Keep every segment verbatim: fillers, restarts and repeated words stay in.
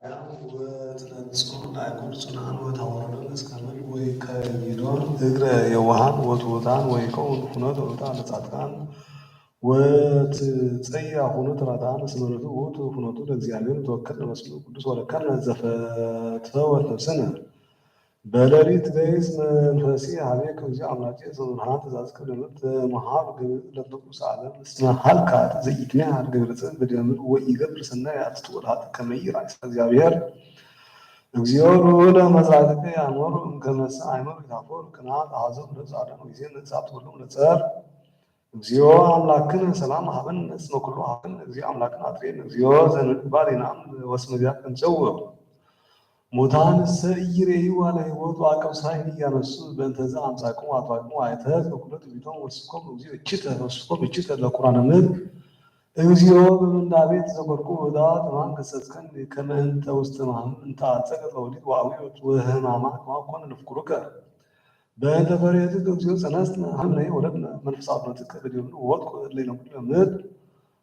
ወትነጽሩ ላይኩን ጽኑዓን ወታወርዶን እስከ ምድር ወይከይዶን እግረ የዋሃን ወትሑታን ወይከውን ሁኖተ ውእታ ለጻድቃን ወትጸያ ሁኖተ ለኃጥኣን እስመ ርቱዕ ውእቱ ሁኖቱ ለእግዚአብሔር። ተወከልነ በስሙ ቅዱስ ወለከነ ዘፈትወት ነፍስነ። በሌሊት ገይስ መንፈሲ ሀቤከ እግዚኦ አምላኬ እስመ ብርሃን ትእዛዝከ ለምድር ተመሃብ ግብር ለትነቁስ ዓለም እስመ ሀልካት ዘኢትሜሃር ግብር ጽድቅ በዲበ ምድር ወኢገብር ሰናይ አትትወል ሀጥ ከመ ይርአይ ስለ እግዚአብሔር። እግዚኦ ልዑለ መዝራትከ ያእመሩ እምከመሰ አይመሩ ይታፈሩ ቅንዓት አሐዞም ለዘ አዳም ጊዜ ነጻት ወሎም ለጸር። እግዚኦ አምላክነ ሰላም ሀበነ እስመ ኩሎ ሀበነ እግዚኦ አምላክነ አጥሬነ እግዚኦ ዘንግባር ይናም ወስመ ዚአከ እንጸውዕ። ሙታንሰ ኢይሬእዩ ቃለ ሕይወት ወአቀብሳይን ኢያነሱ በእንተዘ አምጻእክሙ ወአጥባእክሙ አይተት በኩሎ ትንቢቶም ወስኮም እግዚኦ እችተ ወስኮም እችተ ለኩራነ ምድር። እግዚኦ በምንዳቤ ተዘከርኩ ወዳ ተማን ገሰጽከኒ ከመ እንተ ውስተ ማህም እንተ አጸቀ ለወሊድ ወአውዮት ወህማማ ከማኮነ ንፍኩሩከ። በእንተ ፈሬትከ እግዚኦ ጸነስነ ሀምነ ወለድነ መንፈሳዊ ብረትከ በዲበ ምድር ወወድቁ እለ ይነብሩ ምድር።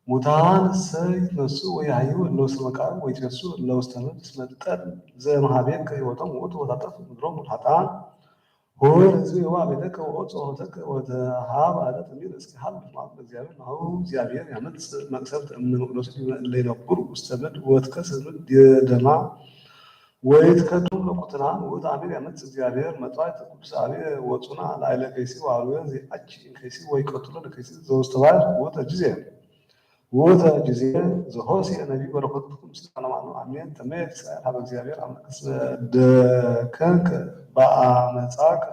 ሙታንሰ ይትነሱ ወይሀዩ እለ ውስተ መቃብር ወይትነሱ እለ ውስተ ምድር እስመ ጠል ዘመሀቤከ ሕይወቶም ውእቱ ወታጠፍ ምድሮም ለኃጥኣን። ሆር ህዝብ የዋ ቤተከ ወኦጾ ሆተከ ወተሃብ አለ ትንቢት እስኪ ሀብ ልማት ለእግዚአብሔር ናሁ እግዚአብሔር ያመጽእ መቅሰፍት እምነ መቅደሱ ዲበ እለ ይነብሩ ውስተ ምድር ወትከስት ምድር ደማ ወይትከዶም ለቁትናን ውእቱ አሚር ያመጽእ እግዚአብሔር መጥፋት ቅዱስ አብየ ወጹና ላዕለ ከይሲ ወአርዌ ዘይአች ከይሲ ወይቀትሎ ለከይሲ ዘውስተ ባሕር ውእተ ጊዜ። ውእተ ጊዜ ዘሆሴዕ ነቢይ በረከቱ ምስለ አማኑ አሜን። ተመየጥ እስራኤል ሀበ እግዚአብሔር አምላክ እስመ ደከንከ በአመፃከ።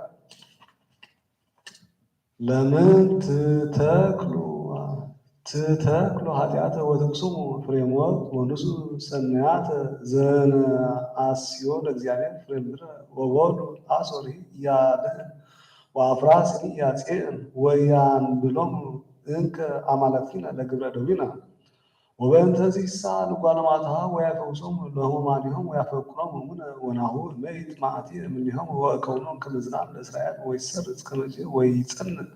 ለምን ትተክሉ ትተክሉ ኃጢአተ ወትቅስሙ ፍሬ ሞት ወንሱ ሰናያተ ዘነአስዮ ለእግዚአብሔር ፍሬ ምድረ ወበሉ አሶርሂ ያድህን ወአፍራስሂ ያጼእን ወያንብሎሙ እንከ አማልክቲነ ለግብረ እደዊነ። ወበእንተዚሳ ልጓለማትሃ ወያፈውሶሙ ለሕሙማኒሆሙ ወያፈቅሮሙ እሙነ ወናሁ እመይት መዓቲ እምኔሆሙ ወእከውኖም ከመ ዝናም ለእስራኤል ወይሰርጽ ከመ ጺዮ ወይጸንዕ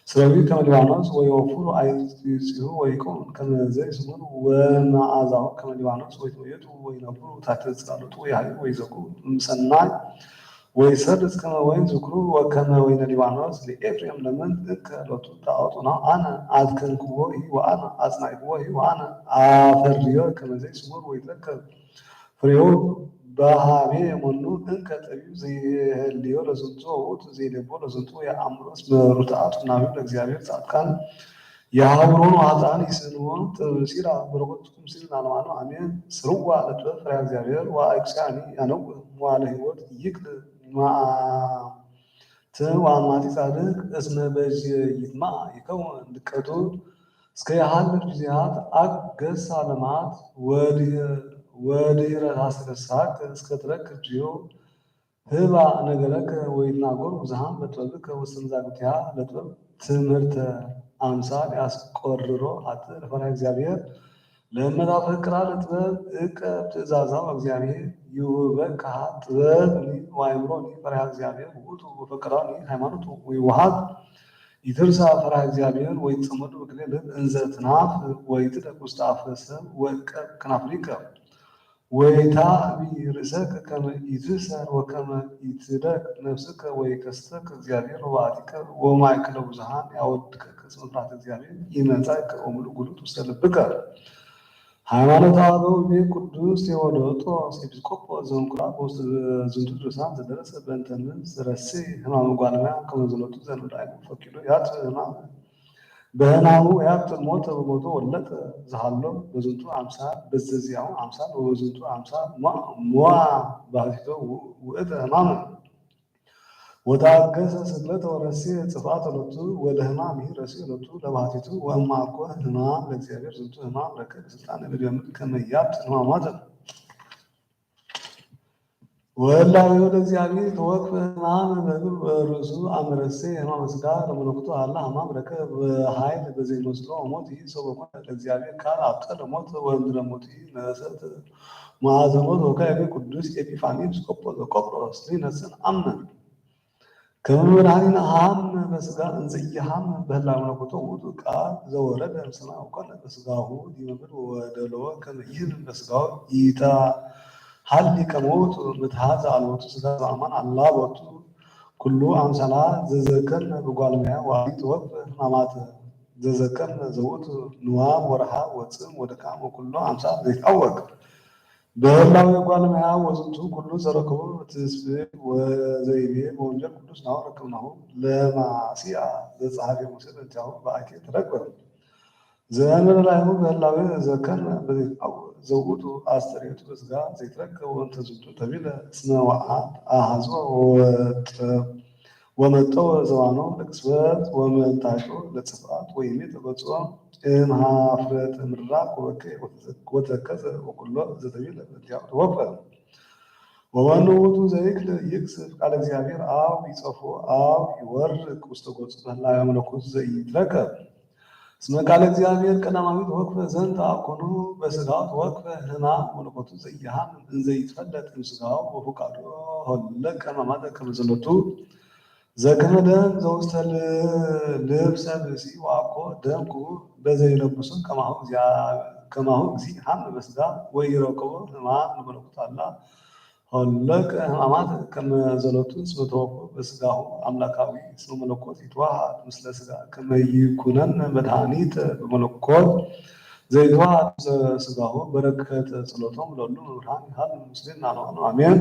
ስረዊሁ ከመ ሊባኖስ ወይወፍሩ አይጺሁ ወይከውን ከመ ዘይስሙር ወመዓዛሁ ከመ ሊባኖስ ወይትመየጡ ወይነብሩ ታሕተ ጽላሎቱ ወይሃዩ ወይዘክሩ እምሰናይ ወይሰርጽ ከመ ወይን ዝክሩ ወከመ ወይነ ሊባኖስ ለኤፍሬም ለምን እንከ ሎቱ ተአወጡ ናሁ አነ አትከልክዎ ሂ ወአነ አጽናዕክዎ ሂ ወአነ አፈርዮ ከመ ዘይስሙር ወይትረከብ ፍሬሁ በሀቤ መኑ እንከ ጠቢብ ዘይሄልዮ ለዝንቱ ወውእቱ ዘይሌቦ ለዝንቱ ወየአምሮ እስመ ርቱዓት ናሁ ለእግዚአብሔር ጻድቃን የሀብሮን ኃጥኣን ይስእንዎ ጥበብ ሲራ በረከቱ ምስለ አልማኑ አሜን። ስርዋ ለጥበብ ፈሪሃ እግዚአብሔር ወአእቅጽያኒ ያነውእ መዋዕለ ሕይወት ይክል መዓትን ወአማጺ ጻድቅ እስመ በዚ ይትማዕ ይከውን ድቀቱ እስከ የሀልፍ ጊዜያት አገሳ ለማት ወድህረ ታስተሳክ እስከ ትረክብ ዲዮ ህባ ነገረከ ወይትናገሩ ብዙኃን በጥበብከ ውስተ መዛግብቲሃ ለጥበብ ትምህርተ አምሳል ያስቆርሮ ሀጥ ለፈሪሃ እግዚአብሔር ለእመ ታፈቅራ ለጥበብ እቀብ ትእዛዛ ወእግዚአብሔር ይሁበከ ጥበብኒ ወአእምሮኒ ፈሪሃ እግዚአብሔር ውእቱ ወፈቅራኒ ሃይማኖቱ ወይውሃት ኢትርሳ ፈሪሃ እግዚአብሔር ወይትጸመዱ በክልኤ ልብ እንዘ ትናፍቅ ወይትደቅ ውስተ አፈ ሰብ ወእቀብ ከናፍሪከ። ወይታእቢ ርእሰከ ከመ ኢትእሰር ወከመ ኢትደቅ ነፍስከ ወይከስተከ እግዚአብሔር ወበአቲከ ወማእከለ ብዙኃን ያወድቀከ እስመ ፍርሃተ እግዚአብሔር ኢመጻእከ ወምሉእ ጉሉት ውስተ ልብከ። ሃይማኖተ አበው ይቤ ቅዱስ ቴዎዶጦስ ኤጲስቆጶስ ዘእንቁራ በውስተ ዝንቱ ድርሳን ዘደረሰ በእንተ ምንት ረሴ ህማመ ጓለማያ ከመ ዘሎቱ ዘንብላይኩ ፈቂዶ ያት ህማም በህማሙ ያብጥል ሞተ በሞቶ ወለጠ ዘሃሎ በዝንቱ አምሳል በዘዚያሁ አምሳል ወበዝንቱ አምሳል ሞአ ሞአ ባህቲቶ ውእተ ህማመ። ወታገሰ ስቅለተ ወረሴ ጽፍአተ ሎቱ ወለህማም ይህ ረሴ ሎቱ ለባህቲቱ ወእማኮ ህማም ለእግዚአብሔር ዝንቱ ህማም ረከብ ስልጣን በዲበ ምድር ከመ ያብጥል ህማማተ። ወእላዊሁ ለእግዚአብሔር ተወክፈ ሕማም በግብ ርእሱ አመረሴ ሕማመ ሥጋ ለመለኮቱ አላ ሕማም ረከብ ኃይል በዘይመስሎ ሞት ይህ ሰው በኮነ ለእግዚአብሔር ቃል አብጠለ ሞት ወእምድረ ሞት ይህ ነሰት መዓዘ ሞት ወካዕበ ቅዱስ ኤጲፋኒ ኤጲስቆጶስ ዘቆጵሮስ ዘይነስን አምን። ከመ መድኃኒነ ሀመ በሥጋ እንዘ ኢሀመ በህላዌ መለኮቱ ውእቱ ቃል ዘወረደ እምሰማይ ወኮነ በሥጋሁ ዲበ ምድር ወደለወ ከመ ይህብ በሥጋሁ ኢታ ሀሊ ከመውቱ ምትሃት ዘአልቦቱ ስጋ ዘአማን አላ ቦቱ ኩሉ አምሳላ ዘዘከን በጓልማያ ዋሊት ወብ ህማማት ዘዘከን ዘውቱ ንዋም ወርሃ ወጽም ወድካም ወኩሉ አምሳል ዘይትአወቅ በህላዌ ጓልማያ ወዝንቱ ኩሉ ዘረከቦ ትስብእት ወዘይቤ በወንጌል ቅዱስ ናሁ ረከብናሁ ለማሲአ ዘጸሐፌ ሙሴ በእንቲአሁ በአኬ ተረክበ። ዘእንበለ ላይሁ በህላዌ ዘከን በዘይትአወቅ ዘውቱ አስተርእዮቱ በስጋ ዘይትረከብ ወእንተ ዝንቱ ተቢለ እስመ ወአት አሐዞ ወመጠወ ዘባኖ ለቅጽበት ወመልታጮ ለጽፍአት ወኢሜተ ገጾ እምሀፍረተ ምራቅ ወበከየ ወተከዘ ወኩሎ ዘተቢለ በእንቲአሁ ተወፈ። ወመኑ ውእቱ ዘይክል ይቅስፍ ቃለ እግዚአብሔር አው ይጸፎ አው ይወርቅ ውስተ ገጹ በህላዌ መለኮቱ ዘኢይትረከብ። እስመ ቃለ እግዚአብሔር ቀዳማዊ ተወክፈ ዘንተ አኮኑ በስጋው ተወክፈ ህማም መለኮቱ ዘኢይሃምም እንዘ ይትፈለጥ እምስጋው ወፍቃዱ ሆለቀ ህማማተ ከመ ዘሎቱ ዘከመ ደም ዘውስተ ል-፣ ልብሰ ብእሲ ወአኮ ደም ክቡር በዘ ይለብሶ ከማሁ እግዚአ-፣ ከማሁ እግዚ ሀመ በስጋ ወኢረከቦ ህማም ለመለኮቱ አላ ሆለቀ ህማማት ከመ ዘሎቱ እስመ ተወክፎ በስጋሁ አምላካዊ እስመ መለኮት ይትዋሃድ ምስለ ስጋ ከመ ይኩነነ መድኃኒት በመለኮት ዘይትዋሃድ ምስለ ስጋሁ በረከተ ጸሎቶም ለሉ መምህራን ይሃሉ ምስሌነ ለዓለመ ዓለም አሜን።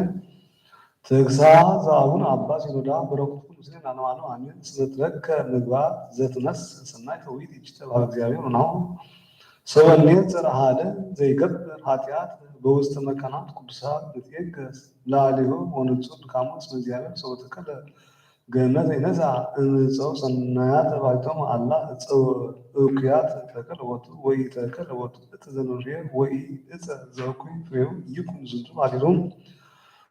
ተግሳጽ ዘአቡነ አባ ሲኖዳ በረከቱ ምስሌነ ለዓለመ ዓለም አሜን። እስመ ትረከ ምግባር ዘትነስ ሰናይ ተውሂድ እጅተ በሀበ እግዚአብሔር ወናሁ ሰበ ኔጽር ሀደ ዘይገብር ኃጢአት በውስተ መካናት ቅዱሳት ንትየገስ ለአሌሁ ወንጹር ድካሙ እስመ እግዚአብሔር ሰበ ተከለ ገነት ዘይነሳ እምዕፀው ሰናያት ባሕቲቶሙ አላ እፀው እኩያት ተከለ ቦቱ ወኢተከለ ቦቱ እፀ ዘንርኤ ወኢ እፀ ዘእኩይ ፍሬሁ ይኩን ዝንቱ ባሕቲቱ።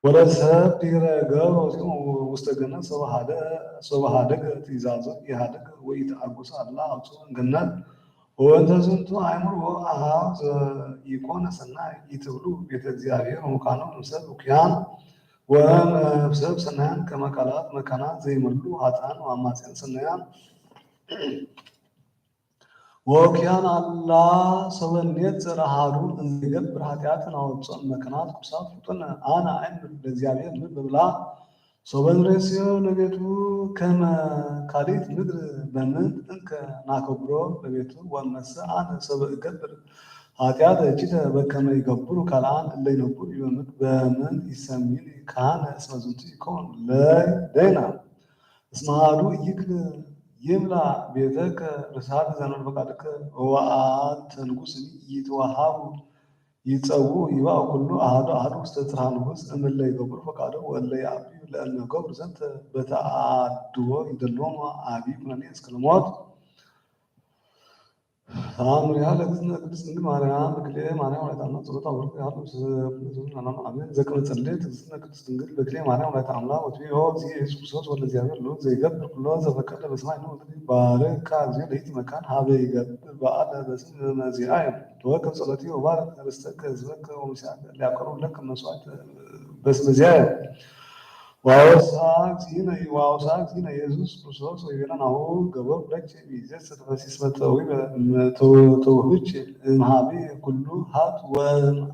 ወለሰብ ድህረ ገብረ ወፂኦ ውስተ ገነት ሶበ ሀደ-፣ ሶበ ሀደገ ትእዛዞ ኢሀደገ ወኢተአጎሰ አላ አውፅኦ እምገነት። ወእንተ ዝንቱ አእምሮ አሃው ዘኢኮነ ሰናይ ኢትብሉ ቤተ እግዚአብሔር ወመካኖ እምሰብ እኩያን ወእምሰብ ሰናያን ከመ ቃላት መካናት ዘይመሉ ኃጥኣን ወአማጽያን ሰናያን ወእኩያን አላ ሶበ ኔጽር አሃዱ እንዘ ይገብር ኃጢአት ናወጽኦ እመካናት ቅዱሳት ፍጡነ አነ አእምር ለእግዚአብሔር ምድር በብላ ሶበ ንሬስዮ ለቤቱ ከመ ካልኢት ምድር በምንት እንከ ናከብሮ ለቤቱ ወእመሰ አነ ሶበ እገብር ኃጢአተ እኪተ በከመ ይገብሩ ካልአን እለ ይነብሩ ዲበ ምድር በምንት ይሰምዩኒ ካህነ እስመ ዝንቱ ይከውን ለደይና። እስመ አሐዱ ኢይክል ይምላ ቤተከ ርሳት ዘእንበለ ፈቃድከ ወአንተ ንጉሥ ኢይትወሃቡ ይጸውዑ ይባኡ ኩሉ አሐዱ አሐዱ ውስተ ጽርሐ ንጉሥ እምእለ ይገብሩ ፈቃዶ ወእለ ይአብዩ ለእመ ገብሩ ዘንተ በተአድቦ ይደልዎሙ አብይ ኩነኔ እስከ ለሞት። ተአምሪሃ ለእግዝእትነ ቅድስት ድንግል ማርያም በክልኤ ማርያም ወላዲተ አምላክ ጸሎታ ወበረከታ ይሃሉ ምስለ ኩሉ ሕዝብ ለዓለመ ዓለም አሜን። ዘከመ ጸለየት እግዝእትነ ቅድስት ድንግል በክልኤ ማርያም ወላዲተ አምላክ ወትቤ ኦ እግዚእ ኢየሱስ ክርስቶስ ወልደ እግዚአብሔር ልዑል ዘይገብር ኩሎ ዘፈቀደ በሰማይ ነው። ባርካ እግዚኦ ለይእቲ መካን ሀበ ይገብር በዓለ በስመ ዚአየ ተወከፍ ጸሎቲ ወባርክ ርስተከ ህዝበከ ወምስያከ ሊያቀርቡ ለከ መስዋዕት በስመ ዚአየ። ወአውሳ እግዚእነ፣ ወአውሳ እግዚእነ ኢየሱስ ክርስቶስ ወይቤለ ናሁ ገበርኩ ለኪ ሚዜሰ ተፈሲ እስመ ተውሂበ፣ ተው-፣ ተውህብኪ እምሃቤ ኩሉ ሀብት ወ-፣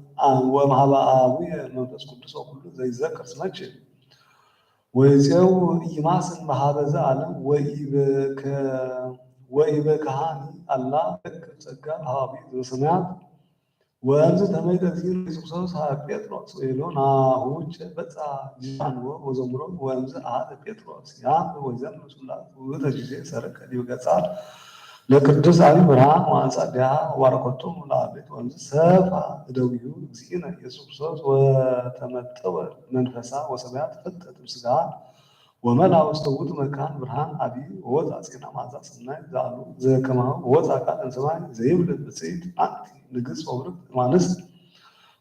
ወእምሃበ አቡየ መንፈስ ቅዱስ ወኩሉ ዘይዘከር ስመኪ። ወይጼው ኢይማስን በሀበ ዘዓለም ወኢበከ-፣ ወኢበከሃኒ አላ እክብ ጸጋ ሀባቢ ዘበሰማያት። ወእምዝ ተመይጠ እግዚእነ ኢየሱስ ክርስቶስ ሀበ ጴጥሮስ ወይቤሎ ናሁ እቼ በጻ ጊዜ አንብቦ ወዘምሮ። ወእምዝ አሐዘ ጴጥሮስ ያንብብ ወይዘምር ምስለ ውእቱ። ውእተ ጊዜ ሰርቀ ዲበ ገጻ ለቅዱስ አቢ ብርሃን ወአንጻ እዴሃ ወባረኮቶሙ ለአርድእት። ወእምዝ ሰፋ እደዊሁ እግዚእነ ኢየሱስ ክርስቶስ ወተመጠወ መንፈሳ ወሰማያት ተፈልጠት እምስጋ ወመልአ ውስተ ውእቱ መካን ብርሃን አቢይ ወወፅአ ጼና መዓዛ ሰናይ ዘአልቦ ዘከማሁ ወወፅአ ቃል እምሰማይ ዘይብል ብፅዕት አንቲ ንግስት ወብርክት እማንስት።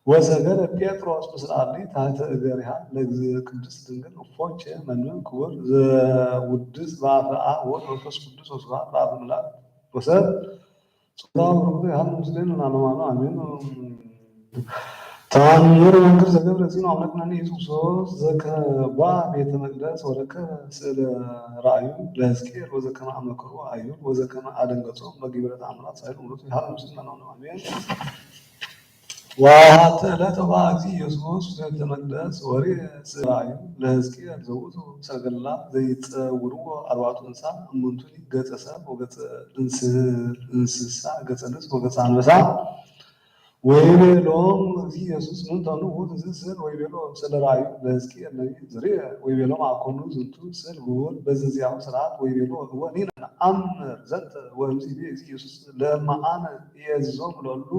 ወሰገደ ጴጥሮስ ምስለ አርድእት ታሕተ እገሪሃ ለእግዝእትነ ቅድስት ድንግል እፎቼ መንን ክቡር ዘውድስ በአፈ አብ ወወልድ ወመንፈስ ቅዱስ ወስብሐት በአፈ ምልአት ወሰብ ጸጋ ወበረከቱ ይሃሉ ምስሌነ ለዓለመ ዓለም አሜን። ተአምር መንክር ዘገብረ እግዚእነ አምላክነ ኢየሱስ ክርስቶስ ዘከ ቦአ ቤተ መቅደስ ወረከበ ስእለ ራእዩ ለሕዝቅኤል ወዘከመ አመከሮ አይሁድ ወዘከመ አደንገጾ በግብረ ተአምራት ሳይሉ ምሕረቱ ይሃሉ ምስሌነ ለዓለመ ዓለም አሜን። ወአሐቲ ዕለት ወአ እግዚእ ኢየሱስ ውስተ ቤተ መቅደስ ወርኤ ስእለ ራእዩ ለሕዝቅኤል ዘውእቱ ሰረገላ ዘይጸውርዎ አርባዕቱ እንስሳ እምንቱኒ ገጸ ሰብ ወገጸ እንስ-፣ እንስሳ ገጸ ንስር ወገጸ አንበሳ። ወይቤሎም እግዚእ ኢየሱስ ምን ተኑ ውእቱ ዝስእል ወይቤሎ ስእለ ራእዩ ለሕዝቅኤል ነቢይ ዝርኤ ወይቤሎም አኮኑ ዝንቱ ስእል ግቡር በዘዚአሁ ስርዓት ወይቤሎ እወ ኒነ ነአምር ዘንተ ወእምዝ ይቤ እግዚእ ኢየሱስ ለእመ አነ ኢየዝዞም ለሉ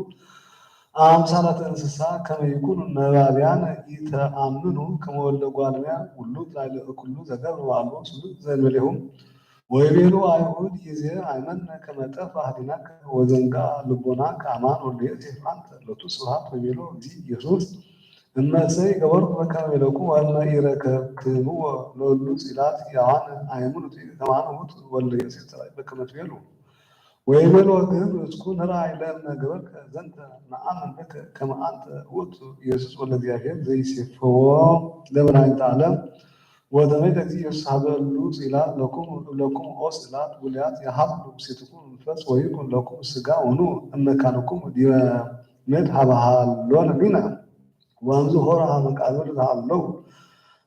አምሳላተ እንስሳ ከመ ይኩኑ ነባብያን ኢተአምኑ ከመ ወልደ እጓለ እመሕያው ውሉድ ላዕለ ኩሉ ዘገብረ ወአልቦ ስሉጥ ዘእንበሌሁ። ወይቤሉ አይሁድ ይዜ አይመነ ከመ ጠፍአ ህሊናከ ወዘንግአ ልቦናከ አማን ወልደ ዮሴፍ አንተ ሎቱ ስብሐት። ወይቤሎ እግዚእ ኢየሱስ እመሰ ኢገበርኩ በከመ ቤለኩ ወእመ ኢረከብክምዎ ለሉ ጽላት ሕያዋን አእምሩ ከማነ ውእቱ ወልደ ዮሴፍ ጸላኢ በከመ ትቤሉ። ወይቤሎ ግን እስኩ ንርአይ ለእመ ገበርከ ዘንተ ነአምን በከ ከመ አንተ ውእቱ ኢየሱስ ወልደ እግዚአብሔር ዘይሴፈዎ ለመድኃኒተ ዓለም። ወተመይጠ እግዚእ ኢየሱስ ሀበ እሉ ጽላት ለኩሙ እብለኩሙ ኦ ጽላት ውሉያት የሀሉ ምሴትኩም መንፈስ ወይኩን ለኩም ሥጋ ወኑ እመካንኩም ዲበ ምድር ሀበ ሀሎነ ኒነ። ወእምዝ ሆረ ሀበ መቃብር ዘሀለው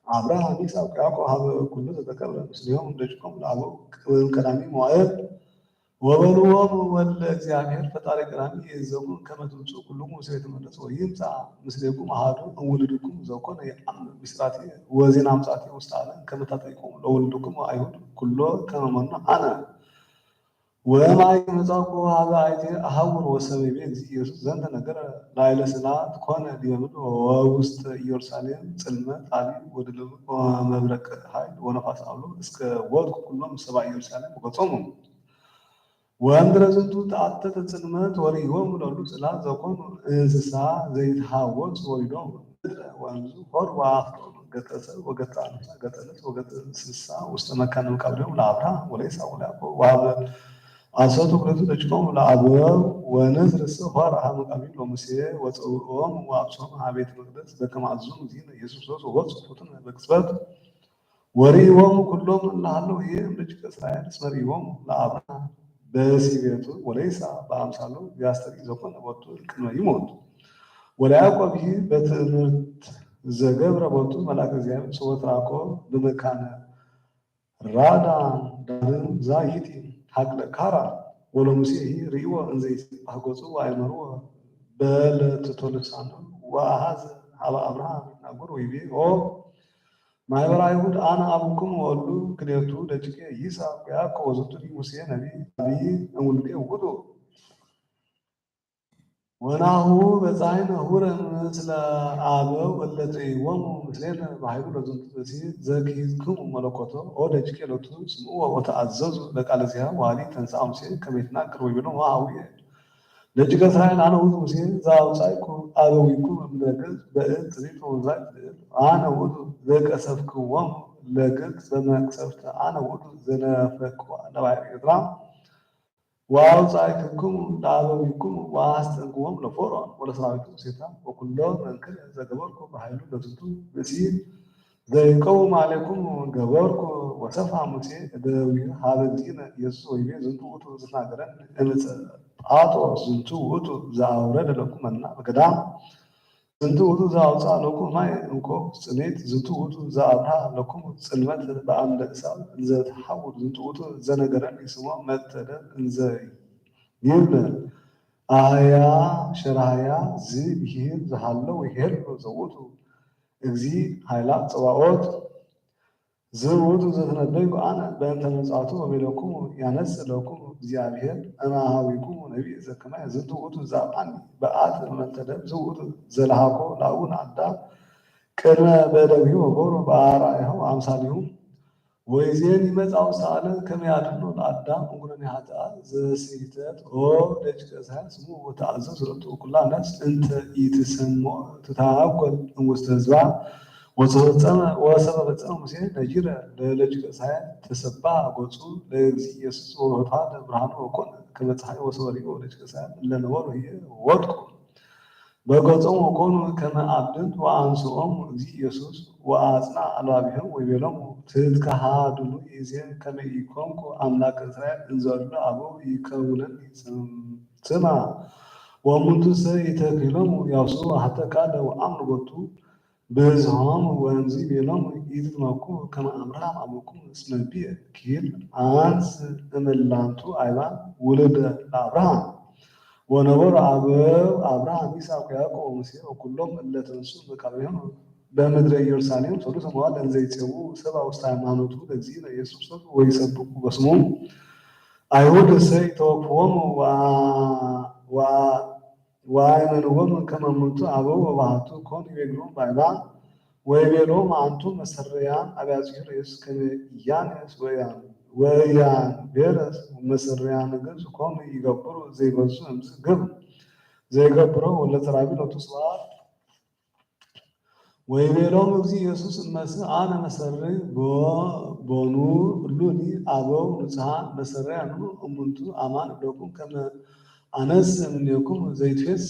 አብርሃም ይስሐቅ ያዕቆብ ሀበ ኩሉ ዘተቀብረ ምስሌሆሙ ደቂቆሙ ለአበው እምቀዳሚ መዋዕል። ወበልዎሙ ወልደ እግዚአብሔር ፈጣሪ ቀዳሚ ይእዘዝኩም ከመ ትምጽኡ ኩልክሙ ውስተ ቤተ መቅደስ ወይምጻእ ምስሌክሙ አሐዱ እምውሉድክሙ ዘኮነ ይአምር ምስጢራትየ ወዜና ምጽአትየ ውስተ ዓለም ከመ ታጠይቅክሙ ለውሉድክሙ አይሁድ ኩሎ ከመ መኑ አነ። ወእምአይቴ መጻእኩ ሀበ አይቴ እሐውር ወሰመ ይቤ እግዚእ ኢየሱስ ዘንተ ነገረ ላዕለ ጽላት ኮነ ዲበ ምድር ወውስተ ኢየሩሳሌም ጽልመት አቢይ ወድልውል ወመብረቅ ኃይል ወነፋስ አውሎ እስከ ወድቁ ኩሎም ሰብአ ኢየሩሳሌም ወገጾሙ። ወእምድረ ዝንቱ ተአተተ ጽልመት ወርእዮሙ ለሉ ጽላት ዘኮኑ እንስሳ ዘይትሃወጽ ወሪዶም ምድረ። ወእምዝ ሆር ወአፍቀሩ ገጸ ሰብ ወገጸ አንበሳ ገጸ ንስር ወገጸ እንስሳ ውስተ መካነ መቃብሪሆሙ ለአብርሃም ወለይስሐቅ ወለያዕቆብ ወሀበ አሰቱ ክልኤቱ ደቂቆሙ ለአበው። ወንስር እሰ ሆረ ሀበ መቃብር ለሙሴ ወጸውዖሙ ወአብጽሖሙ ሀበ ቤተ መቅደስ በከመ አዘዞሙ እግዚእነ ኢየሱስ ክርስቶስ ወወጹ ፍጡነ በቅጽበት። ወርእይዎሙ ኩሎም እለ ሀለው ህዬ እምደቂቀ እስራኤል እስመ ርእይዎሙ ለአብርሃም በሲቤቱ ወለይስሐቅ በአምሳሉ ያስተርኢ ዘኮነ ቦቱ እምቅድመ ይሞት። ወለያዕቆብ ይህ በትእምርት ዘገብረ ቦቱ መልአከ እግዚአብሔር ሶበ ተራኮ በመካነ ራዳ ዳግም ዛጊት ሀቅለ ካራ። ወለሙሴ ይህ ርእይዎ እንዘ ይሴባህ ገጹ ወአእመርዎ በለትቶ ልሳኑ ወአሐዘ ሀበ አብርሃም ይትናገር ወይቤ ኦ ማህበረ አይሁድ አነ አቡክሙ ወእሉ ክልኤቱ ደቂቀ ይስሐቅ ወያዕቆብ ወዝንቱኒ ሙሴ ነቢይ አብይ እምውሉዴ ውእቱ። ወናሁ በጻሕነ hure ምስለ አበው እለ ትርእይዎሙ ምስሌነ በኃይሉ ለዝንቱ ብእሲ ዘግሂጽክሙ መለኮቶ። ኦ ደቂቀ ሎቱ ስምዕዎ ወተአዘዙ ለቃለ ዚአሁ። ወአሊ ተንሥአ ሙሴ ከመ ይትናገር ወይቤሎሙ ሀውየ ደቂቀ እስራኤል አነ ውእቱ ሙሴ ዘአውጻእኩ አበዊኩም እምነ ግብጽ በእድ ትጽቢት ወመዛግብት ልዕል። አነ ውእቱ ዘቀሰፍክዎሙ ለግብጽ በመቅሰፍት። አነ ውእቱ ዘነፈክዋ ለባሕረ ኤርትራ ወአውጻእክክሙ ለአበዊክሙ ወአስጠንክዎሙ ለፈርዖን ወለሰራዊቱ ምሴታ። ወኩሎ መንክር ዘገበርኩ በኃይሉ ለዝንቱ ብእሲ ዘይቀውም አሌኩም ገበርኩ። ወሰፍሐ ሙሴ እደዊሁ ሀበ እግዚእነ ኢየሱስ ወይቤ ዝንቱ ውእቱ ዘተናገረኒ እምጸ ጳጦስ። ዝንቱ ውእቱ ዘአውረደ ለኩም መና በገዳም። ዝንቱ ውእቱ ዘአውጽአ ለኩም ማይ እምኮኩ ጽኔት። ዝንቱ ውእቱ ዘአብርሃ ለኩም ጽልመት በአምደ እሳት እንዘ ተሐውር። ዝንቱ ውእቱ ዘነገረኒ ስምዖን መተደብ እንዘ ይብል አህያ ሸራህያ ዝብሂል ዘሃሎ ወይሄሎ ዘውእቱ እግዚእ ኃይላት ጸባኦት። ዝውእቱ ዘተነበይኩ አነ በእንተ ምጽአቱ ወቤለኩሙ ያነጽ ለኩሙ እግዚአብሔር እምአሃዊኩሙ ነቢይ ዘከማየ። ዝንቱ ውእቱ ዘአብአኒ በአት መተደብ። ዝውእቱ ዘለሃኮ ለአቡነ አዳም ቅድመ በደዊሁ ወገብሮ በአርአያሁ አምሳሊሁ። ወይዜን ይመጽአ ውስተ ዓለም ከመ ያድኅኖ ለአዳም እምኩነኔ ኃጥአት ዘስሕተት። ኦ ደቂቀ እስራኤል ስምዑ ወተአዘዙ ለትኩላ ነፍስ እንተ ኢትሰምዖ ትታጎል እምውስተ ሕዝባ። ወሰፈጸመ ወሰፈጸመ ሙሴ ነጊረ ለደቂቀ እስራኤል ተሰብሐ ገጹ ለእግዚእ ኢየሱስ ወተሐደ ብርሃኑ ወኮነ ከመ ጸሓይ። ወሰበሪኦ ደቂቀ እስራኤል እለ ነበሩ ህዬ ወድቁ በገጾም ወኮኑ ከመ አብድንት ወአንስኦም እግዚእ ኢየሱስ ወአጽንዐ አልባቢሆም ወይቤሎሙ ትትከሃዱኑ ይእዜ ከመ ኢኮንኩ አምላከ እስራኤል እንዘ እሉ አበው ይከውነኒ ስማ። ወእሙንቱሰ ኢተክህሎሙ ያብስሩ ሐተ ቃለ ወአምሩ ቦቱ ብዝሖሙ ወእምዝ ቤሎሙ ኢትትመኩ ከመ አብርሃም አቡክሙ እስመ ብየ ክሂል አንስ እም እላንቱ አይባን ውሉደ ለአብርሃም። ወነበሩ አበው አብርሃም ይስሐቅ ወያዕቆብ ወሙሴ ወኩሎም እለ ተንሱ መቃብሪሆሙ በምድረ ኢየሩሳሌም ሠሉሰ መዋዕል እንዘ ይጼው ሰብአ ውስተ ሃይማኖቱ ለእግዚእነ ኢየሱስ ክርስቶስ ወይሰብኩ በስሙ። አይሁድሰ ኢተወክፍዎሙ ወአ- ወአ- ወአይመንዎሙ ከመ እሙንቱ አበው ወበሐቱ ኮኑ ይቤግሩም ባይባ ወይቤሎም አንቱም መሰረያን አብያጽሁ ለኢየሱስ ከመ ኢያንስ ወኢያን- ወኢያንቤረስ መሰረያን ግብጽ ኮኑ ይገብሩ ዘይበዙ እምዝ ግብር ዘይገብሮ ወለተራቢ ሎቱ ስብሐት። ወይቤሎም እግዚእ ኢየሱስ እመሰ አነ መሰሪ ቦ- ቦኑ እሉኒ አበው ንጹሐን መሰረያኑ እሙንቱ አማን እብለኩም ከመ አነስ እምኔኩም ዘይትፌስ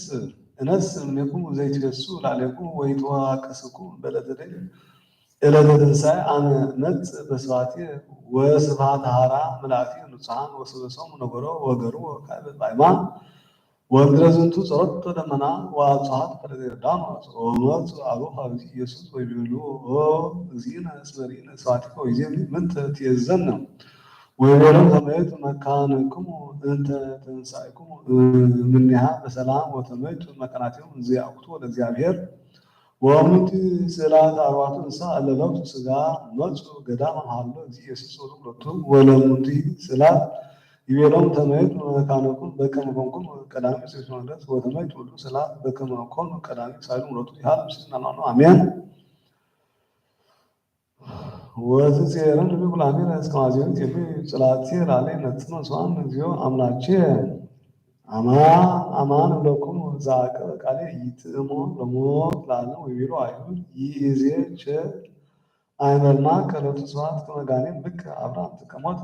እነስ እምኔኩም ዘይትፌሱ ላዕሌኩም ወይትዋቀስኩም በዕለተ ደይን እለተ ትንሳኤ አነ እመጽእ በስብሐትየ ወስብሐተ ሐራ ምልአትየ ንጹሐን ወሰበሰቡ ነገሮ ወገርዎ ካዕበ ጻይማ። ወእምድረ ዝንቱ ጸረቶ ደመና ወአብጽሐት ፈለገ ዮርዳኖስ ወመጹ አበው ሀበ ኢየሱስ ወይቤልዎ ኦ እግዚእነ እስመ ርኢነ ስብሐቲከ ወይዜኒ ምንተ ትዔዝዘነ። ወይቤሎም ተመየጡ መካንክሙ እንተ ተንሳእክሙ እምኔሃ በሰላም ወተመይጡ መካናቲሆሙ እንዘ ያአኩትዎ ለእግዚአብሔር። ወእሙንቲ ስእላት አርባዕቱ እንስሳ እለ ለብሱ ስጋ መጹ ገዳም ሀሎ እግዚእ ኢየሱስ ወትብሎቱ ወለእሙንቲ ስእላት ይቤሎም ተመይጡ መካንክሙ በከመ ኮንክሙ ቀዳሚ ሰይፍ መቅደስ ወተመይጡ እሉ ስእላት በከመ ኮኑ ቀዳሚ ሳይሉ ምረቱ ይሃሉ ምስሌነ ለዓለመ ዓለመ አሜን። ወትጼረን ለኩሉ አሚረ እስከ ማዜኑ ቴኩ ጽላትየ ላለ ነጽመ ስዋን እግዚኦ አምላኬ። አማን አማን እብለኩሙ ዘአቀበ ቃልየ ኢይጥዕሞ ለሞት ለዓለም ወይቤሎ አይሁድ ይእዜ ቸ አይመርና ከሎቱ ስብሐት ከመ ጋኔን ብከ አብርሃም ጥቀሞተ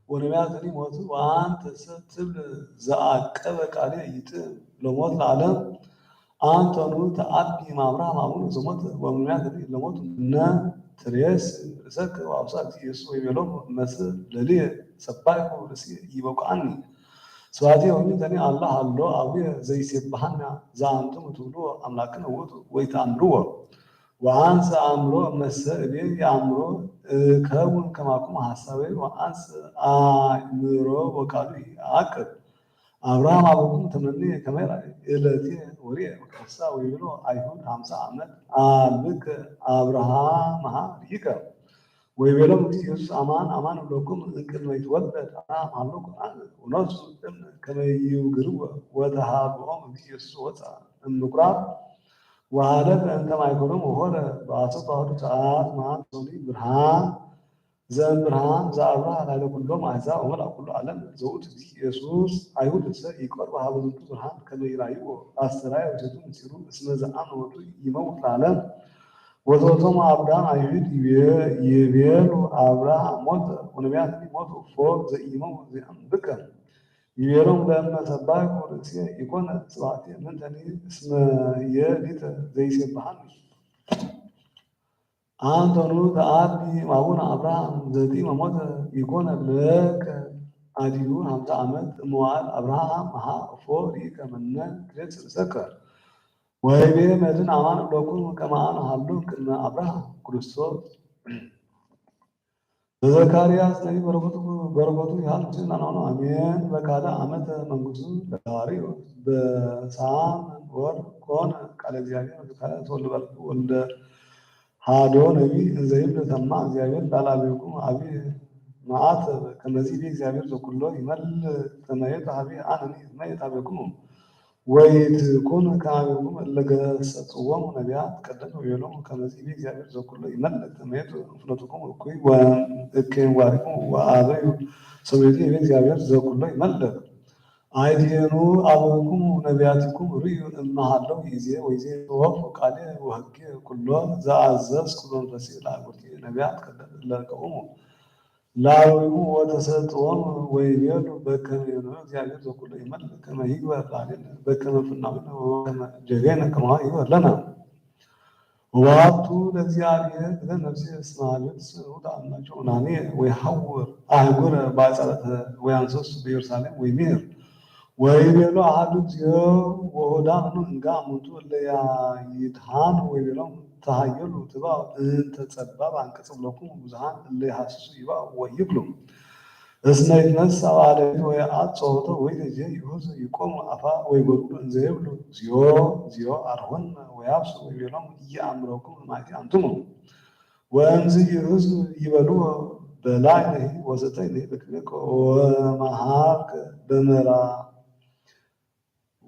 ወነቢያትኒ ሞቱ ወአንተሰ ትብል ዘአቀበ ቃልየ ኢይጥዕም ለሞት ለዓለም። አንተኑ ተአቢ እም አብርሃም አቡነ ዘሞተ ወእምነቢያትኒ ለሞቱ እምነ ትሬስ ርእሰከ ወአውሳ እግዚእ ኢየሱስ ወይቤሎሙ እመሰ ለልየ ሰባይኩ ርእስየ ኢይበቁዓኒ ስብሐትየ ወእምነቢያትኒ አላ ሀሎ አቡየ ዘይሴብሐነ ዘአንትሙ ትብልዎ አምላክነ ውእቱ ወኢተአምርዎ። ወአንሰ አእምሮ እመሰ እቤ የአእምሮ እከውን ከማክሙ ሐሳዌ ወአንሰ አእምሮ ወቃሉ ይአቅብ። አብርሃም አቡክሙ ተመንየ ከመ ይርአይ እለትየ ወርኤ ወተሐሳ ወይቤሎ አይሁድ ሀምሳ ዓመት አልብከ አብርሃምሃ ርኢከ። ወይቤሎም እግዚእ ኢየሱስ አማን አማን እብለኩም እምቅድመ ይትወለድ አብርሃም ሀሎኩ አነ ወነፍሱ እብን ከመ ይውግርወ ወተሃብኦም እግዚእ ኢየሱስ ወወፅአ እምኩራብ ወሀለፈ እንተ ማእከሎም ወሆረ በአሰርቱ አሐዱ ሰዓት መዓት ሶኒ ብርሃን ዘእምብርሃን ዘአብርሃ ላዕለ ኩሎም አሕዛብ ወመልአ ኩሉ ዓለም ዘውእቱ እግዚእ ኢየሱስ። አይሁድሰ ኢቀርቡ ሀበ ዝንቱ ብርሃን ከመ ይራእይዎ አስተርአየ ውእቱ ምስጢሩ እስመ ዘአምነ ወቱ ኢይመውት ለዓለም። ወዘውእቶሙ አብዳን አይሁድ ይቤ- ይቤሉ አብርሃም ሞተ ወነቢያትኒ ሞቱ እፎ ዘኢይመውት ዘየአምን ብከ። ይቤሎሙ ለእመ ሰባይኩ ርእስየ ኢኮነ ስብሐትየ ምንተኒ እስመ ህየ ሊተ ዘይሴብሐኒ። አንተኑ ተአቢ እም አቡነ አብርሃም ዘጢመ ሞተ ኢኮነ ለከ አዲሁ ሀምሳ ዓመት እምዋዕል አብርሃም ሀ እፎ ርኢከ መነ ትሬስ ርእሰከ። ወይቤ መድን አማን እብለኩም ከመ አነ ሀሎ ቅድመ አብርሃም ክርስቶስ። ዘዘካርያስ ነቢይ በረከቱ በረከቱ ይሃሉ ምስሌነ ለዓለመ ዓለም አሜን። በካልእ ዓመተ መንግስቱ ለዳርዮስ በሳምን ወር ኮነ ቃለ እግዚአብሔር ዘካርያስ ወልደ በረከቱ ወልደ ሐዶ ነቢይ እንዘ ይብል ሰማ እግዚአብሔር ቃለ አቤኩም አቢ መዓት ከመዚ ይቤ እግዚአብሔር ዘኩሎ ይመልእ ተመየጡ ሀቤ አነኒ እትመየጥ ሀቤኩሙ። ወይትኩን ከማቤኩም እለ ገሰጽዎሙ ነቢያት ቀደምት ወቤሎሙ ከመዚ ይቤ እግዚአብሔር ዘኩሎ ይመልእ ተመየጡ እፍኖትኩም እኩይ ወእኬን ዋሪኩም ወአበዩ ሰሜቱ ይቤ እግዚአብሔር ዘኩሎ ይመልእ። አይቴኑ አበዊኩም ነቢያቲኩም ርእዩ እመ ሀለው ይዜ ወይዜ ተወፉ ቃሌ ወህጌ ኩሎ ዘአዘዝኩ በመንፈሴ ለአግብርቲየ ነቢያት ቀደምት እለ ርቀውሙ። ለአበዊኩሙ ወተሰጥዎም ወይቤሉ በከመ ይቤሉ እግዚአብሔር ዘኩሎ ይመልእ ከመ ይግበር ላዕሌነ በከመ ፍናዊነ ወበከመ ጌጋየነ ከማሁ ይግበር ለነ። ወባቱ ለእግዚአብሔር ትቤ ነፍስየ እስመ ሀሌ ትስእሉ ተአምናቸው ናኔ ወይሐውር አህጉረ ባጻተ ወያንሰሱ በኢየሩሳሌም ወይሜር ወይቤሎ አሐዱ እግዚኦ ወሆዳኑ እንጋ እሙንቱ እለ ይድሃኑ ወይቤሎም ተሃየሉ ትባኡ እንተ ጸባብ አንቀጽ እብለኩም ብዙሃን እለ ይሃስሱ ይባኡ ወይብሉ። እስመ ይትነሳ ባለቤት ወይአጽ ጾሖቶ ወይደጀ ይሁዝ ይቆሙ አፋ ወይጎርጉሩ እንዘ ይብሉ፣ እግዚኦ፣ እግዚኦ አርሆነ ወያብሱ ወይቤሎም ኢየአምረኩም እማይቴ አንትሙ። ወእምዝ ይሁዝ ይበሉ በላዕነ ወሰተይነ በቅድሜከ ወመሃርከ በመራ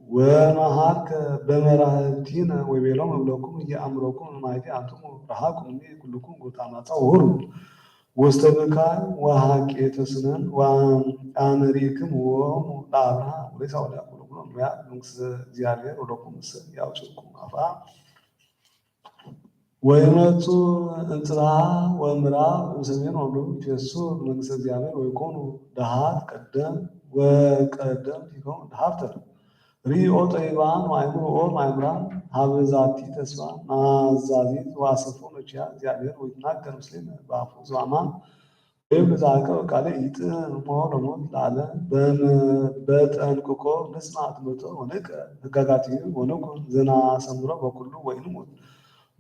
ወመሃርከ በመራህብቲነ ወይቤሎም እብለኩም ኢየአምረኩም እማይቴ አንትሙ ረሃቁ እምኔ ኩልኩም ጉርታ ማጻ ወሁሩ ውስተ ብካይ ወሐቄተ ስነን ወአመሪክም ወሙ ለአብርሃም ወይስሐቅ ወያዕቆብ ወለኩሎሙ ነቢያት መንግስተ እግዚአብሔር ወለኩምሰ ያውፅእኩም አፍአ ወይመጹ እምጽባሕ ወምዕራብ እምሰሜን ወምዕራብ ይትየስሱ መንግስተ እግዚአብሔር ወይኮኑ ደሃት ቀደም ወቀደምት ይከውኑ ደሃብተ። ርእዮ ጠቢባን ወአእምሮ ኦ ማእምራን ሀበ ዛቲ ተስፋ ናዛዚት ወአሰፎ መቺያ እግዚአብሔር ወይትናገር ምስሌነ በአፉ ዘበአማን ወይብል ዘአቀበ ቃለ ኢይጥዕሞ ለሞት ለዓለም። በም-፣ በጠንቅቆ ንስማዕ ትምህርቶ ወንቀ ህጋጋቲሁ ወንኩን ዘናሰምሮ በኩሉ ወኢንሙት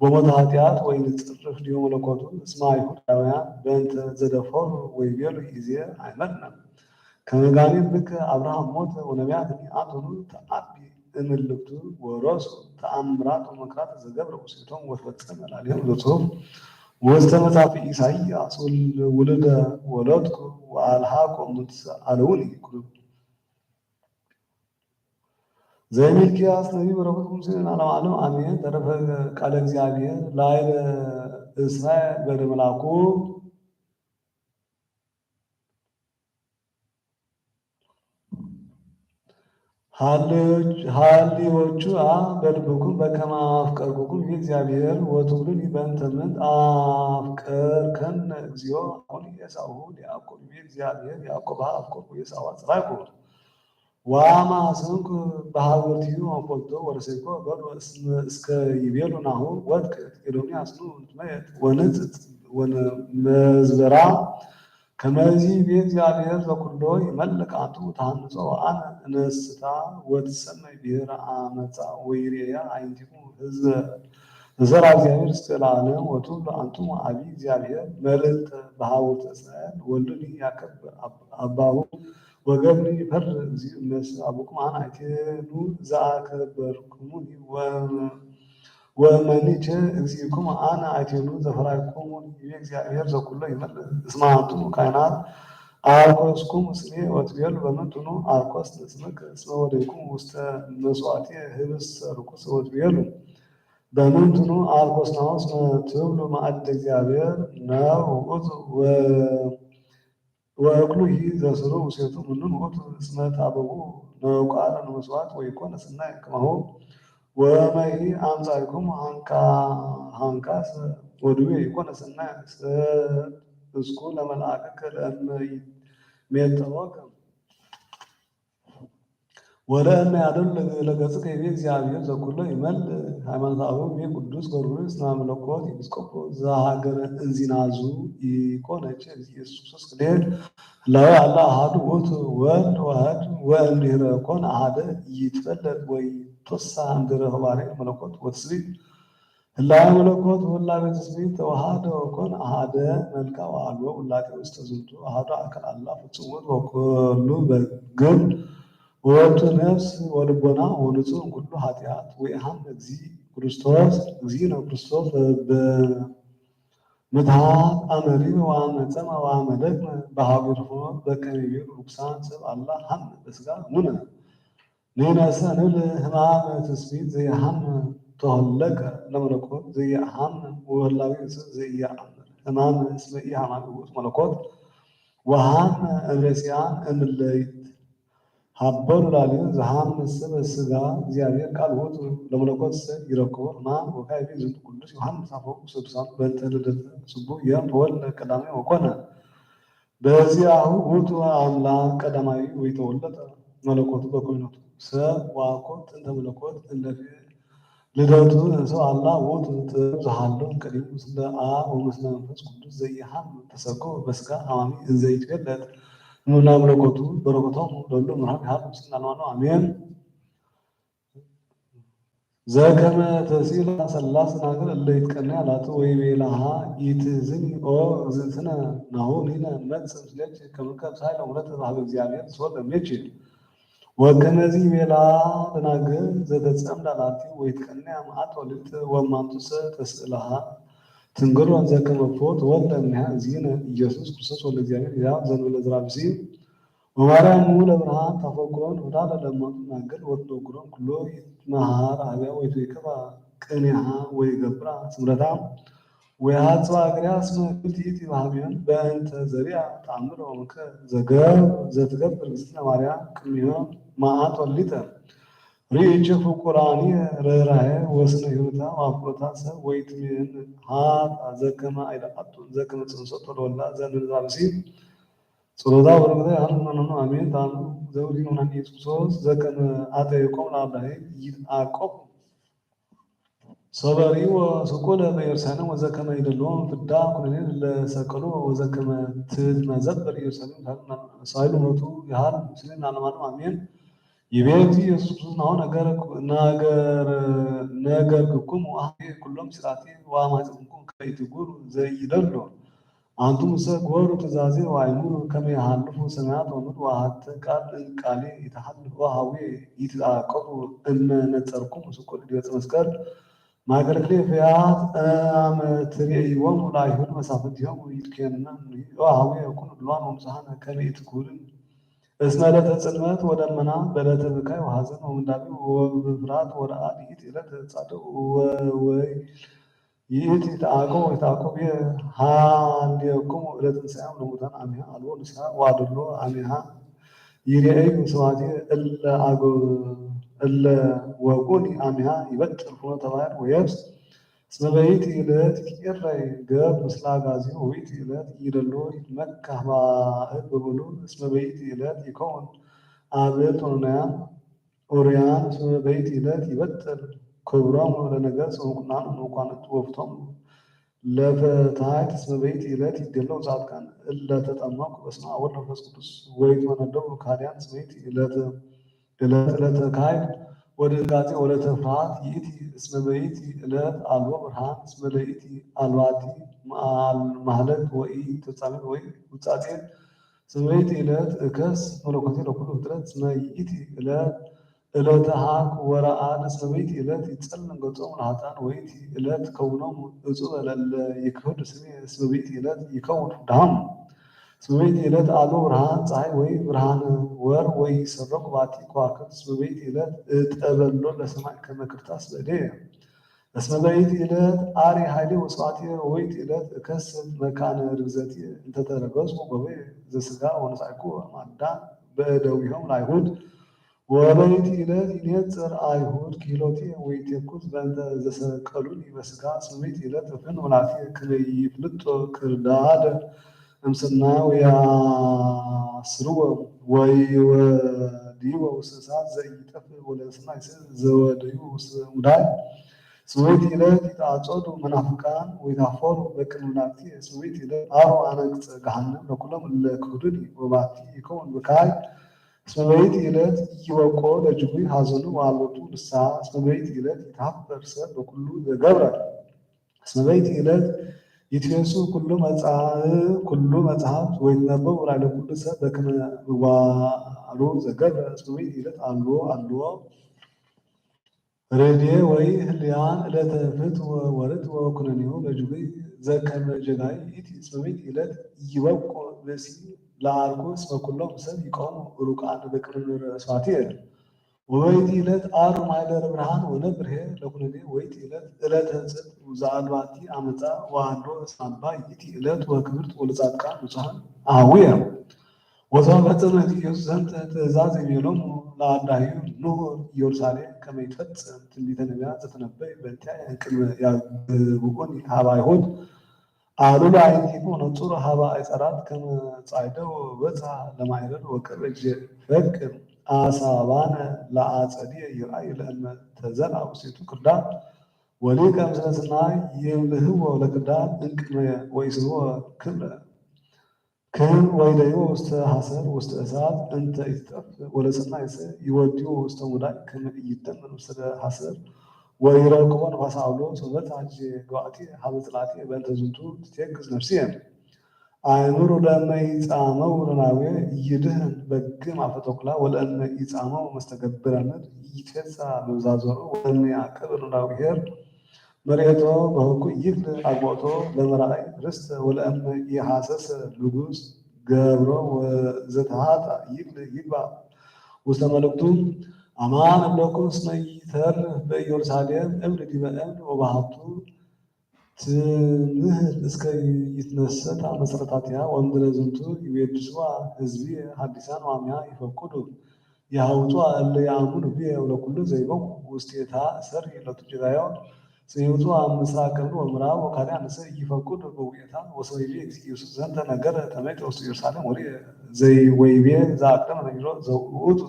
በሞተ ኃጢአት ወኢንጽርፍ ዲበ መለኮቱ። እስመ አይሁዳውያን በእንተ ዘደፈሩ ወይቤሉ ኢዜ አይመርነ ከመ ጋኔን ብከ አብርሃም ሞተ ወነቢያትኒ አንትኑ ተአቢ እምልክቱ ወረሱ ተአምራት ወመንክራት ዘገብረ ውስቴቶም ወፈጸመ ላዕሌሆም ዘጽሑፍ ውስተ መጻፍዕ ኢሳይያስ ውል-፣ ውሉደ ወለድኩ ወአልሃቆ ምትሰአለውኒ ኩሉ። ዘይሚልኪያስ ነቢይ በረከቱ ምስሌነ ለዓለመ ዓለም አሜን። ተረፈ ቃለ እግዚአብሔር ላዕለ እስራኤል በእደ መልአኩ። ሀልዮቹ አ በልብኩም በከመ አፍቀርኩኩም ይቤ እግዚአብሔር ወትብሉኒ በእንተ ምንት አፍቀርከነ እግዚኦ አሁን ኤሳው ለያዕቆብ ይቤ እግዚአብሔር ያዕቆብ አፍቀርኩ ኤሳው አጽላእኩ። ወአመ አሰንኩ በሀውርቲሁ አንኮቶ ወረሰይኮ በሉ እስመ እስከ ይቤሉ ናሁ ወድቅ ኤዶምያስ ኑ ንትመየጥ ወንጽጽ ወንመዝበራ። ከመዚ ይቤ እግዚአብሔር ዘኩሎ ይመልክ አንቱ ተሐንጾ ወአነ እነስታ ወትሰመይ ብሔረ አመጻ ወይሬያ አይንቲኩ ህዝበ ዘራ እግዚአብሔር እስከ ለዓለም ወትብሉ አንቱም አቢ እግዚአብሔር መልዕልተ በሀውርተ እስራኤል ወልድኒ ያከብር አብ-፣ አባሁ ወገብኒ ይፈር እግዚእ እምነስእ አቡክሙ አነ አይቴኑ ዘአከበርኩሙኒ ወ-፣ ወእመኒ ቼ እግዚእኩሙ አነ አይቴኑ ዘፈራይኩሙኒ ይቤ እግዚአብሔር ዘኩሎ ይመልክ። እስመ አንትሙ ካህናት አርኮስኩሙ ስሜ ወትቤሉ በምንትኑ አርኮስነ ስምከ እስመ ወደይኩሙ ውስተ መስዋዕትየ ህብስተ ርኩስ ወትቤሉ በምንትኑ አርኮስናሁ እስመ ትብሉ መዓደ እግዚአብሔር ነውር ውእቱ ወ-፣ ወእክሉሂ ዘስሩ ውስቴቱ ምኑን ውእቱ እስመ ታበዉ ነውቃረ ለመስዋዕት ወይኮነ ሠናይ ከማሁ ወመሂ አምጻእኩሙ ሐንካ-፣ ሐንካሰ ወድዌ ይኮነ ሠናይ ሰ-፣ እስኩ ለመልአከከ ለእመ ይሜጠወከ። ወለእመ ያደሉ ለገጽከ ይቤ እግዚአብሔር ዘኩሎ ይመልእ። ሃይማኖተ አበው ይቤ ቅዱስ ጊዮርጊስ መለኮት ኤጲስቆጶስ ዘሀገረ እንዚናዙ ኢኮነች። ኢየሱስ ክርስቶስ ክልኤ ህላዌ አላ አሐዱ ውእቱ ወልድ ዋሕድ ወእምድኅረ ኮነ አሐደ ኢይትፈለጥ ወኢይትወሳ እምድረ ሆባሬ መለኮት ወትስብእት። ህላዌ መለኮት ወህላዌ ትስብእት ተዋሐደ ወኮነ አሐደ መልክአ ወአልቦ ውላጤ ውስተ ዝንቱ አሐዱ አካል አላ ፍጹም ውእቱ ወኩሉ በግብር ወወቱ ነፍስ ወልቦና ወንጹሕ እምኩሉ ኃጢአት። ወኢሐመ እግዚእ ክርስቶስ፣ እግዚእነ ክርስቶስ በምትሃት አመ ሪበ ወአመ ጸማ ወአመ ደክመ በሀዊርሆ በከመ ይቤሉ ርኩሳን ሰብ አላ ሐመ በሥጋ እሙነ። ንሕነሰ ንብል ህማመ ትስብእት ዘይሐምም ተሆለቀ ለመለኮት ዘይሐምም ወህላዌ ውእቱ ዘኢየአምር ህማመ እስመ ኢሐማሚ ውእቱ መለኮት ወሐመ እምሬስያን እምለ ይትሐበሩ ላዕሌሁ ዘሐምም ስብ ሥጋ እግዚአብሔር ቃል ውእቱ ለመለኮትሰ ይረክቦ ህማም ወካዕበ ዝንቱ ቅዱስ ዮሐንስ አፈወርቅ ቅዱሳን በእንተ ልደተ ስቡሕ ዮም ተወልደ ቀዳማዊ ወኮነ። በዚአሁ ውእቱ አምላክ ቀዳማዊ ወኢተወለጠ መለኮቱ በኩነቱ ሰብ ወአኮ ጥንተ መለኮት እለ ልደቱ እንሰው አላ ውእቱ ጥበብ ዘሃሎ እምቀዲሙ ምስለ አብ ወምስለ መንፈስ ቅዱስ ዘኢሐምም ተሰግኦ በሥጋ ሐማሚ እንዘ ይትገለጥ እምነ መለኮቱ በረከቶም ለሉ መርሃብ ይሃሉ ምስለ አማኑ አሜን። ዘከመ ተስኢላ ሠላሳ ደናግል እለ ይትቀነያ ላቲ ወይቤላሃ፣ ኢትሕዝኒ ኦ እግዝእትነ ናሁ ንሕነ ንመጽእ ምስሌኪ ከመ ከብሳይ ለምሕረት በሀበ እግዚአብሔር ስወር ለምኔኪ። ወከመዚ ይቤላ ደናግል ዘተጸምዳ ላቲ ወይትቀነያ መዓት ወልድት ወማንቱሰ ተስእላሃ ትንግሮን ዘከመ ፎ ተወልደ እምኔሃ እግዚእነ ኢየሱስ ክርስቶስ ወልደ እግዚአብሔር ያብ ዘንበለ ዝራብሲ ወማርያም እሙ ለብርሃን ታፈቅሮን ወዳለ ለማንቱ ደናግል ወትነግሮን ኩሎ ይትመሃር አብያ ወይትዌከባ ቅኔሃ ወይገብራ ስምረታ ወያጽባ እግሪያ እስመ ክልቲቲ በሀሚዮን በእንተ ዘሪአ ተአምር ወምክረ ዘገብ ዘትገብር እግዝእትነ ማርያም ቅድሚሆን መዓት ወሊተ ርኢኪ ፍቁራኒ ርህራሄ ወስነ ህይወታ ወአፍቅሮታ ሰብ ወይትሜን ሀጣ ዘከመ አይደአቱ ዘከመ ጽንሰቶ ለወላ ዘንዛብሲ ጸሎታ ወበረከታ ያህሉ መኖኑ አሜን። ታኑ ዘውዲን ወናን ኢየሱስ ክርስቶስ ዘከመ አጠየቆም ለአዳሄ ይትአቆብ ሶበሪዎ ስቁለ በኢየሩሳሌም ወዘከመ ይደልዎም ፍዳ ኩነኔ ለሰቀሉ ወዘከመ ትትመዘበር ኢየሩሳሌም ሳይሉ ሞቱ ያህል ምስሌነ ለዓለመ ዓለም አሜን። ይቤ እግዚእ ኢየሱስ ክርስቶስ ናሁ ነገር ነገር ነገርኩክሙ አሐዜ ኩሎ ምስጢራቲ ወአማሕጸንኩክሙ ከመ ኢትግበሩ ዘይደሎ አንቱም እሰ ግበሩ ትእዛዜ ወአእምሩ ከመ የሐልፉ ሰማያት ወምድር ወአሐቲ ቃል እም ቃሌ ይትሐልፍ ወሀዌ ይትአቀቡ እመ ነጸርኩሙ ስቁል ዲበ ዕፀ መስቀል ማእከለ ክልኤ ፍያት አመ ትሬእይዎሙ ለአይሁድ መሳፍንቲሆሙ ይትኬነኑ ወሀዌ ኩኑ ድልዋን ወምጹአነ ከመ ኢትኩህሉኒ እስመ ዕለተ ጽልመት ወደመና በዕለተ ብካይ ወሐዘን ወምንዳቤ ወበፍርሃት ወረዓድ ይእቲ ዕለት ጻድቅ ወወይል ይእቲ ተአቀቡ ወይትአቀቡ ይሃልየክሙ ዕለተ ትንሳኤ ለሙታን አሚሃ አልቦ ንስሐ ወአድሎ አሚሃ ይሬእዩ ስብሐቲ እለ አገ እለ ወቁኒ አሚሃ ይበጥር ፍኖተ ባሕር ወየብስ እስመ በይእቲ ዕለት ይትቄረይ ገብ ምስለ አግአዝዮ ወይእቲ ዕለት ይደሎ ይትመካህ ባእድ በበሉ እስመ በይእቲ ዕለት ይከውን አብዕልት ወኖናያን ኦርያን እስመ በይእቲ ዕለት ይበጥል ክብሮም ለነገሥት ወምኩናን ወመኳንንት ወፍቶም ለፈታሕት እስመ በይእቲ ዕለት ይዴለው ጻድቃን እለ ተጠመቁ በስመ አብ ወወልድ ወመንፈስ ቅዱስ ወይትመነደቡ ከሃዲያን እስመ ይእቲ ዕለት ዕለት ዕለተ ካይድ ወድንጋጼ ወዕለተ ፍርሃት ይእቲ እስመ በይእቲ ዕለት አልቦ ብርሃን እስመ ለይእቲ አልባቲ ማህለት ወኢ ተጻሜት ወኢ ውጻጼ እስመ በይእቲ ዕለት እከስ መለኮቴ ለኩሉ ፍጥረት እስመ ይእቲ ዕለት ዕለተ ሀክ ወረዓድ እስመ በይእቲ ዕለት ይጸልም ገጾሙ ለሀጣን ወይእቲ ዕለት ከውኖሙ እጹበ ለእለ ይክህዱ ስሜ እስመ በይእቲ ዕለት ይከውን ፍዳሆሙ። እስመ በይእቲ ዕለት አልቦ ብርሃን ፀሐይ ወይ ብርሃነ ወር ወይሰረቁ ባቲ ከዋክብት እስመ በይእቲ ዕለት እጠበሎ ለሰማይ ከመ ክርታስ በእዴየ። እስመ በይእቲ ዕለት አሪ ኃይሌ ወስብሐቴ ወይእቲ ዕለት እከስት መካነ ርግዘቴ እንተ ተረገጽኩ ጎበየ ዘሥጋ ወነሳእኩ እም አዳም በእደዊሆሙ ለአይሁድ ወበይእቲ ዕለት ይኔጽር አይሁድ ክህሎቴ ወይቴኩዝ በእንተ ዘሰቀሉኒ በሥጋ እስመ በይእቲ ዕለት እፍን ወላቴ ከመ ይፍልጦ ክርዳድ እምስና ወያስርዎ ወይወድይዎ ውስተ እሳት ዘኢይጠፍእ ወለሰማይ ስር ዘወደዩ ውስተ ሙዳይ እስመ በይእቲ ዕለት ይትአጸዱ መናፍቃን ወይትሃፈሩ በቅድመ መላእክቴ እስመ በይእቲ ዕለት አሩ አናቅጸ ገሃነም ለኩሎም እለ ክህዱኒ ወባቲ ይከውን ብካይ እስመ በይእቲ ዕለት ኢይበቆ ለጅጉይ ሐዘኑ ወአልቦቱ ንስሐ እስመ በይእቲ ዕለት ይትሃፈር ሰብ በኩሉ ዘገብረ እስመ በይእቲ ዕለት ይትፌሱ ኩሉ መጻእ ኩሉ መጽሐፍት ወይትነበቡ ላዕለ ኩሉ ሰብ በክመ ምግባሩ ዘገብረ እስመ በይእቲ ዕለት አልቦ አልቦ ርዴ ወይ ህልያን ዕለተ ፍትወ ወርትወ ኩነኔሁ ለጅጉይ ዘከመ ጀጋይ ይእቲ እስመ በይእቲ ዕለት ኢይበቁ ብእሲ ለዐርኩ እስመ ኩሎም ሰብ ይቀውሙ ሩቃን በቅድመ ርእሳቲሁ። ወበይእቲ ዕለት አሩ ማይደረ ብርሃን ወነብር ኄር ለኩነኔ ወይእቲ ዕለት ዕለተ ጽድቅ ዘአልባቲ አመጻ ወአድሎ እስመ አልባ ይእቲ ዕለት ወክብርት ወለጻድቃን ንጹሐን አሃውየ። ወሶበ ፈጸመ እግዚእ ኢየሱስ ዘንተ ትእዛዝ ይቤሎሙ ለአዳህዩ ንዑ ኢየሩሳሌም ከመ ይትፈጸም ትንቢተ ነቢያት ዘተነበየ በእንቲአየ እምቅድመ ያግብኡኒ ሀበ አይሁድ። አሉ ለአዕይንቲክሙ ወነጽሩ ሀበ አይጻራት ከመ ጻዕደ ወበጽሐ ለማይረር ወቀርበ ጊዜ ፈቅር አሳባነ ለአጸድየ ይርአዩ ለእመ ተዘርአ ውስቴቱ ክርዳድ ወሊቀ ምስለ ስናይ ይምልህዎ ለክርዳድ እምቅድመ ወኢስእልዎ ክብረ ክም ወይደይዎ ውስተ ሐሰር ውስተ እሳት እንተ ኢትጠፍ ወለሰናይሰ ይወድዩ ውስተ ሙዳይ ክም ኢይደመር ውስተ ሐሰር ወይረክቦ ነፋስ አውሎ ሶበት ሐጂ ገባእቲ ሀበ ጽላቲ በእንተ ዝንቱ ትትየግዝ ነፍስየ። አእምሩ ለእመ ኢጻመው ለናዌ ይድህን በግም አፈ ተኩላ ወለእመ ኢጻመው መስተገብረ ምድር ይትፌጻ መብዛዘሩ ወለእመ ያዕቅብ ለናዌ ኄር መርኤቶ በህኩ ይክል አግቦእቶ ለመራእይ ርስት ወለእመ ኢሐሰሰ ንጉስ ገብሮ ወዘተሃጣ ይክል ይግባእ ውስተ መልእክቱ። አማን እብለኩም እስመ ይተርፍ በኢየሩሳሌም እብን ዲበ እብን ወበሃቱ ትምህል እስከ ይትነሰታ መሰረታቲሃ ወእምድረ ዝንቱ ይቤድስዋ ህዝቢ ሐዲሳን ዋሚያ ይፈቁዱ የሐውጹ እለ ያአምኑ ብየ ወለኩሉ ዘይበው ውስቴታ እሰሪ ለቱ ጀጋዮ። ሰይውጹ አምስራ ቅርብ ወምራብ ወካልአንሰ ኢይፈቁድ በውኤታ። ወሰይቤ እግዚእ ኢየሱስ ዘንተ ነገር ተመይጠ ውስተ ኢየሩሳሌም ወርኤ ዘይወይቤ ዘአቅደመ ነጊሮ ዘውቱ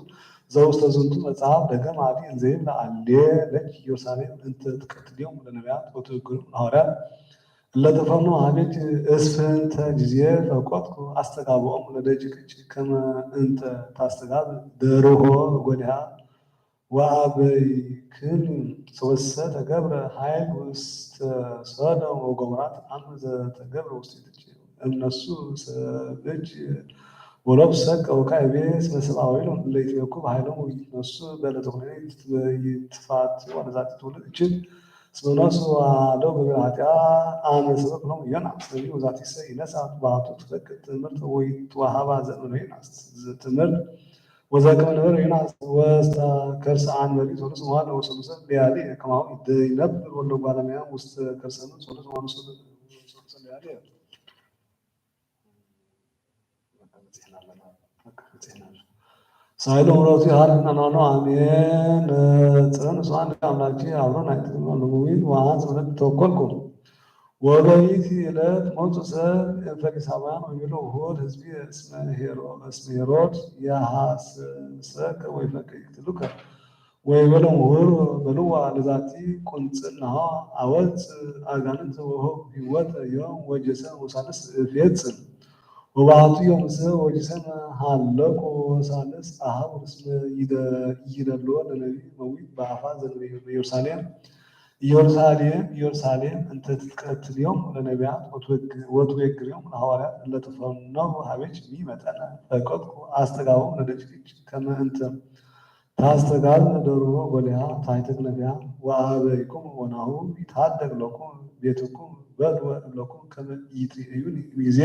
ዘውስተ ዝንቱ መጽሐፍ ደገም አዲ እንዘይብል አሌ ለች ኢየሩሳሌም እንተ ትቀትልዮም ለነቢያት ወትእግርም ለሐዋርያት እለ ተፈኑ ሀቤት እስፍንተ ጊዜ ፈቆጥኩ አስተጋብኦም ለደቂቅች ከመ እንተ ታስተጋብ ደርሆ ጎዲሃ ወአበይክን ወሰ ተገብረ ኃይል ውስተ ሰዶም ወገሞራት አመ ዘተገብረ ውስቴትች እምነሱ ሰብእች ወሎብሰ ቀውካ እቤ እስመ ሰብአዊ ሎም እለ ይትቤኩ በኃይሎም ወይትነሱ በለተኩነኒ ይትፋት ወለዛቲ ትውልድ እችል እስመ ነሱ አሐደው በግብረ ኃጢአት አመ ሰበክ ሎም ዮናስ ነቢይ ወዛቲሰ ይነሳ ባቱ ትፈቅድ ትምህርት ወይትወሃባ ዘእመነ ዮናስ ትምህርት ወዘከመ ነበረ ዮናስ ውስተ ከርሰ አንበሪ ሠሉሰ መዋዕለ ወሠሉሰ ለያሊ ከማሁ ይነብር ወልደ እጓለ እመሕያም ውስተ ከርሰ እሙ ሠሉሰ መዋዕለ ወሠሉሰ ለያሊ። ሳይሎ ምረቱ ይሃርና ኖኖ አሜን። ጽዮን እጽዋን አምላኪ አብሮን አይትግኖ ለሙዊን ወአንስ ምረት ተወከልኩ። ወበይእቲ ዕለት መጹ ሰብእ እምፈሪሳውያን ወይቤሎ ውሁድ ህዝቢ እስመ ሄሮ-፣ እስመ ሄሮድስ የሐስሰከ ወይፈቅድ ይቅትሉከ። ወይቤሎም ውሁድ በልዋ ለዛቲ ቁንጽልናሆ አወጽእ አጋንንት ወሆብ ህይወተ ዮም ወጀሰም ወሳልስ እፌጽም። ወበአሐቲ ዮም እሰ ወጀሰም ሀለቁ ወሳልስ አሐው እስመ ይደ-፣ ይደልዎ ለነቢይ መዊት በአፋ ዘእንበ ኢየሩሳሌም። ኢየሩሳሌም፣ ኢየሩሳሌም፣ እንተ ትትቀትል ዮም ለነቢያት ወትወግ-፣ ወትወግር ዮም ለሐዋርያት እለ ተፈነው ሀቤኪ መጠነ ፈቀድኩ አስተጋብኦም ለደቂቅኪ ከመ እንተ ታስተጋብ ደርሆ ጎሊሃ ታሕተ ክነፊሃ። ወአበይኩም ወናሁ ይትሐደግ ለኩም ቤትኩም በል ወእብለኩም ከመ ኢትርእዩኒ እምይእዜ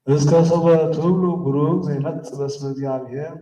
እስከ ሶበ ትብሉ ብሩክ ዘይመጽእ በስመ እግዚአብሔር።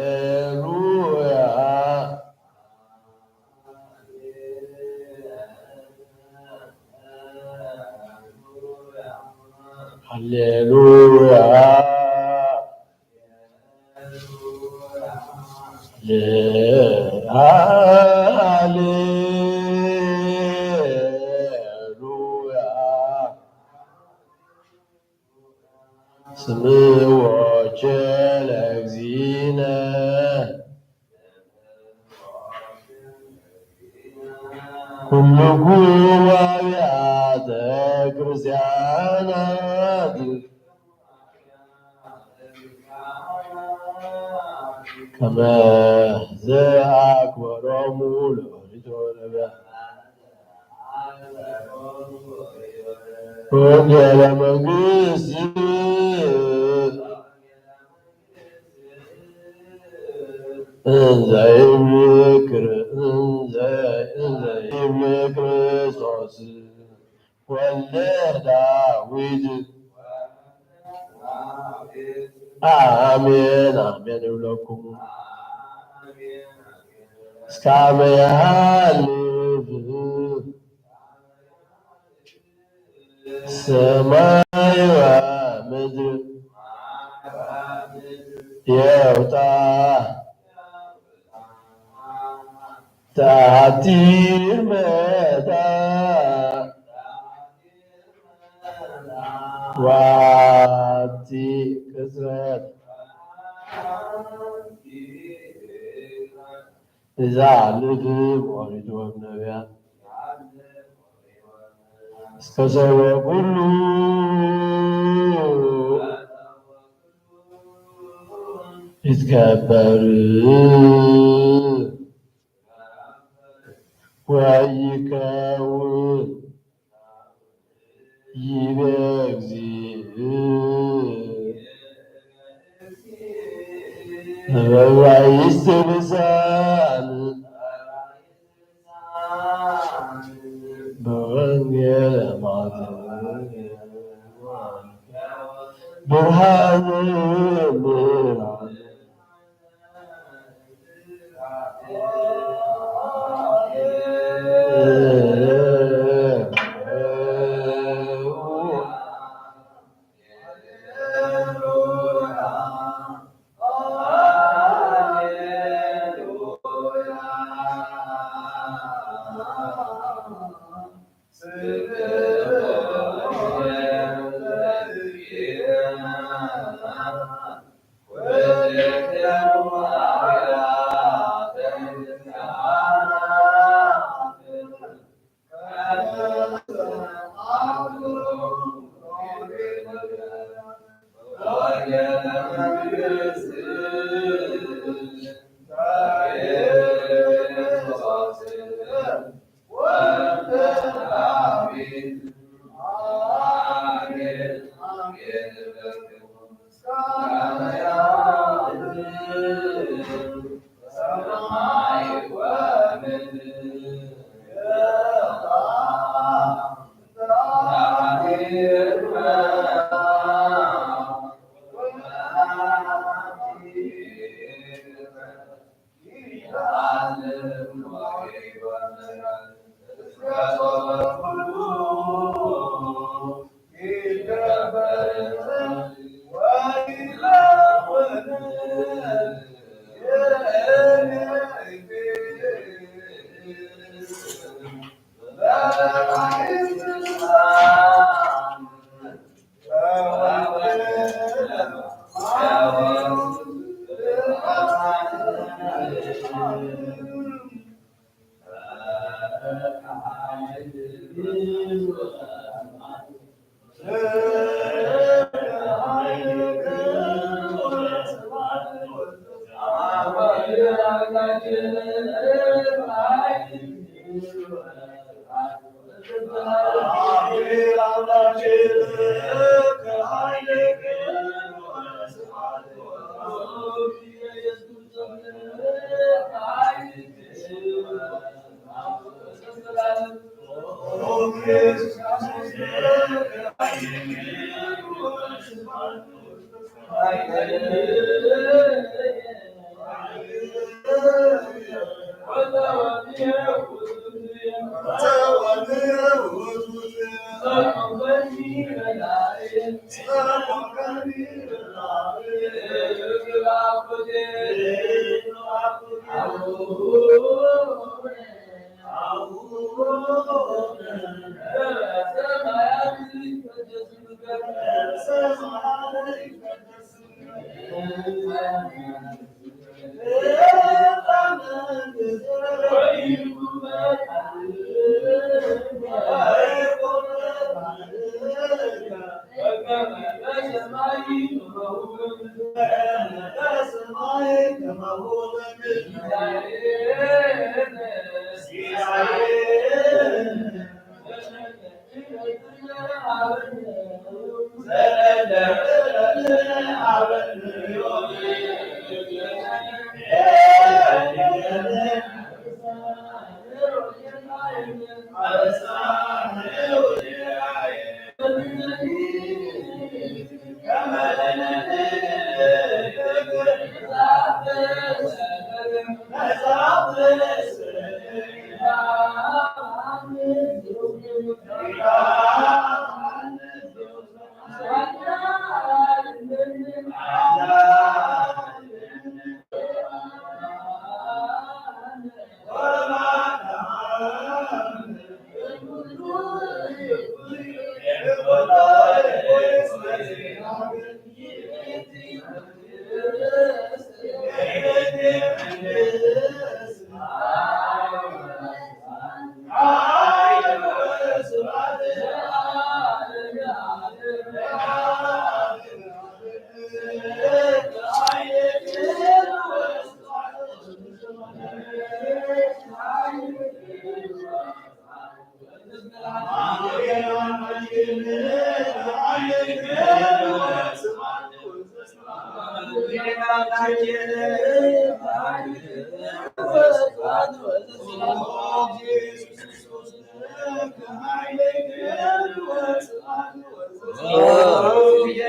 ሃሌ-ሉያ። ሃሌ-ሉያ። ሃሌ-ሉያ። ስምዑ ኆወ ለእግዚእነ። ኩልኩም አብያተ ክርስቲያናት ከመ ዘአክበሮሙ ለኦሪት ወነቢያት ወንጌለ መንግስት። እንዘ ይብል ክር-፣ እንዘ፣ እንዘ ይብል ክርስቶስ ወልደ ዳዊት። አሜን፣ አሜን እብለኩም። እስካመ የሃልፍ ሰማይ ወምድር ይውጣ። ተአቲር መጣ ዋቲ ቅጽበት እዛ ልብ ኦሪት ወነቢያት እስከ ሰው ኩሉ ይትከበር ወይከውን ይቤ እግዚእ። በዕብራይስጥ ልሳን በወንጌል ማቴዎስ ብርሃን ብርሃን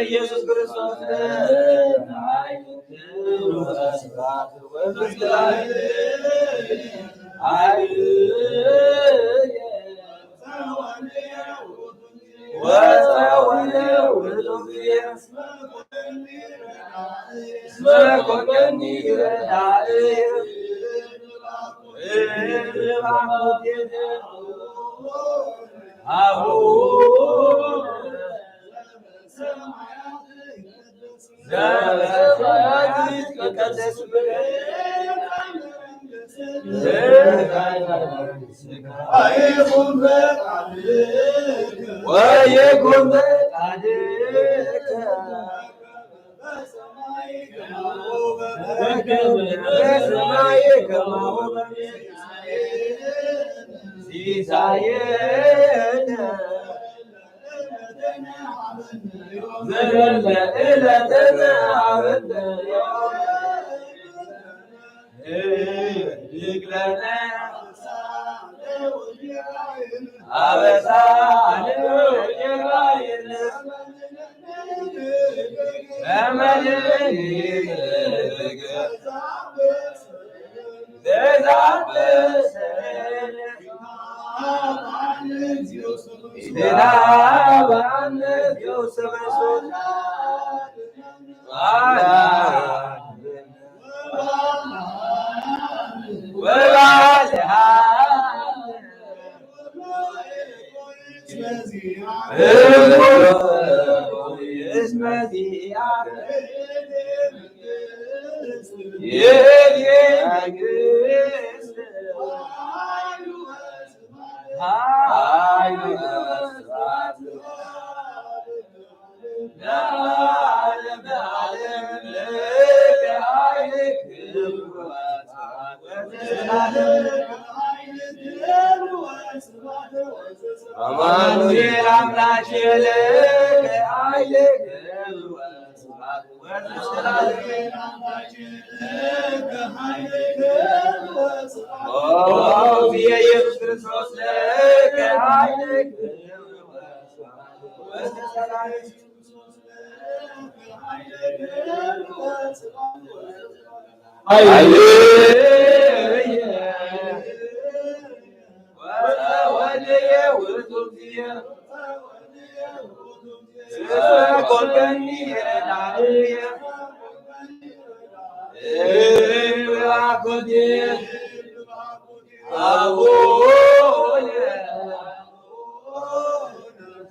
Иисус Христос. አማኑኤል አምላክ ለከ ሀይል ክብር ወስብሐት። ኦ ኢየሱስ ክርስቶስ ለከ ሀይል ክብር ወስብሐት።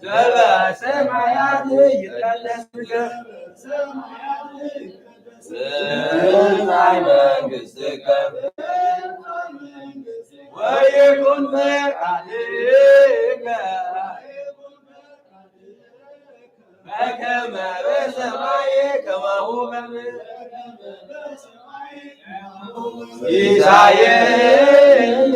سبع سماوات يقدسك، سبع منقستك، ويكن فقدك በከመ በሰማይ ከማሁ በምድር። ሲሳየነ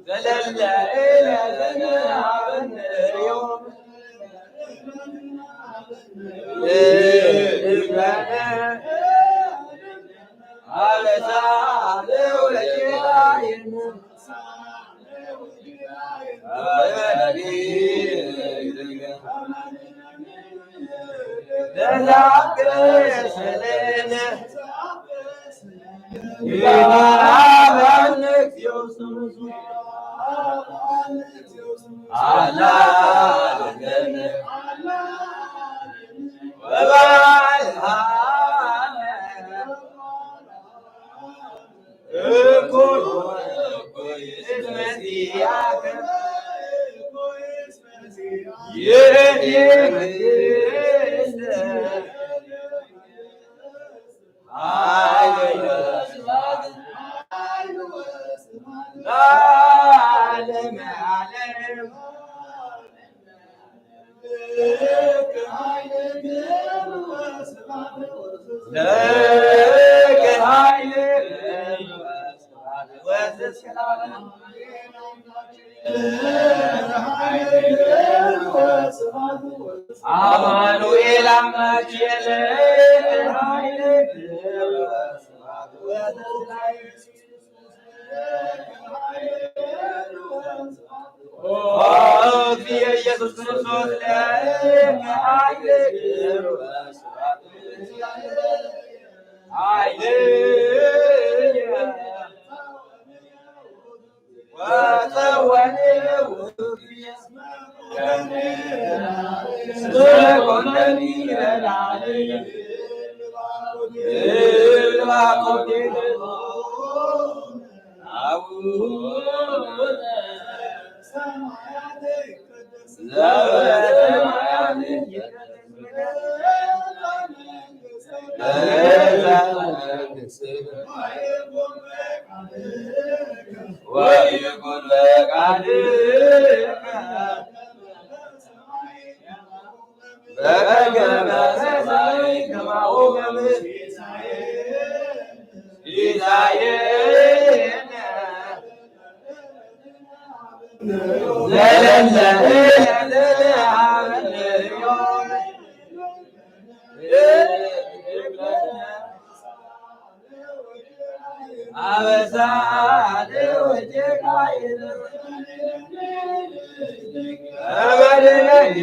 ዘለለ ዕለትነ ሀበነ ዮም። አበሳነ ወጌጋየነ አማኑኤል አምላክ የለ ኃይል ኢየሱስ ክርስቶስ ለከ ኃይል ኃይል ወይኩን ፈቃድከ በከመ በሰማይ ከማሁ በምድር። ሲሳየነ ዘለለ ዕለትነ ሀበነ ዮም። አበሳነ ወጌጋየነ ከመ ንሕነኒ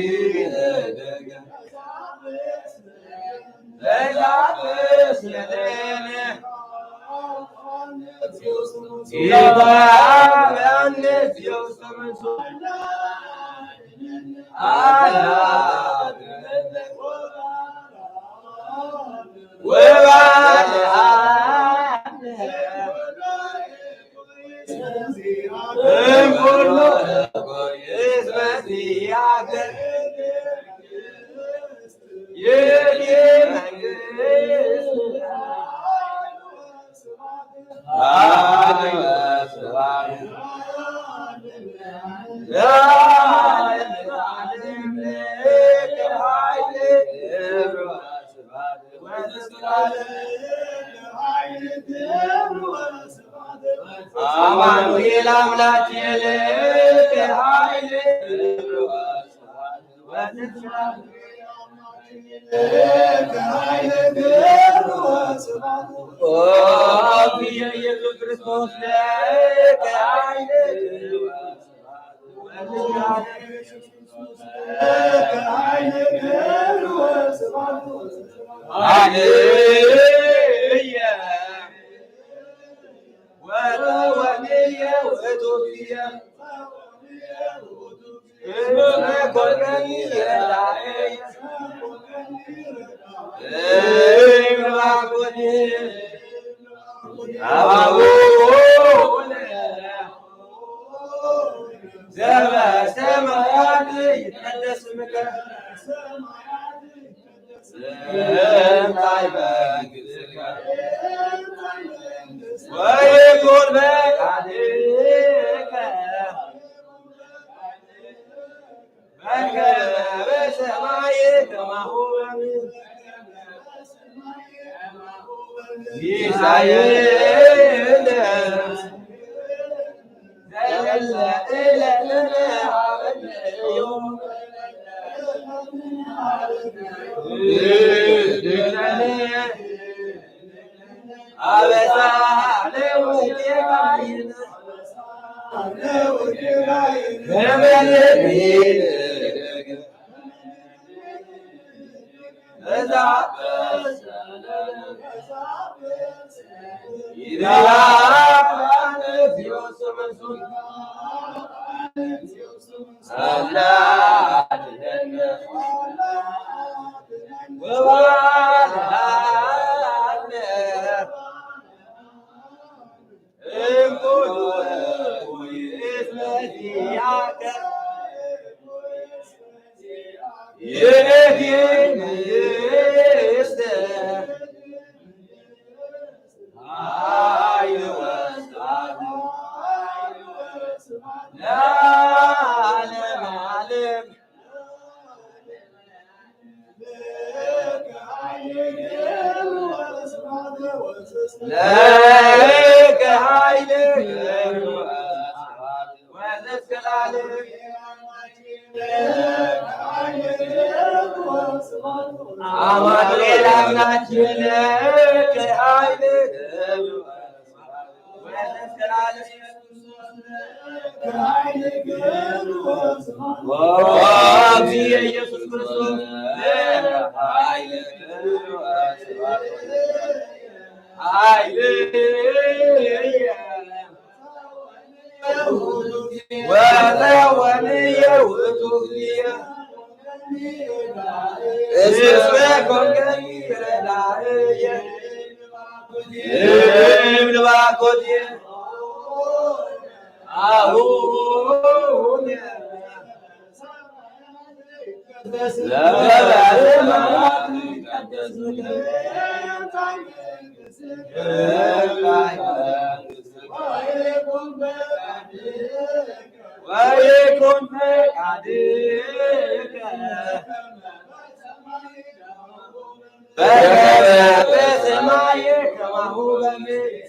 ንሕነኒ። አማኑኤል አምላክ የለ ኃይል ኦ ኢየሱስ ክርስቶስ ለከ ኃይል ويكن فقدك فكما في السماء كما هو في الأرض. ኢየሱስ ክርስቶስ ويكن فقدك فكما في السماء كما هو في الأرض.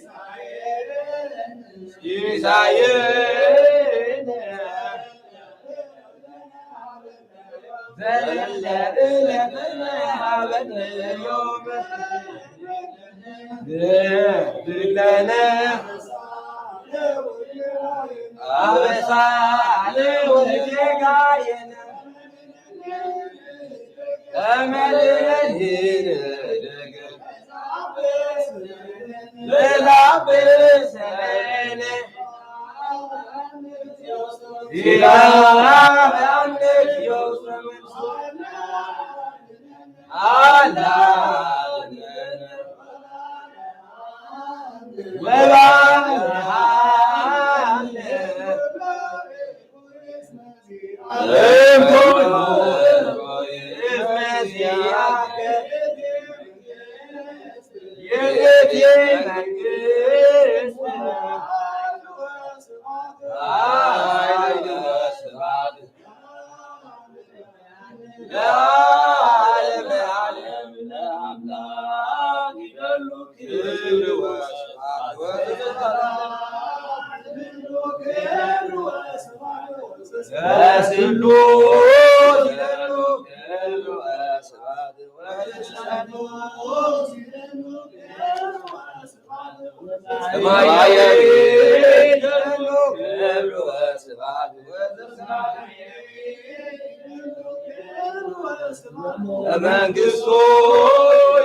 መንግስቱ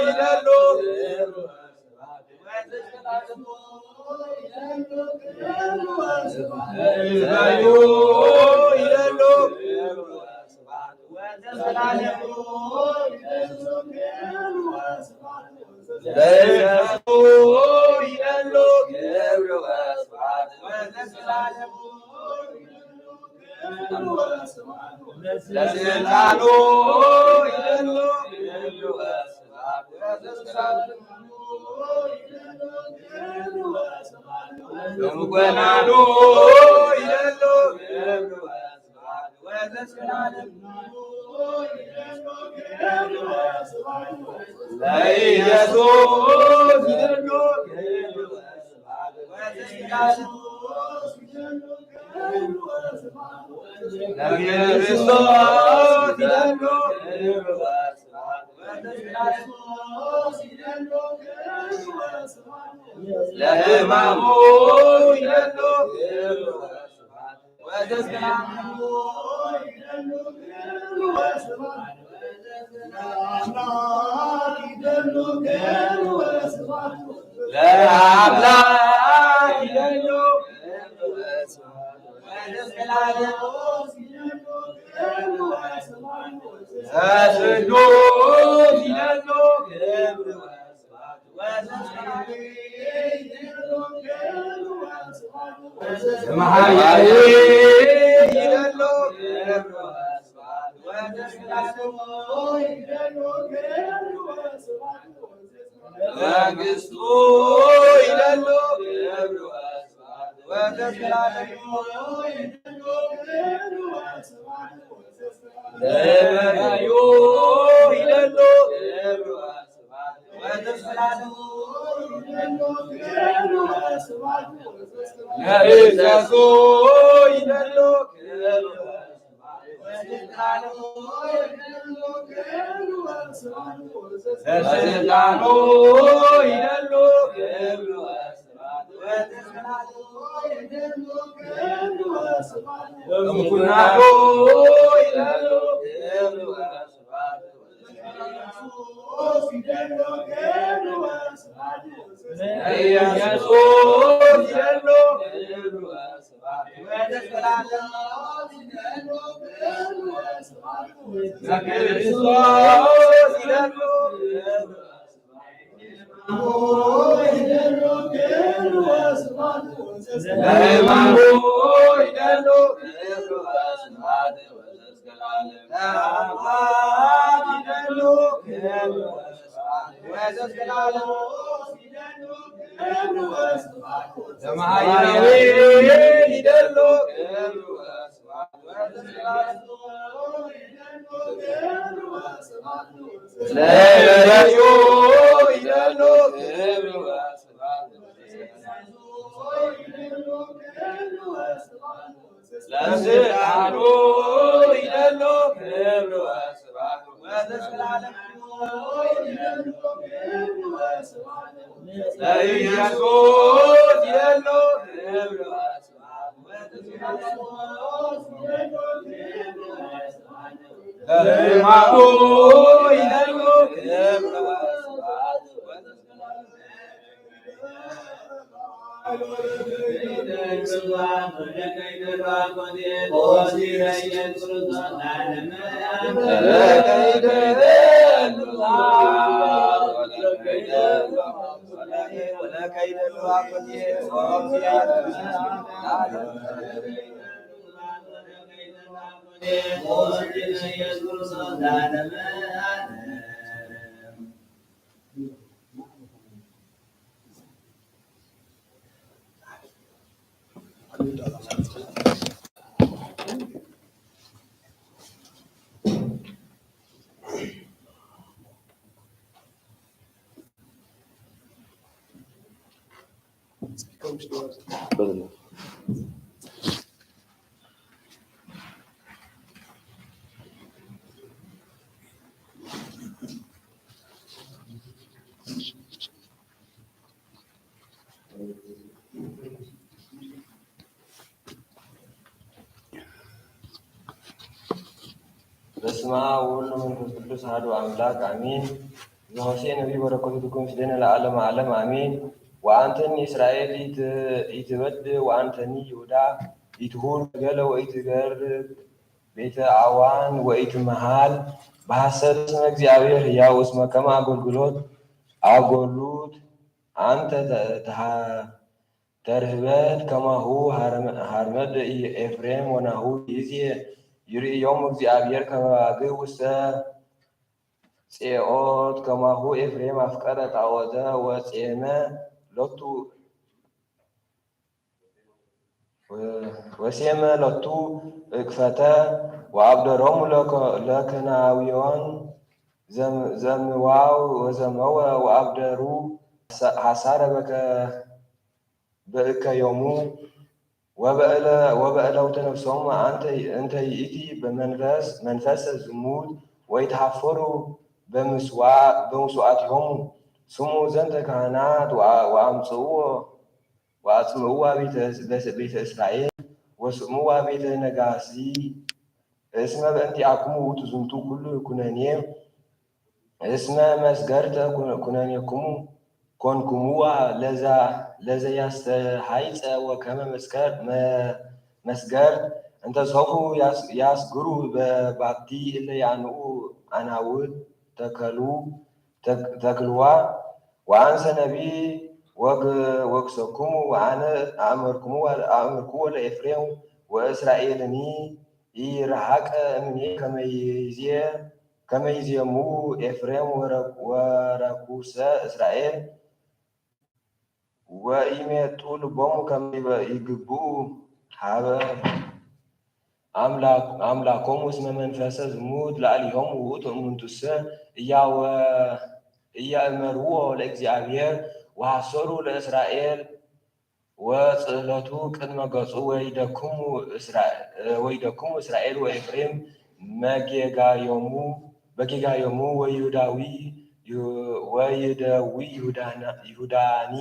ይደሉ። በስመ ወወልድ ወመንፈስ ቅዱስ አሐዱ አምላክ አሜን። ዘሆሴዕ ነቢይ በረከቱ ድኩም ምስሌነ ለዓለመ ዓለም አሜን። ወአንተኒ እስራኤል ኢት-፣ ኢትበድእ ወአንተኒ ይሁዳ ኢትሁር ገለ ወኢትገርግ ቤተ አዋን ወኢትመሃል በሐሰት እስመ እግዚአብሔር ሕያው እስመ ከመ አገልግሎት አጎሉት አንተ ተ-፣ ተሃ-፣ ተርህበት ከማሁ ሀርመ-፣ ሀርመት ለኤፍሬም ወናሁ ይዜ ይርእዮም እግዚአብሔር ከመ ባግዕ ውስተ ጼኦት ከማሁ ኤፍሬም አፍቀረ ጣኦተ ወጼመ ሎቱ ወ-፣ ወሴመ ሎቱ እቅፈተ ወአብደሮሙ ለከ-፣ ለከናውዮን ዘም-፣ ዘምዋው ወዘመወ ወአብደሩ ሐሳ-፣ ሐሳረ በከ-፣ በእከዮሙ ወበእለ-፣ ወበእለውተ ነፍሶሙ አንተ ይ-፣ እንተ ይእቲ በመንፈስ፣ መንፈሰ ዝሙት ወይትሐፈሩ በምስዋ-፣ በምስዋዕቲሆሙ። ስሙ ዘንተ ካህናት ወአ-፣ ወአምጽእዎ ወአጽምእዋ ቤተ፣ ቤተ እስራኤል ወስምዋ ቤተ ነጋሲ እስመ በእንቲአክሙ ውእቱ ዝንቱ ኩሉ ኩነኔ እስመ መስገርተ ኩነ-፣ ኩነኔክሙ ኮንኩምዋ ለዛ-፣ ለዘያስተሃይጸ ወከመ መስከር-፣ መ-፣ መስገርት እንተ ሶፉ ያስ-፣ ያስግሩ በ-፣ ባቲ እለ ያንኡ አናውት ተከሉ-፣ ተክ-፣ ተክልዋ ወአንሰ ነቢይ ወግ-፣ ወግሰኩሙ ወአነ አእመርኩሙ ወ-፣ አእመርኩዎ ለኤፍሬም ወእስራኤልኒ ኢረሃቀ እምኔ ከመ ይዜ-፣ ከመ ይዜሙ ኤፍሬም ወረ-፣ ወረኩሰ እስራኤል ወኢሜጡ ልቦሙ ከመ ይበ-፣ ይግብኡ ሀበ አምላ-፣ አምላኮሙ እስመ መንፈሰ ዝሙት ላዕሌሆሙ ውእቱ እሙንቱሰ እያወ-፣ እያእመርዎ ለእግዚአብሔር ወሐሰሩ ለእስራኤል ወጽእለቱ ቅድመ ገጹ ወይደክሙ እስራ-፣ ወይደክሙ እስራኤል ወኤፍሬም መጌጋዮሙ፣ መጌጋዮሙ ወይሁዳዊ፣ ወይደዊ ይሁዳና-፣ ይሁዳኒ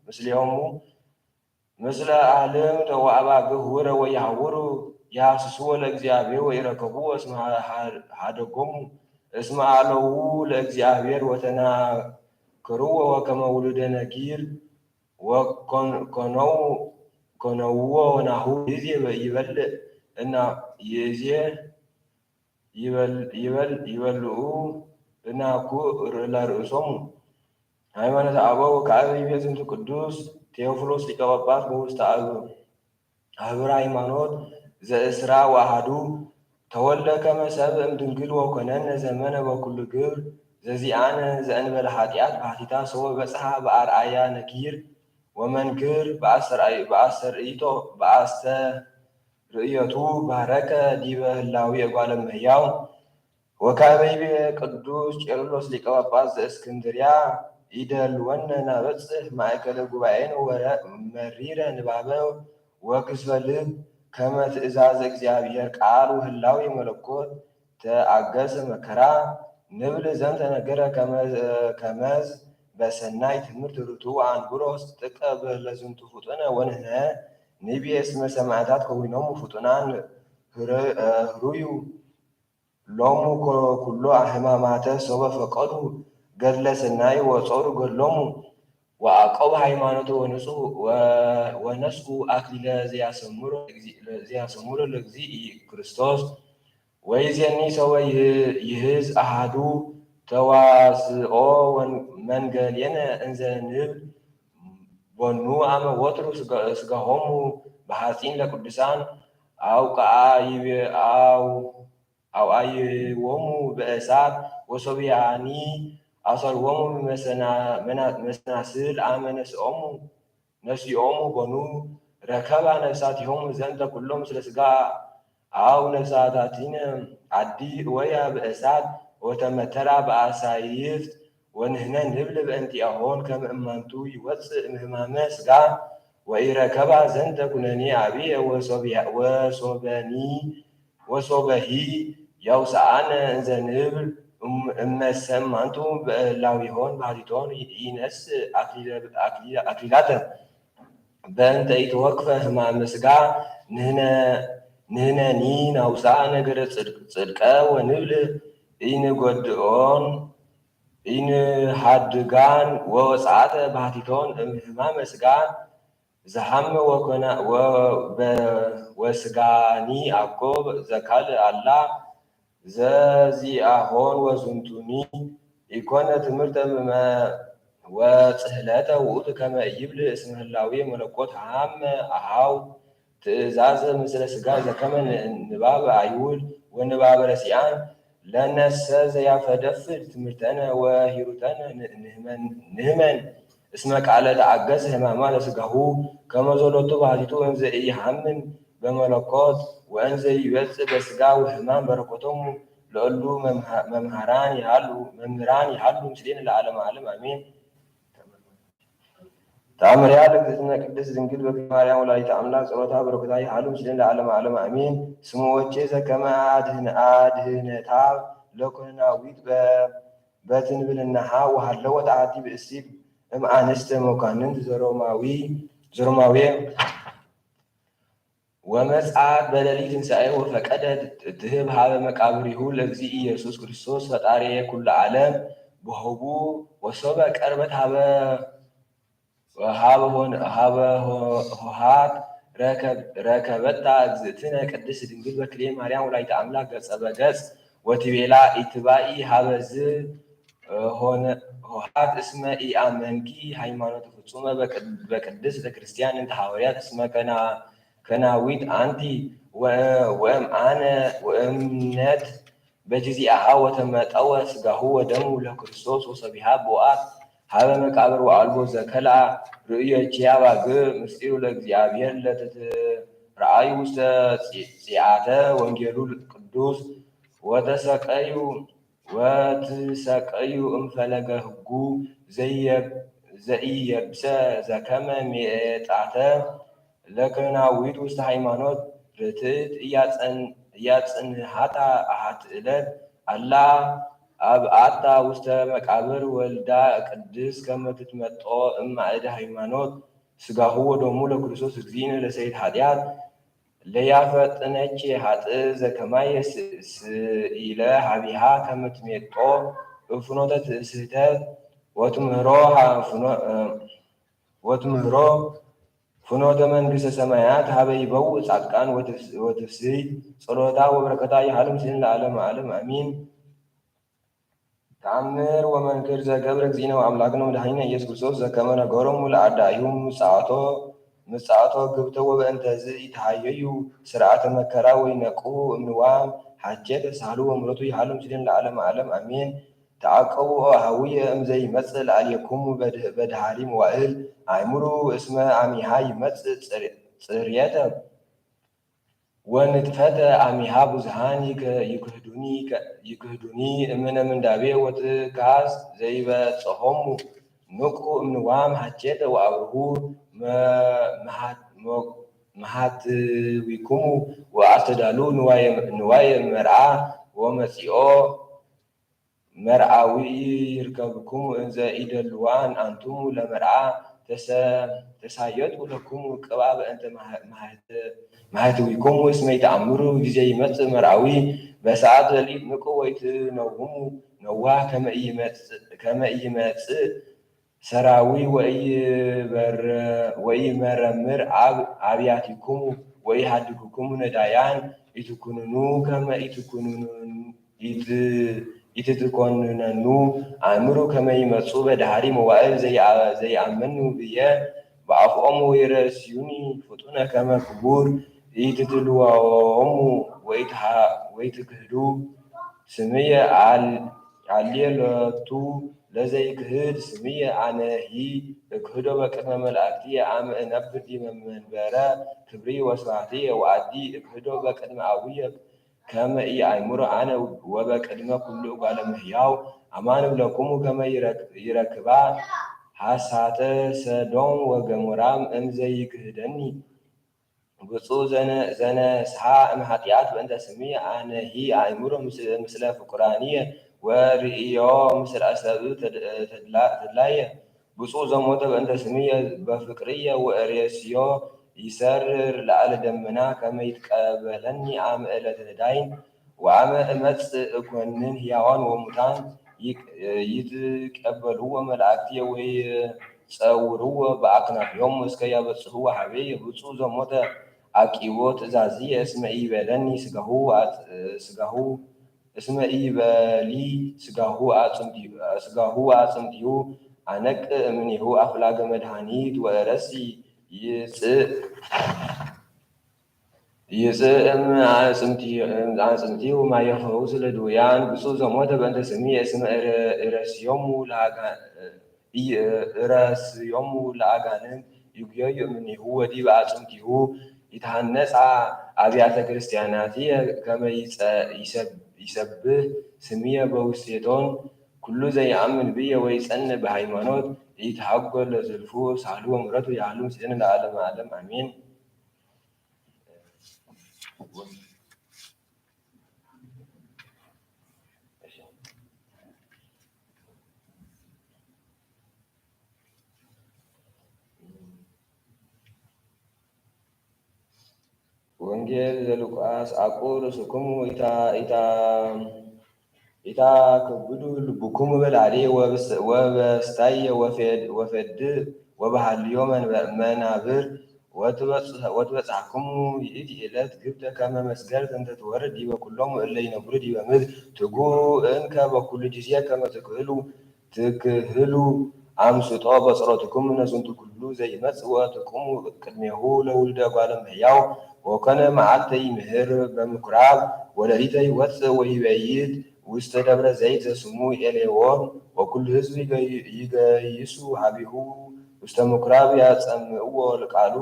ምስሌሆሙ። ምስለ አልህምት ወአባግዕ ህውረ ወየሐውሩ የሐስስዎ ለእግዚአብሔር ወኢረከብዎ እስመ ሐ-፣ ሐ-፣ ሐደጎሙ እስመ አለው ለእግዚአብሔር ወተናክርዎ ወከመ ውሉደ ነጊር ወኮን-፣ ኮነው-፣ ኮነውዎ ወናሁ ይዜ ይበልዕ እና ይዜ ይበል-፣ ይበል-፣ ይበልዑ እናኩ ር-፣ ለርእሶሙ። ሃይማኖተ አበው ከአበ ይቤ ዝንቱ ቅዱስ ቴዎፍሎስ ሊቀ ጳጳስ በውስተ አብ-፣ አህብር ሃይማኖት ዘእስራ ወአሐዱ ተወልደ ከመ ሰብእ እምድንግል ወኮነነ ዘመነ በኩሉ ግብር ዘዚአነ ዘእንበለ ኃጢአት ባሕቲታ ሰወ በጽሐ በአርአያ ነጊር ወመንግር በአስተርአይ-፣ በአስተርእይቶ በአስተ ርእየቱ ባረከ ዲበ ህላዌ እጓለ እመሕያው። ወካዕበ ይቤ ቅዱስ ቄርሎስ ሊቀ ጳጳስ ዘእስክንድርያ ኢደልወነ ናበጽሕ ማእከለ ጉባኤነ ወረ-፣ መሪረ ንባበ ወክስበ ልብ ከመ ትእዛዝ እግዚአብሔር ቃል ወህላዌ መለኮት ተአገሰ መከራ። ንብል ዘንተ ነገረ ከመ-፣ ከመዝ በሰናይ ትምህርት ርቱዕ አንብሮ ጥቀ በለዝንቱ ፍጡነ ወንሕነ ንቤ እስመ ሰማዕታት ከዊኖሙ ፍጡናን ህረ-፣ ህሩዩ ሎሙ ኮ-፣ ኩሎ ሕማማተ ሶበ ፈቀዱ ገድለ ሰናይ ወጾሩ ገድሎሙ ወአቀቡ ሃይማኖተ ወነስኡ ወ-፣ ወነስኡ አክሊለ ዘያሰምሮ ለእግዚእ-፣ ዘያሰምሮ ለእግዚእ ክርስቶስ። ወይዜኒ ሰወ ይህ-፣ ይህዝ አሐዱ ተዋስኦ ወን-፣ መንገሌነ እንዘ ንብል ቦኑ አመ ወትሩ ስጋ-፣ ስጋሆሙ በሐጺን ለቅዱሳን አውቀአ ይቤ-፣ አው-፣ አውአይዎሙ በእሳት ወሶብያኒ አሰርዎሙ መሰና-፣ መና-፣ መሰናስል አመ ነስኦሙ ነሲኦሙ ቦኑ ረከባ ነፍሳቲሆሙ ዘንተ ኩሎ ምስለ ስጋ አው ነፍሳታቲነ አዲ እወያ በእሳት ወተመተራ በአሳይፍት ወንሕነ ንብል በእንቲአሆን ከመ እማንቱ ይወፅእ እምህማመ ስጋ ወኢረከባ ዘንተ ኩነኔ አብየ ወሶብያ-፣ ወሶበኒ ወሶበሂ ያውስአነ እንዘ ንብል እም-፣ እመሰ እማንቱ በህላዊሆን ባህቲቶን ይነስእ አክሊለ-፣ አክሊለ-፣ አክሊላተ በእንተ ኢተወክፈ ህማመ ስጋ ንሕነ ንሕነኒ ናውፅኣ ነገረ ፅድቅ-፣ ፅድቀ ወንብል ኢንጎድኦን ኢንሃድጋን ወወፅዓተ ባህቲቶን እም ህማመ ስጋ ዘሐመ ወኮና-፣ ወ-፣ በ-፣ ወስጋኒ አኮ ዘካል አላ ዘዚአሆን ወዝንቱኒ ኢኮነ ትምህርተ ምመ-፣ ወጽህለተ ውእቱ ከመ ይብል እስመ ህላዌ መለኮት ሐመ አሃው ትእዛዝ ምስለ ስጋ ዘከመ ን-፣ ንባብ አይሁድ ወንባብ ረሲአን ለነሰ ዘያፈደፍድ ትምህርተነ ወሂሩተነ ን-፣ ንህመን፣ ንህመን እስመ ቃለ ተአገሰ ህማማ ለስጋሁ ከመ ዘሎቱ ባህቲቱ እንዘ ኢሐምም በመለኮት ወእንዘ ይበጽእ በስጋ ወህማም በረከቶሙ ለእሉ መምሃ-፣ መምህራን ይሃሉ፣ መምህራን ይሃሉ ምስሌነ ለዓለመ ዓለም አሜን። ተአምርያ ለእግዝእትነ ቅድስት ድንግል በክለ ማርያም ወላዲተ አምላክ ጸሎታ በረከታ ይሃሉ ምስሌነ ለዓለመ ዓለም አሜን። ስምዖቼ ዘከመ አድህን-፣ አድህነታ ለኮነናዊት በ-፣ በትንብልናሃ ወሃለወት አሐቲ ብእሲት እም አንስተ መኳንንት ዘሮማዊ፣ ዘሮማዊ ወመጽአት በሌሊት ትንሳኤ ወፈቀደት ትህብ ሀበ መቃብሪሁ ለእግዚእ ኢየሱስ ክርስቶስ ፈጣሪ ኩሉ ዓለም በሆቡ ወሶበ ቀርበት ሀበ ሀበ ሆን-፣ ሀበ ሆ-፣ ሆሃት ረከብ-፣ ረከበታ እግዝእትነ ቅድስት ድንግል በክልኤ ማርያም ወላዲተ አምላክ ገጸ በገጽ ወትቤላ ኢትባኢ ሀበ ዝ ሆነ-፣ ሆሃት እስመ ኢአመንኪ ሃይማኖተ ፍጹመ በቅድ-፣ በቅድስት ቤተክርስቲያን እንተ ሐዋርያት እስመ ከና-፣ ከናዊት አንቲ ወ-፣ ወእም አነ ወእምነት በጊዜአሃ ወተመጠወ ስጋሁ ወደሙ ለክርስቶስ ወሰቢሃ ቦአት ሀበ መቃብር ወአልቦ ዘከላ ርእዮቼ አባግዕ ምስጢሩ ለእግዚአብሔር ለትትረአዩ ውስተ ጺ-፣ ጺአተ ወንጌሉ ቅዱስ ወተሰቀዩ ወትሰቀዩ እምፈለገ ህጉ ዘኢየብ-፣ ዘኢየብሰ ዘከመ ሜጣተ ለከናዊት ውስተ ሃይማኖት ርትዕት እያጸን-፣ እያጽንሃታ አሃት እለት አላ አብአታ ውስተ መቃብር ወልዳ ቅድስት ከመ ትትመጦ እም ማእደ ሃይማኖት ስጋሁ ወደሙ ለክርስቶስ እግዚእነ ለሰይድ ኃጢአት ለያፈጥነቼ ኃጥእ ዘከማየ ስ-፣ ስኢለ ሀቢሃ ከመ ትሜጦ እብ ፍኖተ ትእስህተ ወትምህሮ ሀ-፣ ፍኖ-፣ እ፣ ወትምህሮ ፍኖተ መንግስተ ሰማያት ሀበ ይበውእ ጻድቃን ወትፍስ-፣ ወትፍስህት ጸሎታ ወበረከታ ይሃሉ ምስሌነ ለዓለመ ዓለም አሚን። ተአምር ወመንክር ዘገብረ እግዚእነ ወአምላክነ ወመድኃኒነ ኢየሱስ ክርስቶስ ዘከመ ነገሮሙ ለአርዳኢሁ ምጽአቶ፣ ምጽአቶ ግብተ ወበእንተዝ ኢተሃየዩ ስርዓተ መከራ ወይነቅሁ እምንዋም ሐቼ ተሳህሉ ወምረቱ ይሃሉ ምስሌነ ለዓለመ ዓለም አሜን። ተዓቀቡ ኦ አሃውየ እምዘ ይመጽእ ለአልየኩሙ በድ-፣ በድሃሪ መዋእል አእምሩ እስመ አሚሃ ይመጽእ ጽር-፣ ጽርየተ ወንጥፈተ አሚሃ ብዙሃን ይክ-፣ ይክህዱኒ ከ-፣ ይክህዱኒ እምነ ምንዳቤ ወትካዝ ዘይበጽሖሙ ንቅሁ እምንዋም ሐቼተ ወአብርሁ መ-፣ መሃት-፣ መ-፣ መሃትዊኩሙ ወአስተዳሉ ንዋየ፣ ንዋየ መርዓ ወመጺኦ መርዓዊ ይርከብክሙ እንዘ ኢደልዋን አንትሙ ለመርዓ ተሰ-፣ ተሳየጡ ለክሙ ቅብአ በእንተ ማህ-፣ ማህት-፣ ማህትዊክሙ እስመ ኢተአምሩ ጊዜ ይመጽእ መርዓዊ በሰዓት ሌሊት ንቁ ወይትነውሙ ነዋህ ከመ ኢይመጽእ፣ ከመ ኢይመጽእ ሰራዊ ወኢይበር-፣ ወኢይመረምር አብ-፣ አብያቲክሙ ወኢይሃድግክሙ ነዳያን ኢትኩንኑ ከመ ኢትኩንኑ ኢት-፣ ኢትትኮንነኑ አእምሩ ከመ ይመጹ በዳህሪ መዋእል ዘይአ-፣ ዘይአመኑ ብየ በአፍኦሙ ወይረስዩኒ ፍጡነ ከመ ክቡር ኢትትልወሙ ወኢትሃ-፣ ወኢትክህዱ ስምየ አል-፣ አልየ ሎቱ ለዘይክህድ ስምየ አነሂ እክህዶ በቅድመ መላእክትየ አመ እነብር ዲበ መንበረ ክብሪ ወስብሐትየ ወአዲ እክህዶ በቅድመ አቡየ ከመ ኢአእምሮ አነ ወበቅድመ ኩሉ እጓለ እመሕያው አማን እብለክሙ ከመ ይረክ-፣ ይረክባ ሐሳተ ሰዶም ወገሞራም እምዘይክህደኒ። ብፁዕ ዘነ-፣ ዘነስሐ እምኃጢአት በእንተ ስምየ አነሂ አእምሮ ምስ-፣ ምስለ ፍቁራንየ ወርእዮ ምስለ ሰብእ ተድ-፣ ተድላ-፣ ተድላየ። ብፁዕ ዘሞተ በእንተ ስምየ በፍቅርየ ወሬስዮ ይሰርር ለዐለ ደመና ከመ ይትቀበለኒ አመ እለ ተዳይን ወአመ እመጽእ እኮንን ህያዋን ወሙታን ይቅ-፣ ይትቀበልዎ መላእክትየ ወይጸውርዎ በአክናፍዮም እስከ ያበጽሕዎ ሀቤየ። ብፁዕ ዘሞተ አቂቦ ትእዛዝየ እስመ ኢይቤለኒ ስጋሁ አጽ-፣ ስጋሁ እስመ ኢይቤሊ ስጋሁ አጽምቲ-፣ ስጋሁ አጽምቲሁ አነቅእ እምኔሁ አፍላገ መድኃኒት ወእረሲ ይጽእ ይጽእም አጽምቲ-፣ አጽምቲሁ ማየ ፈውስ ለድውያን። ብፁዕ ዘሞተ በእንተ ስምየ እስመ እረ-፣ እረስዮሙ ለአጋ-፣ ይ-፣ እረስዮሙ ለአጋንንት ይጉየዩ እምኔሁ ወዲበ አጽምቲሁ ይትሃነጻ አብያተ ክርስቲያናትየ ከመ ይጸ-፣ ይሰብ-፣ ይሰብህ ስምየ በውስቴቶን። ኩሉ ዘይአምን ብየ ወይጸንዕ በሃይማኖት ኢይትሃጎል ለዝልፉ ሳህሉ ወምሕረቱ ያህሉ ምስሌነ ለዓለመ ዓለም አሜን። ወንጌል ዘሉቃስ። አቁር ርእስክሙ ኢታ-፣ ኢታ-፣ ኢታክብዱ ልብክሙ በላዕሌ ወበስ-፣ ወበስታየ ወፌድ-፣ ወፌድእ ወበሃልዮ መንበ-፣ መናብር ወትበጽ-፣ ወትበጽሐክሙ ይእቲ ዕለት ግብተ ከመ መስገርት እንተ ትወርድ ዲበ ኩሎሙ እለ ይነብሩ ዲበ ምድር። ትጉ እንከ በኩሉ ጊዜ ከመ ትክህሉ ትክህሉ አምስጦ በጸሎትክሙ እምነ ዝንቱ ኩሉ ዘይመጽእ ወትቁሙ ቅድሜሁ ለውሉደ እጓለ እመሕያው። ወኮነ መዓልተ ይምህር በምኩራብ ወሌሊተ ይወጽእ ወይቤይት ውስተ ደብረ ዘይት ዘስሙ ኤሌዎን። ወኩሉ ሕዝብ ይገይ-፣ ይገይሱ ሀቤሁ ውስተ ምኩራብ ያጸምዕዎ ለቃሉ።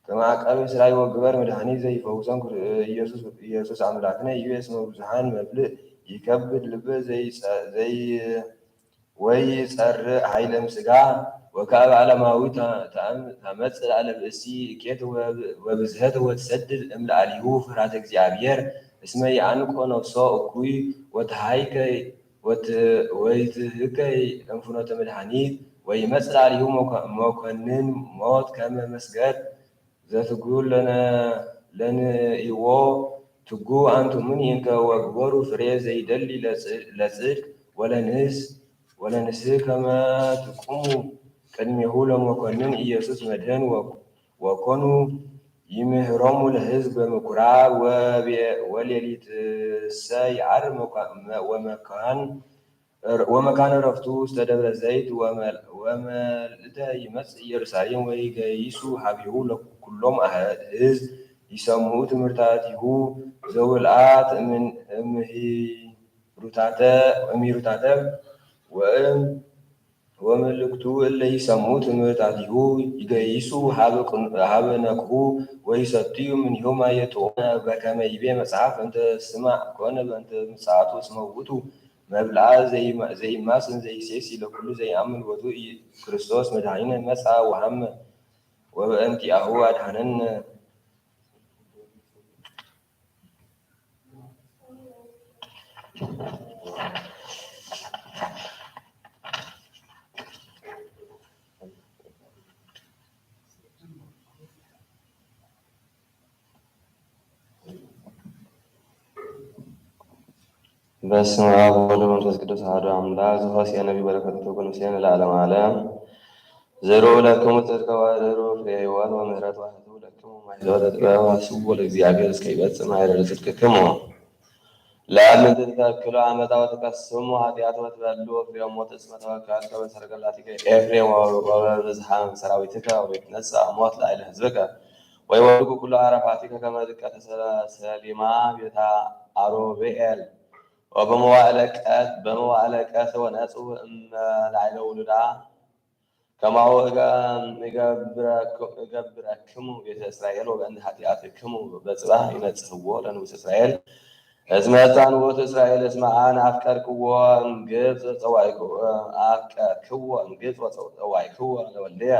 ከመ አቃቤ ሥራይ ወግበር መድኃኒት ዘይፈውሰን ኢየሱስ፣ ኢየሱስ አምላክነ ይቤ እስመ ብዙኃን መብልዕ ይከብድ ልበ ዘይጸ-፣ ዘይ-፣ ወይጸርእ ኃይለ እምሥጋ። ወከአብ ዓለማዊ ታ-፣ ታም-፣ ታመጽእ ለዓለ ብእሲ እኬት ወብ-፣ ወብዝህት ወትሰድድ እምለአሊሁ ፍርሃተ እግዚአብሔር። እስመ ይአንቆ ነፍሶ እኩይ ወተሃይከ ወት-፣ ወይትህከይ እምፍኖተ መድኃኒት። ወይመጽእ ለአሊሁ መኮ-፣ መኮንን ሞት ከመ መስገድ ዘትጉል ለነ-፣ ለንኢዎ። ትጉ አንትሙኒ እንከ ወግበሩ ፍሬ ዘይደሊ ለጽ-፣ ለጽድቅ ወለንስ-፣ ወለንስህ ከመ ትቁሙ ቅድሜሁ ለመኮንን ኢየሱስ መድህን ወ-፣ ወኮኑ ይምህሮሙ ለሕዝብ በምኩራብ ወቤ-፣ ወሌሊትሰ ይዐር መኳ-፣ መ-፣ ወመካን ወመካነ ዕረፍቱ ውስተ ደብረ ዘይት ወመል-፣ ወመልእልተ ይመጽእ ኢየሩሳሌም ወይገይሱ ሀቤሁ ለኩሎም አህ-፣ ሕዝብ ይሰምዑ ትምህርታቲሁ ዘውልአት እምን-፣ እምሂሩታተ፣ እምሂሩታተ ወእም-፣ ወምልክቱ እለ ይሰምዑ ትምህርታቲሁ ይገይሱ ሀበ ቅን-፣ ሀበ ነቅሁ ወይሰትዩ እምኔሁ ማየ ጥዑመ በከመ ይቤ መጽሐፍ እንተ ስማዕ ኮነ በእንተ ምጽአቱ እስመ ውእቱ መብልዐ ዘይማ-፣ ዘይማስን ዘይሴሲ ለኩሉ ዘይአምን ቦቱ። ኢ-፣ ክርስቶስ መድኃኒነ መጽአ ወሐመ ወበእንቲአሁ አድኃነነ። በስመ አብ ወወልድ ወመንፈስ ቅዱስ አሐዱ አምላክ። ዘወትር በረከቱ ትኩን ምስሌነ ለዓለመ ዓለም። ዘርኡ ለክሙ ጽድቀ ወአድህሩ ፍሬ ሕይወት ወምህረት ወአሕጽቡ ለክሙ ማይዘወተ ጥበብ ወሐስቡ ለእግዚአብሔር እስከ ይበጽሕ ማይደረ ጽድቅክሙ። ለአብ ምድር ተክሉ አመፃ ወትቀስሙ ኃጢአት ወትበሉ ፍሬ ሞት እስመ ተወከልከ በሰረገላቲከ ኤፍሬም ወበብዝሃ ሰራዊትከ ወይትነሳ ሞት ለአይለ ህዝብከ ወይወድቁ ኩሉ አረፋቲከ ከመ ድቀተ ሰሊማ ቤታ አሮብኤል ወበመዋዕለ ቀት-፣ በመዋዕለ ቀትር ወነጽው እመ ለአይለ ውሉዳ ከማሁ እገ-፣ እገብረክ-፣ እገብረክሙ ቤተ እስራኤል ወበእንተ ኃጢአትክሙ በጽባሕ ይነጽህዎ ለንጉሠ እስራኤል። እስመ ሕፃን ውእቱ እስራኤል እስመ አነ አፍቀርክዎ እምግብጽ ጸዋዕኩ-፣ አፍቀርክዎ እምግብጽ ወጸ-፣ ጸዋዕክዎ ለወልድየ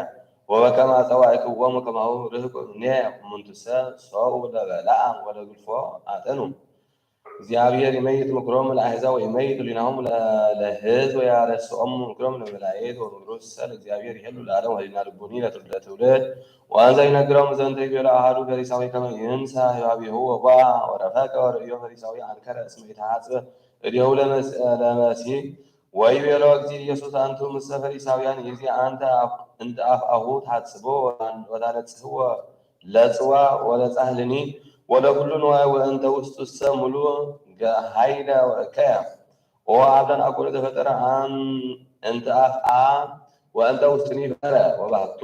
ወበከመ ጸዋዕክዎሙ ከማሁ ርህቁ እምኔ። እሙንቱሰ ሶኡ ለበለዓም ወለግልፎ አጥኑ። እግዚአብሔር ይመይጥ ምክሮሙ ለአሕዛብ ወይመይጥ ሊናሆሙ ለሕዝብ ወያረስኦሙ ምክሮሙ ለመላእክት ወምክሩሰ ለእግዚአብሔር ይሄሉ ለዓለም ወህሊና ልቡኒ ለትውልደ ትውልድ። ወእንዘ ይነግሮሙ ዘንተ ይቤሎ አሐዱ ፈሪሳዊ ከመ ይንሳ ህባቤሁ ወቦአ ወረፈቀ ወርእዮ ፈሪሳዊ አንከረ እስመ ኢተሐጽበ እዴሁ ለመስ- ለመሲሕ ወይቤሎ እግዚእ ኢየሱስ አንቱ ምሰ ፈሪሳውያን ይዜ አንተ አፍ- እንተ አፍአሁ ተሐጽቦ ወታነጽህዎ ለጽዋ ወለጻሕልኒ ወለኩሉ ንዋይ ወእንተ ውስጡሰ ምሉእ ገ- ኃይለ ወእከየ። ኦ አብዳን አኮኑ ዘፈጠረ አም እንተ አፍአ ወእንተ ውስጥኒ ፈጠረ ወባህቱ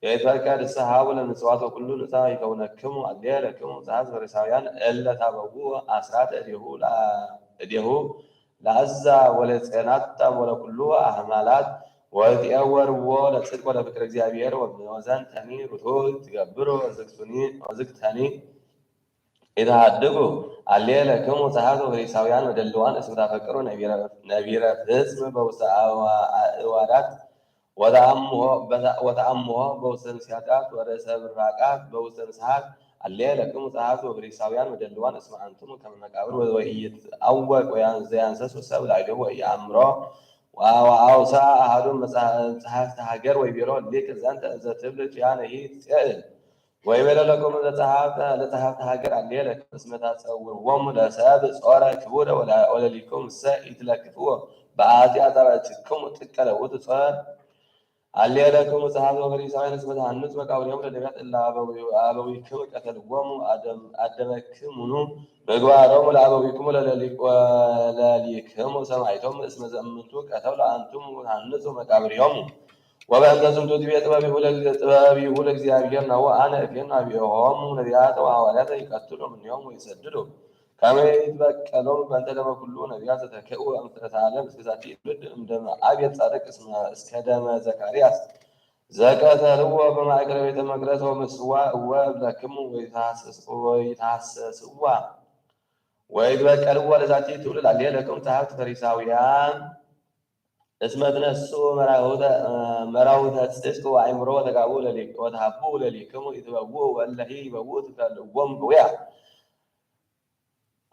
የይትፈቀድ እሰ ሀቡ ለምጽዋት ወኩሉ ንጻ ይከውነክሙ አሌ ለክሙ ጸሐፍት ፈሪሳውያን እለ ታበዉ አስራት እዴሁ ለአ- እዴሁ ለአዛ ወለጼናታም ወለኩሉ አህማላት ወትዔወርዎ ለጽድቅ ወለፍቅር እግዚአብሔር ወዘንተኒ ርቱዕ ትገብሩ ወዝግቱኒ ወዝግተኒ ኢተሃድጉ አሌ ለክሙ ጸሐፍት ወፈሪሳውያን መደልዋን እስመ ታፈቅሩ ነቢረ- ነቢረ ፍጽም በውስተ አዋ- አእዋዳት ወተአምሆ በተ- ወተአምሆ በውስተ ምስያጣት ወርእሰ ብራቃት በውስተ ንስሐት አሌ ለክሙ ጸሐፍት ወፈሪሳውያን መደልዋን እስመ አንትሙ ከመ መቃብር ወኢይትአወቅ ወያን- ዘያንሰሱ ሰብ ላዕሌሁ ወኢየአምሮ ወአውሳ አሐዱ መጽሐ- ጸሐፍተ ሀገር ወይቤሎ ሊቅ ዘንተ እንዘ ትብል ኪያነ ይትጼእል ወይቤሎ ለክሙ ለጸሐፍተ ለጸሐፍተ ሀገር አሌ ለክሙ እስመ ታጸውርዎሙ ለሰብ ጾረ ክቡደ ወለ- ወለሊክሙ እሰ ኢትለክፍዎ በአቲ አጻብዕትክሙ ጥቀ ለውእቱ ጾር አሌ ለክሙ ጸሐፍት ወፈሪሳውያን እስመ ተሐንጹ መቃብሪሆሙ ለነቢያት እለ አበዊ- አበዊክሙ ቀተልዎሙ አደም- አደመክሙኑ ምግባሮሙ ለአበዊክሙ ለለሊ- ወለሊክሙ ሰማዕቶሙ እስመ ዘእምንቱ ቀተሉ አንትሙ ተሐንጹ መቃብሪሆሙ። ወበእንተ ዝንቱ ትቤ ጥበቢሁ ለእግዚ- ጥበቢሁ ለእግዚአብሔር ናሁ አነ እፌኑ ሀቤሆሙ ነቢያተ ወሐዋርያተ ይቀትሉ እምኔሆሙ ወይሰድዱ ከመ ይትበቀሎሙ በእንተ ደመ ኩሉ ነቢያት ዘተከኡ እምፍጥረተ ዓለም እስከ ዛቲ ትውልድ እምደመ አቤል ጻድቅ እስመ- እስከ ደመ ዘካርያስ ዘቀተልዎ በማእከለ ቤተ መቅደስ ወምስዋ እወ እብለክሙ ወይትሐሰስ- ወይትሐሰስዋ ወይትበቀልዎ ለዛቲ ትውልድ አሌ ለክሙ ጸሐፍት ፈሪሳውያን እስመ ትነስኡ መራሁተ- መራሁተ ጽድቅ ወአእምሮ ወተጋብኡ ለሊ- ወተሃብኡ ለሊክሙ ኢትበውኡ ወእለሂ ይበውኡ ትከልእዎሙ ገውያ።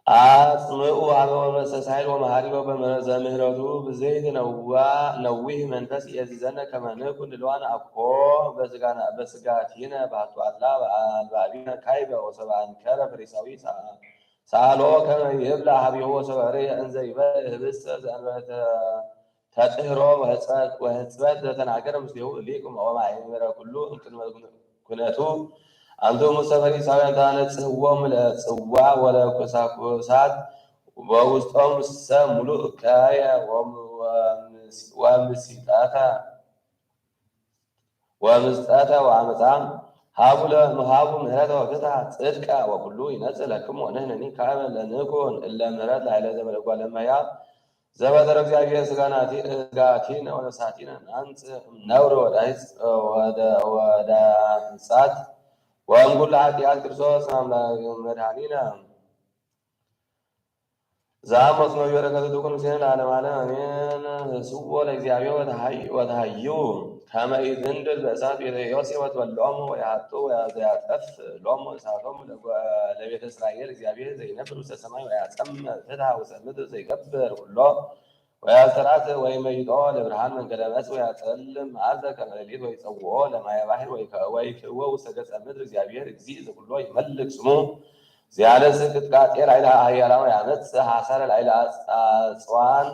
አጽምኡ ሀበ ወመሰሳይል ወመሃሪሎ በመ- ዘምህረቱ ብዘይት ነዋ- ነዊህ መንፈስ ኢየዚዘነ ከመ ንኩን ድልዋነ አኮ በስጋና- በስጋቲነ ባቱ አላ በአልባቢነ ካይበ ወሰብአ እንከረ ፈሪሳዊ ሰ- ሰአሎ ከመ ይብላ ሀቢሁ ወሰበ ርእየ እንዘ ይበልዕ ህብስተ ዘእንበለ ተ- ተጥህሮ ወህጽበት- ወህጽበት ዘተናገረ ምስሌሁ ሊቅ ወማእመረ ኩሉ እምቅድመ ኩነቱ። አንትሙ ሙሰ ፈሪሳውያን ታነጽህዎሙ ለጽዋ ወለኩሳኩሳት ወውስጦሙ እሰ ምሉእ ከየ ወም- ወምስ- ወምሲጠተ ወምስጠተ ወአመፃ ሀቡ ለ- ሀቡ ምህረተ ወፍትሐ ጽድቀ ወኩሉ ይነጽእ ለክሙ ወንሕነኒ ከመ ለንኩን እለ ምህረት ላዕለ ዘበለ እጓለ እመሕያው ዘፈጠረ እግዚአብሔር ስጋናቲ- ስጋቲነ ወነፍሳቲነ ናንጽእ እምነውር ወዳይጽ- ወደ- ወዳይጻት ወእምኩሉ ኃጢአት ክርስቶስ አምላክ መድኃኒነ። ዘአሞጽ ነቢይ በረከቱ ትኩን ምስሌነ ለዓለመ ዓለም አሜን። ህስዎ ለእግዚአብሔር ወተሃይ- ወተሃዩ ከመ ኢትንድድ በእሳት ቤተ ዮሴፍ ወትበልዖሙ ወያጡ ወዘያጠፍ ሎሙ እሳቶሙ ለጎ- ለቤተ እስራኤል እግዚአብሔር ዘይነብር ውስተ ሰማይ ወያጸም ፍትሐ ውስተ ምድር ዘይገብር ኩሎ ወያስተራት ወይመይጦ ለብርሃን መንገለ መጽእ ወያጸልም መዓልተ ከመ ሌሊት ወይጸውኦ ለማየ ባሕር ወይከ- ወይክእዎ ውስተ ገጸ ምድር እግዚአብሔር እግዚእ ዘኩሎ ይመልክ ስሙ። ዚያለስ ቅጥቃጤ ላዕለ ኃያላን ወያመጽእ ሐሰረ ላዕለ አጽ- አጽዋን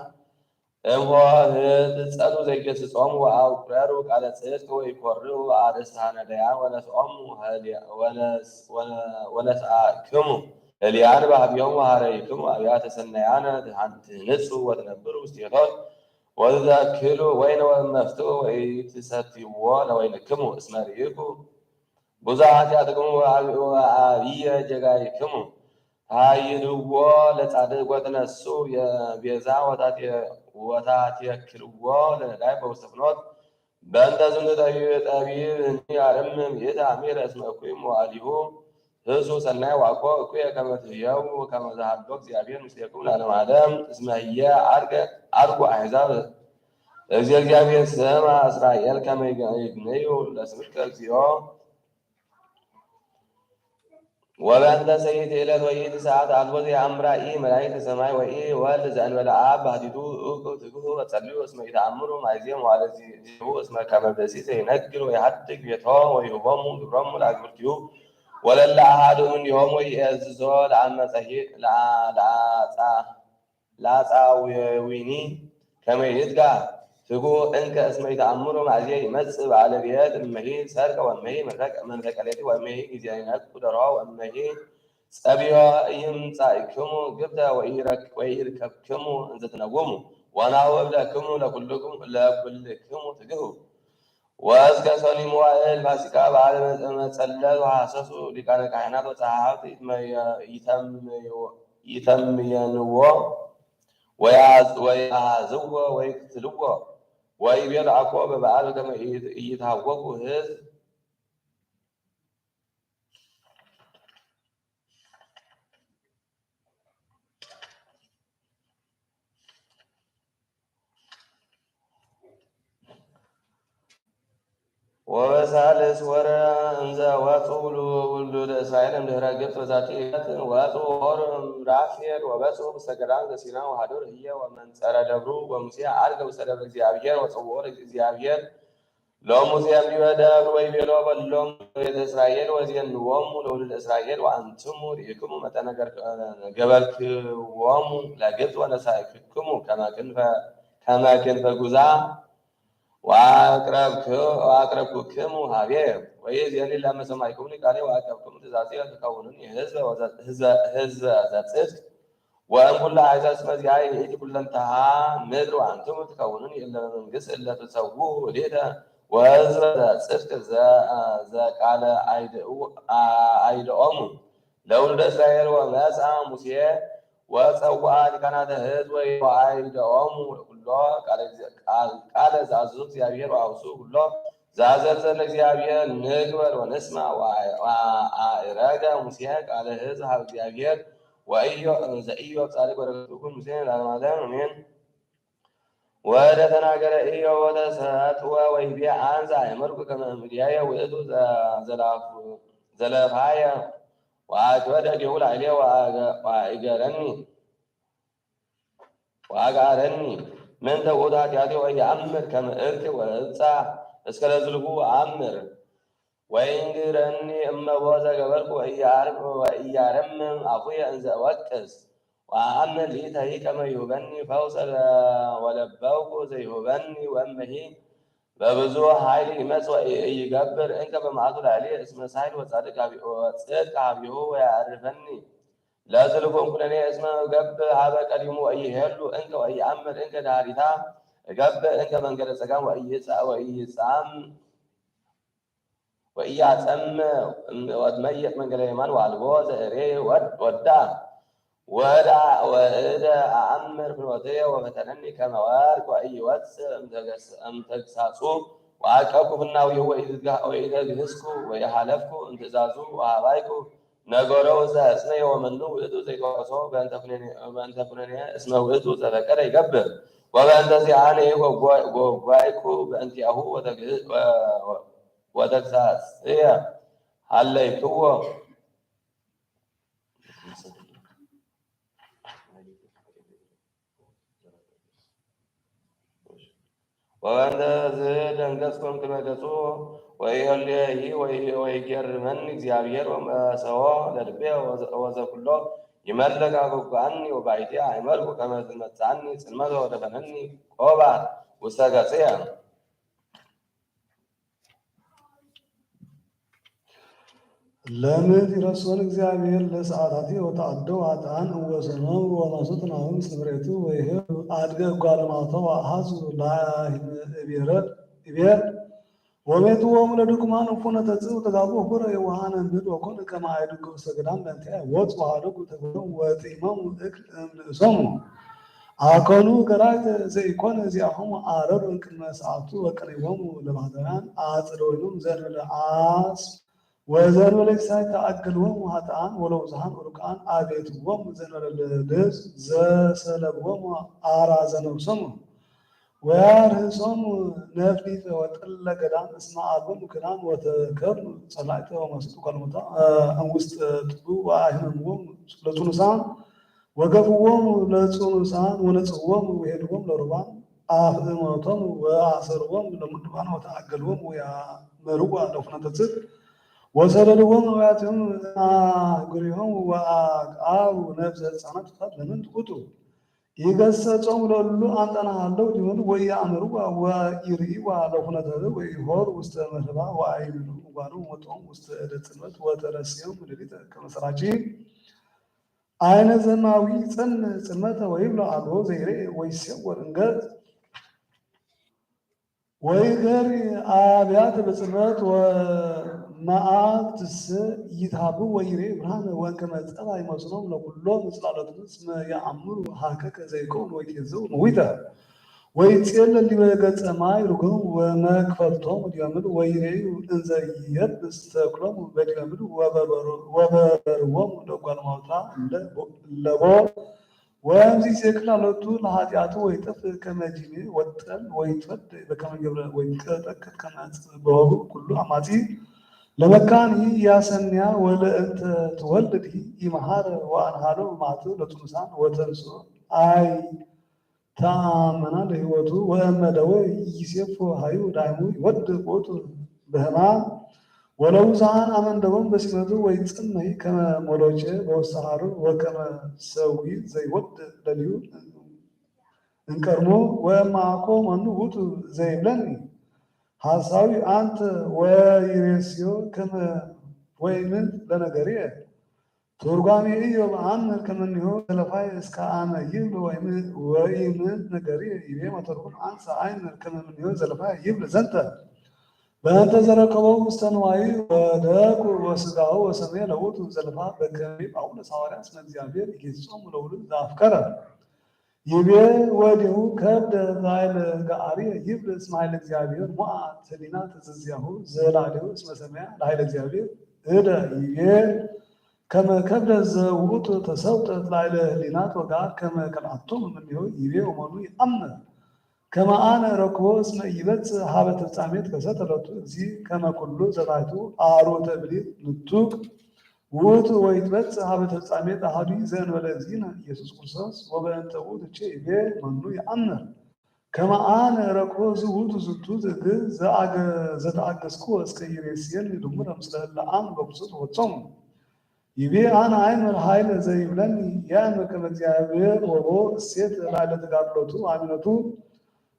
እምሆ ህትጸሉ ዘይገስጾሙ ወአውረሩ ቃለ ጽድቅ ወይኮርዑ አርእስተ ነዳያን ወነስኦሙ ህል- ወነስ- ወነ- ወነስአክሙ ህልያን በሀቢሆሙ ወሀረይክሙ አብያተ ሰናያን ትሃን- ትህንጹ ወትነብሩ ውስቴቶን ወትተክሉ ወይነ ወመፍትው ወኢትሰትይዎ ለወይንክሙ እስመ ርኢኩ ብዙ ኃጢአትክሙ ወአብ- ወአብየ ጌጋይክሙ ታይድዎ ለጻድቅ ወትነሱ የቤዛ ወታቴ- ወታቴክልዎ ለነዳይ በውስተ ፍኖት። በእንተ ዝንቱ ጠቢብ- ጠቢብ እኒ አርምም ይእተ አሚረ እስመ እኩይ መዋዕሊሁ ህሱ ሰናይ ዋኮ እኩየ ከመ ትህየው ከመ ዘሃሎ እግዚአብሔር ምስሌኩም ለዓለመ ዓለም። እስመ ህየ አርገ- አርጉ አሕዛብ እግዚኦ እግዚአብሔር ስማ እስራኤል ከመ ይግ- ይግነዩ ለስምከ እግዚኦ። ወበእንተ ሰይእቲ እለት ወይእቲ ሰዓት አልቦ ዘየአምራ ኢ መላእክተ ሰማይ ወኢ ወልድ ዘእንበለ አብ በህዲቱ እኩ ትግሁ ወጸልዩ እስመ ኢተአምሩ ማእዜ መዋዕለ ዚሁ እስመ ከመ ብእሲት ዘይነግር ወይሃድግ ቤቶ ወይሁቦሙ ግብሮሙ ለአግብርቲሁ ወለለ አሃዱ እምኔሆሙ ወይእዝዞ ለአመጸሂ ለአጻ ለአጻዊኒ ከመ ይትጋ ትጉ እንከ እስመ ይተአምሩ ማእዜ ይመጽእ በዓለ ቤት እመሂ ሰርቀ ወእመሂ መንፈቀ ሌሊት ወእመሂ ጊዜ ይነቁ ደሮ ወእመሂ ጸብዮ ይምጻእክሙ ግብተ ወኢይረክ-፣ ወኢይርከብክሙ እንዘ ትነውሙ ወናሁ እብለክሙ ለኩልክሙ ለኩልክሙ ትግሁ። ወእስከ ሰኒ መዋእል ፋሲካ በዓለ መጸለት ወሐሰሱ ሊቃነ ካህናት ወጸሐፍት ይተምዮ-፣ ይተምየንዎ ወያዝ-፣ ወያዝዎ ወይቅትልዎ ወይቤሉ አኮ በበዓል ከመ ኢይትሃወኩ ህዝብ። ወበሳልስ ወረ እንዘ ወፁ ውሉደ እስራኤል እምድህረ ግብፅ በዛቲ ዕለት ወፁ ሆር እምራፌድ ወበፁ ውስተ ገዳም ዘሲና ወሀደሩ ህየ ወመንጸረ ደብሩ ወሙሴ አርገ ውስተ ደብረ እግዚአብሔር ወፀውኦ ለእግዚአብሔር ለሙሴ እምዲበ ደብር ወይቤሎ በሎም ቤተ እስራኤል ወዜንዎሙ ለውሉደ እስራኤል ወአንትሙ ርኢክሙ መጠነ ገበርክዎሙ ለግብፅ ወነሳእክክሙ ከመ ክንፈ፣ ከመ ክንፈ ጉዛ ወአቅረብክ-፣ ወአቅረብኩክሙ ሀቤ። ወይእዜኒ ለመ ሰማዕኩሙኒ ቃሌ ወአቀብክሙ ትእዛዜ ትከውኑኒ ህዝበ ወዘ-፣ ህዝበ፣ ህዝበ ዘጽድቅ ወእምኩሉ አሕዛብ እስመ ዚአየ ይእቲ ኩለንተሃ ምድር ወአንትሙ ትከውኑኒ እለ መንግስት እለ ትሰውኡ ውዴተ ወህዝበ ዘጽድቅ ዘ-፣ ዘቃለ አይድ-፣ አ-፣ አይድኦሙ ለውሉደ እስራኤል። ወመጽአ ሙሴ ወጸውአ ሊቃናተ ህዝብ ወአይድኦሙ ኩሎ ቃለ፣ ቃለ ዘአዘዞ እግዚአብሔር ወአውስኡ ኩሎ ዘአዘዘ ለእግዚአብሔር ንግበር ወንስማ። ወአ-፣ ወአእረገ ሙሴ ቃለ ህዝብ ሀብ እግዚአብሔር ወኢዮ-፣ ዘኢዮብ ጻድቅ በረከቱ ይኩን ምስሌነ ለዓለመ ዓለም አሜን። ወደ ተናገረ ኢዮብ ወተሰጥወ ወይቤ አንሰ አእመርኩ ከመ እምድያየ ውእቱ ዘ-፣ ዘላፉ-፣ ዘለፋየ ወአክበደ እዴሁ ላዕሌ ወአገ-፣ ወአእገረኒ ወአግአረኒ ምንተ ውእቱ ኃጢአቴ ወኢአምር ከመ እብኪ ወእብጻሕ እስከ ለዝልፉ ወአምር ወይንግረኒ እመቦ ዘገበርኩ ወኢያርም-፣ ወኢያረምም አፉየ እንዘ እወቅስ ወአአምር ሊተሂ ከመ ይሁበኒ ፈውሰ ለ-፣ ወለበውኩ ዘይሁበኒ ወእመሂ በብዙ ኃይል ይመጽእ ወኢይገብር እንከ በመዓቱ ላዕሌ እስመ ሳይል ወጻድቅ ሀቢ-፣ ወጽድቅ ሀቢሁ ወያዕርፈኒ። ለዝልፉ እምኩነኔ እስመ እገብእ ሀበ ቀዲሙ ወኢይሄሉ እንከ ወኢአምር እንከ ዳህሪታ እገብእ እንከ መንገደ ጸጋም ወኢይጻ-፣ ወኢይጻም ወኢያጸም ወትመይጥ መንገደ የማን ወአልቦ ዘእሬ ወድ-፣ ወዳ ወዳ ወእደ አአምር ፍኖትየ ወፈተነኒ ከመ ወርቅ ወኢይወጽእ እምተገስ-፣ እምተግሳጹ ወአቀብኩ ፍናዊሁ ወኢትጋ-፣ ወኢተግህስኩ ወኢሃለፍኩ እምትእዛዙ ወሀባይኩ ነገሮ ዘጽነየ ወመኑ ውእቱ ዘይከወሶ በእንተ ኩነኔ፣ በእንተ ኩነኔ እስመ ውእቱ ዘፈቀደ ይገብር። ወበእንተ ዚአነ ጎጓ-፣ ጎጓይኩ በእንቲአሁ ወተግ-፣ ወ-፣ ወ-፣ ወተግሳጽየ ሀለይክዎ። ወበእንተ ዝደንገጽኩ እምቅድመ ገጹ ወኢሄሌሂ ወኢ-፣ ወኢገርመኒ እግዚአብሔር ወመሰዎ ለልቤ ወዘ-፣ ወዘኩሎ ይመልክ አጎግአኒ ወባይቴ አእመርኩ ከመ ትመጽአኒ ጽልመተ ወደፈነኒ ቆባ ውስተ ገጽየ። ለምእት ይረስዖን እግዚአብሔር ለሰዓታቲ ወተአደው ኃጥኣን እወሰኖም ወማሱት ናሆም ምስለ ምሬቱ ወይሄብ አድገ እጓለማውታ ወአሐዙ ላይም እቤረ፣ እቤር ወሜትዎሙ ለድኩማን እፉነ ተጽኡ ተጋቡ ፉረ የዋሃነ ምድር ወኮነ ከመ አይዱ ግብሰ ገዳም በእንቲአየ ወጽኡ ሀደጉ ተግበሮም ወጢሞሙ እክል እምንእሶሙ። አኮኑ ገራይተ ዘኢኮነ ዚአሆሙ አረሩ እምቅድመ ሰዓቱ ወቀነዮሙ ለባሕታውያን አጸደወይኖም ዘእንበለ አስፍ ወዘእንበለ ኢሳይ ተአገለዎሙ ኃጥኣን ወለውዙሃን ዑሩቃን አቤትዎሙ ዘእንበለ ልብስ ዘሰለብዎሙ አራዘ ነፍሶሙ። ወያርህሶሙ ነፍሊተ ወጠለ ገዳም እስመ አልቦሙ ክዳን ወተከርኑ ጸላእተ ወመሰጡ ጋለሞታ እምውስተ ጥቡ ወአህመምዎም ለጽኑሳን ወገፍዎም ለጽኑሳን ወነጽህዎም ወሄድዎም ለሩባን አፍእመቶም ወአሰርዎም ለምዱባን ወተአገልዎም ወያመርዋ ለኩነተ ጽድቅ ወሰደድዎም አብያቲሆሙ አህጉሪሆሙ ወአግአቡ ነፍሰ ህጻናት ፍቃድ ለምን ትቁጡ ኢገሰጾሙ ለእሉ አምጠና ሀለው ዲበሉ ወኢያእምርዋ ወኢርእይዋ ለኩነተ ወኢሆሩ ውስተ መርህባ ወአይምሉ እጓሎም ወመጠኦም ውስተ እደ ጽልመት ወተረስዮም ሌሊተ ከመ ሰራቂ አይነ ዘማዊ ጸን ጽልመተ ወይብሎ አልቦ ዘይሬ ወይሴወር እንገት ወይገሪ አብያተ በጽልመት ወመዓትሰ ይትሃቡ ወይሬ ብርሃነ ወእንከመ ጸባ ይመስሎም ለኩሎም ጽላሎትም እስመ ያአምሩ ሀከከ ዘይከውን ወይትየዘው ምዊተ ወይጼለ ዲበ ገጸ ማይ ርጉም ወመክፈልቶም ዲበ ምድር ወይሬዩ እንዘ የብስ ተክሎም በዲበ ምድር ወበርበርዎም ለጓለማውታ ለቦ ወእምዚ ዜክላ ሎቱ ለኃጢአቱ ወይጠፍ ከመ ዲሜ ወጠል ወይትወድ በከመ ገብረ ወይቀጠቅጥ ከመ ጽብሖሙ ኩሉ አማጺ ለመካን ያሰንያ ወለእንተ ትወልድ ኢመሃረ ወአንሃሎ ማቱ ለጥኑሳን ወተንስኦ አይ ተአመና ለህይወቱ ወእመ ደወ ኢይሴፎ ሀዩ ዳይሙ ይወድቅ ውእቱ በህማም ወለውዛን አመንደቦም በሲመቱ ወይጽመይ ከመ ሞሎቼ በውስተ ሐሩር ወከመ ሰዊ ዘይወድ ለልዩ እንቀርሞ ወእማኮ መኑ ውቱ ዘይብለኒ ሐሳዊ አንተ ወይሬስዮ ከመ ወይምን ለነገርየ ትርጓሜ ኢዮብ አምር ከመኒሆ ዘለፋይ እስከ አመ ይብል ወይምን ነገርየ ይቤ መተርጉም አንሰ አይምር ከመ ምኒሆ ዘለፋይ ይብል ዘንተ በእንተ ዘረከቦ ውስተ ንዋዩ ወደቁ ወስጋሁ ወሰሜ ለውቱ ዘለፋ በከመ ጳውሎስ ሐዋርያ እስመ እግዚአብሔር ኢጌጾሙ ለውሉድ ዘአፍቀረ ይቤ ወዲሁ ከብደ ላዕለ ገአርየ ይብል እስመ ኃይለ እግዚአብሔር ሞዐ ትሊና ትዝዚያሁ ዘላዕሌሁ እስመ ሰሚዐ ለኃይለ እግዚአብሔር እደ ይቤ ከመ ከብደ ዘውእቱ ተሰውጠት ላዕለ ህሊናት ወገአር ከመ ከልአቶም እምኔሁ ይቤ ወመኑ ይአምር ከመ አነ ረክቦ እስመ ኢይበጽሕ ሀበ ተፍጻሜት ከሰተ ሎቱ እግዚእ ከመ ኩሉ ዘታሕቱ አርዑተ ብሊት ምቱቅ ውእቱ ወይትበጽሕ ሀበ ተፍጻሜት አሐዱ ዘእንበለ እግዚእነ ኢየሱስ ክርስቶስ ወበእንተ ውእቱ ቼ ይቤ መኑ ይአምር ከመ አነ ረክቦ ዝውቱ ዝንቱ ትእግስት ዘአገ-፣ ዘተአገስኩ እስከ ይሬስየኒ ልሙረ ምስለ እለ አም በክርስቶስ ወጾሙ። ይቤ አነ አይምር ኃይለ ዘይብለኒ ያእምር ከመ እግዚአብሔር ወቦ እሴት ላዕለ ተጋድሎቱ አሚኖቱ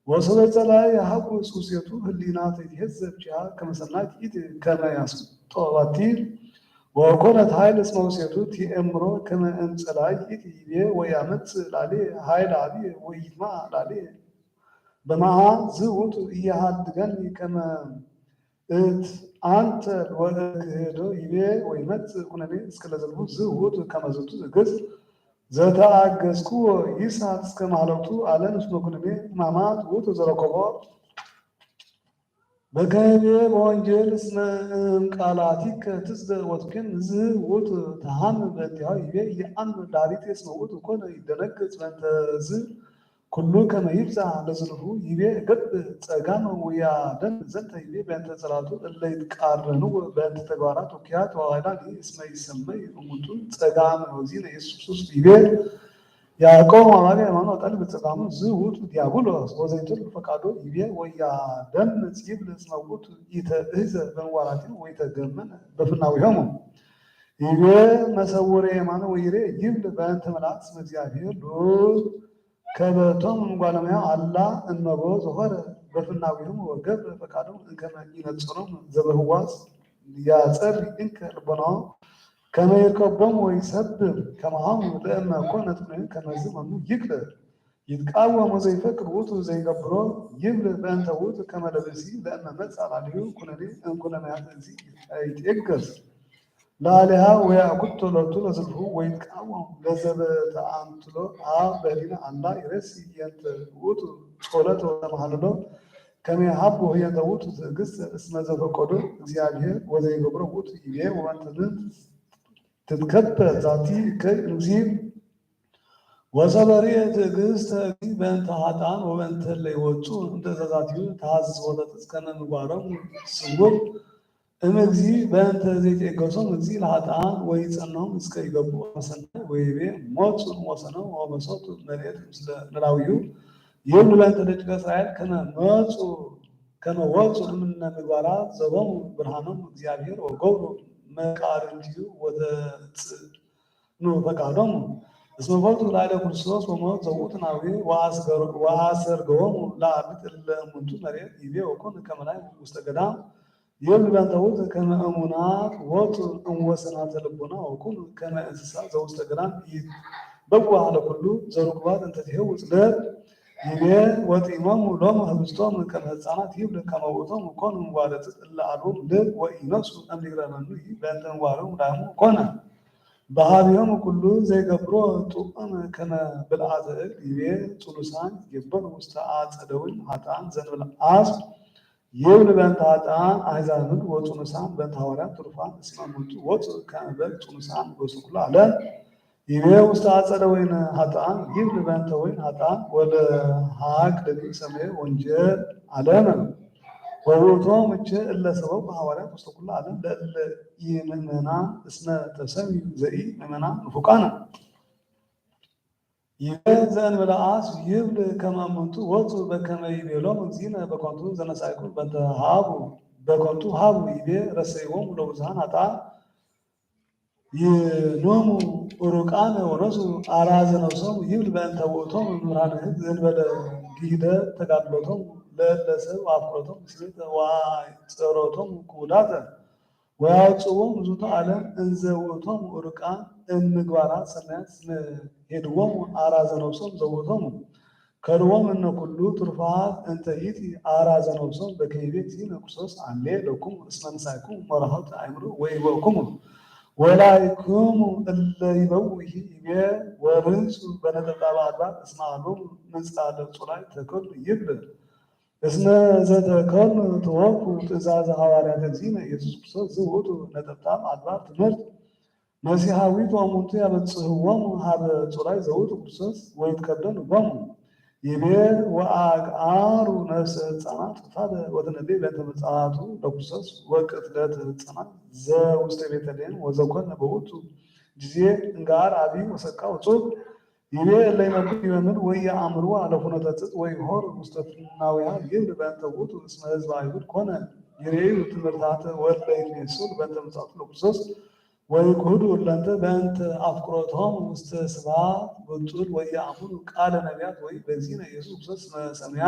ወሶበ ጸላኢ የሐጉ እስኩሴቱ ህሊና ተይትሄዘብ ቺሃ ከመ ሰናይት ኢት ከመ ያስጦባቲ ወኮነት ኃይል እስመ ውሴቱ ቲእምሮ ከመ እምጸላኢ ኢት ይቤ ወያመጽእ ላሌ ኃይል አብየ ወይትማ ላሌ በመዓ ዝውቱ ኢያሃድገኒ ከመ እት አንተ ወእክህዶ ይቤ ወይመጽእ ኩነኔ እስከ ለዘልቡ ዝውቱ ከመ ዝቱ ትእግስት ዘተአገስኩዎ ይስሐት እስከ ማህለቅቱ አለ ንስመ ኩነኔ ሕማማት ውእቱ ዘረከቦ በከመ በወንጌል እስመ እምቃላቲከ ትጽደቅ ወትኩን ዝውቱ ተሃምም በእንቲአሁ ይቤ ይአምር ዳሪት እስመ ውእቱ ኮነ ይደነግጽ በእንተ ዝ ኩሉ ከመ ይብጻሕ ለዝልፉ ይቤ እገብእ ጸጋመ ወያደን ዘንተ ይቤ በእንተ ጸላቱ እለ ይትቃረንዎ በእንተ ተግባራት ወኪያት ወአዋይዳን እስመ ይሰመይ እሙንቱ ጸጋመ ወዚነ ኢየሱስ ክርስቶስ ይቤ ያዕቆብ ሐዋርያ የማኑ አጣል በጸጋሙ ዝውቱ ዲያብሎስ ወዘይትል ፈቃዶ ይቤ ወያደን ይብል እስመ ውእቱ ኢተእህዘ በምዋራቲሁ ወይተገመነ በፍናዊሆሙ ይቤ መሰውሬ የማኑ ወይሬ ይብል በእንተ መልአክ እስመ እግዚአብሔር ልዑል ከበቶም እምጓለመያው አላ እመቦ ዘሆረ በፍናዊሆሙ ወገብረ ፈቃዶሙ እንከመ ኢነጽሮም ዘበህዋስ ያጸሪ እንከ ልቦናው ከመ ይርከቦሙ ወይሰብር ከማሆሙ ለእመ ኮነ ትምኔን ከመዝ መኑ ይክል ይትቃወም ወዘይፈቅድ ውእቱ ዘይገብሮ ይብል በእንተ ውእቱ ከመ ለብእሲ ለእመ መጽአ ላዕሌሁ ኩነኔ እምኩነኔያተ እግዚእ ይትዔገስ ላዕሌሃ ወያእኩቶ ሎቱ ለዝልፉ ወይትቃወም ለዘበተአምትሎ አብ በህሊና አላ ይረሲ ህየንተ ውእቱ ጾለተ ወተማህለሎ ከመ ይሃቦ ህየንተ ውእቱ ትእግስት እስመ ዘፈቀዶ እግዚአብሔር ወዘይገብሮ ውእቱ ይቤ ወእንተ ምንት ትትከበ ዛቲ እከይ እግዚእ ወሰበርየ ትእግስተ እግዚእ በእንተ ኃጥኣን ወበእንተ እለ ይወጽኡ እምትእዛዛቲሁ ተሐዝዝወ ለጽድቅ ከመ ምግባሮሙ ስውር እምእግዚእ በእንተ ዘይትዔገሶም እግዚእ ለኃጥኣን ወይጸንሆም እስከ ይገብኡ ሀበ ሠናይ ወይቤ ሞጹ እምወሰኖሙ ወመሰቱ መርዔት ምስለ ኖላዊሁ ይብል በእንተ ደቂቀ እስራኤል ከመ መጹ ከመ ወጹ እምነ ምግባራት ዘቦሙ ብርሃኖሙ እግዚአብሔር ወገብሩ መቃርንቲሁ ወተጽ ኑ ፈቃዶሙ እስመ ፈልጡ ላዕለ ክርስቶስ ወሞት ዘውእቱ ናሁ ወአሰርገዎሙ ለአራዊት እለ እሙንቱ መርዔት ይቤ ወኮኑ ከመ ላዕለ ውስተ ገዳም ይብል በእንተ ውእቱ ከመ እሙናት ወጡ እምወሰናተ ልቡና ወኮኑ ከመ እንስሳ ዘውስተ ገዳም ይትበወዕ ሀለ ኩሉ ዘርኩባት እንተ ትሄውጽ ለእድ ይቤ ወጢሞሙ ሎሙ ህብስቶሙ ከመ ህጻናት ይብል ከመ ውእቶሙ ኮኑ መዋደጽት እለ አልቦሙ ልብ ወኢነሱ እምድረ መኑ ይብል በእንተ ምግባሮሙ ዳይሙ ኮነ በሀቢሆሙ ኩሉ ዘይገብሮ ጥዑም ከመ ብልዓተ እድ ይቤ ጽኑሳን ይትገበሩ ውስተ አጸደ ወይን ኃጥኣን ዘእንበለ አስብ ይብል በእንተ ኃጥኣን አሕዛብ ምድር ወጽኑሳን በእንተ ሐዋርያት ትሩፋን እስመ እሙንቱ ወጽኡ ከመ በግ ጽኑሳን በውስተ ኩሉ ዓለም ይቤ ውስተ አጸደ ወይን ኃጥኣን ይብል በእንተ ወይን ኃጥኣን ወለሀክ ለሊሰምዔ ወንጌል ዓለመ ወውእቶም እቼ እለ ሰበኩ ሐዋርያት ውስተ ኩሉ ዓለም ለእለ ኢምእመናን እስመ ተሰምዩ ዘኢምእመናን ንፉቃነ ይቤ ዘእንበለ አስብ ይብል ከመ እሙንቱ ወጽኡ በከመ ይቤሎሙ እግዚእነ በከንቱ ዘነሳእኩሙ በእንተ ሀቡ በከንቱ ሀቡ ይቤ ረሰይዎሙ ለብዙኃን ኃጥኣን ይኖሙ ሩቃነ ወነሱ አራዘ ነፍሶሙ ይብል በእንተ ውእቶሙ መምህራነ ሕግ ዘእንበለ ግሂደ ተጋድሎቶሙ ለእለ ሰብ ወአፍቅሮቶሙ ምስሌተ ወአይጸሮቶሙ ክቡዳተ ወያውጽእዎሙ እምዝንቱ ዓለም እንዘ ውእቶሙ ሩቃን እምግባራት ሰናያት እስመ ኄድዎሙ አራዘ ነፍሶም ዘውእቶሙ ከልዎም እምነ ኩሉ ትሩፋት እንተ ይእቲ አራዘ ነፍሶም በከመ ይቤ እግዚእነ ክርስቶስ አሌ ለክሙ እስመ ነሳእኩሙ መራህውተ አእምሮ ወይበእኩሙ ወላይክሙ እለ ይበውሂ ይቤ ወርጹ በነጠብጣበ አድባር እስመ አልቦሙ ምጻደ ጹላይ ተከሉ ይብል እስመ ዘተከሉ ተወፉ ትእዛዘ ሐዋርያተ እግዚእነ ኢየሱስ ክርስቶስ ዝውእቱ ነጠብጣብ አድባር ትምህርት መሲሐዊት ወእሙንቱ ያበጽሕዎሙ ሀበ ጹላይ ዘውእቱ ክርስቶስ ወይትከደኑ ቦሙ ይቤ ወአግአሩ ነፍሰ ሕፃናት ፍታደ ወተነቤ በእንተ ምጽአቱ ለክርስቶስ ወቅትለተ ሕፃናት ዘውስተ ቤተልሔም ወዘኮነ በውእቱ ጊዜ እንገአር አቢ ወሰቃ ውጹብ ይቤ እለ ይነብሩ ዲበ ምድር ወኢየአምርዋ ለፍኖተ ጽድቅ ወኢይሖሩ ውስተ ፍናዊሃ ይብል በእንተ ውእቱ እስመ ሕዝበ አይሁድ ኮነ ይሬዩ ትምህርታተ ወእለ ይትሜሰሉ በእንተ ምጽአቱ ለክርስቶስ ወይክህዱ እለንተ በእንተ አፍቅሮቶም ውስተ ስብሐት ብጡል ወኢየአምሩ ቃለ ነቢያት ወይቤ በእግዚእነ ኢየሱስ ክርስቶስ እስመ ሰምያ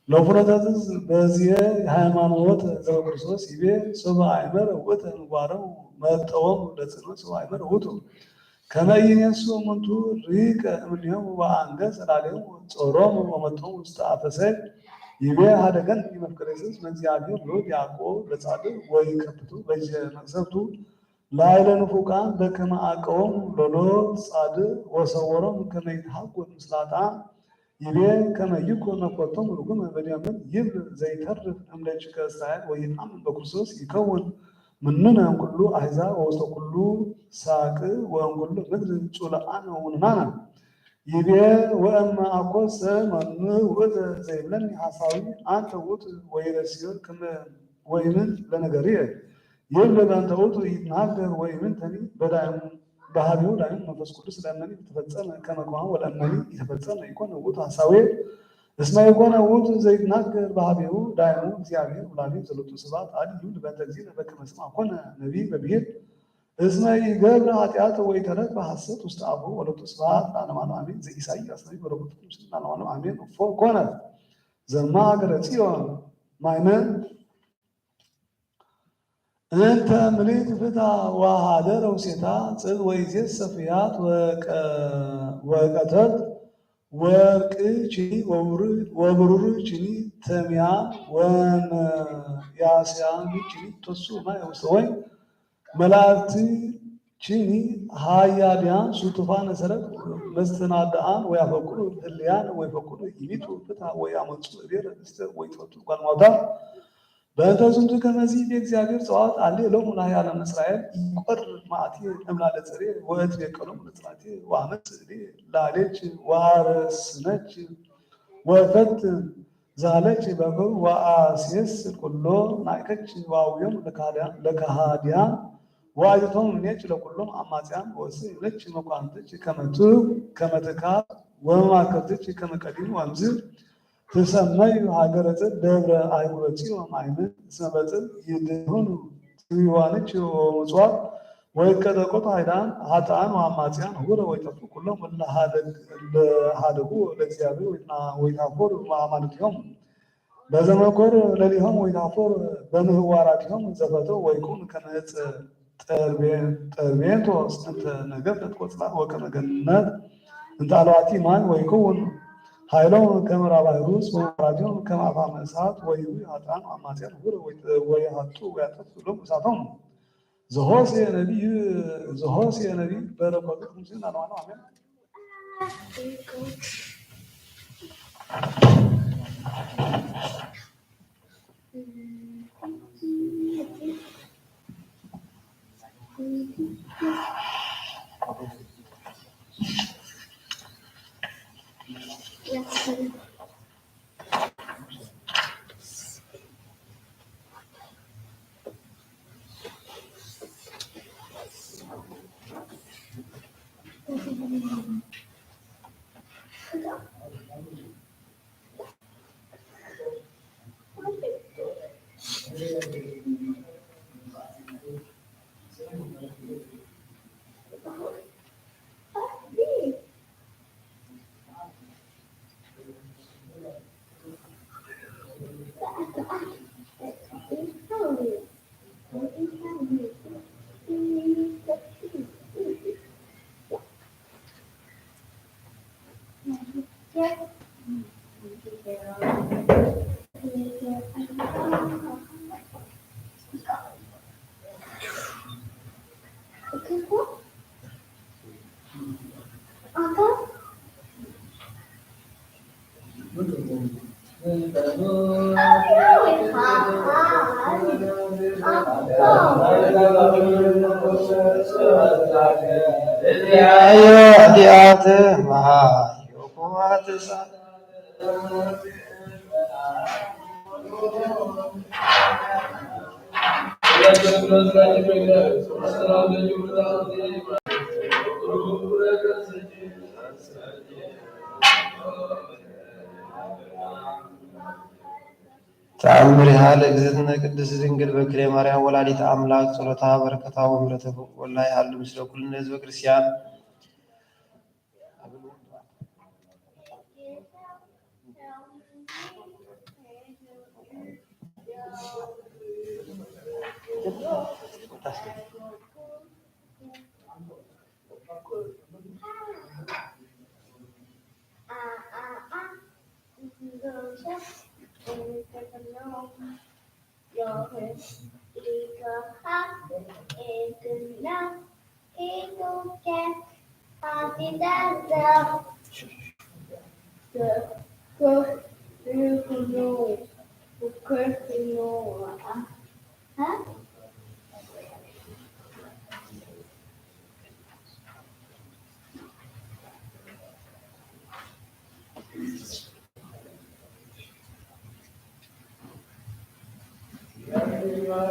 ለፍኖተ ጽድቅ በዝየ ሃይማኖት ዘበክርስቶስ ይቤ ሶበ አእመረ ውእተ ምግባሮሙ መጠወሙ ለጽልመት ሶበ አእመረ ውእቱ ከመ ኢይኔሱ እሙንቱ ርሂቀ እምኔሁ ወአንገሰ ላዕሌሁ ጾሮሙ ወመጠወሙ ውስተ አፈ ሰይፍ ይቤ ሀደገኒ መፍቀሬ ስስ መእግዚአብሔር ሎት ያዕቆብ ለጻድቅ ወይከፍቱ በእጀ መቅሰፍቱ ላዕለ ንፉቃን በከመ አቀወሙ ለሎት ጻድቅ ወሰወሮሙ ከመ ይትሐጎል ምስለ ኃጥኣን ይቤ ከመ ይኩን መፍቀርቶሙ ርጉመ በዲበ ምድር ይብል ዘይተርፍ እምደቂቀ እስራኤል ወይአምን በክርስቶስ ይከውን ምኑነ እምኩሉ አሕዛብ ወውስተ ኩሉ ሳቅ ወእምኩሉ ምድር ጹላአነ ወውኑናነ ይቤ ወእመ አኮሰ መኑ ውእተ ዘይብለኒ ሐሳዊ አንተ ውእቱ ወይረስዮ ከመ ወኢምንት ለነገርየ ይብል በእንተ ውእቱ ይትናገር ወኢምንተኒ በዳይሙ በሀቤሁ ዳይሙ መንፈስ ቅዱስ ለእመኒ ተፈጸመ ከመ ከማሁ ወለእመኒ ኢተፈጸመ ይኮነ ውእቱ ሐሳዌ እስመ ይኮነ ውእቱ ዘይትናገር በሀቤሁ ዳይሙ እግዚአብሔር ወላዲሁ ዘሎቱ ስብሐት አዲ ይብል በእንተ እግዚእነ በከመ ስማ ኮነ ነቢይ በብሂል እስመ ኢገብር ኃጢአተ ወኢተረክ በሐሰት ውስተ አፉሁ ወሎቱ ስብሐት ለዓለመ ዓለም አሜን። ዘኢሳይያስ ነቢይ በረከቱ ምስለ ለዓለመ ዓለም አሜን። እፎ ኮነት ዘማ ሀገረ ጽዮን ማይመን እንተ ምልዕት ፍትሐ ወሀደረ ውስቴታ ጽድቅ ወኢዜሰ ፍያት ወቀ- ወቀተልት ወርቅ ችኒ ወብሩ- ወብሩር ችኒ ተምያ ወመያስያን ችኒ ተሱ ማይ ውስተ ወይን መላእክት ችኒ ሀያልያን ሱቱፋነ ሰረት መስተናድኣን ወያፈቅሩ ህልያን ወይፈቅሩ ይሚቱ ፍትሐ ወያመጹ እቤረ እስተ ወይፈቱ ጓልማውታ በእንተ ዝንቱ ከመዚ ይቤ እግዚአብሔር ጸባኦት፣ አሌ ሎሙ ለኃያላን እስራኤል፣ ኢይቆርር መዓትየ እምላለጸርየ ወእትቤቀሎሙ ለጸላእትየ ወአመጽእ እዴየ ላዕሌኪ ወአረስነኪ ወእፈትን ዛለኪ በኩር ወአሴስል ኩሎ ናእከኪ ወአውዮሙ ለከሃዲያን ወአይትቶሙ እምኔኪ ለኩሎም አማጽያን ወእሴ እምኔኪ መኳንንትኪ ከመ ትካብ ወመማክርትኪ ከመ ቀዲሙ ወእምዝ ትሰመዩ ሀገረ ጽድቅ ደብረ አይጉበ ጽዮን አይመን እስመ በጽድቅ ይድህኑ ጽዋንኪ ወምጽዋት ወይትቀጠቀጡ ኃይላን ኃጥአን ወአማጽያን ህቡረ ወይጠፍኡ ኩሎም እለ ሀደግ-፣ እለ ሀደጉ ለእግዚአብሔር ወይትናገሩ ወይትናገሩ በአማልክቲሆሙ በዘመኮር ለሊሆሙ ወይትናገሩ በምህዋራቲሆሙ ዘፈተው ወይኩኑ ከመ ዕፀ ጠርቤ-፣ ጠርቤንቶስ እንተ ነገፈት ቆጽላ ወከመ ገነት እንተ አልባቲ ማይ ወይኩን ኃይሎም ከመ ራባይ ሩስ ወመራጆም ከመ አፋመ እሳት ወይዊ ኃጥአን አማጽያን ሁረ ወይተ-፣ ወይሀጡ ወያጠፉ ሎም እሳቶም። ዘሆሴ ነቢይ፣ ዘሆሴ ነቢይ በረከቱ ምስሌነ ለዓለመ ዓለም አሜን። ተአምሪሃ ለእግዝእትነ ቅድስት ድንግል በክሌ ማርያም ወላዲተ አምላክ፣ ጸሎታ በረከታ ወምሕረተ ፍቁር ወላ ይሃሉ ምስለ ኩልነ ህዝበ ክርስቲያን።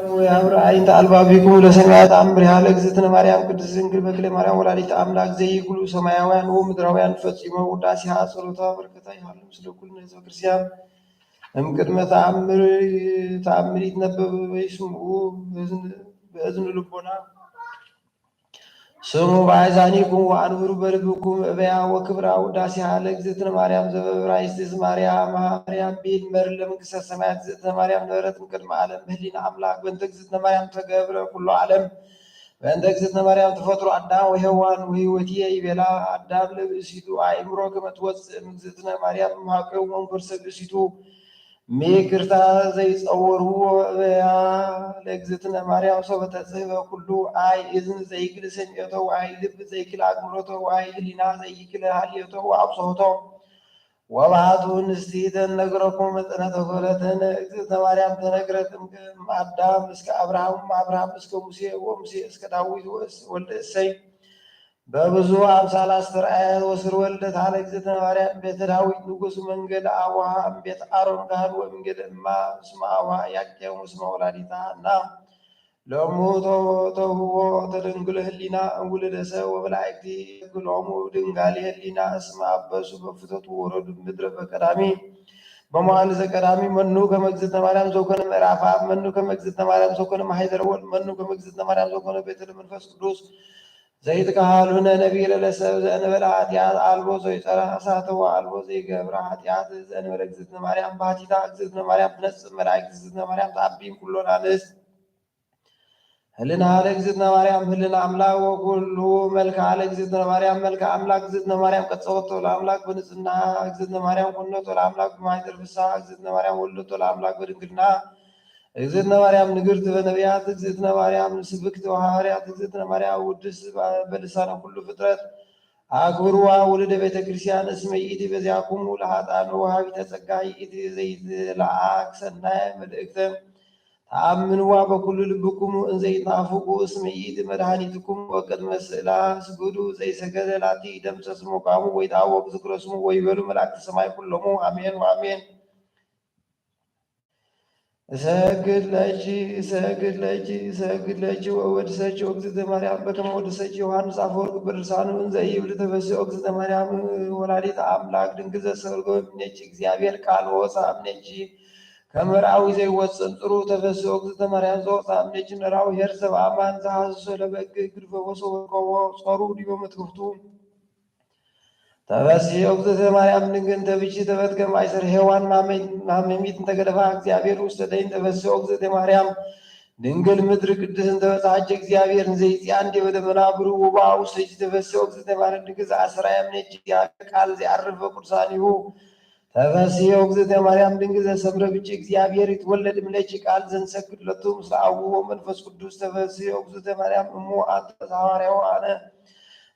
ወያብርሃ አዕይንተ አልባቢክሙ ለሰማያት። ተአምሪሃ ለእግዝእትነ ማርያም ቅድስት ድንግል በክሌ ማርያም ወላዲተ አምላክ ዘይክሉ ሰማያውያን ወምድራውያን ፈጺሞ ውዳሴሃ ጸሎታ በረከታ ይሃሉ ምስለ ኩልነ ህዝበ ክርስቲያን። እምቅድመ ተአምር፣ ተአምር ይትነበብ ወይስምዑ በእዝን፣ በእዝን ልቦና። ስሙ በአዛኒኩም ወአንብሩ በልብኩም እበያ ወክብራ ውዳሴሃ ለእግዝእትነ ማርያም ዘበዕብራይስጥ ማርያም ማርያም ቢል መር ለመንግስተ ሰማያት። እግዝእትነ ማርያም ነበረት እምቅድመ ዓለም በህሊና አምላክ። በእንተ እግዝእትነ ማርያም ተገብረ ኩሉ ዓለም። በእንተ እግዝእትነ ማርያም ተፈጥሮ አዳም ወሔዋን ወህይወትየ ይቤላ አዳም ለብእሲቱ አእምሮ ከመ ትወፅእ እምእግዝእትነ ማርያም እምሃቅው ወእምከርሰ ብእሲቱ። ሚክርታ ዘይጸወርዎ እበያ ለእግዝእትነ ማርያም ሶበ ተጽህበ ኩሉ አይ እዝን ዘይክል ሰሚዖቶ ወአይ ልብ ዘይክል አእምሮቶ ወአይ ህሊና ዘይክል ሀልዮቶ ወአብጽሖቶ። ወበአሐዱ ንስቲት እነግረኩም መጠነ ተኮለተነ እግዝእትነ ማርያም ተነግረት እምአዳም እስከ አብርሃም፣ አብርሃም እስከ ሙሴ፣ ወሙሴ እስከ ዳዊት ወእስ-፣ ወልደ እሴይ። በብዙ አምሳል አስተርአየት ወስር ወልደት አለ እግዝእትነ ማርያም ቤተ ዳዊት ንጉስ መንገለ አቡሃ እምቤት አሮን ካህን ወመንገለ እማ እስመ አቡሃ ኢያቄም ወስመ ወላዲታ ሐና። ለእሙ ተውህቦ ተደንግሎ ህሊና እምውሉደ ሰብ ወመላእክት ይብሎሙ ድንጋሌ ህሊና እስመ አበሱ በፍትወቱ ወረዱ ምድረ በቀዳሚ። በመዋዕል ዘቀዳሚ መኑ ከመ እግዝእትነ ማርያም ዘኮነ ምዕራፍ አብ፣ መኑ ከመ እግዝእትነ ማርያም ዘኮነ ማሕደረ ወልድ፣ መኑ ከመ እግዝእትነ ማርያም ዘኮነ ቤተ ለመንፈስ ቅዱስ ዘይትከሃሉነ ነቢረ ለሰብ ዘእንበለ ኃጢአት አልቦ ዘይጸራ እሳተ ወአልቦ ዘይገብራ ኃጢአት ዘእንበለ እግዝእትነ ማርያም ባሕቲታ። እግዝእትነ ማርያም ትነጽእ መላእክት፣ እግዝእትነ ማርያም ተአቢን ኩሎን አንስት። ህልና ለእግዝእትነ ማርያም ህልና አምላክ ወኩሉ መልክዓ ለእግዝእትነ ማርያም መልክዓ አምላክ። እግዝእትነ ማርያም ቀጸወቶ ለአምላክ በንጽህና። እግዝእትነ ማርያም ኮነቶ ለአምላክ በማይጠር ፍስሐ። እግዝእትነ ማርያም ወለደቶ ለአምላክ በድንግልና። እግዝእትነ ማርያም ንግርት በነቢያት። እግዝእትነ ማርያም ስብክት በሐዋርያት። እግዝእትነ ማርያም ውድስ በልሳነ ኩሉ ፍጥረት። አክብርዋ ውሉደ ቤተ ክርስቲያን እስመ ይእቲ በዚያኩሙ ለኃጥአን ወሃቢተ ጸጋ ይእቲ ዘይትለአክ ሰናየ መልእክተ። ተአምንዋ በኩሉ ልብኩሙ እንዘ ኢትናፍቁ እስመ ይእቲ መድኃኒትኩም ወቅድመ ስእላ ስግዱ ዘይሰገደ ላቲ ይደምሰስ መቃሙ ወይትአወቅ ዝክረ ስሙ ወይቤሉ መላእክተ ሰማይ ኩሎሙ አሜን ወአሜን። እሰግድ ለኪ፣ እሰግድ ለኪ፣ እሰግድ ለኪ ወእወድሰኪ እግዝእትነ ማርያም በከመ ወደሰኪ ዮሐንስ አፈወርቅ በድርሳኑ እንዘ ይብል ተፈስሒ እግዝእትነ ማርያም ወላዲተ አምላክ ድንግል ዘሰልጎ እምኔኪ እግዚአብሔር ቃል ወወፃ እምኔኪ ከመ ራዊ ዘይወፅእ እንጥሩ ተፈስሒ እግዝእትነ ማርያም ዘወፃ እምኔኪ ነራዊ ኄር ሰብ አማን ዘሐሰሶ ለበግ ግድፈ ወሶ ወርቀዎ ጾሩ ዲበ መትክፍቱ። ተፈስሒ እግዝእትነ ማርያም ድንግል እንተ ብኪ ተፈትከ ማይሰር ሔዋን ማመ-፣ ማመሚት እንተ ገደፋ እግዚአብሔር ውስተ ደይን። ተፈስሒ እግዝእትነ ማርያም ድንግል ምድር ቅድስት እንተ በጽሐኪ እግዚአብሔር እንዘ ይጽአን ዲበ ደመና ብሩህ ውባ ውስተ ኪ። ተፈስሒ እግዝእትነ ማርያም ድንግል ዘአስተርአየ እምኔኪ እግዚአብሔር ቃል ዘየዐርፍ በቅዱሳኒሁ። ተፈስሒ እግዝእትነ ማርያም ድንግል ዘሰምረ ብኪ እግዚአብሔር ይትወለድ እምኔኪ ቃል ዘንሰግድ ለቱ ምስለ አቡሁ ወመንፈስ ቅዱስ። ተፈስሒ እግዝእትነ ማርያም እሙ አንቲ ዘሐዋርያሁ አነ።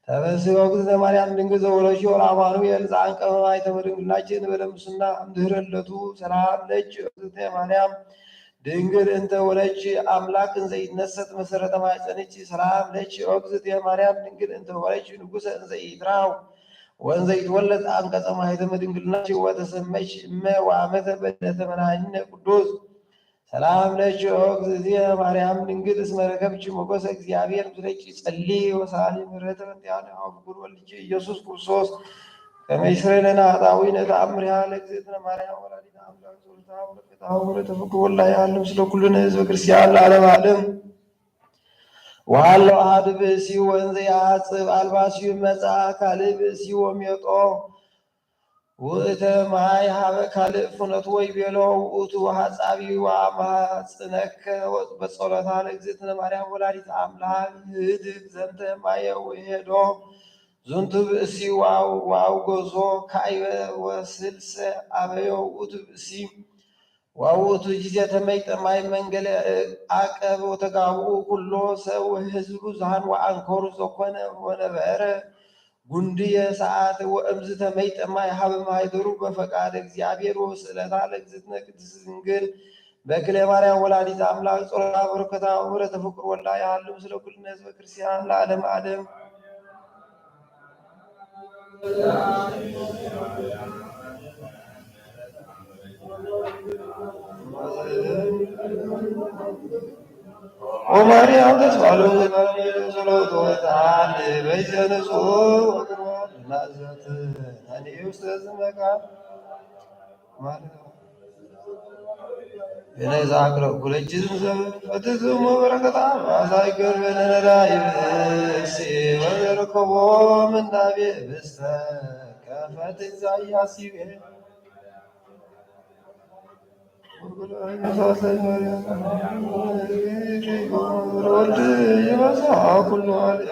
ተፈስሒ እግዝእትነ ማርያም ድንግል ዘወለድኪ ወልደ አማኑኤል ዘአንቀበ ማይተመ ድንግልናኪ እንበለ ሙስና እምድህረ ልደቱ። ሰላም ለኪ እግዝእትነ ማርያም ድንግል እንተ ወለድኪ አምላክ እንዘ ይትነሰት መሰረተ ማይጸንኪ። ሰላም ለኪ እግዝእትነ ማርያም ድንግል እንተ ወለድኪ ንጉሰ እንዘ ይትራው ወእንዘ ይትወለድ አንቀጸ ማይተመ ድንግልናኪ ወተሰመኪ እመ ወአመተ በደተ መድኃኒነ ቅዱስ። ሰላም ለኪ ኦ እግዝእትየ ማርያም ድንግል እስመ ረከብኪ ሞገሰ እግዚአብሔር ምስሌኪ ጸሊ ወሳሊ ምሕረተ በእንቲአነ አብ ፍቁር ወልድኪ ኢየሱስ ክርስቶስ ከመ ይስረይ ለነ ኃጣውኢነ። ተአምሪሃ ለእግዝእትነ ማርያም ወላዲተ አምላክ ጸሎታ ወበረከታ ወበረከተ ፍቁር ወላ ያህል ምስለ ኩልነ ህዝበ ክርስቲያን ለዓለመ ዓለም። ወሀሎ አሐዱ ብእሲ ወእንዘ ይአጽብ አልባሲሁ መጽአ ካልእ ብእሲ ወሜጦ ውእተ ማይ ሀበ ካልእ ፍኖት ወይቤሎ ውእቱ ሀጻቢ ወአማጽነከ በጸሎታ ለእግዝእትነ ማርያም ወላዲተ አምላክ ህድግ ዘንተ ማየ ወሄዶ ዝንቱ ብእሲ ወአው-፣ ወአውገዞ ካይበ ወስልሰ አበዮ ውእቱ ብእሲ። ወውእቱ ጊዜ ተመይጠ ማይ መንገለ አቀብ ወተጋብኡ ኩሎ ሰብ ወሕዝብ ብዙኃን ወአንከሩ ዘኮነ ወነበረ ጉንድየ ሰዓት። ወእምዝ ተመይጠ ማይ ሀበ ማይደሩ በፈቃድ እግዚአብሔር ወስእለታ ለእግዝእትነ ቅድስት ድንግል በክለ ማርያም ወላዲተ አምላክ ጸሎታ በረከታ ወምሕረተ ፍቁር ወላ ያህሉ ምስለ ኩልነ ህዝበ ክርስቲያን ለዓለመ ዓለም። ወማርያም ተስፋ ለዘማሪ ጸሎት ወታን በይዘ ንጹሕ ወቅርባት ናዘት ታኒ ውስተ ዝመቃ ማርያም። እኔ ዛቅረብ ኩለችዝም ዘመን ፈትዝሙ በረከታ ማሳይገር በነነዳ ይብሲ ወዘረከቦ ምንዳቤ ብስተ ከፈት ዛያሲቤ ወልድ ይበዛ ኩሉ አለ።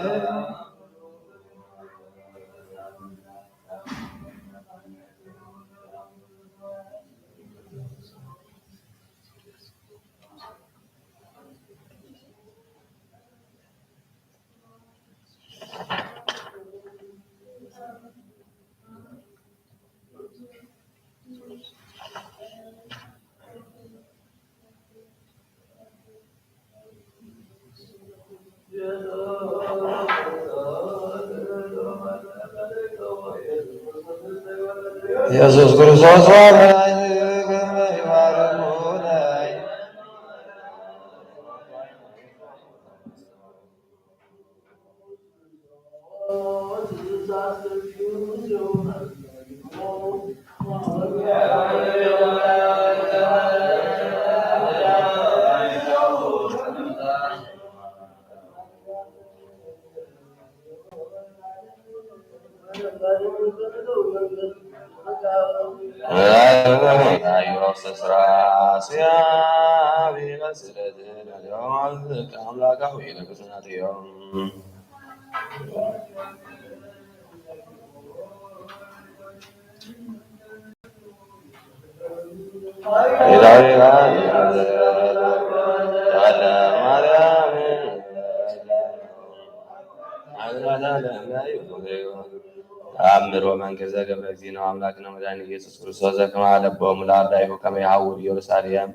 ኢየሱስ ክርስቶስ ተአምር ወመንክር ዘገብረ እግዚእነ ወአምላክነ ወመድኃኒነ ኢየሱስ ክርስቶስ ዘከመ አለቦሙ ለአርዳኢሁ ከመ ይሐውሩ ኢየሩሳሌም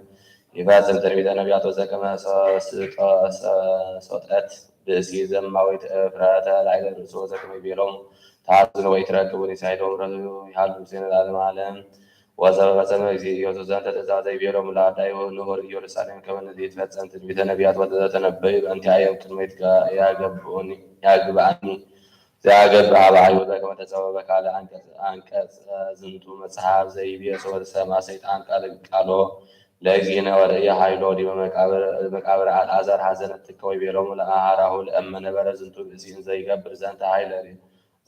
ይፈጽም ትንቢተ ነቢያት ወዘከመ ሶስጦ-፣ ሶ-፣ ሶጠት ብእሲ ዘማዊት እፍረተ ላዕለ ርእሱ ወዘከመ ይቤሎሙ ተሐዝኑ ወኢትረክቡኒ ሳይሎ ምረቱ ይሃሉ ምስሌነ ለዓለመ ዓለም። ወዘበፈጸመ እግዚእ ኢየሱስ ዘንተ ትእዛዘ ይቤሎሙ ለአርዳኢሁ ንዑ ኢየሩሳሌም ከመ ይትፈጸም ትንቢተ ነቢያት ወዘተነበዩ በእንቲአየ እምቅድመ ይትጋ-፣ ያገብኡኒ፣ ያግብአኒ ዘያገብእ ሀበ አይሁድ በከመ ተጸውዐ በካልእ አንቀጽ፣ አንቀጽ ዝንቱ መጽሐፍ ዘይቤ ሶበ ሰምዐ ሰይጣን ቃል፣ ቃሎ ለእግዚእነ ወርእየ ኃይሎ ዲበ መቃብር፣ መቃብር አልዓዛር ሐዘነ ትከ ወይቤሎሙ ለአሐራሁ ለእመ ነበረ ዝንቱ ብእሲ እንዘ ይገብር ዘንተ ኃይለ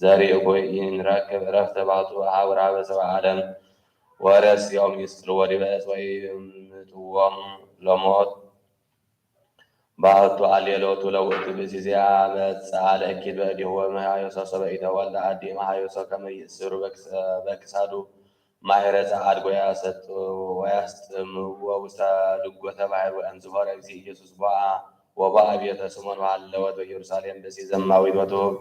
ዘርኢኩ ኢንረክብ ዕረፍተ ባሕቱ አሐውር ሀበ ሰብአ ዓለም ወረስዮም ይስቅልዎ ዲበ ዕፅ ወይምጥዎም ለሞት። ባሕቱ አሌ ሎቱ ለውእቱ ብእሲ ዘያመጽአ ለእኪት በእዴሁ ወመሃዮሶ ሶበ ኢተወልደ አዲ መሃዮሶ ከመ ይእስሩ በክስ-፣ በክሳዱ ማሕረጸ አድግ ወያሰጥ-፣ ወያስጥምዎ ውስተ ልጎተ ባሕር። ወእምዝ ሆረ እግዚእ ኢየሱስ ቦአ ወቦአ ቤተ ስምዖን ወሃለወት በኢየሩሳሌም ብእሲት ዘማዊት ወትሁብ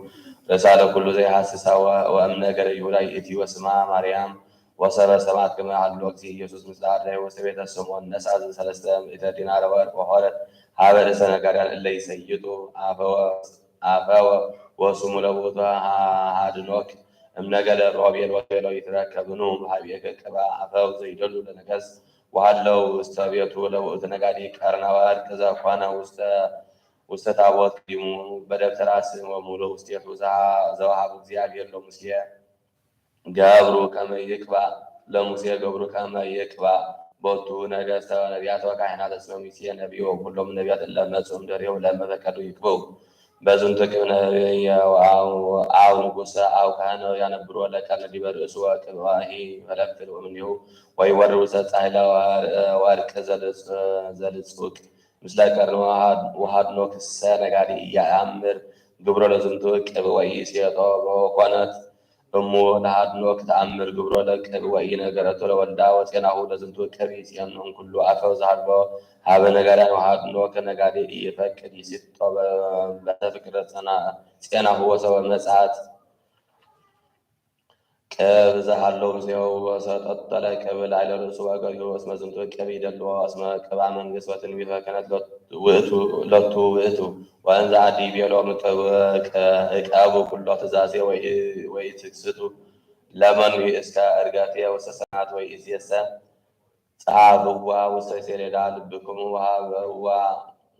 ርእሳ ለኩሉ ዘይሐስሳ ወ-፣ ወእምነገደ ይሁዳ ይእቲ ወስማ ማርያም። ወሰበ ሰምዐት ከመ ሀሎ እግዚእ ኢየሱስ ምስለ አርዳኢሁ ውስተ ቤተ ስምዖን ነስአ ሰለስተ ምእተ ዲናረ ወወርቅ ወሖረት ሀበ ርእሰ ነጋድያን እለ ይሰይጡ አፈወ አፈወ ወስሙ ለውእቱ ሀድኖክ እምነገደ ሮቤል ወቤሎ ይትረከብኑ በሀቤከ ቅብአ አፈው ዘይደሉ ለነገስ ወሀለው ውስተ ቤቱ ለውእቱ ነጋዲ ቀርነ ወርቅ ዘኮነ ውስተ፣ ውስተ ታቦት ቅዲሙ በደብተራ ስም ወሙሉእ ውስቴቱ ዘወሀቡ እግዚአብሔር ለሙሴ ገብሩ ከመ ይቅባእ ለሙሴ ገብሩ ከመ ይቅባእ ቦቱ ነገስተ ወነቢያተ ወካህናተ እስመ ሙሴ ነቢዩ ወኩሎሙ ነቢያት እለ መጽኡ እምድሬሁ ለእመ ፈቀዱ ይቅብኡ። በዝንቱ ቅብ ነቢየ አው፣ አው ንጉሰ አው ካህነ ያነብሮ ለቀርነ ዲበ ርእሱ ወቅብአሂ ፈለፍል እምኔሁ ወይወርድ ውስተ ጻሕለ ወርቅ ዘልጽ-፣ ዘልጹቅ ምስለ ቀርኑ ወሃድኖ ክሰ ነጋዲ ኢያአምር ግብሮ ለዝንቱ ቅብ ወኢይሴጦ። ወኮነት እሙ ለሃድኖክ ተአምር ግብሮ ለቅብ ወኢነገረቶ ለወልዳ ወጼናሁ ለዝንቱ ቅብ ይጼኑ እምኩሉ አፈው ዘሃድጎ ሀበ ነጋድያን ወሃድኖክ ነጋዲ ኢይፈቅድ ይሲጦ በ-፣ በተፍቅር ጸና-፣ ጼናሁ ወሰበ መጽአት ቅብ ዘሃለው ምስሌሁ ወሰጠጠ ለቅብ ላዕለ ርእሱ ወገሪሁ እስመ ዝንቱ ቅብ ይደልዎ እስመ ቅብአ መንግስት ወትንቢት ወክህነት ሎቱ ውእቱ፣ ሎቱ ውእቱ። ወእንዘ አዲ ቤሎም ቅብ-፣ ቅ-፣ እቀቡ ኩሎ ትእዛዜ ወኢ-፣ ወኢትክስቱ ለመኑ እስከ እርገቴ ውስተ ሰማያት ወኢዜሰ ጸሐፍዋ ውስተ ሴሌዳ ልብክሙ ወሀብዋ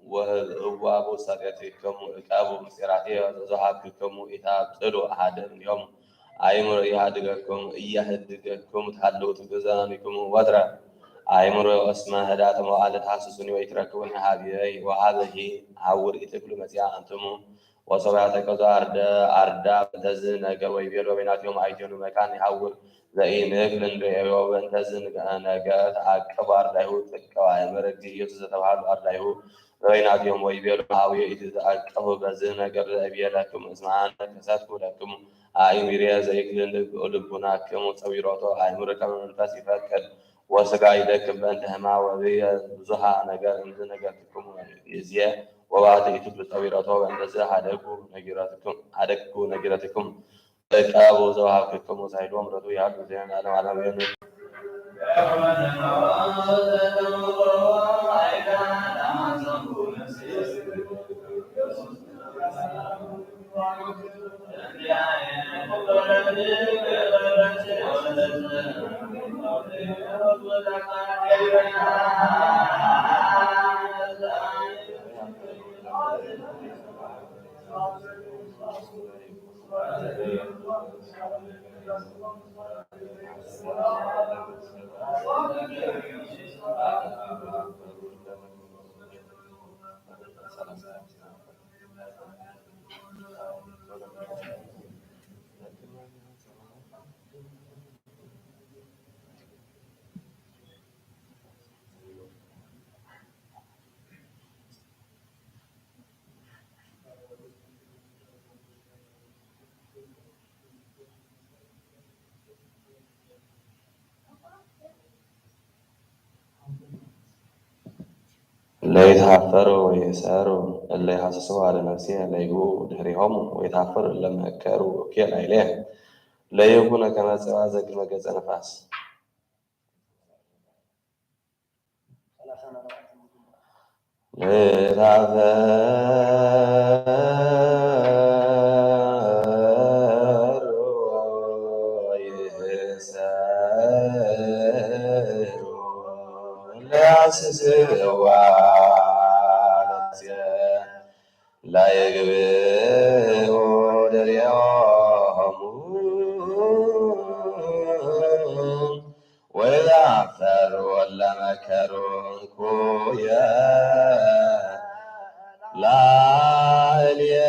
ወህብእዋ በውሳጤትክሙ እቀቡ ምስጢራትየ ዘወሀብክክሙ ኢታብጥሉ አሐደ እምኔሆሙ። አእምሮ ኢያህድገክሙ፣ ኢያህድገክሙ ተሀልው ትግዘኑክሙ ወትረ። አእምሮ እስመ ህዳጥ መዋዕለ ተሐስሱኒ ወኢትረክቡኒ ሀብየ ወሀበሂ ሀውር ኢትብሉ መጺአ አንትሙ። ወሶበ ያተከዙ አርደ-፣ አርዳ በእንተዝ ነገር ወይቤሉ በይናቲሆሙ አይቴኑ መካን ይሐውር ዘኢንክል እንርእዮ። በእንተዝ ነገር ተአቀቡ አርዳኢሁ ጥቀው አእምር እግዚእ ኢየሱስ ዘተባህሉ አርዳኢሁ በይናቲሆሙ ወይቤሉ ሀውየ ኢትትአቀቡ በዝ ነገር ዘእብየ ለክሙ እስመ አነ ከሰትኩ ለክሙ አእምርየ ዘይክል ልቡናክሙ ጸዊሮቶ አእምር ከመ መንፈስ ይፈቅድ ወስጋ ይደክም በእንተ ህማ ወብየ ብዙሃ ነገር እንዝ ነገርክሙ ይእዜ ወባቲ ኢትብሉ ጸዊረቶ በእንተዝ ሀደጉ ነጊረትክሙ፣ ሀደጉ ነጊረትክሙ። እቀቡ ዘወሀብክክሙ ሳይሎ ምረቱ ያሉ ዜና ለዓለም አሜን። ለይትሃፈሩ ወይእሰሩ እለ ይሃስስዋ ለነፍሲሀ ለይግብኡ ድህሬሆሙ ወይትሃፈሩ እለ መከሩ እኩየ ላዕሌሀ ለይኩኑ ከመ ጽባ ዘግመ ገጸ ነፋስ። ለይትሃፈሩ ወይእሰሩ እለ ይሃስስዋ ለነፍሲሀ ለይግብኡ ድህሬሆሙ ወይትሃፈሩ እለ መከሩ እኩየ ላዕሌሀ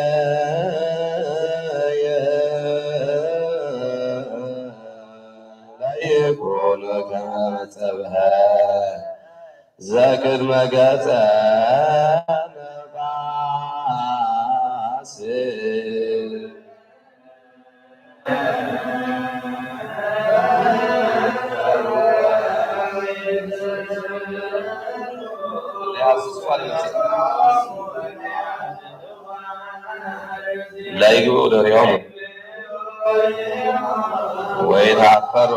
ለይኩኑ ከመ ጸብሀ ዘቅድመ ገጸ ነፋስ። ለይግብኡ ድህሬሆሙ ወይትሃፈሩ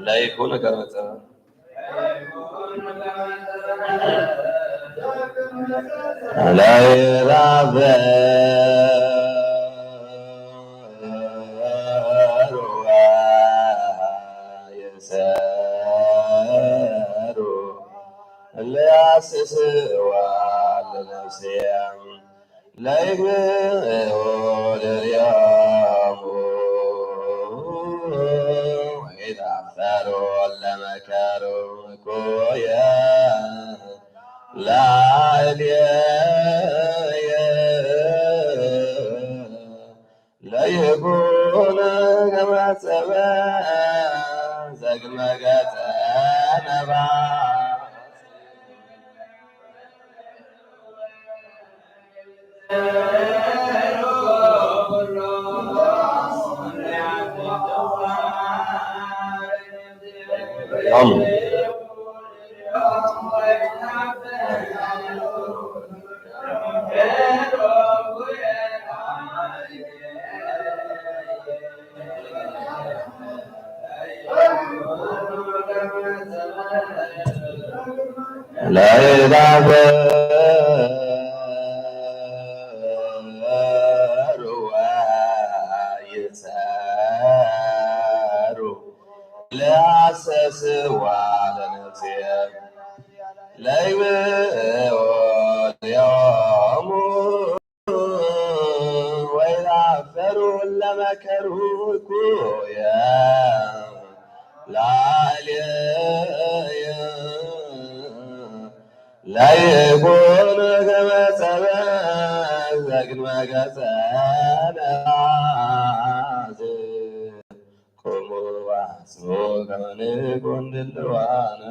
ለይኩኑ ከመ ጸብሀ ለይትሃፈሩ ወይእሰሩ እለ ይሃስስዋ ለነፍሲሀ ለይግብኡ ድህሬሆሙ ወይትሃፈሩ እለ መከሩ እኩየ ላዕሌሀ ለይኩኑ ከመ ጸብአ ዘግመ ገጸ ነፋስ። ለይትሃፈሩ ወይእሰሩ ለይሃስስዋ ለነፍሲሀ ለይግብኡ ድህሬሆሙ ወይትሃፈሩ እለ መከሩ እኩየ ላዕሌሀ ለይኩኑ ከመ ጸብአ ዘግመ ገጸ ነፋስ። ቁሙ ወአስምዑ ከመ ንኩን ድልዋነ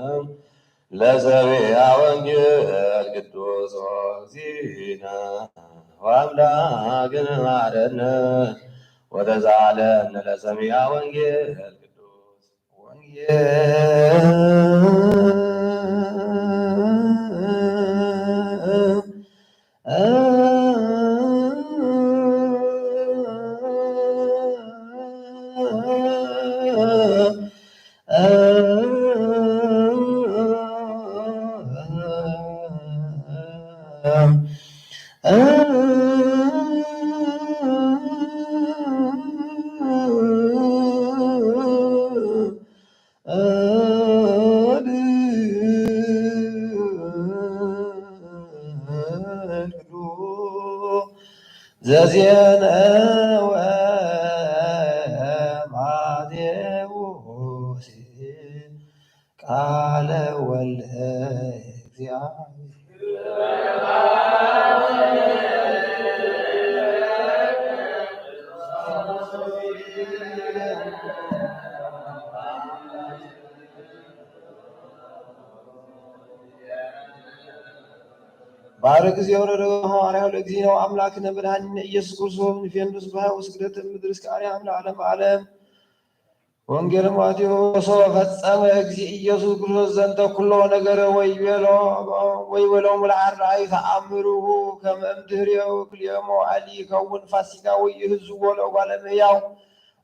ለሰሚዐ ወንጌል ቅዱስ ወእግዚእነ ወአምላክነ መሐረነ ወተሳሃለነ ለሰሚዐ ወንጌል ቅዱስ። ወንጌል ዜነወ ማቴዎስ ቃለ ወልደ እግዚአብሔር። ባርክ ዚኦነ ለሐዋርያሁ ለእግዚእነ ወአምላክነ መድኃኒነ ኢየሱስ ክርስቶስ ንፌኑ ስብሐ ወስግደት እምድር እስከ አርያም ለዓለም ዓለም። ወንጌል ማቴዎስ። ወፈጸመ እግዚእ ኢየሱስ ክርስቶስ ዘንተ ኩሎ ነገረ ወይቤሎ-፣ ወይቤሎሙ ለአርዳኢሁ ተአምሩሁ ከመ እምድህሬሁ ክልኤ መዋዕል ይከውን ፋሲካ ወይእህዝዎ ለእጓለ እመሕያው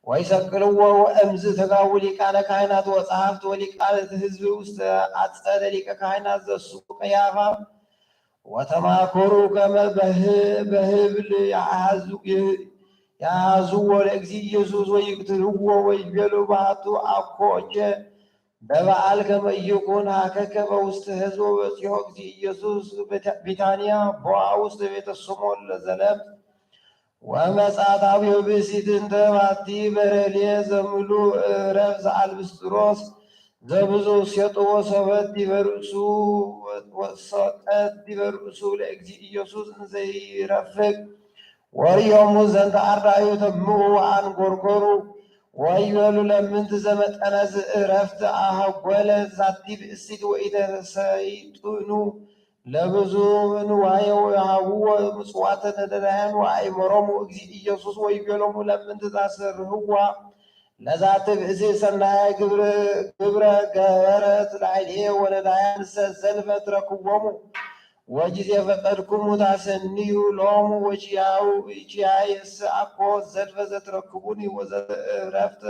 ወይሰቅልዎ። ወእምዝ ተጋቡ ሊቃነ ካህናት ወጸሐፍት ወሊቃነ ህዝብ ውስተ አጸደ ሊቀ ካህናት ዘስሙ ቀያፋ ወተማከሩ ከመ በህ-፣ በህብል ያአሐዙ-፣ ያአሐዝዎ ለእግዚእ ኢየሱስ ወይቅትልዎ ወይቤሉ ባቱ አኮ እጀ በበዓል ከመ ይኩን ሀከከ በውስተ ህዝብ። ወበጽሖ እግዚእ ኢየሱስ ቤታ-፣ ቢታንያ ቦአ ውስተ ቤተ ስምዖን ለዘለምጽ ወመጽአት ሀቤሁ ብእሲት እንተ ባቲ በረሌ ዘምሉእ ረፍዝ አልብስጥሮስ ዘብዙ ሴጡ ወሰበት ዲበ ርእሱ ወሰቀት ዲበ ርእሱ ለእግዚእ ኢየሱስ እንዘ ይረፍቅ ወርእዮሙ ዘንተ አርዳኢሁ ተምኡ ወአንጎርጎሩ ወይቤሉ ለምንት ዘመጠነ ዝእረፍት አሐጎለ ዛቲ ብእሲት ወኢተሰይጥኑ ለብዙ ንዋየ ወሀብዎ ምጽዋተ ነዳያን ወአእመሮሙ እግዚእ ኢየሱስ ወይቤሎሙ ለምንት ታሰርህዋ ለዛቲ ብእሲት ሰናየ ግብረ፣ ግብረ ገበረት ላዕሌሁ ወነዳያንሰ ዘልፈ ትረክቦሙ ወጊዜ ፈቀድክሙ ታሰንዩ ሎሙ ወኪያሁ፣ ኪያየሰ አኮ ዘልፈ ዘትረክቡኒ ወዘእረፍት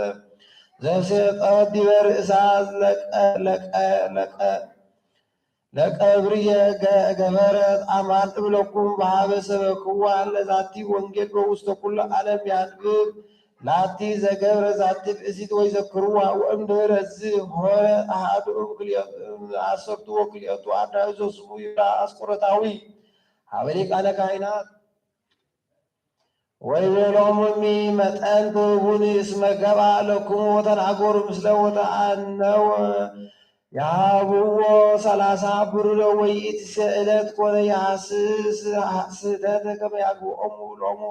ዘሴጠ ዲበ ርእሳ ለቀ-፣ ለቀ-፣ ለቀ-፣ ለቀብርየ ገ-፣ ገበረት አማን እብለኩም በሀበ ሰበክዋ ለዛቲ ወንጌል በውስተ ኩሉ ዓለም ያንብብ ላቲ ዘገብረ ዛቲ ብእሲት ወይዘክርዋ። ወእምድህረ ዝ ሆረ አሐዱ እም ክልኤ-፣ እም አሰርቱ ወክልኤቱ አርዳኢሁ ዘስሙ ይሁዳ አስቆሮታዊ ሀበ ሊቃነ ካህናት ወይቤሎሙ እሚ መጠን ትሁቡኒ እስመ ገብአ ለክሙ ወተናገሩ ምስለ ወተአነወ የሀብዎ ሠላሳ ብሩረ ወይእቲ ሰእለት ኮነ የሐስስ ስህተተ ከመ ያግብኦሙ ሎሙ።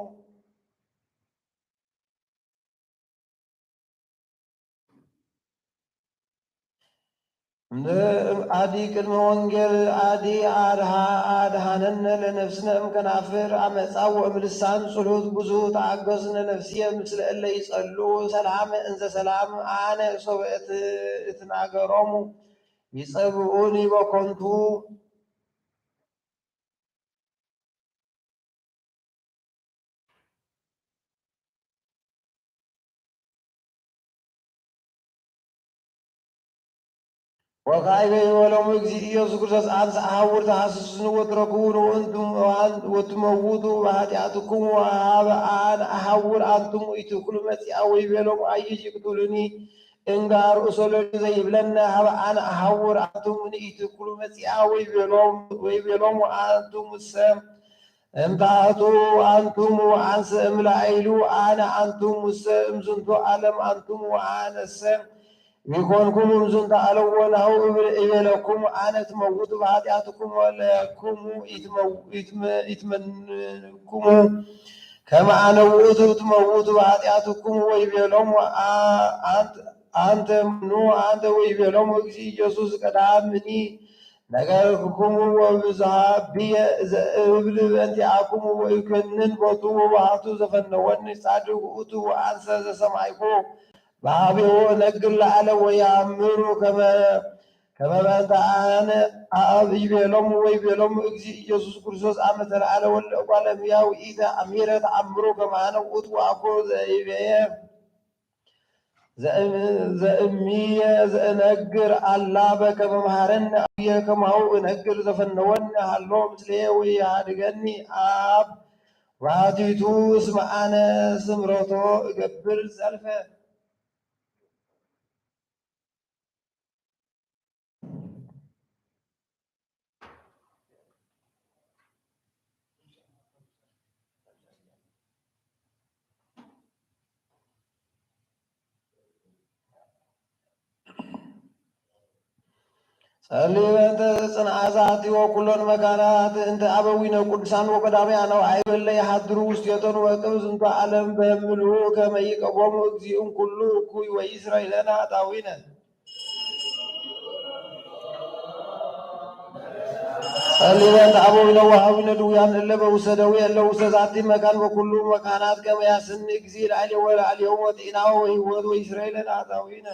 እምነ-፣ እም አዲ ቅድመ ወንጌል አዲ አድሃ-፣ አድሃነነ ለነፍስነ እም ከናፍር አመጻ ወእም ልሳን ጽሉት ብዙ ተአገስነ ነፍስየ ምስለ እለ ይጸልኡ ሰላም እንዘ ሰላም አነ ሶበ እት-፣ እትናገሮሙ ይጸብኡኒ በኮንቱ። ወካዕበ ይቤሎሙ እግዚእ ኢየሱስ ክርስቶስ አንሰ አሐውር ተሐስሱኒ ወትረክቡኒ ወእንቱም ወአን-፣ ወትመውቱ በኃጢአትኩም ወሀበ አነ አሐውር አንቱም ኢትኩሉ መጺአ ወይቤሎሙ አይ ይቅትሉኒ እንጋ ርእሶ ለሉ ዘይብለነ ሀበ አነ አሐውር አንቱም ኢትኩሉ መጺአ ወይቤሎም-፣ ወይቤሎሙ አንቱምሰ እምታሕቱ አንቱም ወአንሰ እምላዕሉ አነ አንቱምሰ እምዝንቱ ዓለም አንቱም ወአነሰ ኢኮንኩም እምዝንቱ ዓለም ወናሁ እብል እቤለኩም አነ ትመውቱ በኃጢአትኩም ወለክሙ ኢትመው-፣ ኢትመ-፣ ኢትመንኩሙ ከመ አነ ውእቱ ትመውቱ በኃጢአትኩም ወይቤሎሙ አ-፣ አንት-፣ አንተ መኑ አንተ ወይቤሎሙ እግዚእ ኢየሱስ ቀዳምኒ ነገርኩክሙ ወብዝሃ ብየ ዘእብል በእንቲአክሙ ወኢኮንን ቦቱ ወባህቱ ዘፈነወኒ ጻድቅ ውእቱ ወአንሰ ዘሰማዕኩ በሀቤሁ እነግር ለዓለም ወየአምሩ ከመ፣ ከመ በእንተ አነ አብ ይቤሎሙ ወይቤሎሙ እግዚእ ኢየሱስ ክርስቶስ አመ ተለዓለ ወለ እጓለ እምሕያው ኢተአሚረ ተአምሩ ከመ አነ ውእቱ ወአኮ ዘይቤየ ዘእም-፣ ዘእምየ ዘእነግር አላ በከመ መሐረነ አቡየ ከማሁ እነግር ዘፈነወኒ ሀሎ ምስሌየ ወኢሃድገኒ አብ ባሕቲቱ እስመ አነ ስምረቶ እገብር ዘልፈ። ጸሊ በእንተ ጽንዓት ዛቲ ወኩሎን መካናት እንተ አበዊነ ቅዱሳን ወቀዳማውያን አበው እለ ይሐድሩ ውስቴቶን ወቅብ ዝንቱ ዓለም በምሉኡ ከመ ይቀቦሙ እግዚእነ ኩሉ እኩይ ወኢስረይ ለነ ኃጣውኢነ። ጸሊ በእንተ አበዊነ ወአኃዊነ ድውያን እለ በውስተ ደዌ እለ ውስተ ዛቲ መካን ወኩሉ መካናት ከመ ያስኒ እግዚእ ላዕሌሁ ወላዕሌሆሙ ጢዕና ወሕይወት ወኢስረይ ለነ ኃጣውኢነ።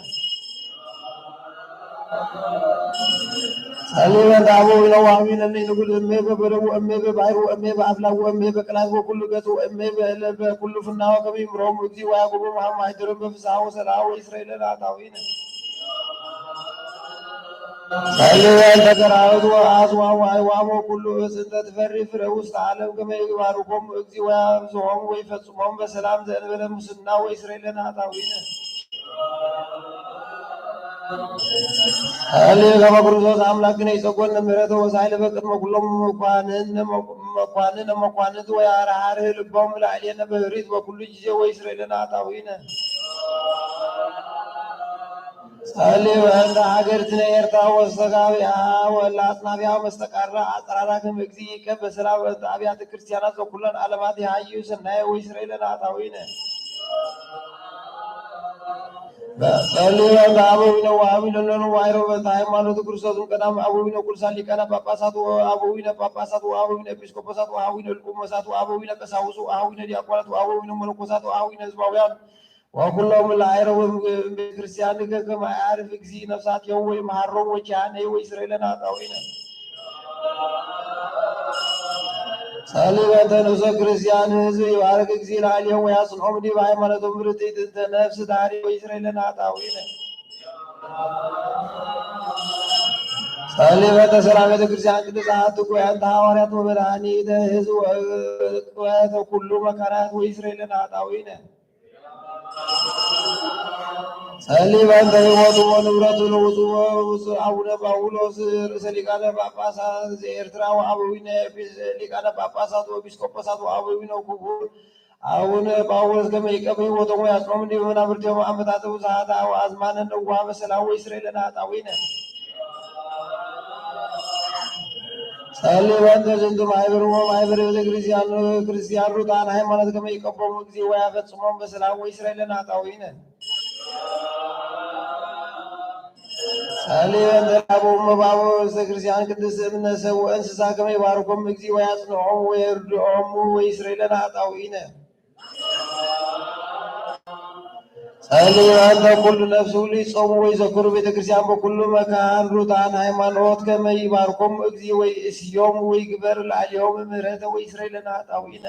ጸሊ በእንተ አበዊነ ወአኃዊነ እለ ይንብሩ እምየ በበደው ወእምየ በባሕር ወእምየ በአፍላግ ወእምየ በቅላት ወኩሉ ገጽ ወእምየ በእለ በኩሉ ፍናው ከመ ይምርሆሙ እግዚእ ወያዕቁቦሙ ሀመ አይደሮም በፍስሐ ወሰላም ወኢስረይ ለነ ኃጣውኢነ። ጸሊ በእንተ ገራህቱ ወአጽዋም ወአዕዋም ወኩሉ ዕፅ እንተ ትፈሪ ፍሬ ውስተ ዓለም ከመ ይባርኮሙ እግዚእ ወያብዝሖሙ ወይፈጽሞሙ በሰላም ዘእንበለ ሙስና ወኢስረይ ለነ ኃጣውኢነ። ጸሊ ከመ ክርስቶስ አምላክነ ይጸግወነ ምሕረተ ወሳይለ በቅድመ ኩሎም መኳንንት መኳንንት ወያርሃርህ ልቦሙ ላዕሌነ በህሪት በኩሉ ጊዜ ወኢስረይ ለነ ኃጣውኢነ። ጸሊ በእንተ ሀገርትነ ኤርትራ ወሰጋቢሃ ወእለ አጽናፊሃ መስተቃርራ አጽራራ ከመ እግዚእ ይቀብ በሰላም በእንተ አብያተ ክርስቲያናት ዘኩለን ዓለማት ይሃዩ ሰናየ ወኢስረይ ለነ ኃጣውኢነ። ጸሊ በእንተ አበዊነ ወአኃዊነ እለ ነዋሕሮ በእንተ ሃይማኖት ክርስቶስ እምቀዳም አበዊነ ቅዱሳን ሊቃነ ጳጳሳት ወአበዊነ ጳጳሳት ወአበዊነ ኤጲስቆጶሳት ወአኃዊነ ሊቆሞሳት ወአበዊነ ቀሳውስት ወአኃዊነ ዲያቆናት ወአበዊነ መነኮሳት ወአኃዊነ ሕዝባውያን ወኩሎም እለ አይረው እምቤተ ክርስቲያን ከመ ያዕርፍ እግዚእ ነፍሳቲሆሙ ወይምሐሮሙ ወኪሃነሂ ወኢስረይ ለነ ኃጣውኢነ። ጸሊ በእንተ ንኡሰ ክርስቲያን ሕዝብ ይባርክ እግዚእ ላዕሌሆሙ ወያጽንዖሙ ዲበ ሃይማኖቶሙ ርትዕት እንተ ነፍስ ዳሪ ወኢስረይ ለነ ኃጣውኢነ። ጸሊ በእንተ ሰላም ቤተ ክርስቲያን ቅድስት አሐቲ ጉባኤ እንተ ሐዋርያት ወመድኃኒተ ሕዝብ ወእቅበተ ኩሉ መካናት ወኢስረይ ለነ ኃጣውኢነ። ጸሊ በእንተ ሕይወቱ ወንብረቱ ለውጹ ወውጹ አቡነ ጳውሎስ ርእሰ ሊቃነ ጳጳሳት ዘኤርትራ ወአበዊነ ኤጲስ-፣ ሊቃነ ጳጳሳት ወኤጲስቆጶሳት ወአበዊነ ክቡር አቡነ ጳውሎስ ከመ ይቀብ ሕይወቶሙ ወያጽንዖሙ ዲበ መናብርቲሆሙ አመታተ ውሳሃታ ወአዝማነ ነዋሃ በሰላም ወኢስረይ ለነ ኃጣውኢነ። ጸሊ በእንተ ዝንቱ ማሕበር ወማሕበረ ቤተ ክርስቲያን ክርስቲያን ርቱዓን ሃይማኖት ከመ ይቀቦሙ እግዚእ ወያፈጽሞሙ በሰላም ወኢስረይ ለነ ኃጣውኢነ። ጸሊ በእንተ አበው እመባው ቤተ ክርስቲያን ቅድስት እምነ ሰብ ወእንስሳ ከመ ይባርኮሙ እግዚእ ወያጽንዖሙ ወየርድዖሙ ወኢስረይ ለነ ኃጣውኢነ። ጸሊ በእንተ ኩሉ ነፍስ ሁሉ ይጾሙ ወይዘክሩ ቤተ ክርስቲያን በኩሉ መካን ርቱዓን ሃይማኖት ከመ ይባርኮሙ እግዚእ ወይእስዮሙ ወይግበር ላዕሌሆሙ ምሕረተ ወኢስረይ ለነ ኃጣውኢነ።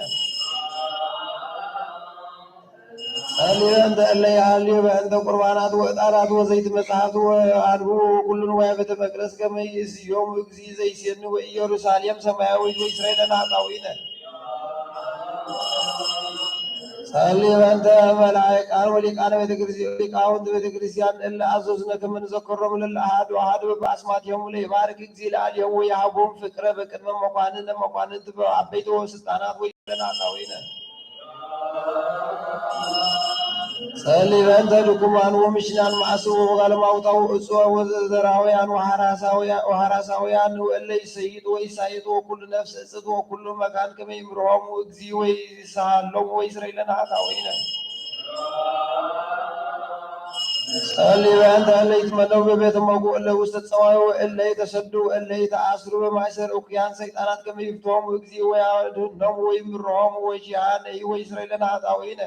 ጸሊ በእንተ እለ ይሃልዩ በእንተ ቁርባናት ወዕጣናት ወዘይት መጻሕፍት ወአንብቡ ወኩሉ ንዋየ ቤተ መቅደስ ከመ ይእስዮሙ እግዚእ ዘይሴኑ ወኢየሩሳሌም ሰማያዊት ወኢስረይ ለነ ኃጣውኢነ። ጸሊ በእንተ መላእካን ወሊቃነ ቤተ ክርስቲያን፣ ሊቃውንት ቤተ ክርስቲያን እለ አዘዙነ ከመ ንዘክሮሙ ለእለ አሐዱ አሐዱ በበአስማቲሆሙ ለይባርክ እግዚእ ላዕሌሆሙ ወይሃቦሙ ፍቅረ በቅድመ መኳንንት ለመኳንንት በአበይት ወስልጣናት ወኢስረይ ለነ ኃጣውኢነ። ጸሊ በእንተ ድኩማን ወምሽናን መዓስብ ወጋለማውታው እጽወ ወዘዘራውያን ወሐራሳውያ-፣ ወሐራሳውያን ወእለ ይሰይጡ ወይሳይጡ ወኩሉ ነፍስ እጽት ወኩሉ መካን ከመ ይምርሆሙ እግዚእ ወይሳሃሎሙ ወይስረይ ለነ ኃጣውኢነ። ጸሊ በእንተ እለ ይትመነው በቤተ መጉ እለ ውስተ ጸዋይ ወእለ ይተሰዱ ወእለ ይተአስሩ በማእሰር እኩያን ሰይጣናት ከመ ይፍትሆሙ እግዚእ ወያድህኖሙ ወይምርሆሙ ወይኪሃነሂ ወይስረይ ለነ ኃጣውኢነ።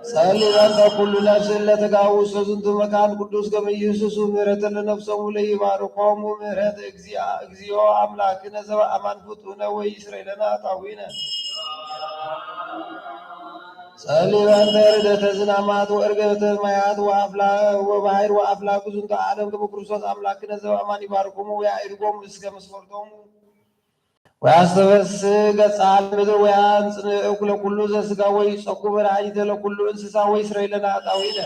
ጸሊ በእንተ ኩሉ ነፍስ እለ ተጋቡ ውስተ ዝንቱ መካን ቅዱስ ከመ ይህስሱ ምህረተ ለነፍሶሙ ለይባርኮሙ ምህረት እግዚአ-፣ እግዚኦ አምላክነ ዘበአማን ፍጡነ ወይስረይ ለነ ኃጣውኢነ። ጸሊ በእንተ ርደተ ዝናማት ወእርገተ ማያት ወአፍላ-፣ ወባሕር ወአፍላግ ዝንቱ ዓለም ከመ ክርስቶስ አምላክነ ዘበአማን ይባርኮሙ ወያዕርጎሙ እስከ መስፈርቶሙ። ወያስተበስ ገጸ ለምድር ወያንጽእ እኩለ ኩሉ ዘስጋ ወይጸኩ መድኃኒተ ለኩሉ እንስሳ ወይስረይ ለነ ኃጣውኢነ።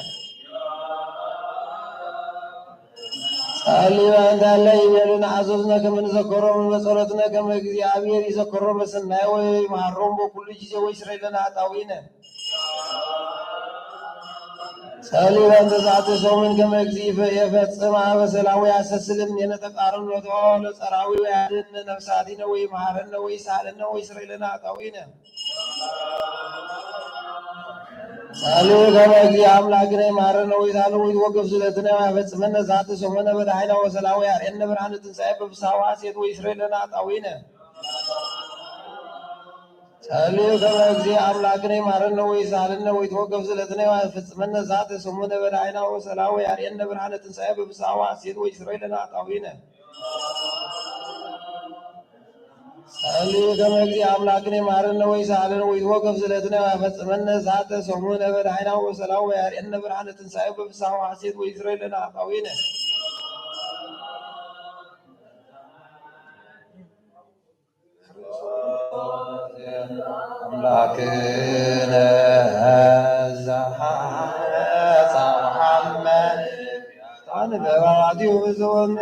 ጸሊ በእንተ እለ ይቤሉ ነአዘዝነ ከመ ንዘከሮሙ በጸሎትነ ከመ እግዚአብሔር ይዘከሮሙ በሰናይ ወይምሃሮሙ በኩሉ ጊዜ ወይስረይ ለነ ኃጣውኢነ። ጸልዩ በእንተ ዛቲ ሰሙን ከመ እግዚእ ይፈጽም ሀበ ጸላእሁ ወያስተስልም እምኔነ ተቃርኖቶ ለጸራዊ ወያድነነ ነፍሳቲነ ወይምሐረነ ወይሳለነ ወይስረይ ለነ ኃጣውኢነ። ጸልዩ ከመ እግዚእ አምላክነ ይምሐረነ ወይሳለነ ወይትወከፍ ዝለትነ ወያፈጽመነ ዛቲ ሰሙነ በዳይና ወሰላም ወያርኤነ ብርሃነ ትንሳኤ በፍስሐ ወሐሴት ወይስረይ ለነ ኃጣውኢነ። ጸልዩ ከመ እግዚእ አምላክነ ይምሐረነ ወይሳለነ ወይትወከፍ ዝለትነ ወያፈጽመነ ዛቲ ሰሙነ በዳይና ወሰላም ወያርኤነ ብርሃነ ትንሳኤ በፍስሐ ወሐሴት ወይስረይ ለነ ኃጣውኢነ። ጸልዩ ከመ እግዚእ አምላክነ ይምሐረነ ወይሳለነ ወይትወከፍ ዝለትነ ወያፈጽመነ ዛተ ሰሙነ በዳይና ወሰላም ወያርኤነ ብርሃነ ትንሳኤ በፍስሐ ወሐሴት ወይስረይ ለነ ኃጣውኢነ። አምላክነ ዘሐነጸ ወሐመ ጣን በባዕዲሁ ብዝወነ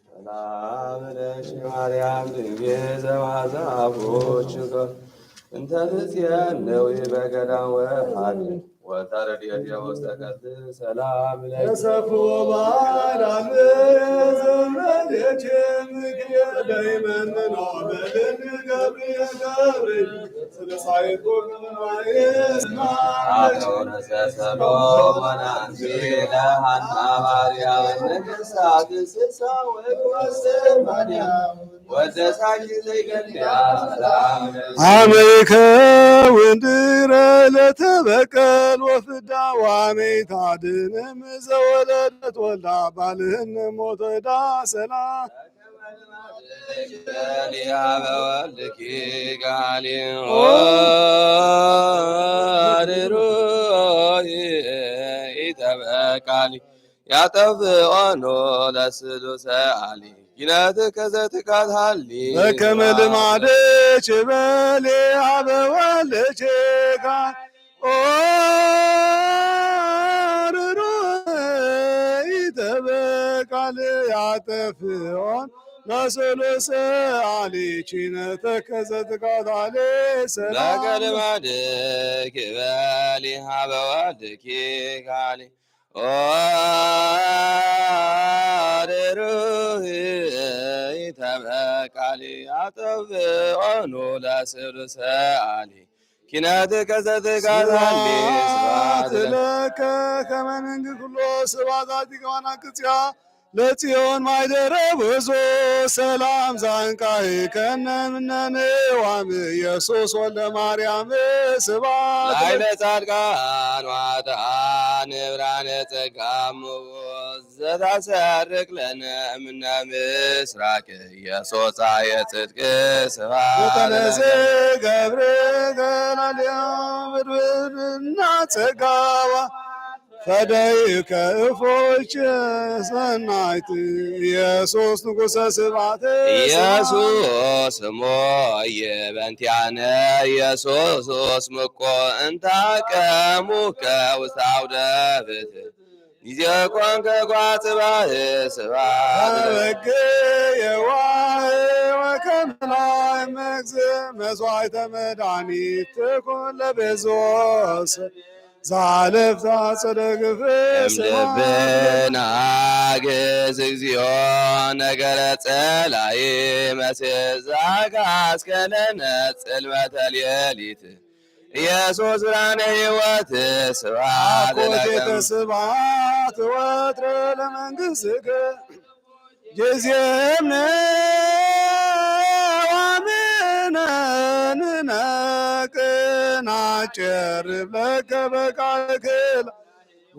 ሰላም ለኪ ማርያም ድንግል ዘማዛቦች እንተ ትጼነዊ በገዳም ወሐድን ወታረድየት የውስተ ቀትል ሰላም ለኪ ተሰፍዎ ባላም ዘመዴች ምክየ ለይመንኖ በልን ገብርኤል ገብርኤል አቶ ሰሎሞን አንሲ ለሃና ማርያም ንግሥት ስሳ ወሰማንያ ወደሳች ዘይገድያ ሰላም አመ ይከውን ድረ ለተበቀል ወፍዳ ዋመ ይታድንም ዘወለደት ወልዳ ባልህን ሞት ወዳ ሰላም ሊያበ ወልድኪ ቃሊ ኦርሩ ኢተበቃሊ ያጠፍኦኑ ለስሉሰ አሊ ኪነትከ ዘትካታሊ በከመ ልማድኪ በሊ አበ ወልድኪ ቃሊ ኦርሩ ኢተበቃሊ ያጠፍኦኑ ለስሉሰ አሊ ኪነትከ ዘትካታሊ ሰላም በከመ ልማድኪ በሊ አበ ወልድኪ ቃሊ ኦርሩ ኢተበቃሊ ያጠፍኦኑ ለስሉሰ አሊ ኪነትከ ዘትካታሊ ስብሐት ለከ ከመ ንንግር ኩሎ ስብሐት ዛቲ ከማና ቅጽያ ለጽዮን ማይደረ ብዙ ሰላም ዛንቃይ ከነ ምነን ዋም ኢየሱስ ወልደ ማርያም ስብሐት ላዕለ ጻድቃን ወኃጥኣን ብርሃነ ጸጋሙ ዘታሰርቅ ለነ እምነ ምስራቅ ኢየሱስ ፀሐየ ጽድቅ ስብሐት ወተነዘ ለነ። ገብረ ገላልያ ምድርና ጸጋዋ ፈደይከ እፎች ሰናይት ኢየሱስ ንጉሠ ስብሐት ኢየሱስ እሞ ይበንቲያነ ኢየሱስ ምቆ እንታቀሙከ ውስተ አውደ ብእት ጊዜ ኮንከ ጓጽባህ ስብሐት ለነ። በግ የዋህ ወከመ ላእመ እግዚእ መስዋዕተ መድኃኒት ትኩን ለቤዞስ ዛለፍታ ጸደግፍ እምልብነ አግዝ እግዚኦ ነገረ ጸላኢ መሴት ዘአግሃስከ ለነ ጽልመተ ሌሊት ኢየሱስ ብርሃነ ሕይወት ስብሐት ለከ። አኮቴተ ስብሐት ወትረ ለመንግሥትከ ጊዜነ ወምነ ንነቅን አጨርብ ለከ በቃልከ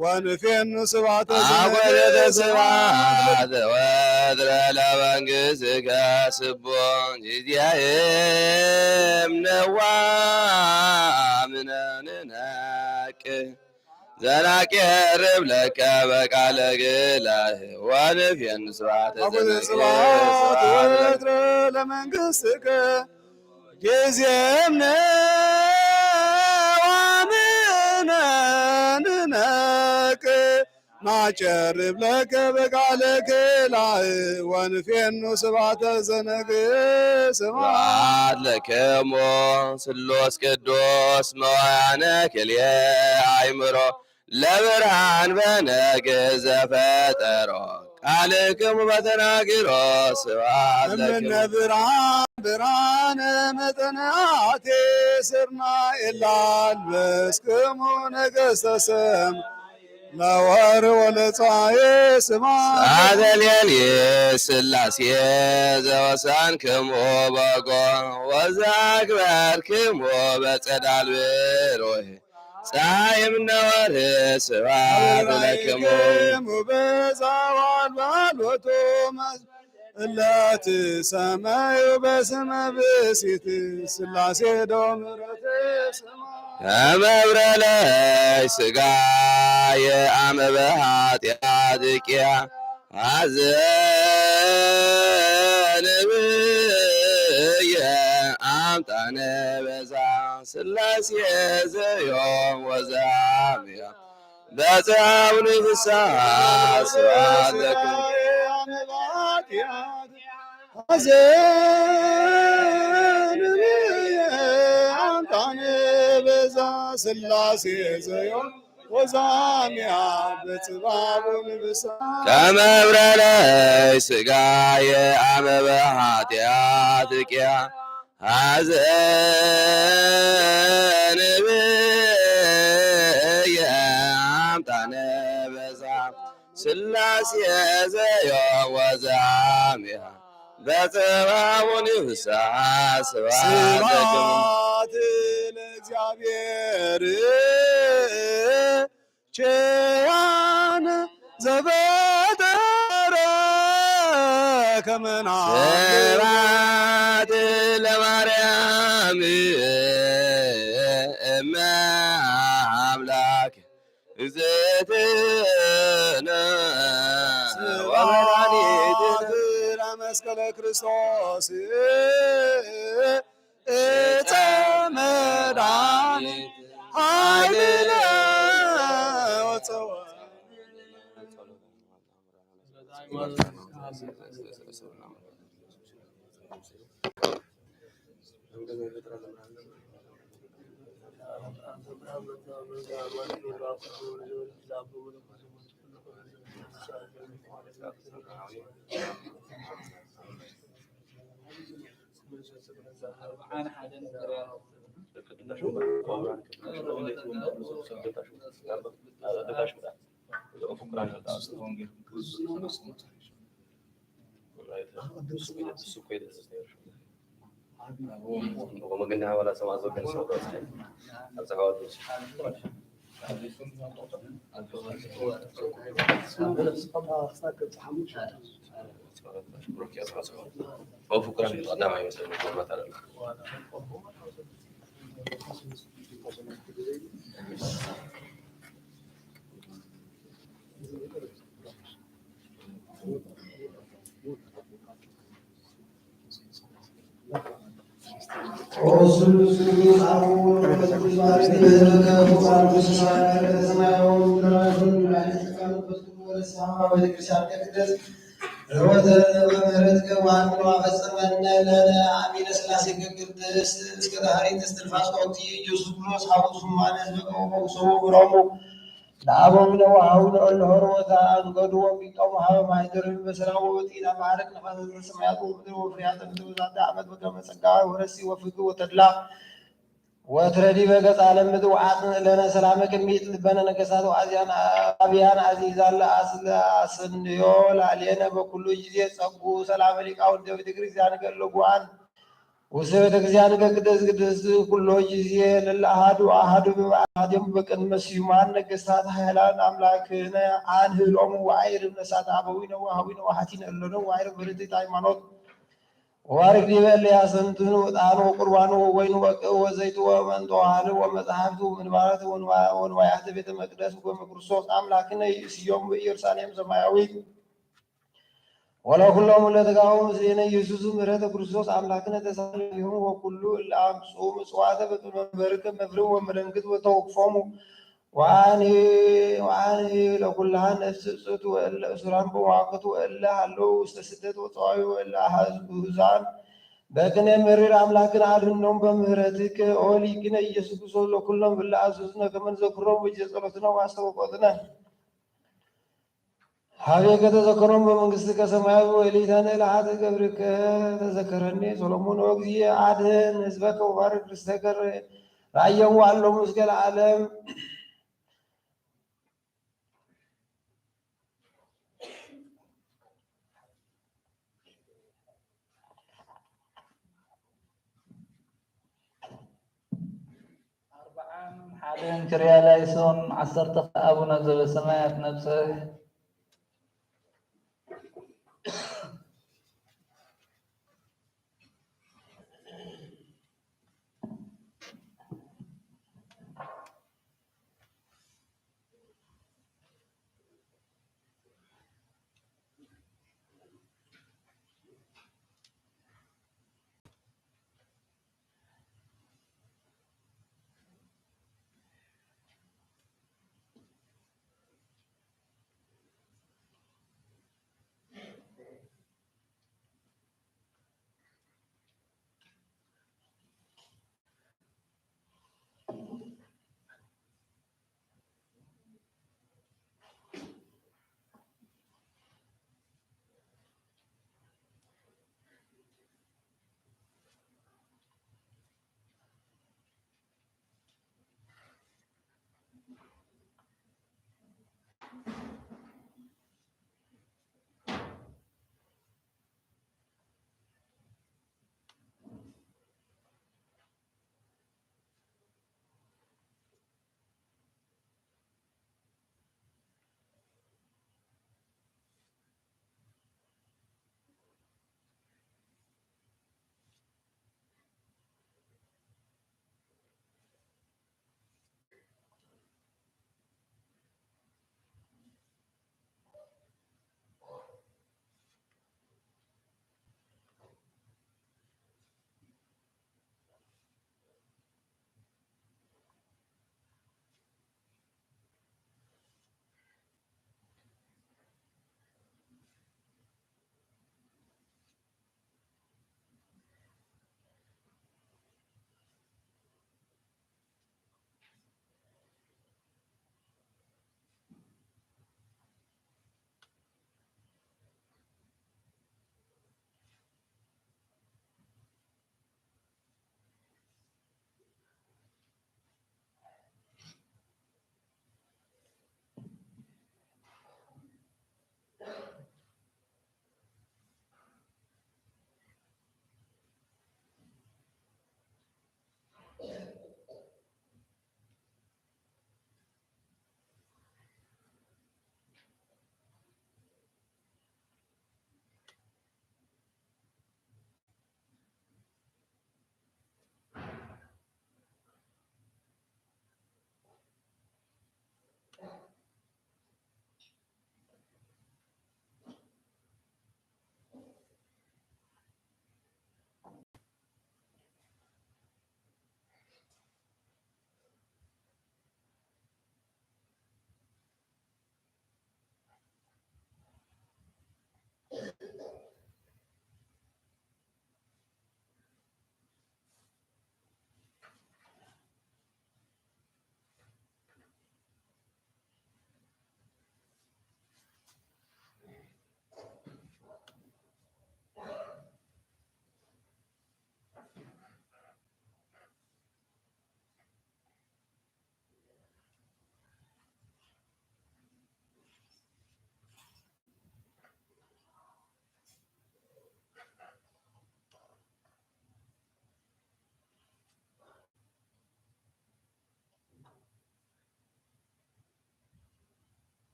ወንፌኑ ስብሐተ አኮቴተ ዘነግስ ስብሐት ወትረ ለመንግሥትከ ስቡሕ ጊዜየ እምነዋ ምነንነቅ ዘናቄርብ ለከ በቃለ ግላህ ወንፌኑ ስብሐተ አኮቴተ ዘነግስ ስብሐት ስብሐት ለከ ወትረ ለመንግሥትከ ጊዜነ ወምነንነቅ ናጨርብ ለከ በቃለ ክላእ ወንፌኑ ስብሐተ ዘነግስ ስብሐት። ስብሐት ለክሙ ስሉስ ቅዱስ መዋያነ ክልኤ አእምሮ ለብርሃን በነግህ ዘፈጠሮ ቃልክሙ በተናግሮ ስብሐት ለክሙ። እምነ ብርሃን ብርሃነ መጠነ አቴ ስርናኤል ላልበስክሙ ነገሥተ ሰማይ ለወርህ ወለፀሐይ ስብሐት። ስብሐት ለሌሊ ሥላሴ ዘወሰንክሙ በጎ ወዘአክበርክሙ በጸዳል ብሩህ ጸሐይ እምነ ወርህ ስብሐት ለክሙ። አበራይክሙ በዛ ወአልባልቦቱ እለ ትሰመዩ በስመ ብእሲት ሥላሴ ዶምረት ስማ። ከመ እብረ ለስጋ የአመ በኃጢአት ቂያ አዘንብየ አምጣነ በዛ ሥላሴ ዘዮም ወዘአምያ በጸሐ ወንፍሳ ስብሐት ለክሙ። አዘንብየ አምጣነ በዛ ሥላሴ ዘዮም ወዘአምያ በጽባቡ ንብሳ። ከመ እብረ ለስጋየ አመ በኃጢአት ቂያ አዘንብየ አምጣነ በዛ ሥላሴ ዘዮም ወዘአምያ በጽባቡ ንብሳ ስብሐት ለክሙ። ስብሐት ለእግዚአብሔር ቸያነ ዘፈጠረ ከመና ስብሐት ለማርያም እመ አምላክ እግዝእትነ ወመድኃኒትነ። ስብሐት ለመስቀለ ክርስቶስ እፀ መድኃኒት ኃይልነ ወፀወ። ለአበዊነ ወሀዊነ እለ ሆሩ ወዘአንገዱ ወእምቢጦሙ ሀበ ማይ ደርቢ በሰላም ወበጤና ባሕርክ ነፋሳተ ሰማያት ወምድር ወፍሬያተ ምድር በዛቲ ዓመት በከመ ጸጋከ ወረሲ ወፍግ ወተድላ ወትረዲ በገጽ ዓለም ምድር ወአጽንዕ ለነ ሰላመከ እምይእቲ ልበነ ነገሳት ወአዝያን አብያን አዚዛን ለአስለ አሰንዮ ላዕሌነ በኩሉ ጊዜ ጸጉ ሰላመ ሊቃውንተ ቤተ ክርስቲያን ገድለ ጉባኤን ውስተ ቤተ ክርስቲያን በቅድስት ቅድስት ኩሎ ጊዜ ለለአሃዱ አሃዱ በበዓል አሃዲሆሙ በቅድመ ስዩማን ነገስታት ኃያላን አምላክነ አንህሎሙ ወአይርብ ነፍሳት አበዊነ ወአሃዊነ ወአሃቲነ እሎነ ወአይርብ በርትዕት ሃይማኖት ወባርክ ዲበ እለ ያስተንትኑ ዕጣን ወቁርባን ወወይን ወቅብ ወዘይት ወመንጠዋል ወመጻሕፍት ወንዋያተ ቤተ መቅደስ በክርስቶስ አምላክነ ይእስዮም በኢየሩሳሌም ሰማያዊት። ወለኩሎሙ ለተጋቡ ምስሌነ ኢየሱስ ምሕረተ ክርስቶስ አምላክነ ተሳለፊሆሙ ወኩሉ እለ አምጽኡ ምጽዋተ በቅድመ መንበርከ መፍርህ ወመደንግጽ ወተወክፎሙ ወአንሂ ወአንሂ ለኩላ ነፍስ እጽት ወእለ እሱራን በመዋክት ወእለ ሀለው ውስተ ስደት ወጸዋዊ ወእለ አሕዛን በቅኔ መሪር አምላክን አድህኖም በምህረትከ ኦ ሊቅነ ኢየሱስ ክርስቶስ ለኩሎም እለ አዘዙነ ከመ ንዘክሮም በጊዜ ጸሎትነ ወአስተውቆትነ። ሀቤከ ተዘከሮም በመንግስትከ ሰማያዊ ወእሊታነ ለሀተ ገብርከ ተዘከረኒ። ሰሎሞን ኦ እግዚእ አድህን ህዝበከ ወባርክ ርስተከ ራእዮም ወአሎም እስከ ለዓለም። አርብዓን ሓደን ክርያላይሶን፣ ዓሰርተ ክልተ አቡነ ዘበሰማያት ነብጽሕ።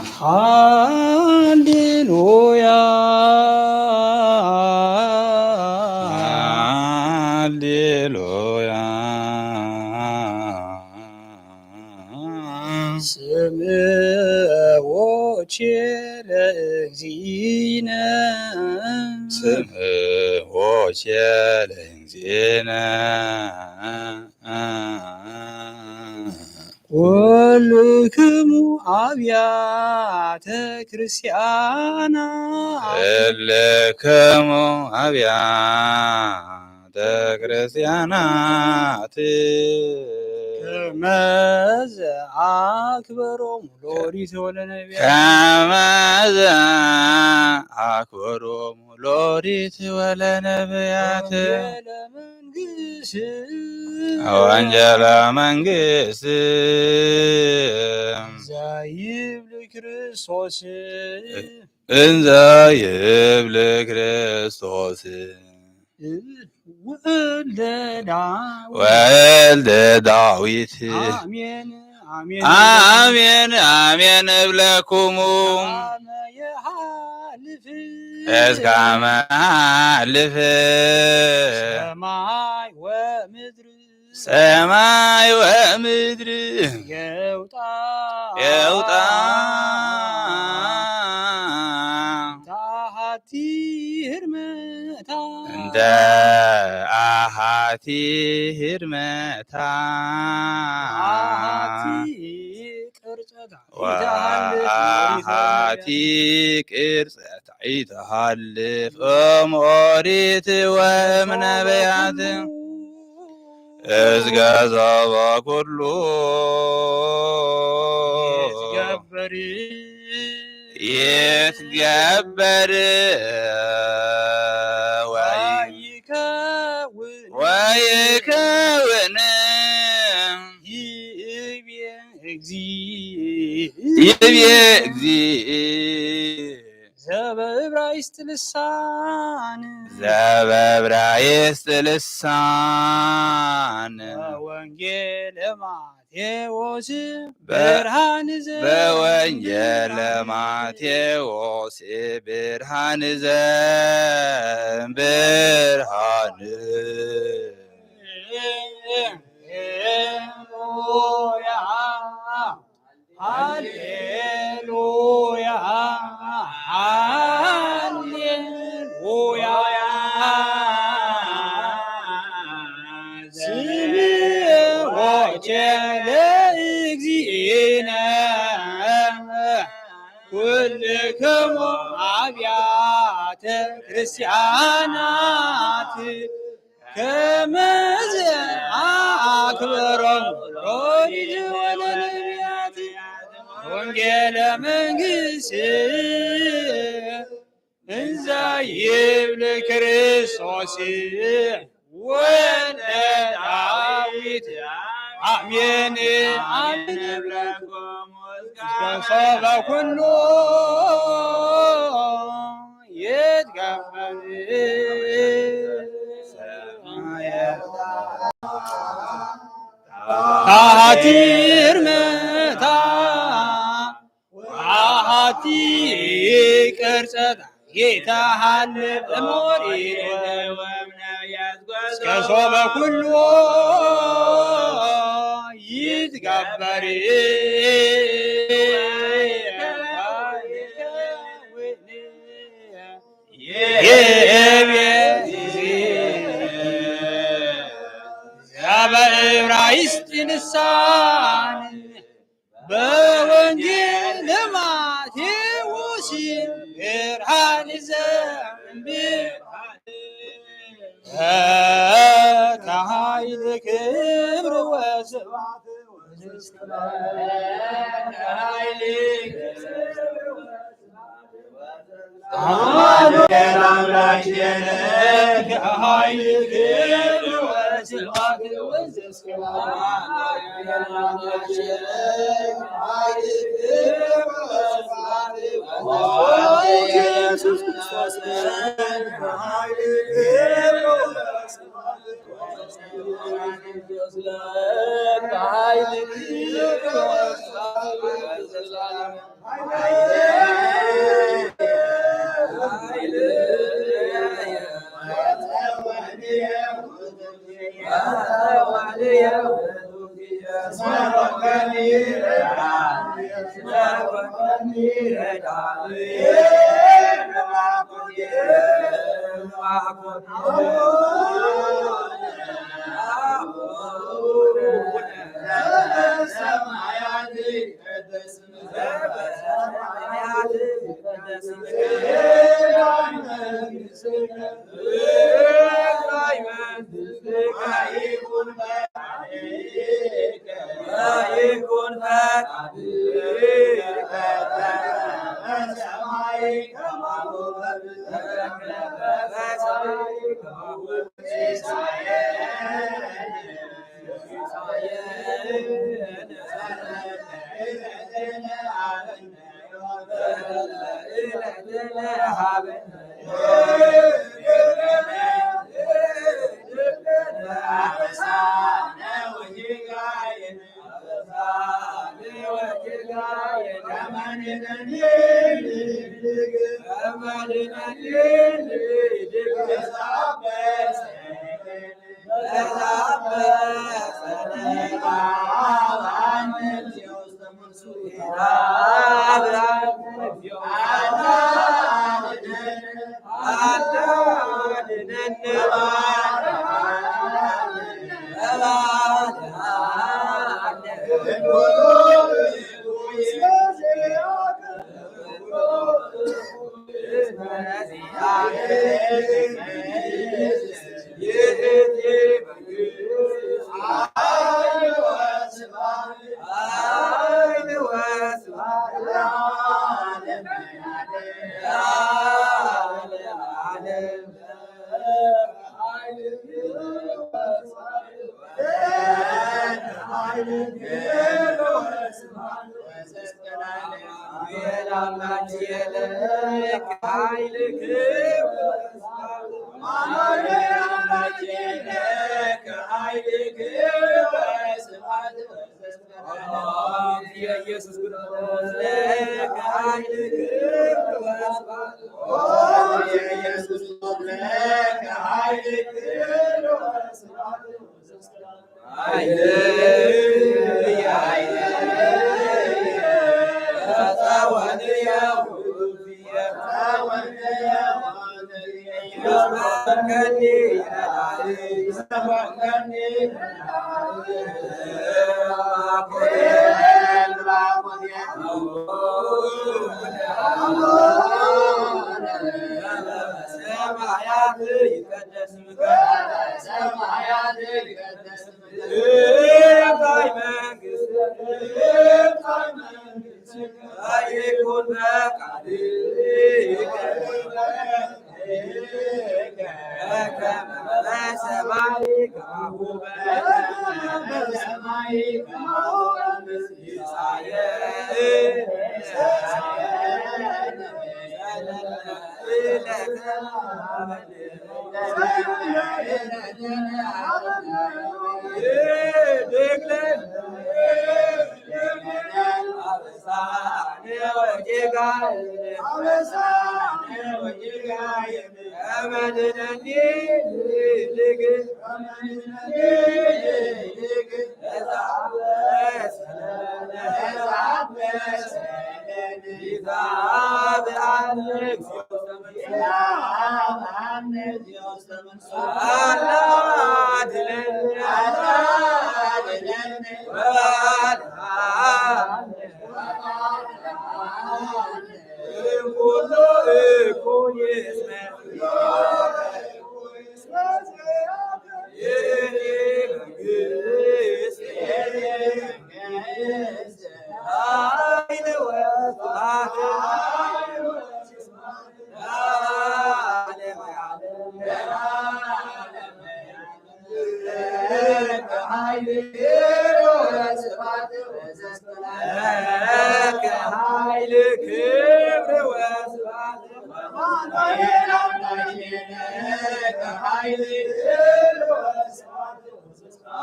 ሃሌሉያ፣ ሃሌሉያ። ስምዖ ኄር ለእግዚእነ። ስምዖ ኄር ለእግዚእነ። ኩልክሙ አብያተ ክርስቲያናት። ኩልክሙ አብያተ ክርስቲያናት። ከመዘ አክበሮሙ ለኦሪት ወለነቢያት። ከመዘ አክበሮሙ ለኦሪት ወለነቢያት። ወንጌለ መንግስት። ወንጌለ መንግስት። እንዘ ይብል ክርስቶስ። እንዘ ይብል ክርስቶስ። ወልደ ዳዊት። ወልደ ዳዊት። አሜን፣ አሜን። አሜን፣ አሜን እብለክሙ። እስካመ የሐልፍ። እስካመ የሐልፍ። ሰማይ ወምድር። ሰማይ ወምድር። የውጣ። የውጣ። እንተ አሐቲ ህርመታ። እንተ አሐቲ ህርመታ። አሐቲ ቅርጸታ። ወአሐቲ ቅርጸታ ኢተሐልፍ እም ኦሪት ወእም ነቢያት። እስከ ሰብአ ኩሉ። ይትገበር። ይትገበር። ወይ ወይከውን። ወይከውን። ይቤ እግዚእ። ይቤ እግዚእ። ዘበዕብራይስጥ ልሳን። ዘበዕብራይስጥ ልሳን። በወንጌለ ማቴዎስ በ-፣ ብርሃን ዘ-፣ በወንጌለ ማቴዎስ ብርሃን ዘ-፣ ብርሃን። ሃሌሉያ፣ ሃሌሉያ፣ ሃሌሉያ። ስምዖ ኄር ለእግዚእነ ኩልክሙ አብያተ ክርስቲያናት። ከመዘ አክበሮሙ ለኦሪት ወለነቢያት ወንጌለ መንግስት እንዘ ይብል ክርስቶስ ወልደ ዳዊት። አሜን አሜን። እስከ ሰብአ ኩሉ ይትገበር። አሐቲ ህርመታ ወአሐቲ ቅርጸታ ይትሐለፍ እም ኦሪት። እስከ ሰብአ ኩሉ ይትገበር። ይቤ ዘበዕብራይስጥ ልሳን በወንጌል ማቴዎስ ብርሃን ዘእም ብርሃን። ከኃይል ክብር ወስብሐት ወዘእስከ ኃይል ክብር ወስብሐት። አሜን አምላክ የነክ ኃይል ክብር ወስብሐት ወዘእስከ ኢየሱስ ክርስቶስ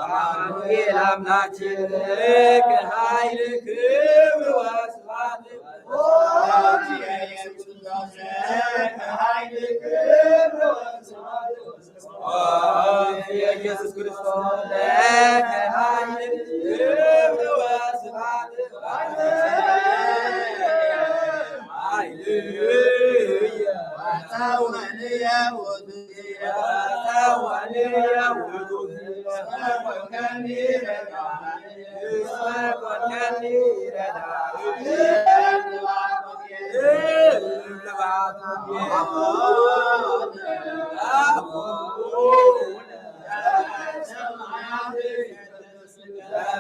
አማኑኤል አምላክ ለከ ኃይል ክብር ወስብሐት። ኦ ኢየሱስ ለከ ኃይል ክብር ወስብሐት። ኦ ኢየሱስ ክርስቶስ ለከ ኃይል ክብር ወስብሐት። ሃሌሉያ።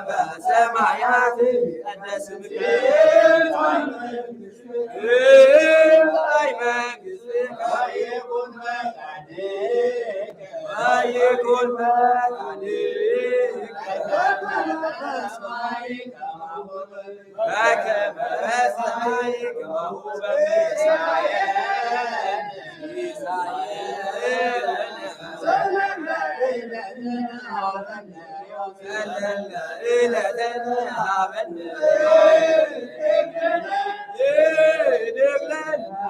በሰማያት ይትቀደስ ስምከ። ትምጻእ መንግስትከ። ወይኩን ፈቃድከ። ወይኩን ፈቃድከ። በከመ በሰማይ ከማሁ በምድር። ሲሳየነ። ሲሳየነ ዘለለ ዕለትነ ሀበነ።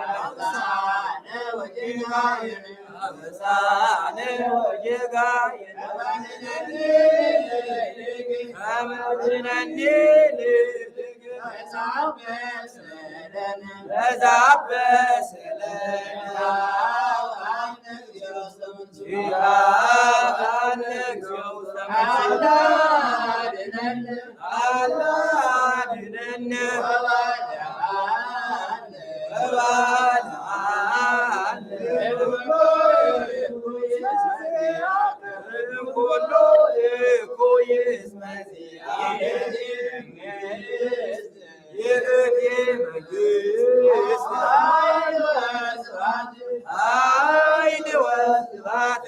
አበሳነ ወጌጋየነ። አበሳነ ወጌጋየነ። ከመ ትድነኒ ለእዴከ። በዛብህ ሰለነ። አለ አድነን። አለ አድነን። ወባልዓነ። ወባልዓነ። ይእቲ መንግስት። ኃይል ወስብሐት።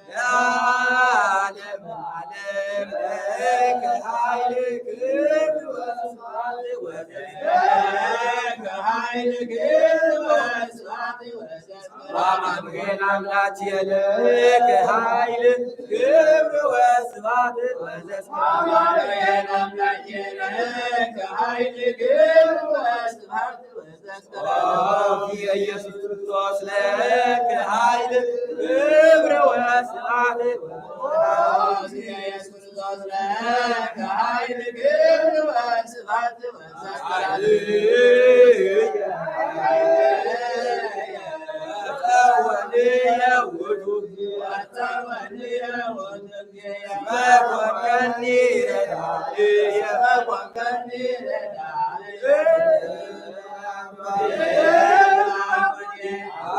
ለዓለመ ዓለም። ለከ ኃይል ክብር ወስብሐት ወዘ-፣ ለከ ኃይል ክብር ወስብሐት ወዘ-፣ አማኑኤል አምላክ ለከ ኃይል ክብር ወስብሐት ወዘ-፣ አማኑኤል አምላክ ለከ ኃይል ክብር ወስብሐት ወዘ-፣ ኢየሱስ ክርስቶስ ለከ ኃይል ክብር ወስብሐት ወዘ-፣ ኢየሱስ ክርስቶስ ለከ ኃይል ክብር ወስብሐት ወዘ-፣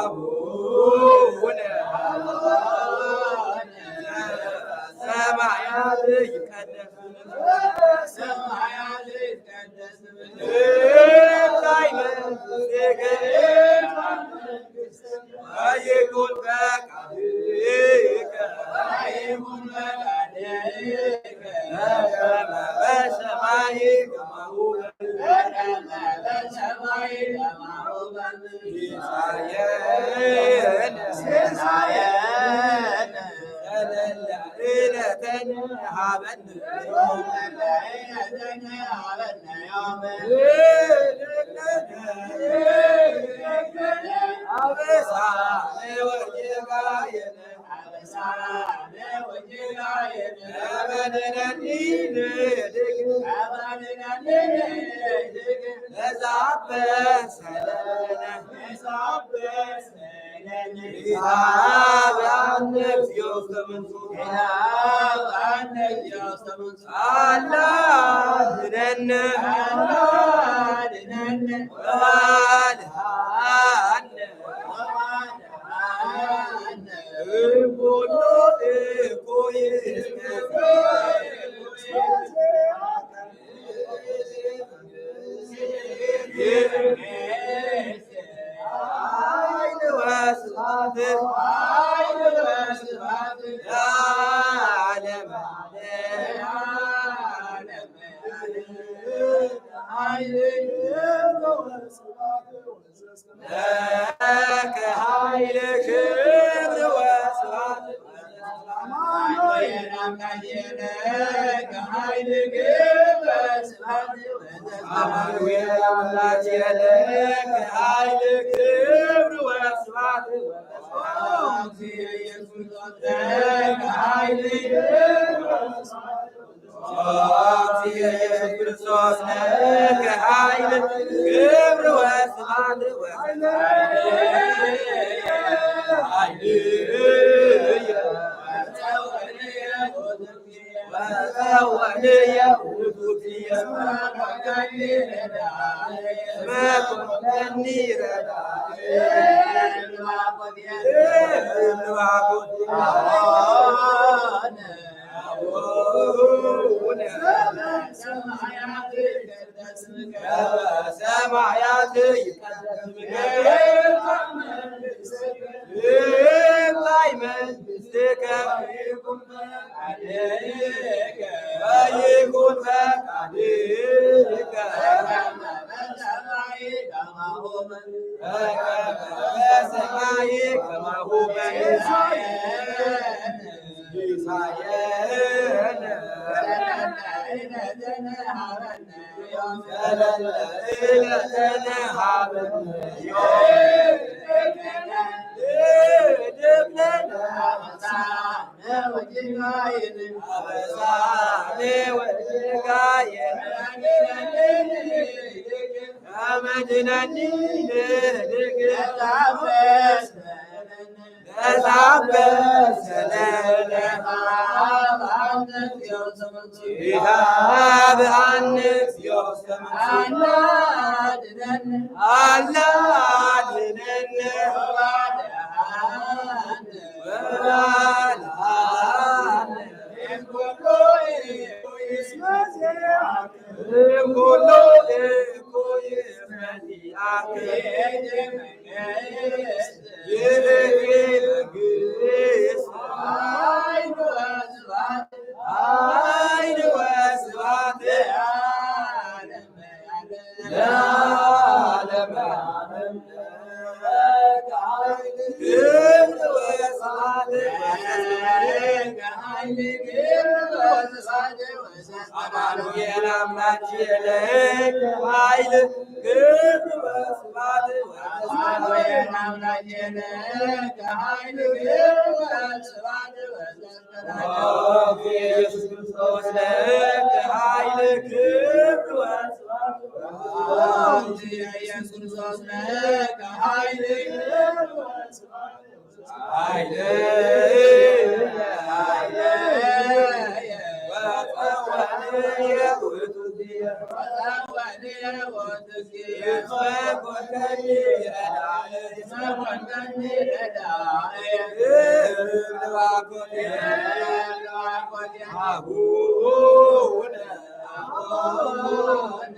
አቡነ ሰማያት ይትቀደስ። ሰማያት ይትቀደስ። ትምጻእ መንግስትከ። ወይኩን ፈቃድከ። ወይኩን ፈቃድከ። በከመ በሰማይ ከማሁ በምድር። በከመ በሰማይ ከማሁ በምድር። ሲሳየነ። ሲሳየነ። ዘለለ ዕለትነ ሀበነ። ዘለለ ዕለትነ ሀበነ። አበሳነ ወጌጋየነ። አበሳነ ወጌጋየነ። ከመ ንሕነኒ ንህድግ። ከመ ንሕነኒ ንህድግ። ለዘአበሰ ለነ። ለዘአበሰ ለነ። ኢታብአነ እግዚኦ ውስተ መንሱት። ኢታብአነ እግዚኦ ውስተ መንሱት። አላ አድነነ። አላ አድነነ። ወባልዓነ። ወባልዓነ። እምኩሉ እኩይ። ኃይል ወስብሐት። ኃይል ወስብሐት። ለዓለመ ዓለም። ለከ ኃይል ክብር ወስብሐት። ለከ ሀይል ክብር ወስብሐት ወሰላም። ሰማያት ይትቀደስ ስምከ፣ ይምጻእ መንግስትከ፣ ወይኩን ፈቃድከ፣ በከመ በሰማይ ከማሁ በምድር። ሲሳየነ ዘለለ ዕለትነ ሀበነ ዮም፣ ዘለለ ዕለትነ ሀበነ ዮም። እደብለነ አበሳነ ወጌጋየነ፣ አበሳነ ወጌጋየነ፣ ከመ ንሕነኒ ንህድግ ለዘአበሰ ለነ፣ ለዘአበሰ ለነ። ወሀበነ እግዚኦ፣ ወሀበነ እግዚኦ። አላ አድነነ፣ አላ አድነነ። ወባልዓነ፣ ወባልዓነ። እምኩሉ እኩይ እስመ ዚአከ፣ እምኩሉ እኩይ እስመ ዚአከ። ይእቲ መንግስት፣ ኃይል ወስብሐት፣ ኃይል ወስብሐት ለዓለመ ዓለም። ክብር ወስብሐት፣ ኃይል፣ ክብር ወስብሐት። አማኑኤል አምላኬ ለከ ኃይል ክብር ወስብሐት ወተስብሐት። አማኑኤል አምላኬ ለከ ኃይል ክብር ወስብሐት ወተስብሐት። ኢየሱስ ክርስቶስ ለከ ኃይል ክብር ወስብሐት። ኢየሱስ ክርስቶስ ለከ ኃይል ክብር ወስብሐት። ኃይለ፣ ኃይለ ወጸወንየ ውእቱ ጊዜ፣ ወጸወንየ ውእቱ ጊዜ። እስመ ኮንከኒ ረዳየ፣ እስመ ኮንከኒ ረዳየ። እምነ ባኮቴ፣ እምነ ባኮቴ። አቡነ፣ አቡነ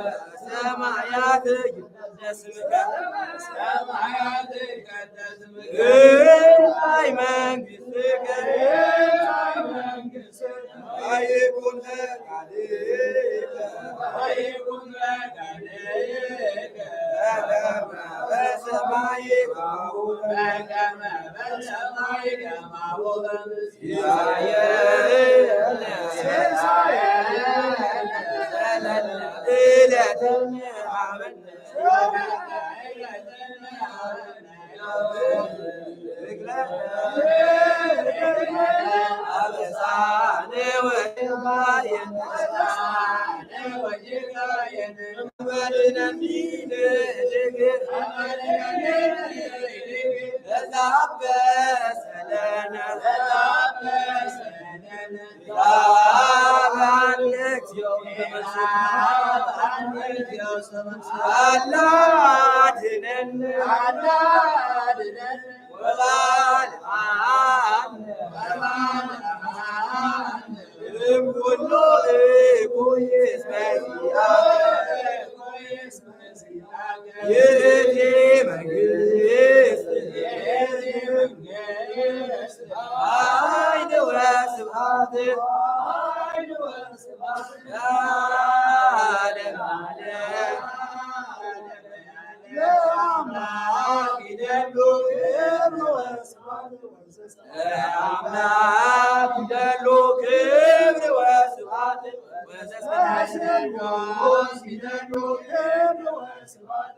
ዘበሰማያት ይትቀደስ ስምከ፣ ይትቀደስ ስምከ። ትምጻእ መንግስትከ፣ ትምጻእ መንግስትከ። ወይኩን ፈቃድከ፣ ወይኩን ፈቃድከ። በከመ በሰማይ ከማሁ፣ በከመ በሰማይ ከማሁ በምድር። ሲሳየነ፣ ሲሳየነ ዘለለ ዕለትነ ሀበነ። አበሳነ ወጌጋየነ። ይእቲ መንግስት፣ ይእቲ መንግስት፣ ኃይል ወስብሐት፣ ኃይል ወስብሐት ለዓለመ ዓለም። ለአምላክ ይደሉ ክብር ወስብሐት። ለአምላክ ይደሉ ክብር ወስብሐት። ወዘሰማይ ይደሉ ክብር ወስብሐት።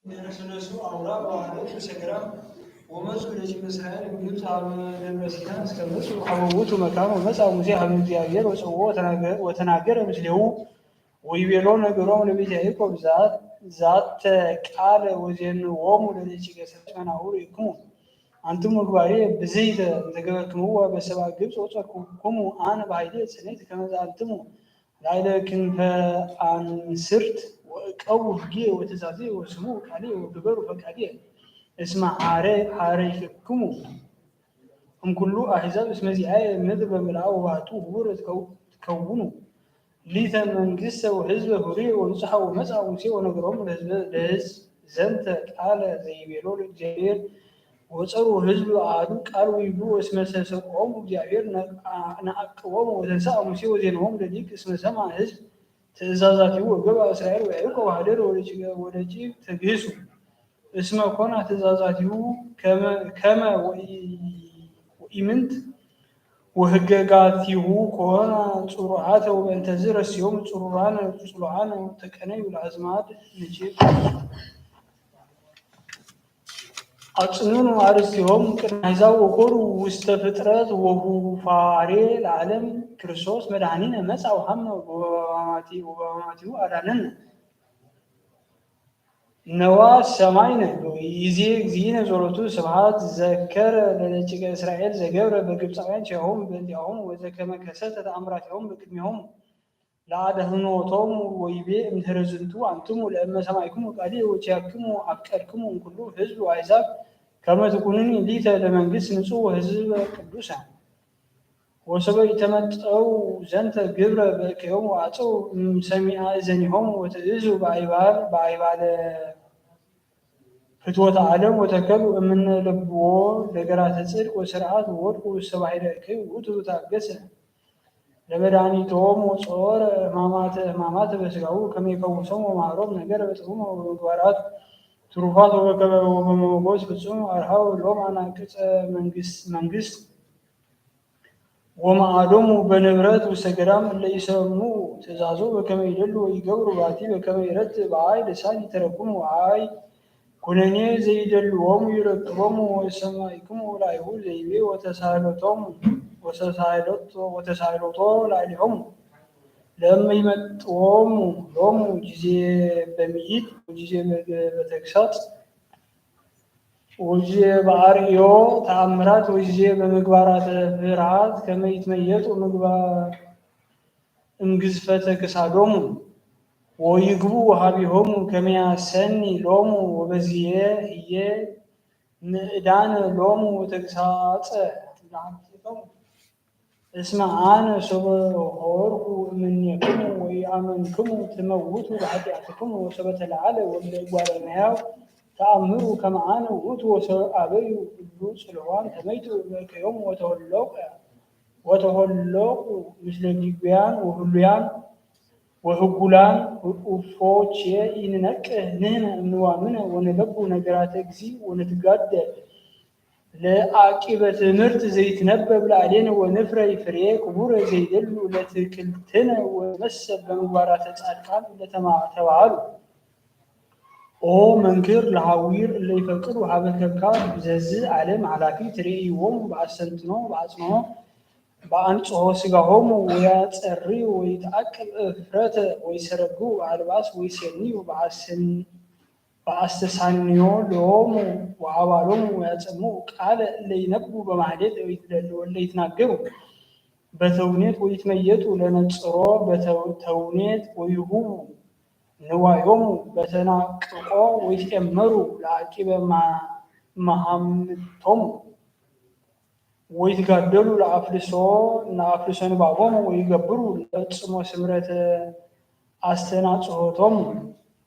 ለነሰነሱ አውራ በዋህደቱ ሰገራም ወመጹ ለደቂቀ እስራኤል እምግብጽ ሀበ ደብረ ሲና እስከ መጹ ሀበ ውእቱ መካን ወመጽአ ሙሴ ሀበ እግዚአብሔር ወጸውዖ ወተናገ-፣ ወተናገረ ምስሌሁ ወይቤሎ ነገሮም ለቤተ ያዕቆብ ዛት-፣ ዛተ ቃለ ወዜንዎሙ ለደቂቀ እስራኤል እስመ ናሁ ርኢክሙ አንትሙ ምግባሬ ብዝይተ እንተ ገበርክምዋ በሰብአ ግብጽ ወጸርኩክሙ አነ በኃይሌ ጽንዕት ከመ ዘአንትሙ ላዕለ ክንፈ አንስርት ወእቀቡ ህጌ ወትእዛዜ ወስምዑ ቃሌ ወግበሩ ፈቃዴ እስመ ሐረ-፣ ሐረይክክሙ እምኩሉ አሕዛብ እስመ ዚአየ ምድር በምልአ ወባቱ ህቡረ ትከው-፣ ትከውኑ ሊተ መንግስተ ወሕዝበ ሁሬ ወንጹሐ ወመጽአ ሙሴ ወነገሮሙ ለሕዝበ፣ ለሕዝብ ዘንተ ቃለ ዘይቤሎ ለእግዚአብሔር ወጸሩ ሕዝብ አሐዱ ቃል ወይብሉ እስመ ሰሰቆሙ እግዚአብሔር ነአቅቦሙ ወተንሰአ ሙሴ ወዜንሆሙ ለሊቅ እስመ ሰምዐ ሕዝብ ትእዛዛቲሁ ወገብአ እስራኤል ወያዕቆብ ሀደረ ወደቂቅ ተግህሱ እስመ ኮና ትእዛዛቲሁ ከመ፣ ከመ ወኢ-፣ ወኢምንት ወህገጋቲሁ ኮና ጽሩዓተ ወበእንተዝ ረስዮም ጽሩራነ ጽሉዓነ ተቀነዩ ለአዝማድ ንጭ አጽንኑ አርእስቲሆሙ ቅድመ አሕዛብ ወኮኑ ውስተ ፍጥረት ወሁፋሬ ለዓለም ክርስቶስ መድኃኒነ መጽአ ወሐመ ወበማማቲ-፣ ወበማማቲሁ አዳነነ። ነዋ ሰማይነ ወኢዜ እግዚእነ ዘሎቱ ስብሐት ዘከረ ለደቂቀ እስራኤል ዘገብረ በግብጻውያን ኪያሆሙ በእንቲአሆሙ ወዘከመ ከሰተ ተአምራቲሆሙ በቅድሜሆሙ ለአድህኖቶሙ ወይቤ እምድህረ ዝንቱ አንትሙ ለእመ ሰማዕክሙ ቃልየ ወኪያክሙ አፍቀርክሙ እምኩሉ ሕዝብ ወአሕዛብ ከመ ትኩኑኒ ሊተ ለመንግስት ንጹሕ ወሕዝበ ቅዱሰ። ወሰበ ኢተመጠው ዘንተ ግብረ በእከዮሙ ወአጸው እምሰሚዐ እዘኒሆሙ ወትእዙ በአይባል፣ በአይባለ ፍትወተ ዓለም ወተከሉ እምነ ለብዎ ነገራተ ጽድቅ ወስርዓት ወወድቁ ውስተ ባሕረ እከዩ ውእቱ ታገሰ ለመድኃኒቶሙ ወጾረ ሕማማተ፣ ሕማማተ በስጋሁ ከመ ይፈውሶሙ ወመሃሮሙ ነገረ በጥዑም ወበምግባራት ትሩፋት ወበከበ ወበመጎስ ፍጹም አርሃው ሎም አናቅጸ መንግስት፣ መንግስት ወመአዶሙ በንብረት ውስተ ገዳም እለ ኢሰምዑ ትእዛዞ በከመ ይደሉ ወይገብሩ ባቲ በከመ ይረትዕ በአይ ልሳን ይተረጉሙ አይ ኩነኔ ዘይደልዎሙ ይረክቦሙ ወሰማዕክሙ ላይሁ ዘይቤ ወተሳህሎቶሙ ወተሳህሎቶ፣ ወተሳህሎቶ ላዕሌሆሙ ለእመ ይመጥዎሙ ሎሙ ጊዜ በምይት ወጊዜ በተግሳጽ ወጊዜ በአርእዮ ተአምራት ወጊዜ በምግባራተ ፍርሃት ከመ ይትመየጡ ምግባር እምግዝፈተ ክሳዶሙ ወይግቡ ወሃቢሆሙ ከመ ያሰኒ ሎሙ ወበዝየ ህዬ ምእዳነ ሎሙ ወተግሳጸ ለአምጽእቶሙ። እስመ አነ ሶበ ሆርኩ እምኔክሙ ወኢአመንክሙ ትመውቱ በኃጢአትክሙ ወሶበ ተለዓለ ወልደ እጓለ እመሕያው ተአምሩ ከመ አነ ውእቱ ወሶበ አበዩ እሉ ጽልዋን ተመይጡ በእከዮሙ ወተሆለቀ ወተሆለቁ ምስለ ግጉያን ወህሉያን ወህጉላን ውቁፎቼ ኢንነቅህ ንሕነ እምንዋምነ ወንለቡ ነገራተ እግዚእ ወንትጋደል ለአቂበ ትእምርት ዘይትነበብ ለአሌነ ወንፍረይ ፍሬ ክቡረ ዘይደሉ ለትክልትነ ወንትመሰል በምግባራተ ጻድቃን ለተባህሉ። ኦ መንክር ለሐዊር እለ ይፈቅዱ ሀበ ከብካብ ዘዝ ዓለም ሐላፊ ትሬኢዎሙ በአስተንትኖ በአጽንኦ በአንጽሖ ስጋሆሙ ወያጸሪ ወይትአቅብ እፍረተ ወይሰረጉ አልባስ ወይሴንዩ በአስተሳንዮ ሎሙ ወአባሎሙ ወያጸምኡ ቃለ እለ ይነብቡ በማህሌት ወይትደሉ እለ ይትናገሩ በተውኔት ወይትመየጡ ለነጽሮ በተውኔት ወይሁቡ ንዋዮሙ በተናቅቆ ወይትኤመሩ ለአቂበ መሃምቶሙ ወይትጋደሉ ለአፍልሶ፣ ለአፍልሶ ንባቦሙ ወይገብሩ ለፈጽሞ ስምረተ አስተናጽሆቶሙ።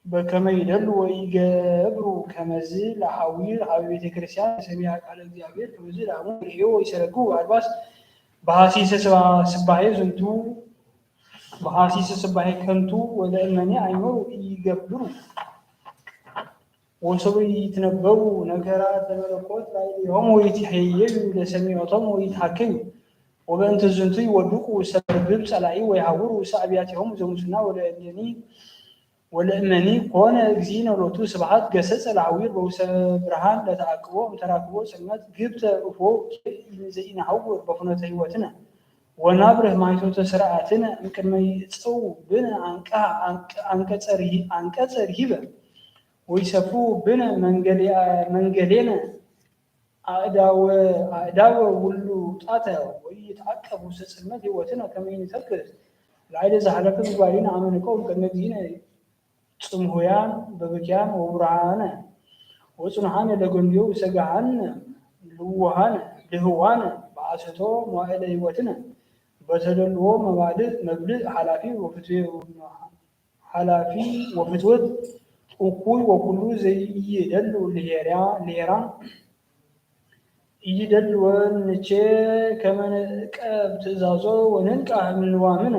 በከመ ይደሉ ወኢገብሩ ከመዝ ለሐዊር ሀበ ቤተክርስቲያን ሰሚዐ ቃለ እግዚአብሔር ከመዝ ለአሙ ርእዮ ወኢሰረጉ አልባስ በሐሲሰ ስባ-፣ ስባሄ ዝንቱ በሐሲሰ ስባሄ ከንቱ ወለእመኒ አይመሩ ኢገብሩ ወሶበ ይትነበቡ ነገራተ መለኮት ላዕሌሆሙ ወይትኄየዩ ለሰሚዖቶሙ ወይትሐከዩ። ወበእንተ ዝንቱ ይወድቁ ውስተ መርብብ ጸላኢ ወይሐውሩ ውስተ አብያቲሆሙ ዘሙስና ወለእለኒ ወለእመኒ ኮነ እግዚእነ ሎቱ ስብሐት ገሰጸ ለሐዊር በውስተ ብርሃን ለተአቅቦ እምተራክቦ ጽልመት ግብተ እፎ ዘኢነሐውር በፍኖተ ሕይወትነ ወናብርህ ማይቶተ ስርዓትነ እምቅድመ ይጸው ብነ አንቀ-፣ አንቀ-፣ አንቀጸ ርሂ-፣ አንቀጸ ርሂበ ወይሰፍው ብነ መንገሌ-፣ መንገሌነ አእዳወ፣ አእዳወ ውሉጣተ ወኢይትዐቀብ ውስተ ጽልመት ሕይወትነ ከመ ኢንተክዝ ላዕለ ዘሐለፈ ምግባሪነ አመ ንቀውም ቅድመ እግዚእነ ጽምሁያን በብክያን ወቡርዓነ ወጽኑዓነ ለገንድዮ ውስተ ገሃነም ልውሃነ ልህዋነ በአሰቶ መዋዕለ ሕይወትነ በተደልዎ መባልዕ መብልዕ ሐላፊ ወፍትዌ ሐላፊ ወፍትወት እኩይ ወኩሉ ዘኢይደሉ ልሄርያ፣ ልሄራ፣ ኢይደሉ ወንቼ ከመ ንዕቀብ ትእዛዞ ወንንቃህ እምንዋምነ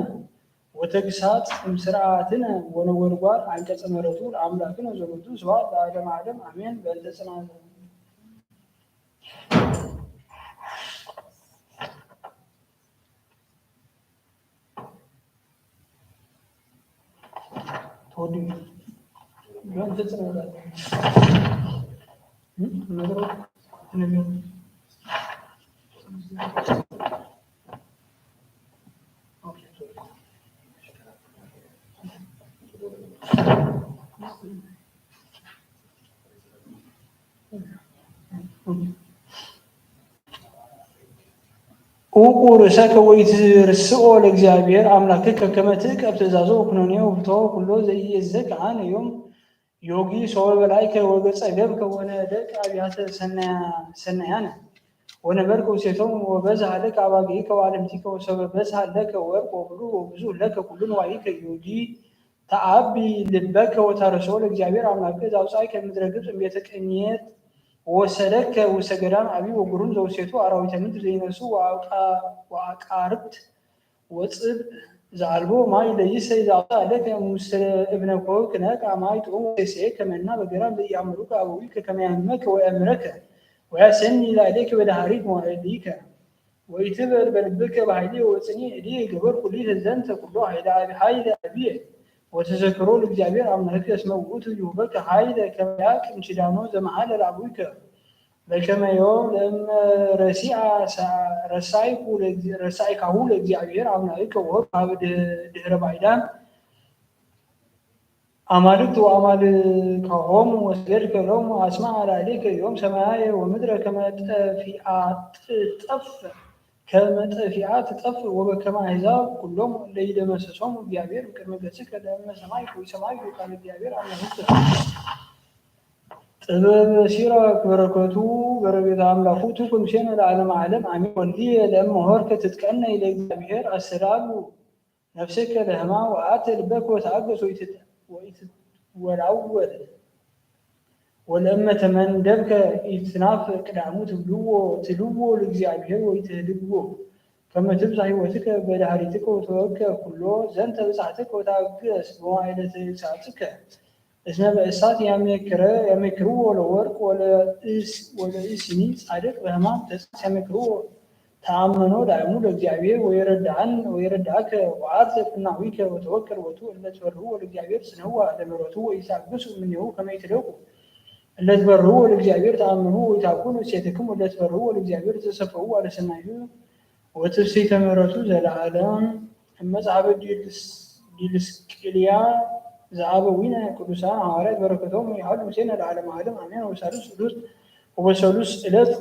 ወተግሳጽ እምስርዓትነ ወነጎድጓድ አንቀጸ ምሕረቱ ለአምላክነ ዘሎቱ ስብሐት ለዓለመ ዓለም አሜን። በእንተ ጽና- ኡቁ ርእሰከ ወኢትርስኦ ለእግዚአብሔር አምላክከ ከመ ትዕቀብ ትእዛዞ ወኩነኔሁ ወፍትሖ ኩሎ ዘኢእዘዝ አነ ዮም ዮጊ ሶበ በላይከ ወገጸ ገብከ ወነደቀ አብያተ ሰናያ-፣ ሰናያነ ወነበርከ ውስቴቶሙ ወበዝሐ ለከ አባግዒከ ወአልህምቲከ ወሶበ በዝሐ ለከ ወርቅ ወብሩር ወብዙሕ ለከ ኩሉ ንዋይከ ዮጊ ተአቢ ልበከ ወታርሶ ለእግዚአብሔር አምላክከ ዘአውጽአከ እምድረ ግብጽ እምቤተ ቅንየት ወወሰደከ ውስተ ገዳም አቢ ወግሩም ዘውስቴቱ አራዊተ ምድር ዘይነሱ ወአቃ-፣ ወአቃርብት ወጽብ ዘአልቦ ማይ ለይሰይ ዘአውጽአ ለከ እምውስተ እብነ ኮክ ነቃ ማይ ጥዑም ወሴሰየከ መና በገዳም ዘኢአምሩከ አበዊከ ከመ ያምመከ ወያእምረከ ወያሰኒ ላዕሌከ በደሃሪት መዋዕሊከ። ወኢትበል በልብከ በኃይልየ ወጽኒዕ እዴየ ገበርኩ ሊተ ዘንተ ኩሎ ኃይለ አብ-፣ ኃይለ አብየ። ወተዘከሮ ለእግዚአብሔር አምላክከ እስመ ውእቱ ይሁበከ ኃይለ ከመ ያቅም ኪዳኖ ዘመሐለ ለአበዊከ። በከመ ዮም ለእመ ረሲዓ ሳ-፣ ረሳይኩ ለእግዚ-፣ ረሳይካሁ ለእግዚአብሔር አምላክከ ወሆር ሀበ ድህ-፣ ድህረ ባዕዳን አማልክት ወአማልካሆሙ ወሰገድከ ሎሙ አስመዐ ላዕሌከ ዮም ሰማየ ወምድረ ከመ ጠፊአ ትጠፍ-፣ ከመ ጠፊአ ትጠፍ ወበከመ አሕዛብ ኩሎሙ እለ ይደመስሶሙ እግዚአብሔር እምቅድመ ገጽከ ለእመ ሰማይኩ ወኢሰማይኩ ቃለ እግዚአብሔር አምላክከ። ጥበብ ሲራክ በረከቱ በረከተ አምላኩ ትኩን ምስሌነ ለዓለመ ዓለም አሜን። ወልድየ ለእመ ሆርከ ትትቀነይ ለእግዚአብሔር አስተዳሉ ነፍስከ ለሕማም ወአተ ልበከ ወተአገስ ወኢትት-፣ ወኢትትወላወል። ወለእመ ተመንደብከ ኢትናፍቅ ቅዳሙ ትብልዎ፣ ትልዎ ለእግዚአብሔር ወኢትህልዎ። ከመ ትብዛሕ ሕይወትከ በዳህሪትከ ወትወከ ኩሎ ዘንተ ብጽሕትከ ወታገስ በመዋዕለ ተግሳጽከ። እስመ በእሳት ያሜክረ-፣ ያሜክርዎ ለወርቅ ወለእስ-፣ ወለእስኒ ጻድቅ በሕማም ተጻስ ያሜክርዎ ተአመኖ ዳእሙ ለእግዚአብሔር ወይረዳን ወይረዳከ ወአርዘ ፍናዊከ ወተወከል ወቱ እለ ትፈርህዎ ለእግዚአብሔር ጽንህዋ ለምሕረቱ ወኢታግሱ እምኔሁ ከመ ይትለቁ እለ ትፈርህዎ ለእግዚአብሔር ተአመኑ ወይታኩኑ እሴትክሙ እለ ትፈርህዎ ለእግዚአብሔር ተሰፈው አለሰናዩ ወትፍስሕተ ምሕረቱ ዘለዓለም። እመጽሐፈ ዲልስ-፣ ዲልስቅልያ ዘአበዊነ ቅዱሳን ሐዋርያት በረከቶም ይሃሉ ምስሌነ ለዓለመ ዓለም አሜን። ወሳልስ ቅዱስ ወበሰሉስ ዕለት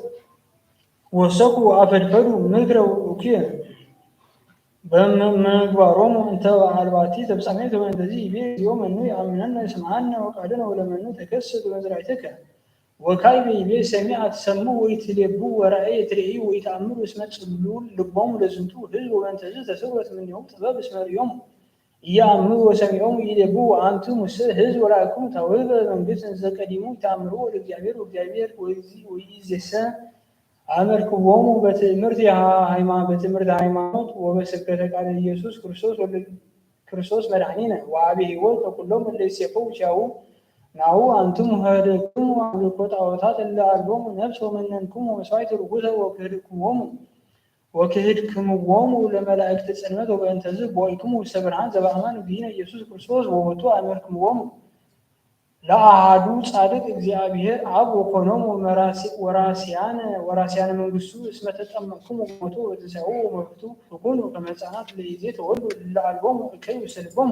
ወሰኩ አፈድፈዱ ምክረ ውእኩየ በምግባሮሙ እንተ አልባቲ ተፍጻሜት። ወእንተዚ ይቤ እግዚኦ መኑ ይአምነነ ስምዓነ ወቃልነ ወለመኑ ተከስት በመዝራዕትከ ወካዕበ ይቤ ሰሚዐ ትሰምዑ ወኢትሌቡ ወራእየ ትርእዩ ወኢተአምሩ እስመ ጽሉል ልቦሙ ለዝንቱ ህዝብ ወበእንተዝ ተሰውረት እምኔሁ ጥበብ እስመ ርእዮሙ ኢአምሩ ወሰሚዖሙ ኢሌቡ ወአንትሙሰ ሕዝብ ወላእኩሙ ታውህበ መንግስት እንዘ ቀዲሙ ኢተአምርዎ ለእግዚአብሔር ወእግዚአብሔር ወይዚ ወይዜሰ አመርክዎሙ በትእምርት የሃ-፣ ሃይማ-፣ በትእምርት ሃይማኖት ወበስብከተ ቃለ ኢየሱስ ክርስቶስ ወለ-፣ ክርስቶስ መድኃኒነ ወአቢ ሕይወት ለኩሎም እለ ይሴፈው ኪያሁ ናሁ አንትሙ ሀደግክሙ አምልኮ ጣዖታት እለ አልቦሙ ነፍስ ወመነንክሙ መስዋዕት ርኩሰ ወክህድክሞሙ ወክህድክምዎሙ ለመላእክተ ጽልመት ወበእንተዝ ቦኢክሙ ውስተ ብርሃን ዘበአማን እግዚእነ ኢየሱስ ክርስቶስ ወቦቱ አመርክምዎሙ ለአሐዱ ጻድቅ እግዚአብሔር አብ ወኮኖሙ መራሲ-፣ ወራሲያነ፣ ወራሲያነ መንግስቱ እስመ ተጠመቅክሙ በሞቱ ወትንሳኤሁ ወመውቱ ፍኩኑ ከመ ሕፃናት ለይዜ ተወልዱ ለአልቦሙ እከይ ውስተ ልቦሙ።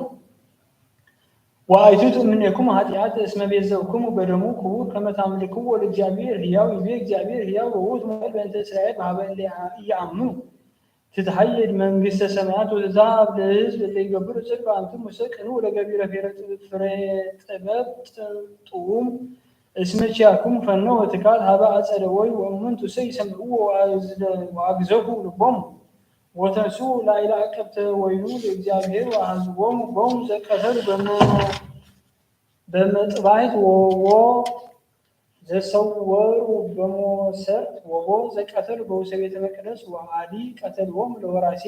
ወአይትቱ እምኔክሙ ኃጢአት እስመ ቤዘውክሙ በደሙ ክቡር ከመ ታምልክዎ ለእግዚአብሔር ሕያው ይቤ እግዚአብሔር ሕያው ወውእቱ መዋዕል በእንተ እስራኤል በሀበ እለ ኢየአምኑ ትትሐየድ መንግስተ ሰማያት ወትትሀብ ለሕዝብ እለ ይገብሩ ጽድቅ ወአንትሙሰ ቅንኡ ለገቢረ ፍሬ ጥበብ ጥዑም እስመ ኪያክሙ ፈነወ ትካል ሀበ አጸደ ወይ ወእሙንቱሰ ይሰምዕዎ ወአግዘፉ ልቦሙ ወተንስኡ ላዕለ አቀብተ ወይኑ ለእግዚአብሔር ወአሐዝዎሙ ቦሙ ዘቀተሉ በመ-፣ በመጥባሕት ወ-፣ ወዘሰወሩ በመሰርት ወቦ ዘቀተሉ በውስተ ቤተ መቅደስ ወአዲ ቀተልዎሙ ለወራሲ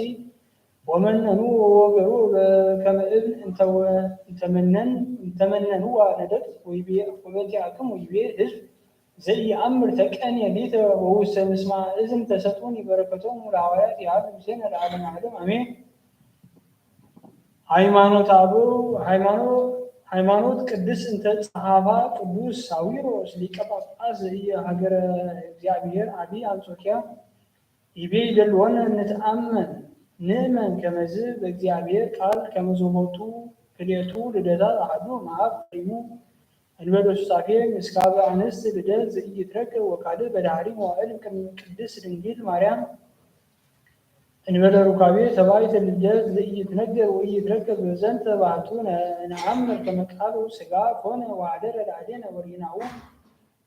ወመነኑ ወወገሩ በከመ እብን እንተ ወ-፣ እንተመነን-፣ እንተመነንዋ ነደቅት ወይቤ ወበእንቲአክሙ ይቤ ሕዝብ ዘኢየአምር ተቀንየ ሊተ ወውስተ ምስማዕ እዝን ተሰጡኒ በረከቶሙ ለሐዋርያት ይሃሉ ምስሌነ ለዓለመ ዓለም አሜን። ሃይማኖተ አበው፣ ሃይማኖ-፣ ሃይማኖት ቅድስት እንተ ጸሐፋ ቅዱስ ሳዊሮስ ሊቀ ጳጳስ ዘኢሀገረ እግዚአብሔር አቢ አንጾኪያ ይቤ ይደልወነ ንትአመን፣ ንእመን ከመዝ በእግዚአብሔር ቃል ከመዘቦቱ ክልኤቱ ልደታት አሐዱ እምአብ ቀዲሙ እንበለ ሱታፌ ምስካበ አንስት ልደት ዘኢይትረከብ ወካልእ በዳህሪ መዋዕል እም ቅድስት ድንግል ማርያም እንበለ ሩካቤ ተባይተ ልደት ዘኢይትነገር ወኢይትረከብ በዘንተ ባህቱ ነ-፣ ነአምር ከመ ቃሉ ሥጋ ኮነ ወሐደረ ላዕሌነ ወርኢናሁ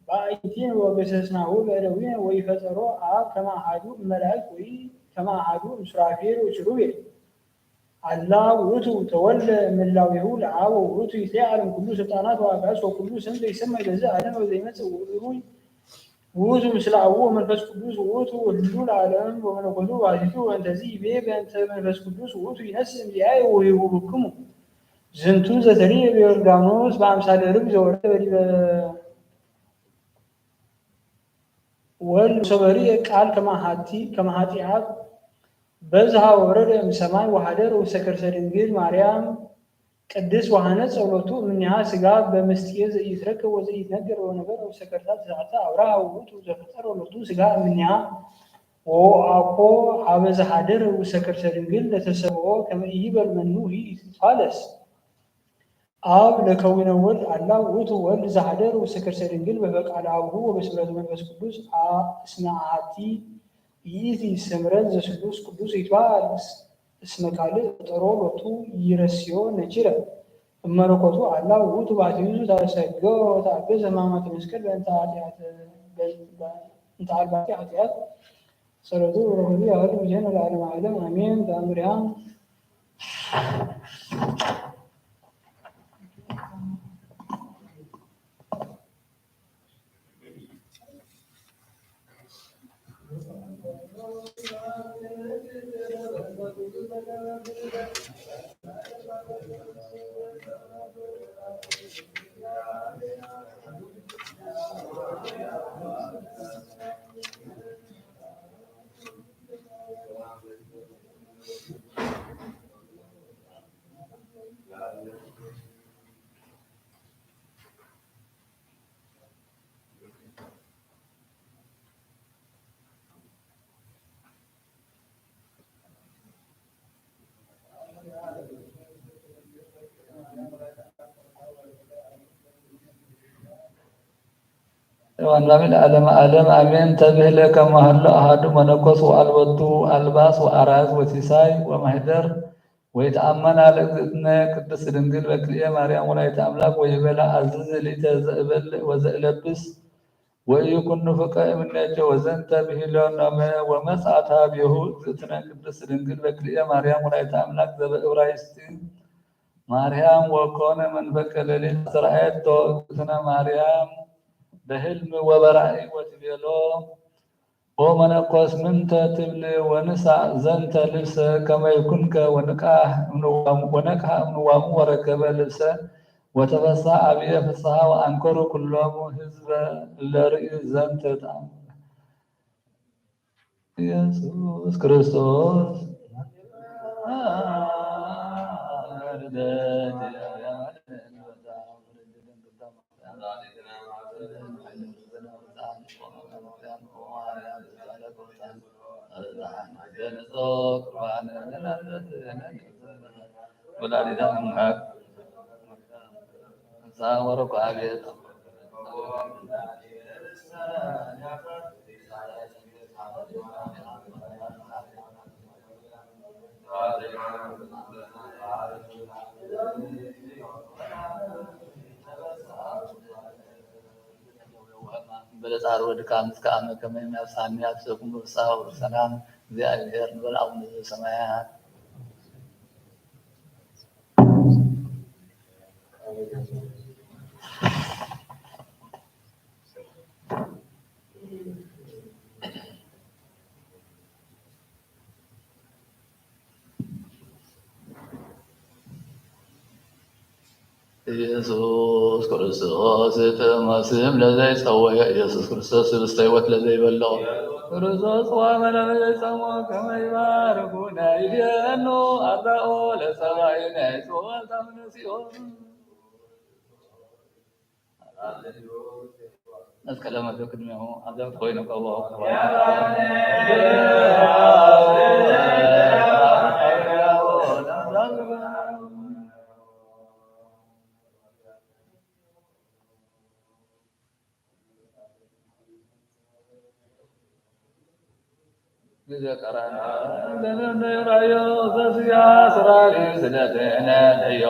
በአዕይንቲነ ወገሰጽናሁ በእደዊነ ወኢፈጠሮ አብ ከመ አሐዱ እመላእክት ወይ ከመ አሐዱ እምሱራፌል ወኪሩቤል። አላ ውእቱ ተወልደ እምላዌሁ ለአብ ወውእቱ ይትለዓል እምኩሉ ስልጣናት ወአጋእዝት ወኩሉ ስም ዘይሰመይ በዝ ዓለም ወዘይመጽእ ወእሩይ ውእቱ ምስለ አቡ ወመንፈስ ቅዱስ ውእቱ ወልዱ ለዓለም ወመለኮቱ ባሕቲቱ ወእንተዝ ይቤ በእንተ መንፈስ ቅዱስ ውእቱ ይነስእ እምዚአየ ወይሁብክሙ ዝንቱ ዘተርየ በዮርዳኖስ በአምሳለ ርግብ ዘወረደ በዲበ ወልድ ሶበ ርእየ ቃል ከመ ኃጢ-፣ ከመ ኃጢአት በዝሐ ወረደ እምሰማይ ወሐደረ ውስተ ከርሰ ድንግል ማርያም ቅድስት ወሐነጸ ሎቱ እምኔሃ ሥጋ በምስጢር ዘኢይትረከብ ወዘኢይትነገር ወነበረ ውስተ ከርሳ ትስዓተ አውራሃ ውእቱ ዘፈጠረ ሎቱ ሥጋ እምኔሃ ወአኮ ሀበ ዘሐደረ ውስተ ከርሰ ድንግል ለተሰብኦ ከመ ኢይበል መኑ ኢይትፋለስ። አብ ለከዊነ ወልድ አላ ውእቱ ወልድ ዘሐደረ ውስተ ከርሰ ድንግል በፈቃደ አቡሁ ወበስምረተ መንፈስ ቅዱስ አ-፣ እስመ አሐቲ ይእቲ ስምረት ዘስሉስ ቅዱስ ይትበሃል እስ-፣ እስመ ካልእ ፈጠሮ ሎቱ ይረስዮ ነኪረ እመለኮቱ አላ ውእቱ ባሕቲቱ ታሰገወ ወተአገሰ ሕማማተ መስቀል በእንተ ኃጢአተ፣ በእንተ አልባቲ ኃጢአት ጸሎቱ በረከቱ ያህሉ ምስሌነ ለዓለመ ዓለም አሜን። ተአምሪሃ ወአንባቢ ለዓለመ ዓለም አሜን። ተብህለ ከመ ሀሎ አሐዱ መነኮስ ወአልቦቱ አልባስ ወአራዝ ወሲሳይ ወመህደር ወይትአመና ለእግዝእትነ ቅድስት ድንግል በክልኤ ማርያም ወላዲተ አምላክ ወይቤላ አዝዝ ሊተ ዘእበልዕ ወዘእለብስ ወኢይኩን ንፉቀ እምኔኪ ወዘንተ ብሂሎኖመ ወመጽአት ሀቤሁ እግዝእትነ ቅድስት ድንግል በክልኤ ማርያም ወላዲተ አምላክ ዘበእብራይስጢ ማርያም ወኮነ መንፈቀ ሌሊት አስተርአየቶ እግዝእትነ ማርያም በሕልም ወበራእይ ወትቤሎ፣ ኦ መነኮስ፣ ምንተ ትብል ወንሳእ ዘንተ ልብሰ ከመ ይኩንከ ወንቃህ እምንዋሙ፣ ወነቅሐ እምንዋሙ ወረከበ ልብሰ ወተፈስሐ አብየ ፍስሐ ወአንከሩ ኩሎሙ ሕዝበ እለ ርእዩ ዘንተ ተአምር። ኢየሱስ ክርስቶስ ወላዲተ አምላክ በለጻር ወድካም እስከ አመ ከመ ይናፍሳኒ አብሰኩም በፍስሐ ወሰላም። እግዚአብሔር ንበል አቡነ ዘበሰማያት። ኢየሱስ ክርስቶስ ትእመ ስም ለዘይጸወየ፣ ኢየሱስ ክርስቶስ ህብስተ ሕይወት ለዘይበልዖ፣ ክርስቶስ ጸዋመ ለዘይጸምኦ ከመ ይባርኩነ ይቤኑ አርዳኦ ለጸባኢነ ይጾወል ታምነ ጽዮን። መስቀለ መርዶ ቅድሜሁ አዘብት ኮይኑ ቀቦ። ግዘ ቀራንዮ ለነነዮ ራእዮ ዘስጋ ስራሪ ስለተነዮ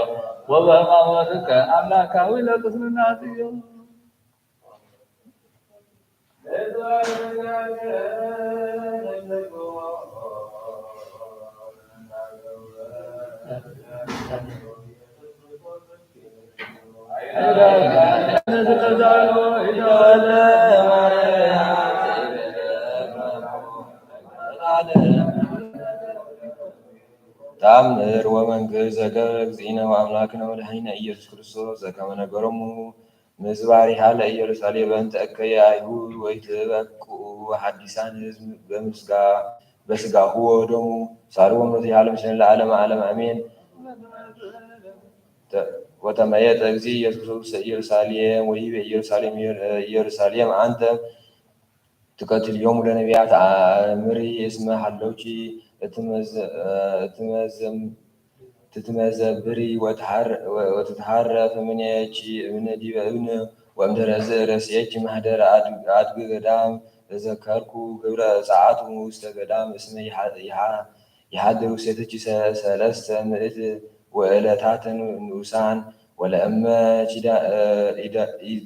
ወበማወትከ አምላካዊ ለቅስምና ጽዮ። ተአምር ወመንግስት ዘገብረ እግዚእነ ወአምላክነ ወመድኃኒነ ኢየሱስ ክርስቶስ ዘከመ ነገሮሙ ምዝባሪሃ ለኢየሩሳሌም በእንተ እከየ አይሁድ ወኢትበቅዑ ሐዲሳን ሕዝብ በምስጋ-፣ በስጋሁ ወደሙ ሳልዎ ምኖት ይሃለ ምስሌነ ለዓለመ ዓለም አሜን። ተ-፣ ወተመየጠ እግዚእ ኢየሱስ ውስተ ኢየሩሳሌም ወይቤ ኢየሩሳሌም፣ ኢየሩሳሌም አንተ ትቀትልዮሙ ለነቢያት አምሪ እስመ ሀለውኪ እትመዘ-፣ እትመዘም-፣ ትትመዘብሪ ወትሃር-፣ ወ-፣ ወትትሃረፍ እምኔኪ እብን ዲበ እብን ወእምድረዝ ረስየኪ ማህደረ አድግ-፣ አድግ ገዳም ተዘከርኩ ግብረ ጸአቱ ውስተ ገዳም እስመ ይሃ-፣ ይሃ-፣ ይሃድር ውስቴትኪ ሰ-፣ ሰለስተ ምእት ወእለታተ ንኡሳን ወለእመ ኪዳ-፣ እ፣ ኢደ-፣ ኢ-፣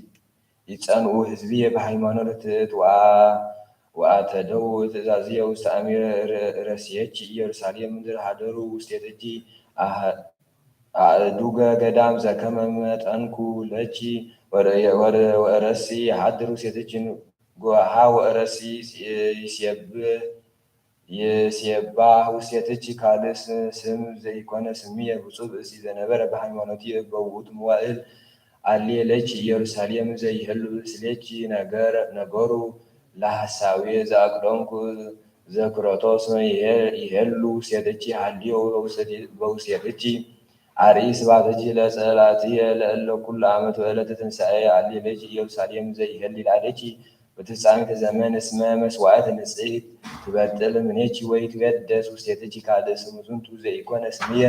ይጸንኡ ህዝብየ በሃይማኖት ትእት ወአ-፣ ወአተደው ትእዛዝየ ውስተ አሚረ ረ-፣ ረስየኪ ኢየሩሳሌም ምድር ሀደሩ ውስቴትኪ አህ-፣ አእዱገ ገዳም ዘከመ መጠንኩ ለኪ ወረ-፣ ወረ-፣ ወረሲ ሀድር ውስቴትኪ ጎሃ ወረሲ ይሴብህ ይሴባህ ውስቴትኪ ካልእ ስ-፣ ስም ዘይኮነ ስምየ ብጹእ ብእሲ ዘነበረ በሃይማኖትየ በውእቱ መዋእል አሌ ለኪ ኢየሩሳሌም ዘይህሉ ስሌኪ ነገር-፣ ነገሩ ለሐሳዌ ዘአቅደምኩ ዘክሮቶስ ይሄ-፣ ይሄሉ ውስቴትኪ ሀልዮ በውስቴ-፣ በውስቴትኪ አርኢ ስብሐትኪ ለጸላእትየ ለእለ ኩሉ ዓመት ወዕለተ ትንሳኤ አሌ ለኪ ኢየሩሳሌም ዘይህል ይላሌኪ በትፍጻሜተ ዘመን እስመ መስዋዕት ንጽሕት ትበጥል እምኔኪ ወይትቀደስ ውስቴትኪ ካልእ ስም ዝንቱ ዘኢኮነ ስምየ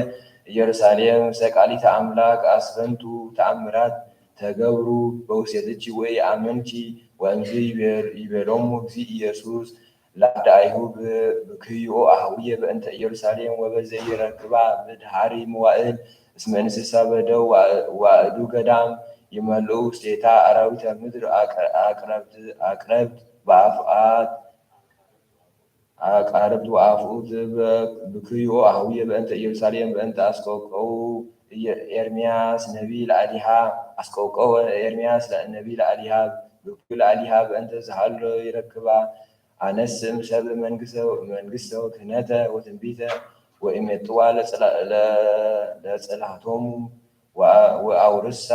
ኢየሩሳሌም ሰቃሊተ አምላክ አስፈንቱ ተአምራት ተገብሩ በውስቴትኪ ወኢአመንኪ። ወእምዝ ይቤ-፣ ይቤሎሙ እግዚእ ኢየሱስ ለአርድአይሁ ብ-፣ ብክዮ አህውየ በእንተ ኢየሩሳሌም ወበዘ ይረክባ በድሃሪ መዋእል እስመ እንስሳ በደው ወአ-፣ ወአእዱ ገዳም ይመልኡ ውስቴታ አራዊተ ምድር አቅ-፣ አቅረብት፣ አቅረብት በአፍአት፣ አቃርብት ወአፍኡት በ-፣ ብክዮ አህውየ በእንተ ኢየሩሳሌም በእንተ አስቆቀው ኤርምያስ ነቢ ለአሊሃ አስቆቀወ። ኤርምያስ ነቢ ለአሊሃ ብኩይ ለአሊሃ በእንተ ዝሃሎ ይረክባ። አነስ እም ሰብ መንግስተ ክህነተ ወትንቢተ ወኢሜጥዋ ለጸላእቶሙ ወአውርሳ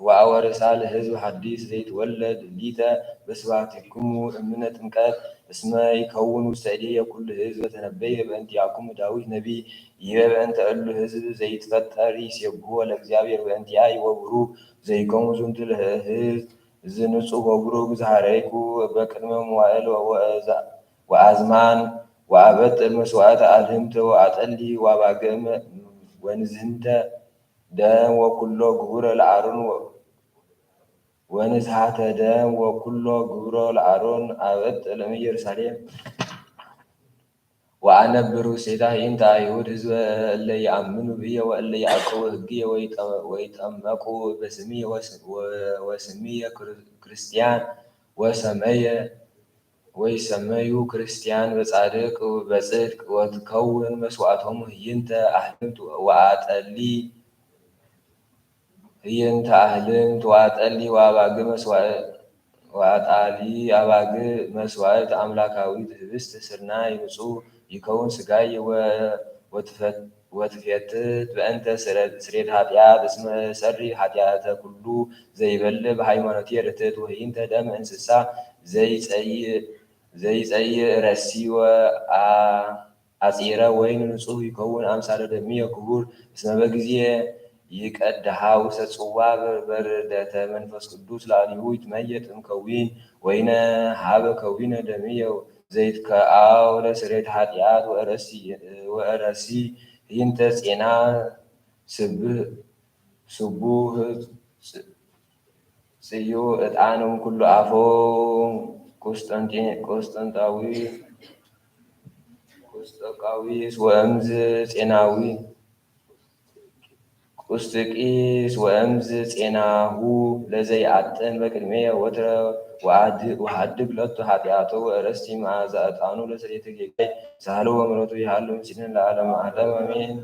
ወአወርሳ ለህዝብ ሐዲስ ዘይትወለድ ሊተ በስብሐቲክሙ እምነ ጥምቀት እስመ ይከውን ውስተ እዴየ ኩሉ ህዝብ ተነበየ በእንቲአክሙ ዳዊት ነቢይ ይቤ በእንተ እሉ ህዝብ ዘይትፈጠር ይሴብሕዎ ለእግዚአብሔር በእንቲአይ ወብሩክ ዘይከውን ዝንቱ ለህዝብ ዝንጹህ ወብሩክ ዘሐረይኩ በቅድመ መዋእል ወአዝማን ወአበጥር መስዋዕተ አልህምተ ወአጠሊ ወአባግዕ ወንዝህንተ ደም ወኩሎ ግቡረ ለአሮን ወንዝሃተ ደም ወኩሎ ግቡሮ ለአሮን አበጥር እምኢየሩሳሌም ወአነብር ውስቴታ ይንተ አይሁድ ህዝበ እለ ይአምኑ ብየ ወእለ ይዐቅቡ ህግየ ወይጠመቁ በስምየ ወስምየ ክርስቲያን ወሰመየ ወይሰመዩ ክርስቲያን በጻድቅ በጽድቅ ወትከውን መስዋዕቶሙ ህይንተ አህልምት ወአጠሊ ህይንተ አህልምት ወአጠሊ ወአባግ መስዋዕት ወአጣሊ አባግ መስዋዕት አምላካዊት ህብስት ስርናይ ንጹህ ይከውን ስጋይ ወትፈት ወትፌትት በእንተ ስሬት ኃጢአት እስመ እሰሪ ኃጢአተ ኩሉ ዘይበልዕ በሃይማኖትየ ርትዕት ወህይንተ ደም እንስሳ ዘይጸይእ ዘይጸይእ ረሲ ወአጺረ ወይን ንጹህ ይከውን አምሳለ ደምየ ክቡር እስመ በጊዜ ይቀድሃ ውስተ ጽዋ በርደተ መንፈስ ቅዱስ ላዕሌሁ ይትመየጥ እምከዊን ወይነ ሀበ ከዊነ ደምየ ዘይትከአው ለስሬት ኃጢአት ወእረሲ ህይንተ ጼና ስቡህ ጽዩ እጣን እምኩሉ አፎ ቁስጠንጣዊ ቁስጠቃዊስ ወእምዝ ጼናዊ ቁስጥቂስ ወእምዝ ጼናሁ ለዘይአጥን በቅድሜየ ወትረ ወሀድግ ለቱ ኃጢአቶ ወእረስቲ መዓዛ እጣኑ ለስሬተ ጌጋይ ሳህሎ ወምሕረቱ ይሃሉ ምስሌነ ለዓለመ ዓለም አሜን።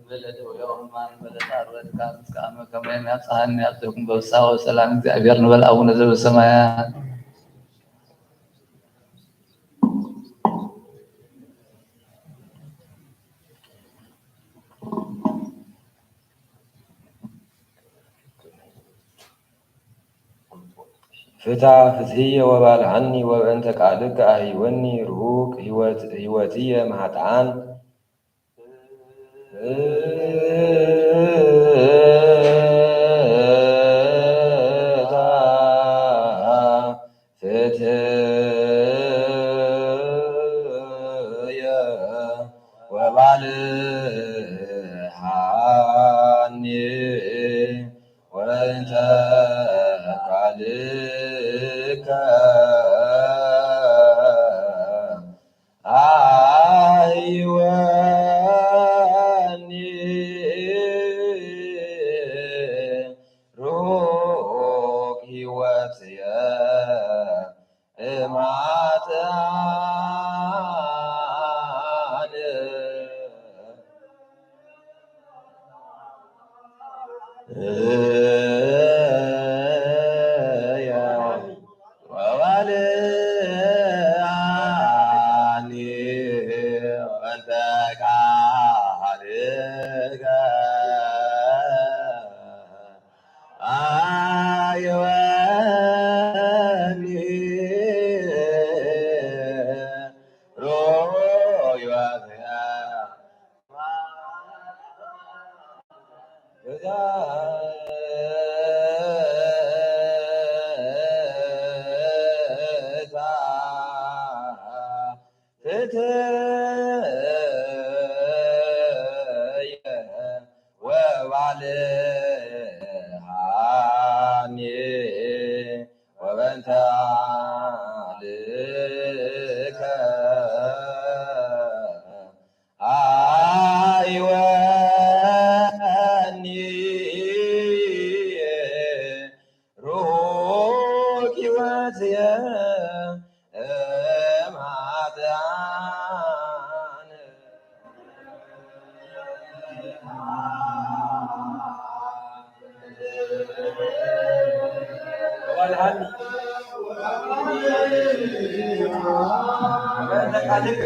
በለደው የውማን በለታርወት ካም እስካመ ከመ ያብጽሐነ ያብጽሕኩም በፍስሐ ወሰላም እግዚአብሔር ንበል አቡነ ዘበሰማያት። ፍትሐ ፍትሕየ ወባልዓኒ ወበእንተ ቃልከ አህይወኒ ርሁቅ ህይወትየ እምኃጥኣን። ፍትሐ ፍትሕየ ወባልዓኒ ወእንተ ቃልከ አህይወኒ ሩቅ ህይወትየ እምኃጥኣን ወባልዓኒ ወእንተ ቃልከ አህይወኒ ሩቅ ህይወትየ እም ኃጥኣን ወአድኃኒ በእንተ ቃልከ።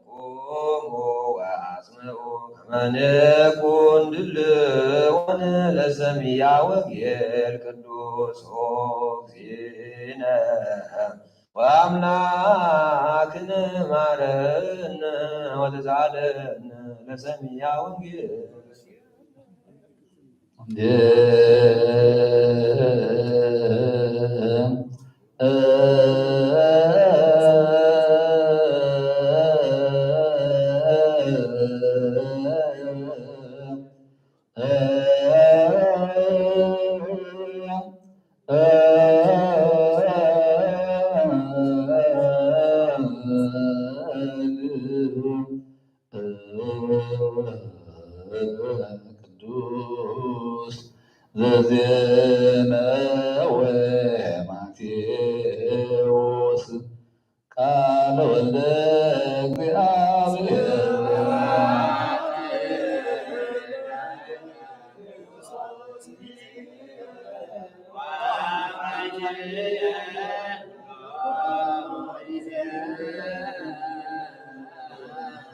ቁሙ ወአጽምዑ ከመ ንኩን ድልዋን ለሰሚዓ ወንጌል ቅዱስ ኦ እግዚእነ ወአምላክነ ማረነ ወተሳሃለነ ለሰሚዓ ወንጌል። ቅዱስ ዘዜነወ ማቴዎስ ቃለ ወልደ እግዚአብሔር።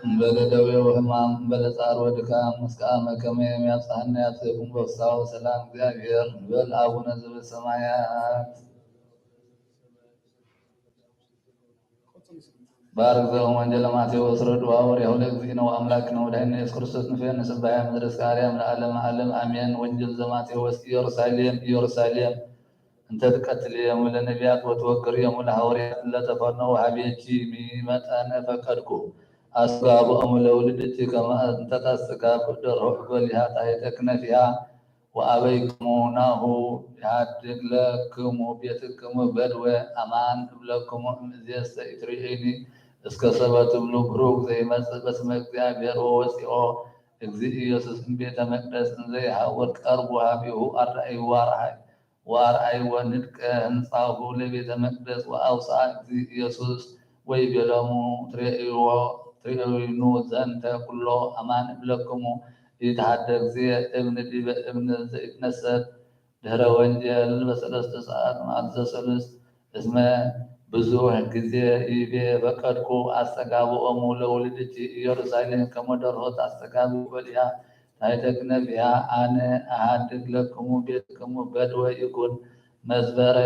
እምበለ ደዌ ወሕማም፣ እምበለ ጻር ወድካም፣ እስከ አመ ከመ ይብጽሐነ ያብጽሕኩም በፍስሐ ወሰላም እግዚአብሔር። እንበል አቡነ ዘበሰማያት። ባርክ ዘወንጌለ ማቴዎስ ረድኡ ሐዋርያሁ ለእግዚእነ ወአምላክነ ወመድኃኒነ ኢየሱስ ክርስቶስ ንፌን ንስባያ ምድር እስከ አርያም ለዓለመ ዓለም አሜን። ወንጌል ዘማቴዎስ። ኢየሩሳሌም ኢየሩሳሌም እንተ ትቀትል ዮም ለነቢያት ወትወግር ዮም ለሐዋርያት ለተፈነው ሀቤኪ ሚመጠነ ፈቀድኩ አስተጋብኦሙ ለውሉድኪ ከመ እንተ ታስተጋብእ ደርሆ እጎሊሃ ታሕተ ክነፊሃ ወአበይክሙ ናሁ ይሃድግ ለክሙ ቤትክሙ በድወ። አማን እብለክሙ እምይእዜሰ ኢትርእዩኒ እስከ ሰበ ትብሉ ብሩክ ዘይመጽእ በስመ እግዚአብሔር። ወወፂኦ እግዚእ ኢየሱስ እምቤተ መቅደስ እንዘ ይሐውር ቀርቡ ሀቤሁ አርአይዎ አርአይ ወአርአይዎ ንድቀ ህንጻሁ ለቤተ መቅደስ ወአውፅአ እግዚእ ኢየሱስ ወይቤሎሙ ትሬእይዎ ትሬእዩኑ ዘንተ ኩሎ። አማን እብለክሙ ኢትሃደግ ዜ እብን ዲበ እብን ዘይትነሰት ድህረ ወንጌል በሰለስተ ሰዓት መዓልት ዘሰሉስ። እስመ ብዙሕ ጊዜ ይቤ ፈቀድኩ አስተጋብኦሙ ለውሉድኪ ኢየሩሳሌም ከመ ደርሆ ታስተጋብእ እጎሊሃ ታሕተ ክነፊሃ። አነ እሃድግ ለክሙ ቤትክሙ በድወ ይኩን መዝበረ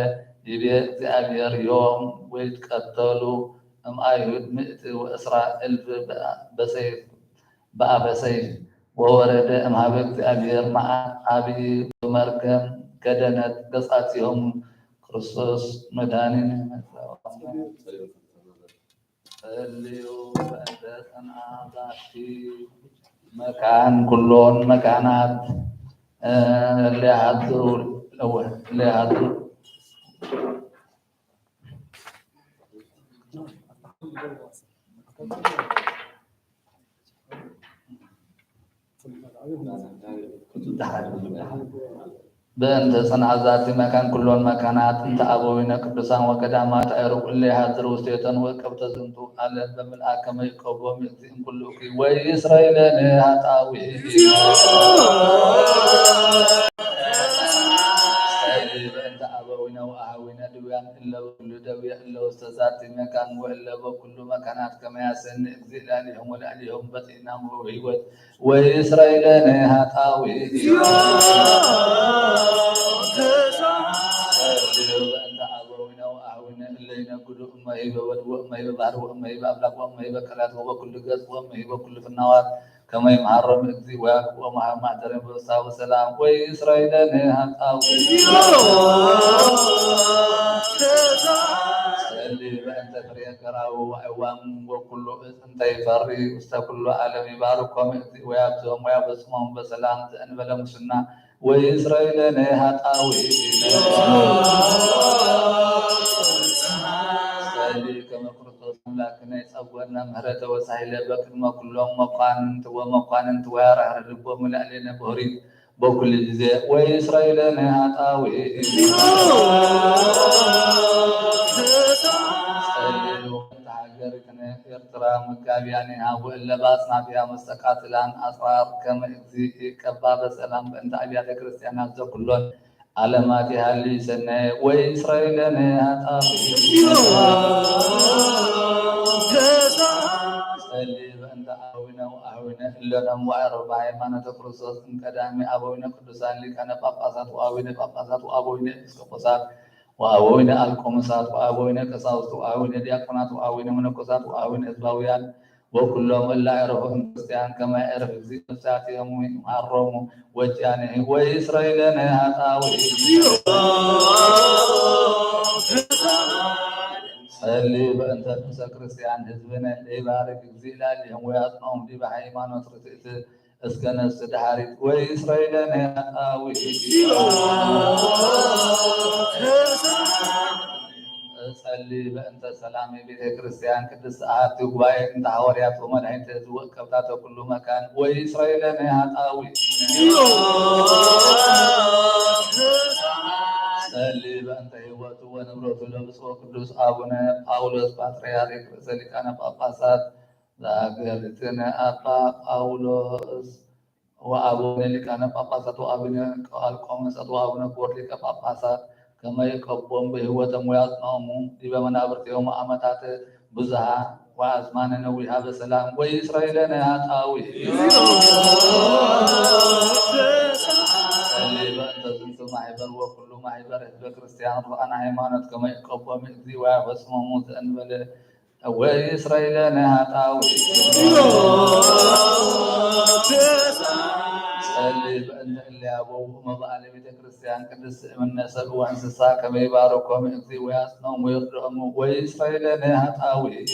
ይቤ እግዚአብሔር። ዮም ወይትቀተሉ እምአይሁድ ምእቲ ወእስራ እልፍ በሰይፍ በአፈ ሰይፍ። ወወረደ እምሃበ እግዚአብሔር መዓት አብይ ወመርገም ገደነት ገጻቲሆሙ። ክርስቶስ መድኃኒነ። ጸልዩ በእንተ ጽንዓ ዛቲ መካን ኩሎን መካናት እለ ያሃድሩ እለ ያሃድሩ በእንተ ጽንዓት ዛቲ መካን ኩሎን መካናት እንተ አበዊነ ቅዱሳን ወገዳማት አይሩግ እለ ይሃድሩ ውስቴተን ወእቀብተ ዝንቱ ዓለም በምልአ ከመ ይቀቦም ይእቲ እምኩሉ እኩይ ወይስረይ ለነ ኃጣውእ። በእንተ አበዊነ ወአሃዊነ ደውያን እለ በኩሉ ደዌ እለ ውስተ ዛቲ መካን ወእለ በኩሉ መካናት ከመ ያሰኒ እግዚእ ላዕሌሆም ወላዕሌሆም በጺሕናም ወህይወት ወኢይስረይ ለነ ኃጣውኢነ። በእንተ አበዊነ ወአህዊነ እለ ይነግዱ እመ ህይበ ወልድ ወእመ ህይበ ባሕር ወእመ ህይበ አፍላክ ወእመ ህይበ ቀላያት ወበኩሉ ገጽ ወእመ ህይበ ኩሉ ፍናዋት ከመ ይምሃሮም እግዚእ ወያግብኦም ሀበ ማሕደሪሆም በፍስሓ ወሰላም ወኢይስረይ ለነ ኃጣውኢነ። ጸሊ በእንተ ፍሬ ገራዊ ወአዕዋም ወኩሉ እጽ እንተ ይፈሪ ውስተ ኩሉ ዓለም ይባርኮም እግዚእ ወያብዝሖም ወያፈጽሞም በሰላም ዘእንበለ ሙስና ወኢይስረይ ለነ ኃጣውኢነ። ጸሊ ከመ ክርስቶስ አምላክነ ይጸውዐነ ምህረተ ወሳህለ በቅድመ ኩሎም መኳንንት ወመኳንንት ወያርህርህ ልቦሙ ላዕሌነ በሁሪት በኩሉ ጊዜ ወኢይስረይ ለነ ኃጣውኢነ። ጸሊ በእንተ ሀገርነ ኤርትራ መጋቢያኒሃ ወእለ በአጽናፊሃ መስተቃትላን አጽራር ከመ እግዚእ ይቀባ በሰላም በእንተ አብያተ ክርስቲያናት ዘኩሎን ዓለማት ይሃሊ ሰናየ ወኢይስረይ ለነ ኃጣውኢነ። ጸሊ በእንተ አበዊነ ወአህዊነ እለ እምአርበ ሃይማኖተ ክርስቶስ እምቀዳሚ አበዊነ ቅዱሳን ሊቃነ ጳጳሳት ወአበዊነ ጳጳሳት ወአበዊነ ኤጲስቆጶሳት ወአበዊነ አልቆምሳት ወአበዊነ ቀሳውስት ወአበዊነ ዲያቆናት ወአበዊነ መነኮሳት ወአበዊነ ህዝባውያን ወኩሎም እለ አዕረፎም ክርስቲያን ከመ የዕርፍ እግዚእ ነፍሳቲሆሙ ይምሃሮሙ ወጃኒሂ ወኢይስረይ ለነ ኃጣውኢነ። ጸሊ በእንተ ንኡሰ ክርስቲያን ህዝብነ ለይባርክ እግዚእ ላዕሌሆም ወያጽንኦም ዲበ ሃይማኖት ርትዕት እስከ ነፍስ ደሃሪት ወኢይስረይ ለነ ኃጣውኢነ። እጸሊ በእንተ ሰላም ቤተ ክርስቲያን ቅድስት አሐቲ ጉባኤ እንተ ሐዋርያት ወመድኃኒተ ሕዝብ ወእቀብታተ ኩሉ መካን ወኢይስረይ ለነ ኃጣውኢነ። ጸሊ በእንተ ሕይወቱ ወንብረቱ ለብፁዕ ወቅዱስ አቡነ ጳውሎስ ፓትርያርክ ርእሰ ሊቃነ ጳጳሳት ለሀገርትነ አባ ጳውሎስ ወአቡነ ሊቃነ ጳጳሳት ወአቡነ አልቆመሳት ወአቡነ ክቡር ሊቀ ጳጳሳት ከመ ይቀቦም በሕይወቶም ወያጽንኦሙ ዲበ መናብርቲሆሙ አመታተ ብዙሃ ወአዝማነ ነዊሃ በሰላም ወኢይስረይ ለነ ኃጣውኢነ። ጸሊ በእንተ ዝንቱ ማሕበር ወኩሉ ማሕበር ህዝበ ክርስቲያን ርቱዓነ ሃይማኖት ከመ ይቀቦም እግዚእ ወያፈጽሞሙ ዘእንበለ ወኢይስረይ ለነ ኃጣውኢነ። ጸሊ በእንተ እለ አበው ወመባእለ ቤተ ክርስቲያን ቅድስት እምነ ሰብእ ወእንስሳ ከመ ይባርኮም እግዚእ ወያጽንኦም ወይርድኦም ወኢይስረይ ለነ ኃጣውኢነ።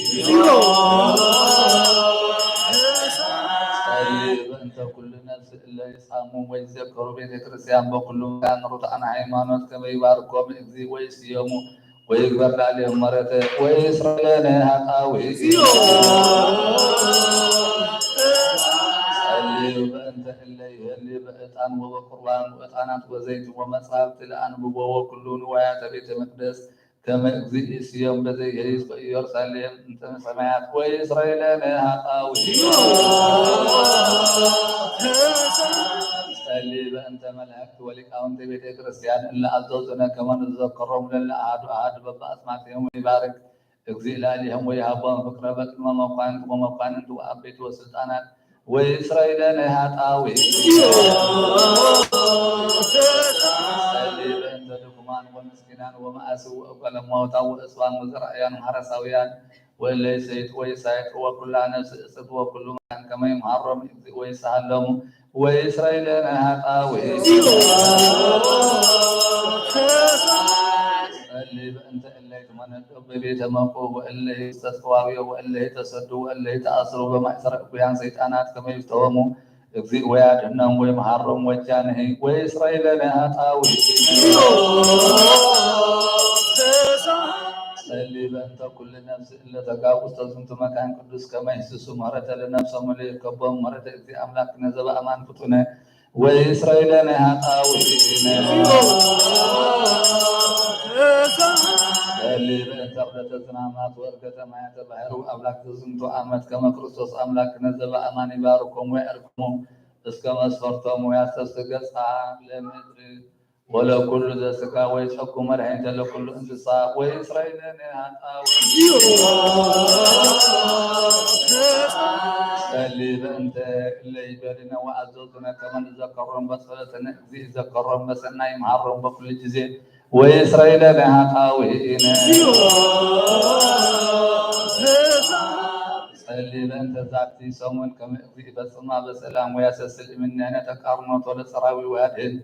ጸሊ በእንተ ኩሉ ነፍስ እለ ይጻመው ወይዘከሩ ቤተ ክርስቲያን በኩሉ መካን ርቱዓነ ሃይማኖት ከመ ይባርኮም እግዚእ ወይስዮሙ ወይግበር ላዕሌሆም ምሕረተ ወኢይስረይ ለነ ኃጣውኢነ። ጸልዩ በእንተ እለ ይሄሊ በዕጣን ወበቁርባን ወዕጣናት ወዘይት ወመጻሕፍት ለአንብቦ ወኩሉ ንዋያተ ቤተ መቅደስ ከመ እግዚእ ይስዮም በዘይሄይስ በኢየሩሳሌም እንተ እምሰማያት ወኢይስረይ ለነ ኃጣውኢነ። ጸሊ በእንተ መላእክት ወሊቃውንተ ቤተ ክርስቲያን እለ አዘዙነ ከመ ንዘከሮም ለእለ አሐዱ አሐዱ በበአጽማቲሆም ወይባርክ እግዚእ ላዕሌሆም ወይሃቦም ፍቅረ በቅድመ መኳንንት ወመኳንንት ወአበይት ወስልጣናት ወኢይስረይ ለነ ኃጣውኢነ። ጸሊ በእንተ ድኩማን ወምስኪናን ወመአስዊ ወእጓለ እመውታ ወእጽዋን ወዘርእያን ወሐረሳውያን ወእለ ይሰይጡ ወይሳይጡ ወኩላ ነፍስ እጽት ወኩሉ መካን ከመ ይምሃሮም እግዚእ ወይሳሃሎሙ ወኢይስረይ ለነ ኃጣውኢነ። ጸሊ በእንተ እለ ይትመነደው በቤተ መቁ ወእለ ይስተስቀዋብዮ ወእለ ይተሰዱ ወእለ ይተአስሩ በማእሰረ እኩያን ሰይጣናት ከመ ይፍተሆሙ እግዚእ ወያድህኖም ወይምሃሮም ወጃንሂ ወኢይስረይ ለነ ኃጣውኢነ። ጸሊ በእንተ ኩሉ ነፍስ እለ ተጋቡ ውስተ ዝንቱ መካን ቅዱስ ከመ ይህስሱ ምህረተ ለነፍሶሙ ለይርከቦም ምህረተ እግዚእ አምላክነ ዘበአማን ፍጡነ ወኢይስረይ ለነ ኃጣውኢነ። ጸሊ በእንተ ርደተ ዝናማት ወእርገተ ማያተ ባሕር ወአምላክ ዘዝንቱ ዓመት ከመ ክርስቶስ አምላክነ ዘበአማን ይባርኮሙ ወያዕርኮሙ እስከ መስፈርቶሙ ወያስተፍስህ ገጽ ለምድር ወለኩሉ ዘስጋ ወይጸጉ መድኃኒተ ለኩሉ እንስሳ ወኢስራኤልነ ኃጣውኢነ። ጸሊ በእንተ እለ ይቤሉነ ወአዘዙነ ከመ ንዘከሮም በጸሎትነ እግዚእ ዘከሮም በሰናይ ይምሃሮም በኩሉ ጊዜ ወኢስራኤልነ ኃጣውኢነ። ጸሊ በእንተ ዛቲ ሰሙን ከመ እግዚእ ይፈጽማ በሰላም ወያሰስል እምኔነ ተቃርኖቶ ለጸራዊ ወያድህን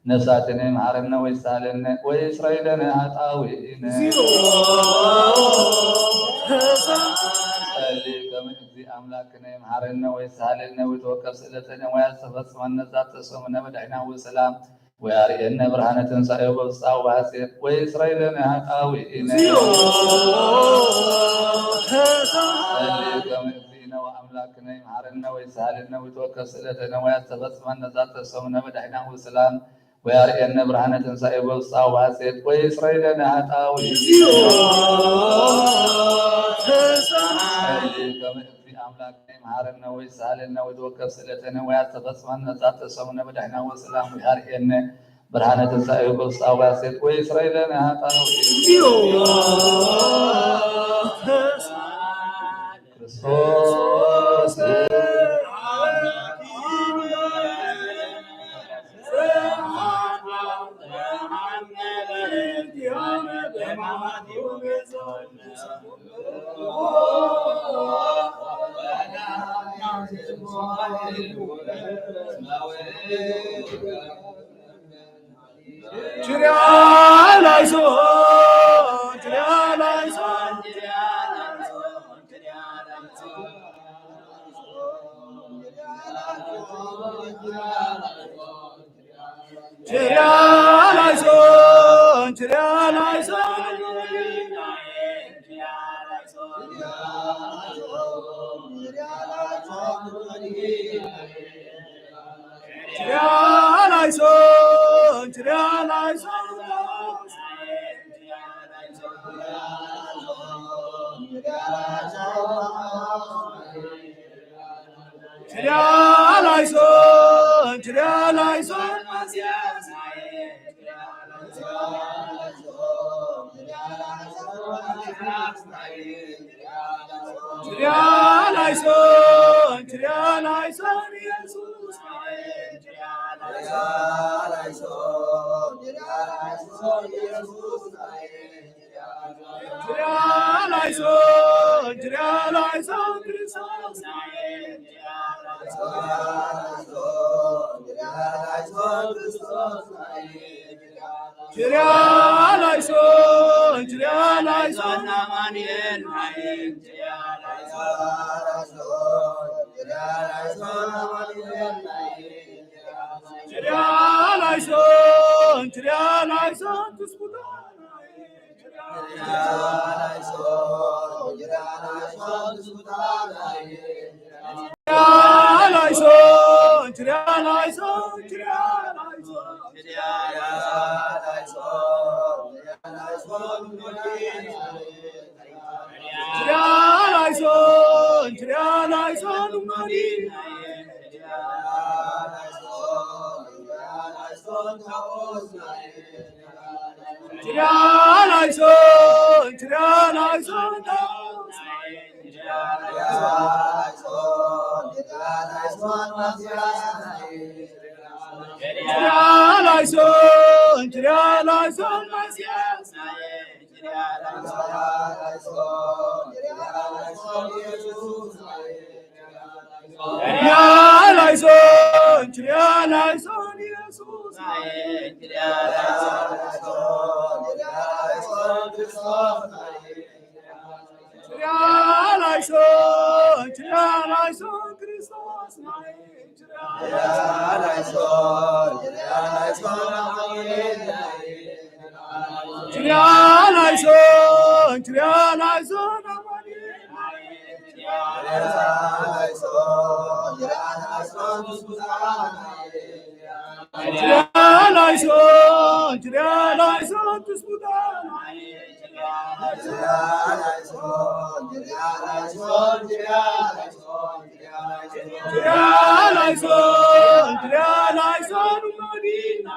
ነፍሳትነ ይምሃረነ ወይሳለነ ወኢስራኤልነ ኃጣውኢነ። ጸሊ ከመ እግዚእ አምላክነ ይምሃረነ ወይሳለነ ወይትወከፍ ስእለተነ ወያስተፈጽመነ ዛተ ሰሙነ በደህና ወሰላም ወያርእየነ ብርሃነ ትንሳኤሁ በብጻ ወሐሴት ወኢስራኤልነ ኃጣውኢነ። ጸሊ ከመ እግዚእነ ወአምላክነ ይምሃረነ ወይሳለነ ወይትወከፍ ስእለተነ ወያስተፈጽመነ ዛተ ሰሙነ በደህና ወሰላም ወያርእየነ ብርሃነ ትንሳኤሁ በብጻ ወሐሴት ወኢስራኤልነ ኃጣውኢነ። ጸሊ ከመ እግዚእ አምላክነ ይምሃረነ ወይሳለነ ወይትወከፍ ስእለተነ ወያስተፈጽመነ ዛተ ሰሙነ በደህና ወሰላም ወያርእየነ ብርሃነ ትንሳኤሁ በብጻ ወሐሴት ወኢስራኤልነ ኃጣውኢነ። ክርስቶስ ችርያ ላይሶን፣ ችርያ ላይሶን፣ ችርያ ላይሶን፣ ችርያ ላይሶን፣ ችርያ ላይሶን፣ ችርያ ላይሶን፣ ችርያ ላይሶን፣ ችርያ ላይሶን፣ ችርያ ላይሶን፣ ችርያ ላይሶን፣ ኢየሱስ ችርያ ላይሶን፣ ችርያ ላይሶን፣ ክርስቶስ ችርያ ላይሶን፣ ችርያ ላይሶን፣ አማኑኤል ችርያ ላይሶን፣ ችርያ ላይሶን፣ ችርያ ላይሶን፣ ትስኩታ ችርያ ላይሶን፣ ችርያ ላይሶን፣ ችርያ ላይሶን፣ ችርያ ላይሶን፣ ችርያ ላይሶን፣ ችርያ ላይሶን፣ ችርያ ላይሶን፣ ችርያ ላይሶን፣ ችርያ ላይሶን፣ ችርያ ላይሶን፣ ችርያ ላይሶን፣ ኢየሱስ ችርያ ላይሶን፣ ችርያ ላይሶን፣ ክርስቶስ ችርያ ላይሶን፣ ችርያ ላይሶን፣ ችርያ ላይሶን፣ ችርያ ላይሶን፣ ችርያ ላይሶን፣ ችርያ ላይሶን፣ ትስኩታ ችርያ ላይሶን፣ ችርያ ላይሶን፣ ችርያ ላይሶን፣ ኡማኒና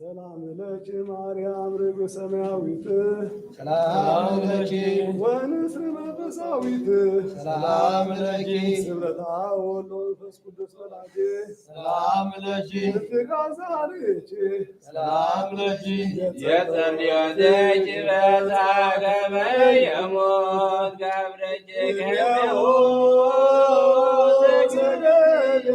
ሰላም ለኪ ማርያም ርግብ ሰማያዊት፣ ሰላም ለኪ ወንጽህ መንፈሳዊት፣ ሰላም ለኪ ስብሐት ለወልድ ወመንፈስ ቅዱስ ወላዲ፣ ሰላም ለኪ እትጋዛልኪ፣ ሰላም ለኪ የጸልዮትኪ በዛ ገበይ የሞት ገብረኪ ገበዮ ሰገደ።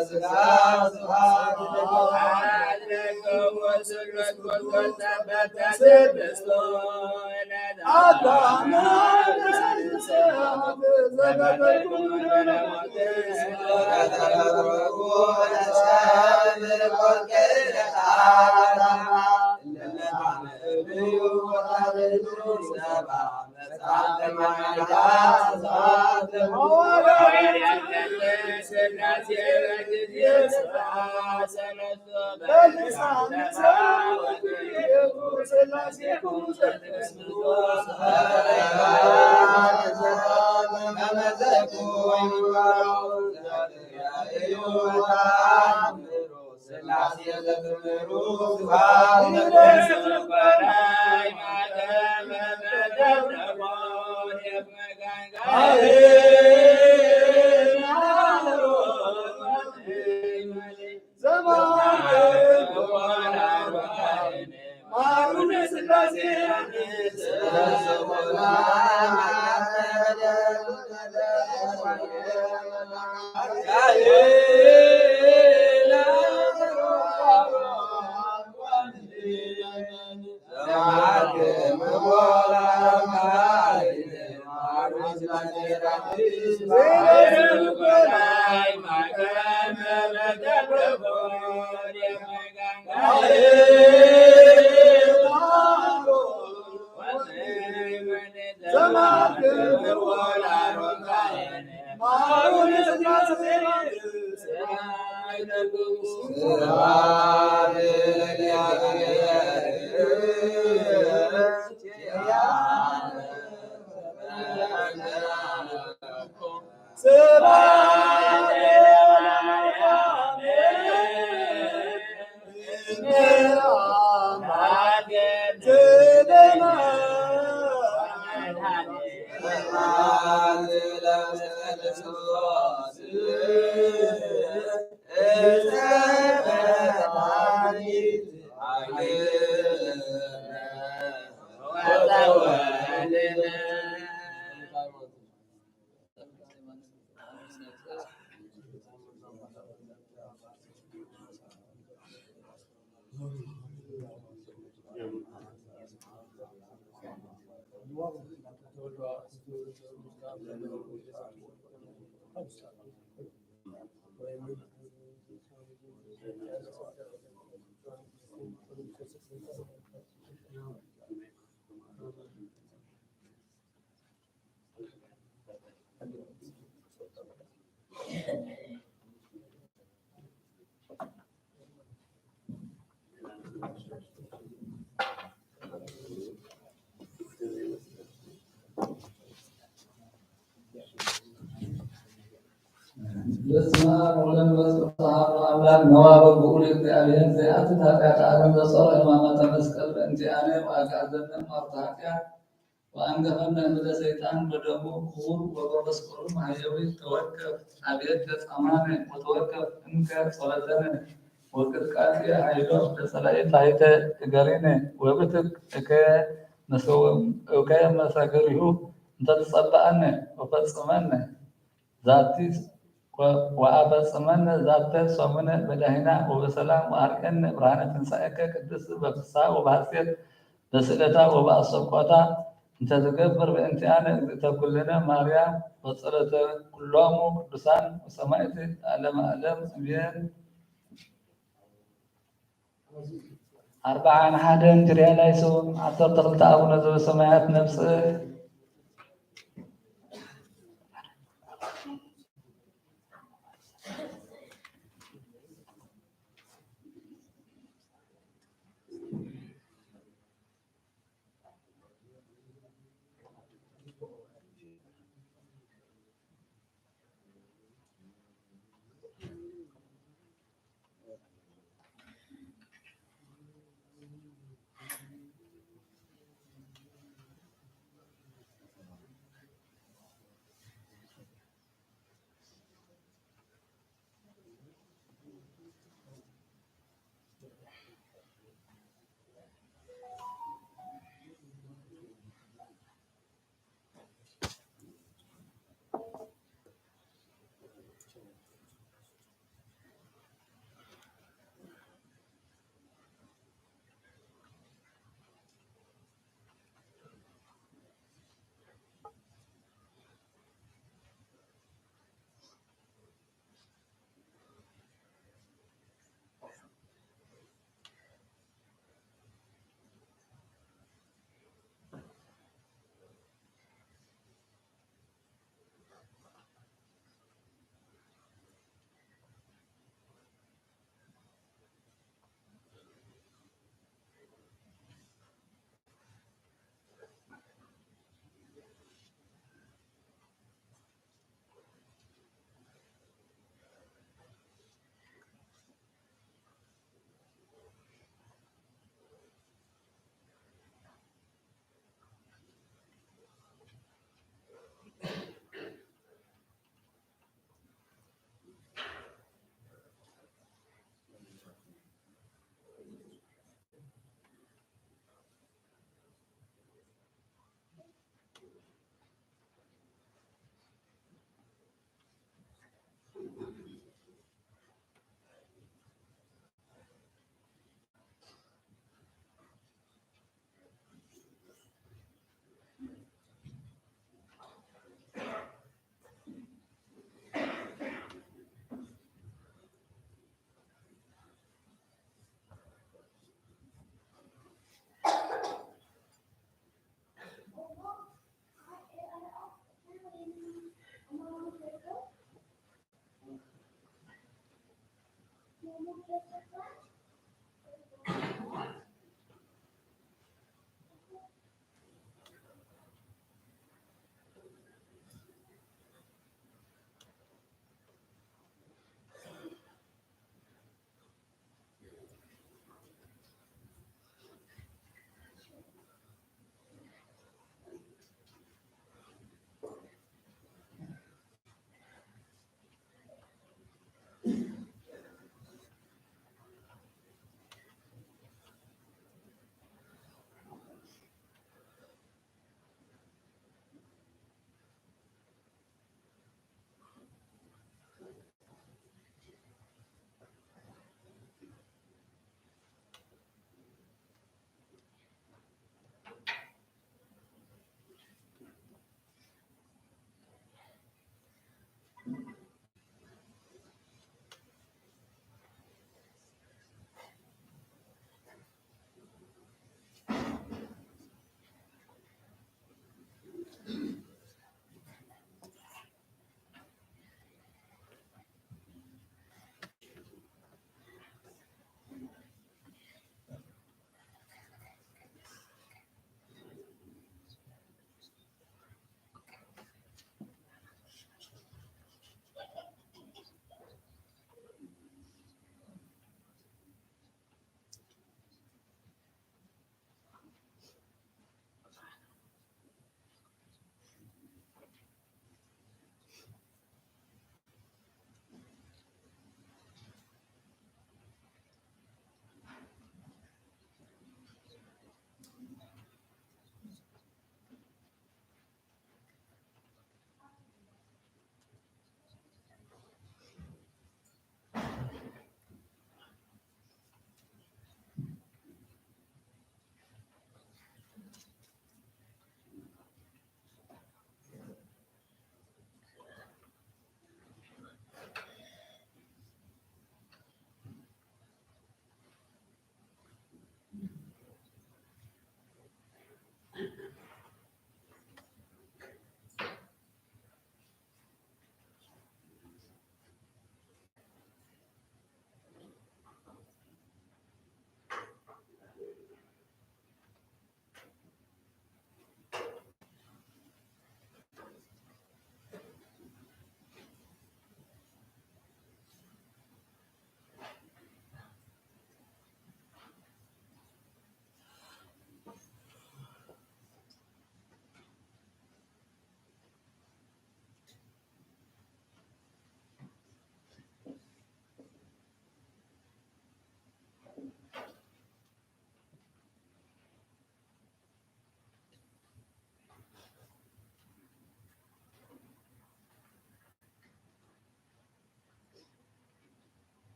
በስመ አብ ወወልድ ወመንፈስ ቅዱስ አሐዱ አምላክ። ነዋ በልዑል እግዚአብሔር ዘያትት ኃጢአተ ዓለም በጸረ ሕማማተ መስቀል በእንቲአነ ወአግአዘነ እምአርዑተ ኃጢአት ወአንገፈነ እምእደ ሰይጣን በደሙ ክቡር ወበመስቀሉ ማህየዊ። ተወከፍ አቤት ገጸ አማነ ወተወከፍ እንከ ጸሎተነ ወቅጥቃጤ ኃይሎ ለጸላኢ ታሕተ እገሪነ ወብትክ እከ መሰው-፣ እከ መሰገሪሁ እንተ ትጸበአነ ወፈጽመነ ዛቲ ወ-፣ ወአፈጽመነ ዛተ ጾምነ በዳሂና ወበሰላም ወአርኤነ ብርሃነ ትንሳኤከ ቅድስት በፍስሐ ወበሐሴት በስእለታ ወበአሰቆታ እንተ ትገብር በእንቲአነ እግዝእተ ኩልነ ማርያም ወጸሎተ ኩሎሙ ቅዱሳን ወሰማዕት ለዓለመ ዓለም አሜን። አርብዓን ሐደን ጅርያ ላይሶ ዐሰርተ ክልተ አቡነ ዘበሰማያት ነብጽእ።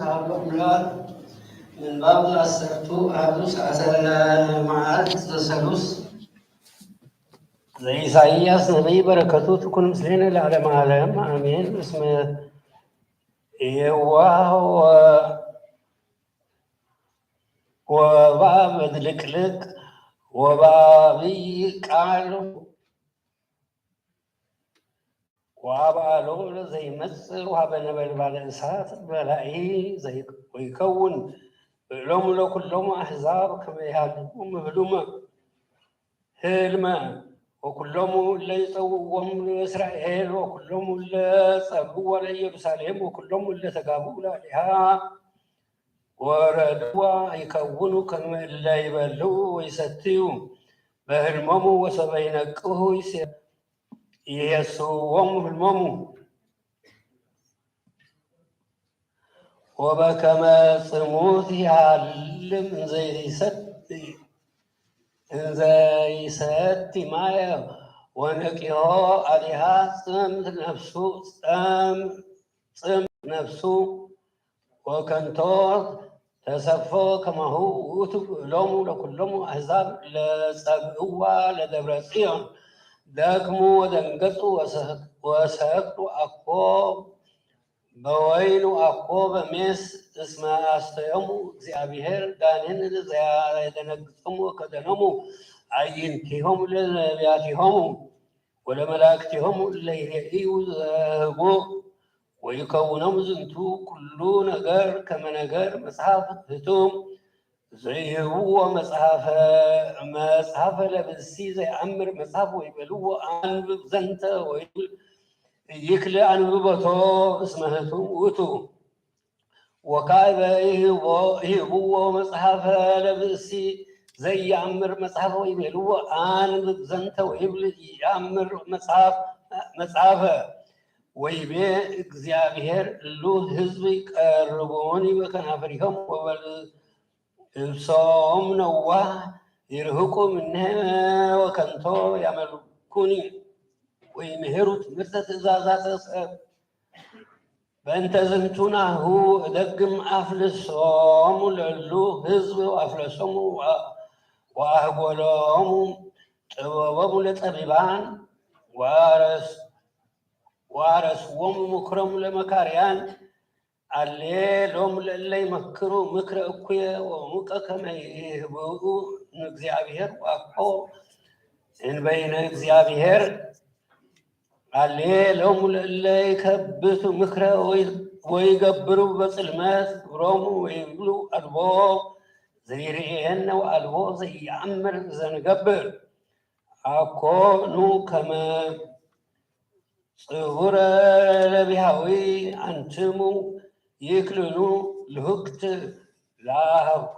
ምንባብ ለዐሰርቱ አሐዱ ሰዓተ መዓልት ዘሰሉስ ዘኢሳይያስ ነቢይ በረከቱ ትኩን ምስሌነ ለዓለመ ዓለም አሜን። እስመ የዋህ ወ-፣ ወባብ ድልቅልቅ ወባብይ ቃል ወአብዓሎ ለዘይመጽእ ወሀበ ነበልባለ እሳት በላዒ ዘይ-፣ ወይከውን ብዕሎሙ ለኩሎሙ አሕዛብ ከመ ይሃልሙ እምብሉመ ህልመ ወኩሎሙ እለ ይጸውዕዎሙ ለእስራኤል ወኩሎሙ እለ ጸብእዋ ለኢየሩሳሌም ወኩሎሙ እለ ተጋብኡ ላዕሌሃ ወረድዋ ይከውኑ ከመ እለ ይበልዑ ወይሰትዩ በህልሞሙ ወሰበ ይነቅሁ ይሴ-፣ ይሄስዎም ህልሞሙ። ወበከመ ጽሙት ይሃልም እንዘ ይሰቲ፣ እንዘ ይሰቲ ማየ ወነቂሆ አሊሃ ጽምት ነፍሱ፣ ጽም-፣ ጽምት ነፍሱ ወከንቶ ተሰፎ ከማሁ ውእቱ ብዕሎሙ ለኩሎሙ አሕዛብ ለጸብእዋ ለደብረ ጽዮን ደክሙ ወደንገጹ ወሰ-፣ ወሰክሩ አኮ በወይን ወአኮ በሜስ እስመ አስተዮሙ እግዚአብሔር ጋኔን ዘያደነግጾሙ ወከደኖሙ አዕይንቲሆሙ ለነቢያቲሆሙ ወለመላእክቲሆሙ እለ ይሬእዩ ዘህቡእ ወይከውኖሙ ዝንቱ ኩሉ ነገር ከመ ነገር መጽሐፍ ህቱም ዘይህብዎ መጽሐፈ፣ መጽሐፈ ለብእሲ ዘይአምር መጽሐፍ ወይቤልዎ አንብብ ዘንተ ወይብል ይክል አንብቦቶ እስመ ህቱም ውእቱ። ወካዕበ ኢህቦ-፣ ኢህብዎ መጽሐፈ ለብእሲ ዘይአምር መጽሐፍ ወይቤልዎ አንብብ ዘንተ ወይብል ይአምር መጽሐፍ፣ መጽሐፈ። ወይቤ እግዚአብሔር እሉ ህዝብ ይቀርቡኒ በከናፍሪሆም ወበል እብሶም ነዋህ ይርህቁ ምኔ ወከንቶ ያመልኩኒ ወይምህሩ ትምህርተ ትእዛዛተ ሰብ። በእንተ ዝንቱ ናሁ እደግም አፍልሶሙ ለሉ ህዝብ ወአፍለሶሙ ወአ-፣ ወአህጎሎሙ ጥበቦሙ ለጠቢባን ወአረስ-፣ ወአረስዎሙ ምክሮሙ ለመካርያን። አሌ ሎሙ ለእለ ይመክሩ ምክረ እኩየ ወሙቀ ከመ ይህብኡ እምእግዚአብሔር ወአኮ እንበይነ እግዚአብሔር። አሌ ሎሙ ለእለ ይከብቱ ምክረ ወይ-፣ ወይገብሩ በጽልመት ግብሮሙ ወይብሉ አልቦ ዘይርእየነ ወአልቦ ዘይአምር ዘንገብር። አኮኑ ከመ ጽቡረ ለቢሃዊ አንትሙ ይክልኑ ልሁክት ለአሃኩ-፣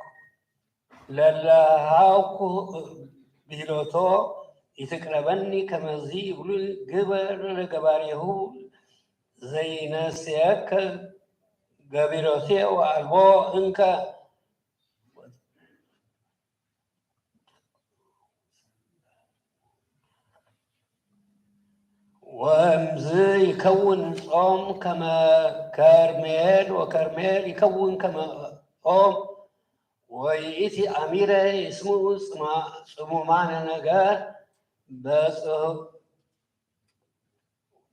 ለለሃኩ ብሂሎቶ ይትቅረበኒ ከመዚ ይብሉኒ ግበር ለገባሬሁ ዘይነስየከ ገቢሮቴ ወአልቦ እንከ ወእምዝ ይከውን ጾም ከመ ከርሜል ወከርሜል ይከውን ከመ ጾም። ወይእቲ አሚረ ይስምዑ ጽማ-፣ ጽሙማነ ነገር በጽሑ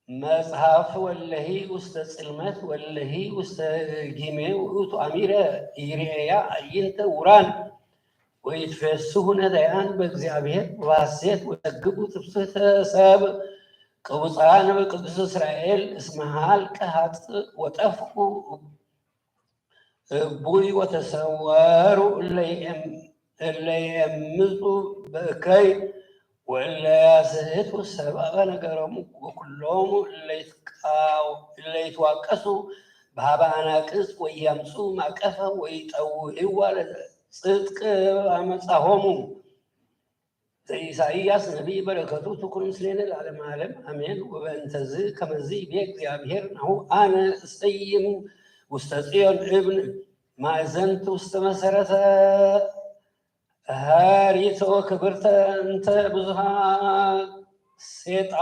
መጽሐፍ ወለሂ ውስተ ጽልመት ወለሂ ውስተ ጊሜ ውእቱ አሚረ ይርኤያ አዕይንተ ውራን ወይትፌስሑ ነዳያን በእግዚአብሔር ወሐሴት ወይጸግቡ ትፍስሕተ ሰብ ቅቡጻን በቅዱስ እስራኤል እስመ ሀልቀ ሀጥእ ወጠፍኡ እቡይ ወተሰወሩ እለ የም-፣ እለ የምጹ በእከይ ወእለ ያስህቱ ሰብአ ነገሮሙ ወኩሎሙ እለ ይትቃው-፣ እለ ይትዋቀሱ በሀበ አናቅጽ ወያምጹ ማቀፈ ወይጠውህዋ ለጽድቅ አመጻሆሙ። ዘኢሳይያስ ነቢይ በረከቱ ትኩን ምስሌነ ለዓለመ ዓለም አሜን። ወበእንተዝ ከመዝ ይቤ እግዚአብሔር ናሁ አነ እሰይም ውስተ ጽዮን እብን ማእዘንት ውስተ መሰረተ ሀሪት ወክብርተ እንተ ብዙሃ ሴጣ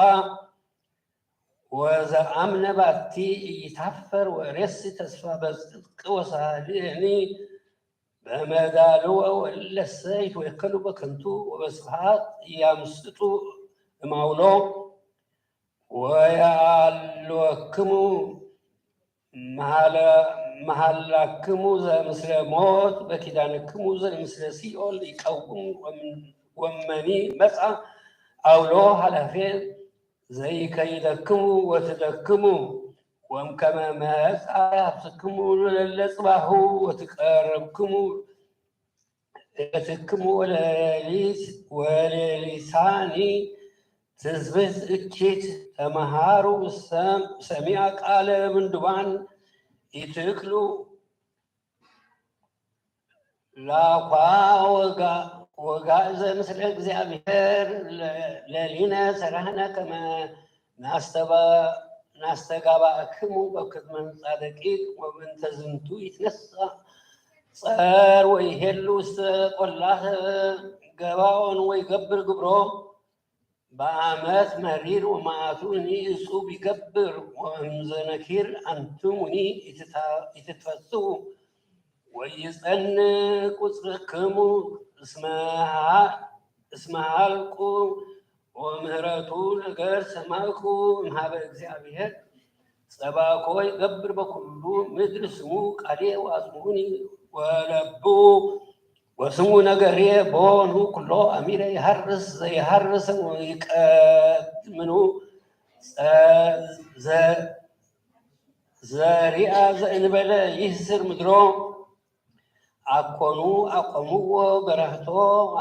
ወዘአምነ ባቲ ኢይትሐፈር ወሬሲ ተስፋ በጽድቅ ወሳልኒ በመዳልወ ወለሰ ኢትወከሉ በከንቱ ወበስብሐት ኢያምስጡ እማውሎ ወየአልወክሙ መሐለ-፣ መሐላክሙ ዘምስለ ሞት በኪዳንክሙ ዘምስለ ሲኦል ይቀውም ወም-፣ ወመኒ መጽአ አውሎ ሐላፌ ዘይከይደክሙ ወትደክሙ፣ ወእምከመ መጽአ ሀብትክሙ ለለጽባሁ ወትቀረብክሙ እትክሙ ወሌሊት-፣ ወሌሊታኒ ትስብሕት እኪት ተመሃሩ ሰም-፣ ሰሚዐ ቃለ ምንዱባን ኢትክሉ ላኳ ወጋ-፣ ወጋእዘ ምስለ እግዚአብሔር ለ-፣ ለሊነ ሰራህነ ከመ ናስተባ-፣ ናስተጋባእክሙ በክትመንጻ ደቂቅ ወምንተ ዝንቱ ይትነሳ ጸር ወይሄሉ ውስተ ቆላህ ገባኦን ወይገብር ግብሮ በአመት መሪር ወመዓቱኒ እጹብ ይገብር ወእምዘ ነኪር አንትሙኒ ኢትታ-፣ ኢትትፈስሑ ወይጸን ቁጽርክሙ እስመ ሀ-፣ እስመ ሀልቁ ወምህረቱ ነገር ሰማዕኩ እምሃበ እግዚአብሔር ጸባኮ ይገብር በኩሉ ምድር ስሙ ቃሌ ወአጽምዑኒ ወለቡ ወስሙ ነገሬ ቦኑ ኩሎ አሚረ ይሐርስ ዘይሐርስ ወይቀድምኑ ጸ-፣ ዘ-፣ ዘሪአ ዘእንበለ ይህስር ምድሮ አኮኑ አቆምዎ ገራህቶ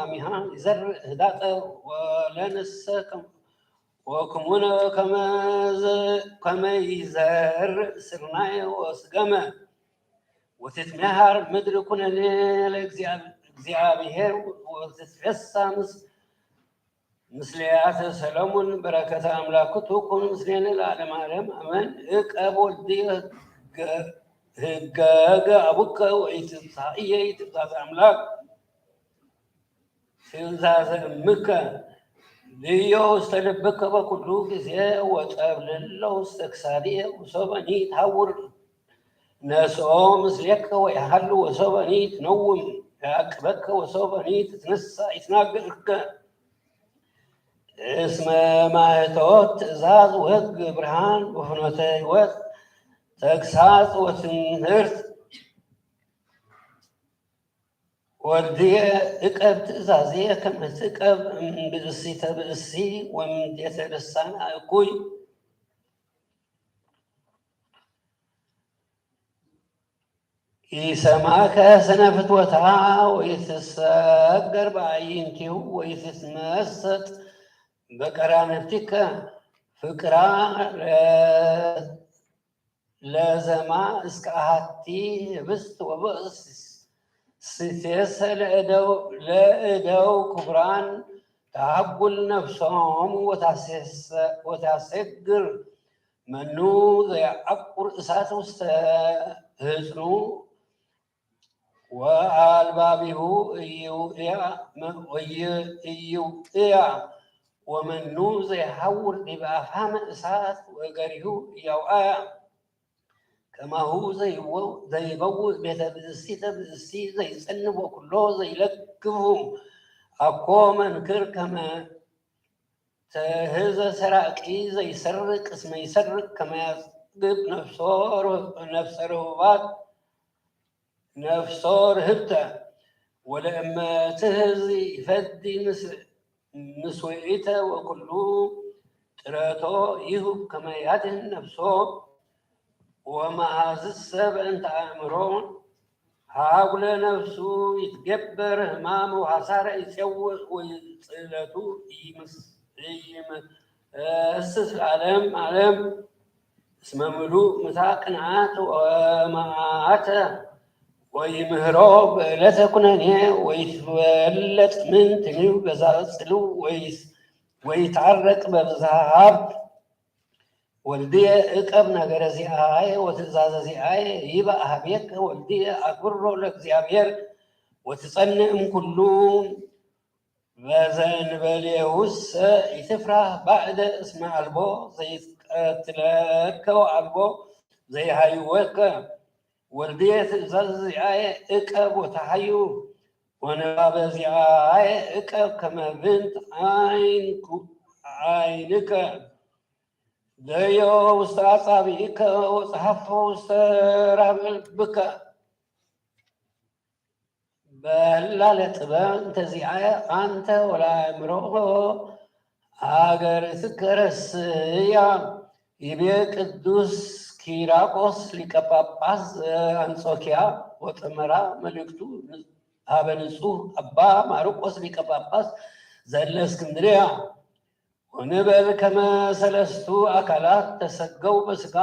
አሚሃ ይዘርእ ህዳጠ ወለነሰ ከም-፣ ወክሙነ ከመ ዘ-፣ ከመ ይዘርእ ስርናየ ወስገመ ወትትመሃር ምድር ኩነኔ ለእግዚአብ-፣ እግዚአብሔር ወትትፌሳ ምስ-፣ ምስሌያተ ሰለሙን በረከተ አምላክ ትኩን ምስሌነ ለዓለመ ዓለም አሜን። እቀብ ወልድየ ህገ-፣ ህገገ አቡከ ወኢትንሳእየ ትእዛዘ አምላክ ትእዛዘ እምከ ልዮ ውስተ ልብከ በኩሉ ጊዜ ወጠብልሎ ውስተ ክሳድየ ወሶበኒ ተሐውር ነስኦ ምስሌከ ወይሃሉ ወሶበኒ ትነውም ያዕቅበከ ወሶበኒ ትትነሳ ይትናገርከ። እስመ ማህቶት ትእዛዝ ወሕግ ብርሃን ወፍኖተ ሕይወት ተግሳጽ ወትምህርት። ወልድየ እቀብ ትእዛዝየ ከመ ትእቀብ እምብእሲተ ብእሲ ወእምዴተ ልሳን እኩይ። ኢሰማከ ስነ ፍትወታ ወኢትሰገር በአይንቲሁ ወኢትትመሰጥ በቀራንብቲከ ፍቅራ ለ-፣ ለዘማ እስከ አሐቲ ህብስት ወብእስ ስቴሰ ለእደው፣ ለእደው ክቡራን ተሐጉል ነፍሶም ወታሴሰ-፣ ወታሴግር መኑ ዘየዐቁር እሳት ውስተ ህጽኑ ወአልባቢሁ ኢይውእያ፣ ኢይውእያ፣ ወመኑ ዘይሐውር ዲበ አፋመ እሳት ወእገሪሁ ኢያውአያ። ከማሁ ዘይወው-፣ ዘይበውእ ቤተ ብእሲተ ብእሲ ዘይጸንብ ወኩሎ ዘይለክፉ አኮ መንክር ከመ ተህዘ ሰራቂ ዘይሰርቅ እስመ ይሰርቅ ከመ ያጽግብ ነፍሶ ርህ-፣ ነፍሰ ርሁባት ነፍሶ ርህብተ ወለእመ ትህዝ ይፈዲ ምስ-፣ ምስውኢተ ወኩሉ ጥረቶ ይሁብ ከመ ያድህን ነፍሶ ወመሃዝሰ በእንተ አእምሮ ሀጉለ ነፍሱ ይትገበር ህማም ወሐሳረ ይጼውእ ወይጽለቱ ይምስ-፣ ይም-፣ እስስ ለዓለም ዓለም እስመ ምሉእ ምታ ቅንዓት ወመዓተ ወይምህሮ በዕለተ ኩነኔ ወይትበለጥ ምንትኒ በዛ ጽልው ወይስ-፣ ወይትዓረቅ በብዝሃ ሀብት። ወልድየ እቀብ ነገረ ዚአየ ወትእዛዘ ዚአየ ይባእ ሀቤከ ወልድየ አክብሮ ለእግዚአብሔር ወትጸንእ እምኩሉ በዘንበሌሁሰ ኢትፍራህ ባዕደ እስመ አልቦ ዘይትቀ-፣ እትለከው አልቦ ዘይሃይወከ። ወልድየ ትእዛዝ ዚአየ እቀብ ወተሃዩ፣ ወንባበ ዚአየ እቀብ ከመ ብንት ዓይንኩ-፣ ዓይንከ። ደዮ ውስተ አጻብዕከ ወጸሐፎ ውስተ ራብዕከ። በላ ለጥበብ እንተ ዚአየ አንተ ወለአእምሮ ሀገር ትከረስያ። ይቤ ቅዱስ ኪራቆስ ሊቀ ጳጳስ ዘአንጾኪያ ወጠመራ መልእክቱ ሀበ ንጹሕ አባ ማርቆስ ሊቀ ጳጳስ ዘእለእስክንድርያ። ወንበል ከመ ሰለስቱ አካላት ተሰገው በስጋ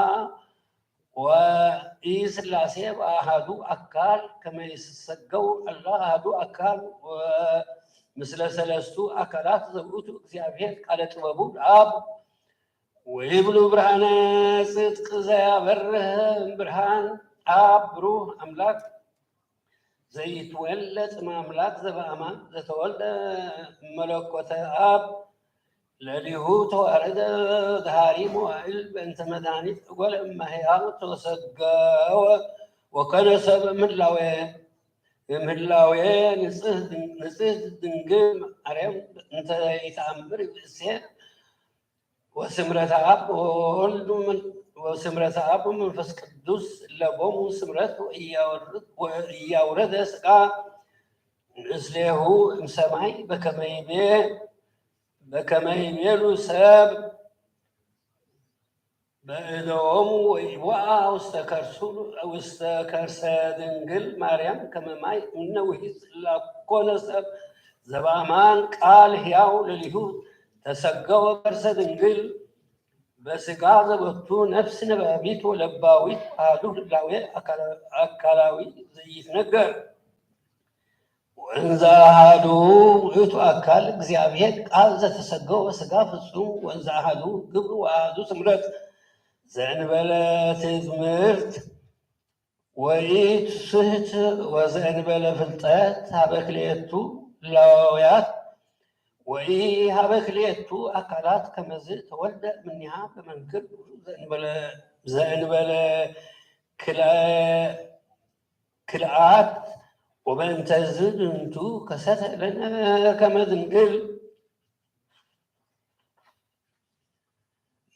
ወኢስላሴ በአሃዱ አካል ከመ ይሰገው አላ አሃዱ አካል ወምስለ ሰለስቱ አካላት ዘውእቱ እግዚአብሔር ቃለ ጥበቡ ለአብ። ወይብሉ ብርሃነ ጽድቅ ዘያበርህ ብርሃን አብ ብሩህ አምላክ ዘይትወለድ እምአምላክ ዘበአማን ዘተወልደ መለኮተ አብ ለሊሁ ተዋረደ ደሃሪ መዋእል በእንተ መድኃኒት እጓለ እመሕያው ተሰገወ ወኮነ ሰብ እምህላዌ። እምህላዌ ንጽሕት፣ ንጽሕት ድንግል ማርያም እንተ ኢተአምር ብእሴ ወስምረተ አብ ወወልድ ወመን-፣ ወስምረተ አብ ወመንፈስ ቅዱስ ለቦሙ ስምረት ወኢያወርድ-፣ ወኢያውረደ ሥጋ ምስሌሁ እምሰማይ በከመ ይቤ፣ በከመ ይቤሉ ሰብ በእደሆሙ ወኢቦአ ውስተ ከርሱ፣ ውስተ ከርሰ ድንግል ማርያም ከመ ማይ እምነ ውሒዝ ላኮነ ሰብ ዘበአማን ቃል ሕያው ለሊሁ ተሰገወ ከርሰ ድንግል በሥጋ ዘቦቱ ነፍስ ነባቢት ወለባዊት አሐዱ ህላዌ አካላ-፣ አካላዊ ዘይትነገር። ወእንዘ አሐዱ ውእቱ አካል እግዚአብሔር ቃል ዘተሰገወ ሥጋ ፍጹም ወእንዘ አሐዱ ግብር ወአሐዱ ስምረት ዘእንበለ ትእምርት ወኢትስሕት ወዘእንበለ ፍልጠት ሀበ ክልኤቱ ህላዌያት ወኢ ሀበ ክልኤቱ አካላት ከመዝ ተወልደ እምኔሃ በመንክር ዘእንበለ፣ ዘእንበለ ክልአ-፣ ክልአት። ወበእንተዝ ዝንቱ ከሰተ ለነ ከመ ድንግል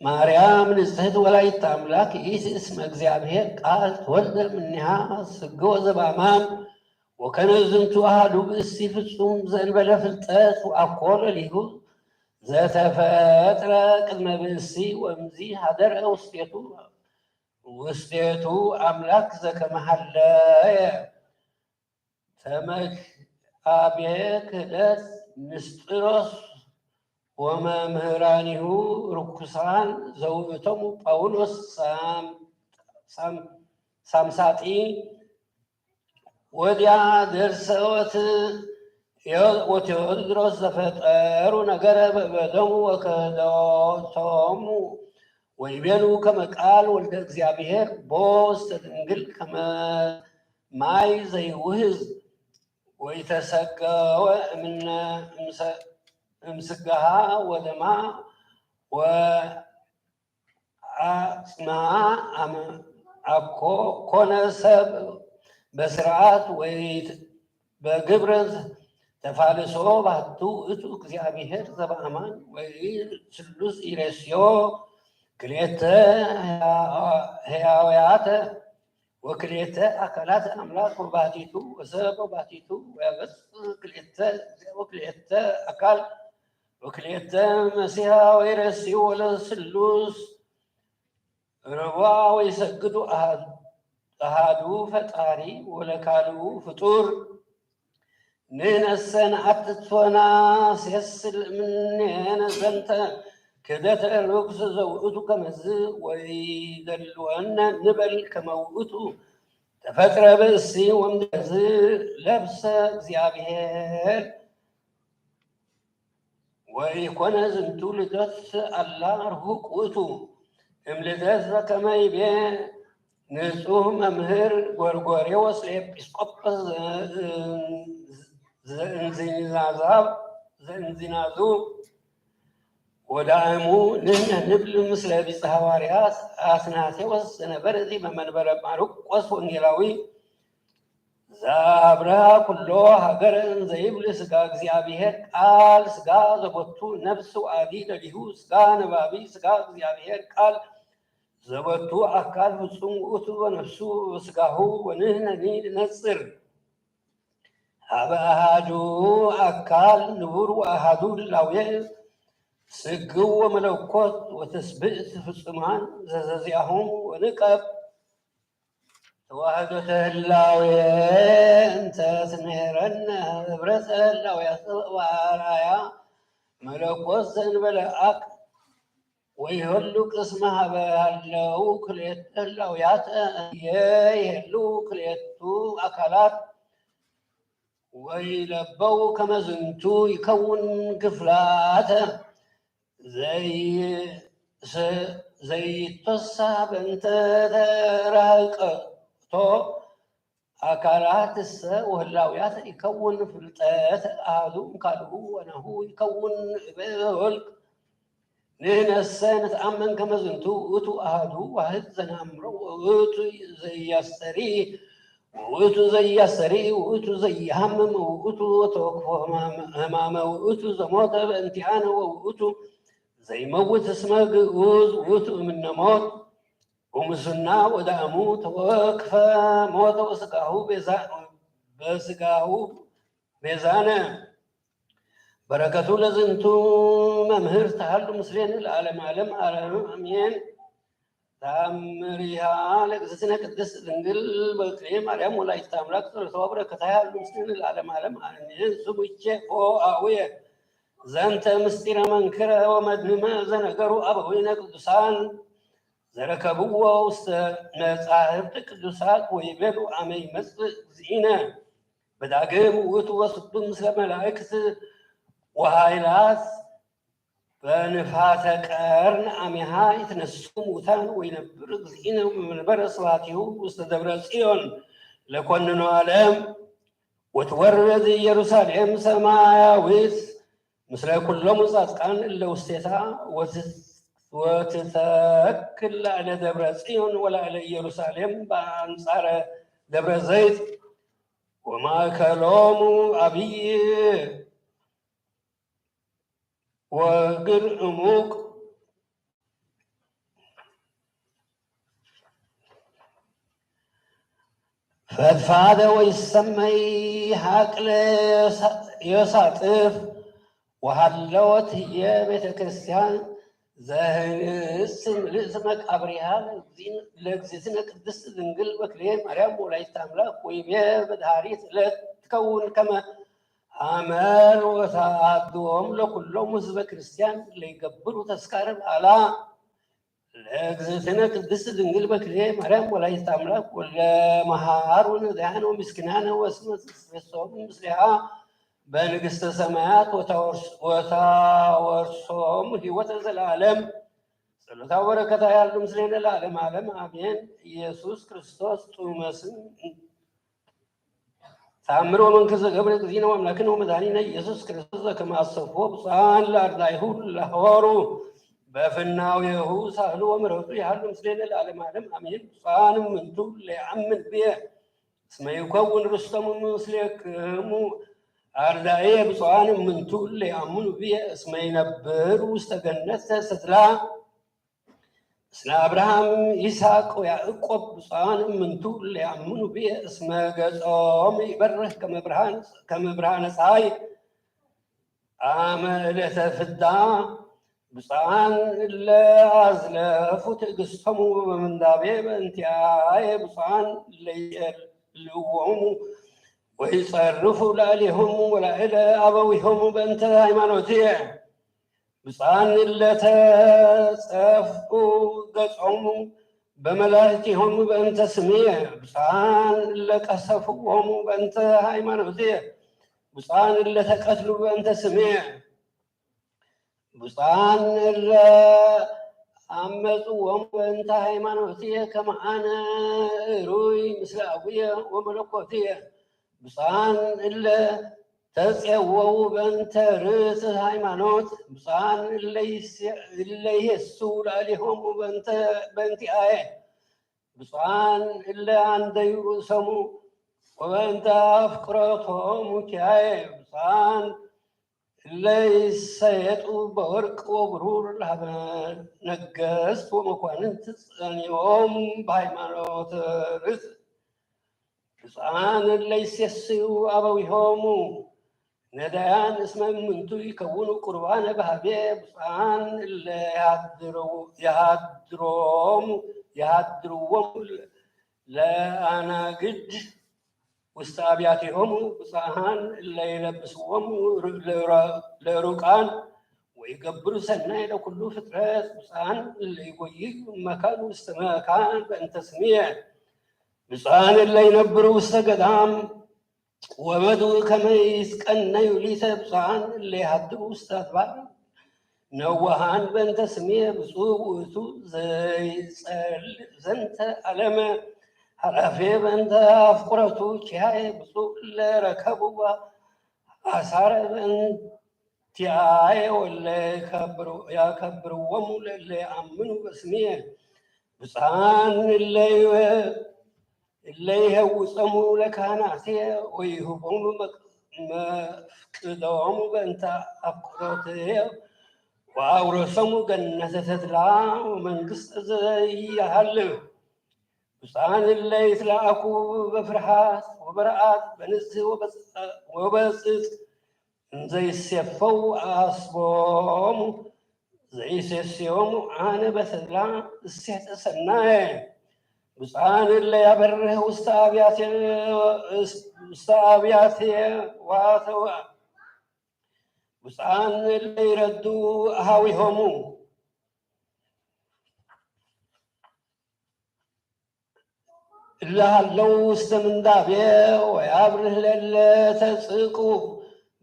ማርያም ንጽሕት ወላዲተ አምላክ ይእቲ እስመ እግዚአብሔር ቃል ተወልደ እምኔሃ ሥግወ ዘበአማን ወከነ ዝንቱ አሐዱ ብእሲ ፍጹም ዘእንበለ ፍልጠት ወአኮ ለሊሁ ዘተፈጥረ ቅድመ ብእሲ ወእምዚ ሐደረ ውስቴቱ፣ ውስቴቱ አምላክ ዘከመ ሀለየ። ተመክአቤ ክህደት ንስጥሮስ ወመምህራኒሁ ርኩሳን ዘውእቶሙ ጳውሎስ ሳም-፣ ሳም-፣ ሳምሳጢ ወዲያ ደርሰወት ወቴዎድሮስ ዘፈጠሩ ነገረ በእበዶሙ ወክህደቶሙ ወይቤሉ ከመ ቃል ወልደ እግዚአብሔር ቦ ውስተ ድንግል ከመ ማይ ዘይውህዝ ወኢተሰገወ እምነ እምሰ-፣ እምስጋሃ ወደማ ወአጽምሃ አም-፣ አኮ ኮነ ሰብ በስርዓት ወይት-፣ በግብር ተፋልሶ ባቱ ውእቱ እግዚአብሔር ዘበአማን ወኢስሉስ ኢሬስዮ ክልኤተ ህያውያተ ወክልኤተ አካላት አምላክ ወባሕቲቱ ወሰብ ወባሕቲቱ ወያበጽ ክልኤተ ወክልኤተ አካል ወክልኤተ መሲሐ ወኢሬስዮ ለስሉስ ርቡዕ ወይሰግዱ አሃ-፣ አሃዱ ፈጣሪ ወለካልኡ ፍጡር። ንሕነሰ ነአትት ወነአሰስል እምኔነ ዘንተ ክህደተ ርኩስ ዘውእቱ ከመዝ ወኢደልወነ ንበል ከመ ውእቱ ተፈጥረ ብእሲ ወእምድህሬዝ ለብሰ እግዚአብሔር ወኢኮነ ዝንቱ ልደት አላ ርሁቅ ውእቱ እምልደት ዘከመ ይቤ ንጹሕ መምህር ጎርጎርዮስ ለኤጲስቆጶስ ዘእንዚናዛብ-፣ ዘእንዚናዙ ወዳእሙ ንሕነ ንብል ምስለ ቢጸ ሐዋርያት አትናቴዎስ ዘነበረ ዲበ መንበረ ማርቆስ ወንጌላዊ ዘአብርሃ ኩሎ ሀገረ እንዘ ይብል ሥጋ እግዚአብሔር ቃል ሥጋ ዘቦቱ ነፍስ ወአዲ ለሊሁ ሥጋ ነባቢ ሥጋ እግዚአብሔር ቃል ዘቦቱ አካል ፍጹም ውእቱ በነፍሱ ወሥጋሁ ወንሕነኒ ንነጽር ሀበ አሃዱ አካል ንቡር ወአሃዱ ህላዌ ስግው ወመለኮት ወትስብእት ፍጹማን ዘዘዚአሆሙ ወንቀብ ተዋህዶተ ህላዌ እንተ ትንሄረነ ህብረተ ህላዌያተ ወአርአያ መለኮት ዘእንበለ አክ ወይሀሉ ቅስመ ሀበ ሀለው ክልኤተ ህላዌያተ እየ ይሀሉ ክልኤቱ አካላት ወይለበው ከመ ዝንቱ ይከውን ክፍላተ ዘይ-፣ ዘ-፣ ዘይትወሳህ በእንተ ተራህቀቶ አካላትሰ ወህላውያት ይከውን ፍልጠት አሐዱ እምካልኡ ወናሁ ይከውን እበ ኆልቅ። ንሕነሰ ንትአመን ከመ ዝንቱ ውእቱ አሐዱ ዋሕድ ዘነአምሮ ወውእቱ ዘያስተሪ ወውእቱ ዘያስተሪ ውእቱ ዘይሃምም ወውእቱ ተወክፎ ህማመ፣ ህማመ ውእቱ ዘሞተ በእንቲአነ ወውእቱ ዘይመውት እስመ ግኡዝ ውእቱ እምነ ሞት። ወምስና ወዳእሙ ተወክፈ ሞተ ወስጋሁ ቤዛ፣ በስጋሁ ቤዛነ። በረከቱ ለዝንቱ መምህር ተሃሉ ምስሌነ ለዓለመ ዓለም አሜን። ተአምሪሃ ለእግዝእትነ ቅድስት ድንግል በክሌ ማርያም ወላዲተ አምላክ ጸሎታ ወበረከታ ይሃሉ ምስሌነ ለዓለመ ዓለም አሜን። ስቡኬ ኦ አቡየ ዘንተ ምስጢረ መንክረ ወመድምመ ዘነገሩ አበዊነ ቅዱሳን ዘረከብዎ ውስተ መጻሕፍት ቅዱሳት ወይቤሉ አመ ይመጽእ እግዚእነ በዳግም ውእቱ ወስሉብ ምስለ መላእክት ወኃይላት በንፋተ ቀርን አሚሃ ይትነሱ ሙታን ወይነብር እግዚእነ መንበረ ስብሐቲሁ ውስተ ደብረ ጽዮን ለኮንኖ ዓለም ወትወርድ ኢየሩሳሌም ሰማያዊት ምስለ ኩሎሙ ጻድቃን እለ ውስቴታ ወትት-፣ ወትተክል ላዕለ ደብረ ጽዮን ወላዕለ ኢየሩሳሌም በአንጻረ ደብረ ዘይት ወማእከሎሙ አብይ ወግር እሙቅ ፈድፋደ ወይሰመይ ሐቅለ ዮሳጥፍ ወሃለወት ህዬ ቤተ ክርስቲያን ዘህንጽ ምልእት መቃብሪሃ ለእግዝእትነ ቅድስት ድንግል በክልኤ ማርያም ወላዲተ አምላክ ወይቤ በዳህሪት ዕለት ትከውን ከመ አመር ወተአድዎም ለኩሎም ህዝበ ክርስቲያን ለይገብሩ ተስካረ በዓላ ለእግዝእትነ ቅድስት ድንግል በክልኤ ማርያም ወላዲተ አምላክ ወለመሃሩ ነዳያነ ወምስኪናነ ወስመ ትትፌሶም ምስሌሃ በንግስተ ሰማያት ወታወርስ-፣ ወታወርሶም ህይወተ ዘለዓለም። ጸሎታ ወበረከታ ያሉ ምስሌነ ለዓለመ ዓለም አሜን። ኢየሱስ ክርስቶስ ጥዑመ ስም ተአምር ወመንክር ዘገብረ እግዚእነ ወአምላክነ ወመድኃኒነ ኢየሱስ ክርስቶስ ዘከመ አሰፍዎ ብፁዓን ለአርዳኢሁ ለሐወሩ በፍናዌሁ ሳህሉ ወምሕረቱ ይሃሉ ምስሌነ ለዓለመ ዓለም አሜን። ብፁዓን እምንቱ ለየአምን ብየ እስመ ይከውን ርስቶሙ ምስሌክሙ አርዳኢየ። ብፁዓን እምንቱ ለየአምኑ ብየ እስመ ይነብሩ ውስተ ገነተ ተድላ ምስለ አብርሃም ይስሐቅ ወያዕቆብ። ብፁዓን እምንቱ ለየአምኑ ብየ እስመ ገጾም ይበርህ ከመ ብርሃን፣ ከመ ብርሃነ ፀሐይ አመ ዕለተ ፍዳ። ብፁዓን እለ አዝለፉ ትዕግስቶሙ በምንዳቤ በእንቲአየ። ብፁዓን እለ ይጼልዎሙ ወይጸርፉ ላዕሌሆሙ ወላዕለ አበዊሆሙ በእንተ ሃይማኖትየ። ብፁዓን እለ ተጸፍኡ ገጾሙ በመላእክቲሆሙ በእንተ ስምየ። ብፁዓን እለ ቀሰፍዎሙ በእንተ ሃይማኖትየ። ብፁዓን እለ ተቀትሉ በእንተ ስምየ። ብፁዓን እለ አመጽዎሙ በእንተ ሃይማኖትየ ከመ አነ እሩይ ምስለ አቡየ ወመለኮትየ። ብፁዓን እለ ተጼወው በእንተ ርትዕት ሃይማኖት፣ ብፁዓን እለ ይስ-፣ እለ ይሴስው ላዕሌሆሙ በእንተ፣ በእንቲአየ፣ ብፁዓን እለ አንደዩ ርእሶሙ፣ ወበእንተ አፍቅሮቶሙ ኪያየ፣ ብፁዓን እለ ይሰየጡ በወርቅ ወብሩር ለሀበ ነገስት ወመኳንንት ጸኒዖም በሃይማኖት ርትዕት። ብፁዓን እለ ይሴስዩ አበዊሆሙ ነዳያን እስመ እምንቱ ይከውኑ ቁርባነ በሀቤ። ብፁዓን እለ የሃድርዎ-፣ የሃድሮሙ፣ የሃድርዎሙ ለአናግድ ውስተ አብያቲሆሙ። ብፁዓን እለ ይለብስዎሙ ለሩ-፣ ለሩቃን ወይገብሩ ሰናይ ለኩሉ ፍጥረት። ብፁዓን እለ ይጎይዩ መካን ውስተ መካን በእንተ ስምየ። ብፁዓን እለ ይነብሩ ውስተ ገዳም ወበድው ከመ ይትቀነዩ ሊተ። ብፁዓን እለ ይሃድሩ ውስተ አድባር ነዋሃን በእንተ ስምየ። ብፁዕ ውእቱ ዘይጸልእ ዘንተ ዓለመ ኃላፌ በእንተ አፍቁረቱ ኪያየ። ብፁዕ እለ ረከቡ አሳረ በእንቲአየ ወለ ያከብሩ-፣ ያከብርዎሙ ለእለ ይአምኑ በስምየ። ብፁዓን እለ ይወ-፣ እለ ይሄውጾሙ ለካህናትየ ወይሁቦሙ መቅ-፣ መፍቅዶሙ በእንተ አፍቅሮትየ ወአውረሶሙ ገነተ ተድላ ወመንግስተ ዘኢያሃልቅ። ብፁዓን እለ ይትላእኩ በፍርሃት ወበርአድ በንጽህ ወበጽ-፣ ወበጽድቅ እንዘ ይሴፈው አስቦሙ ዘይሴስዮሙ አነ በተድላ እሴተ ሰናየ። ብፁዓን እለ ያበርህ ውስተ አብያተ፣ ውስተ አብያተ ዋተወ። ብፁዓን እለ ይረዱ አሃዊሆሙ እለ ሀለው ውስተ ምንዳቤ ወያብርህ ለእለ ተጽእቁ።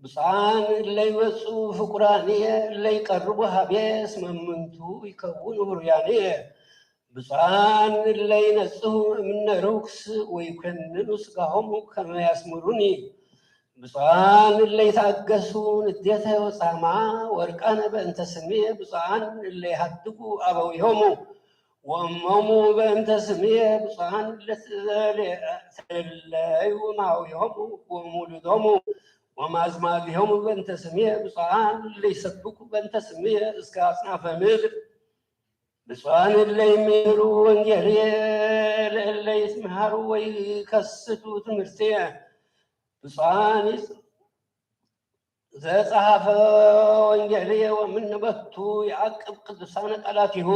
ብፁዓን እለ ይመጽኡ ፍቁራንየ እለ ይቀርቡ ሀቤ እስመ እምንቱ ይከውኑ ህሩያንየ። ብፁዓን እለ ይነጽሁ እምነ ርኩስ ወይኮንኑ ስጋሆሙ ከመ ያስምሩኒ። ብፁዓን እለ ይትአገሱ ንዴተ ወጻማ ወርቃነ በእንተ ስምየ። ብፁዓን እለ ይሃድጉ አበዊሆሙ ወእሞሙ በእንተ ስምየ። ብፁዓን እለ ትለ-፣ ትለዩ እምሃዊሆሙ ወእምውሉዶሙ ወእምአዝማዲሆሙ በእንተ ስምየ። ብፁዓን እለ ይሰብኩ በእንተ ስምየ እስከ አጽናፈ ምድር። ብፁዓን እለ ይምህሩ ወንጌልየ ለእለ ይትምሃሩ ወይከስቱ ትምህርትየ። ብፁዓን ይጽ-፣ ዘጸሐፈ ወንጌልየ ወምነ በቱ ይዐቅብ ቅዱሳነ ቃላቲሁ።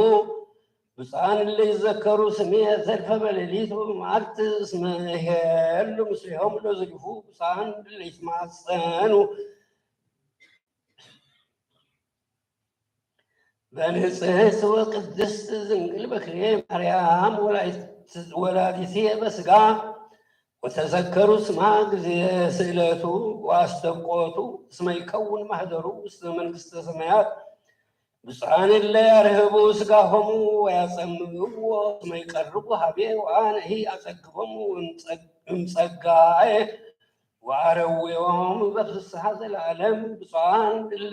ብፁዓን እለ ይዘከሩ ስምየ ዘልፈ በሌሊት ወበመዓልት እስመ ይሄሉ ምስሌሆሙ ለዝሉፉ። ብፁዓን እለ ይትማጸኑ በንጽሕት ወቅድስት ድንግል በክሌ ማርያም ወላዲት-፣ ወላዲትየ በስጋ ወተዘከሩ ስማ ጊዜ ስእለቱ ወአስተብቆቱ እስመ ይከውን ማህደሩ ውስተ መንግስተ ሰማያት። ብፁዓን እለ ያርህቡ ስጋሆሙ ወያጸምእዎ እስመ ይቀርቡ ሀቤ ወአነሂ አጸግቦሙ እምጸጋየ ወአረዌዎሙ በፍስሐ ዘለዓለም። ብፁዓን እለ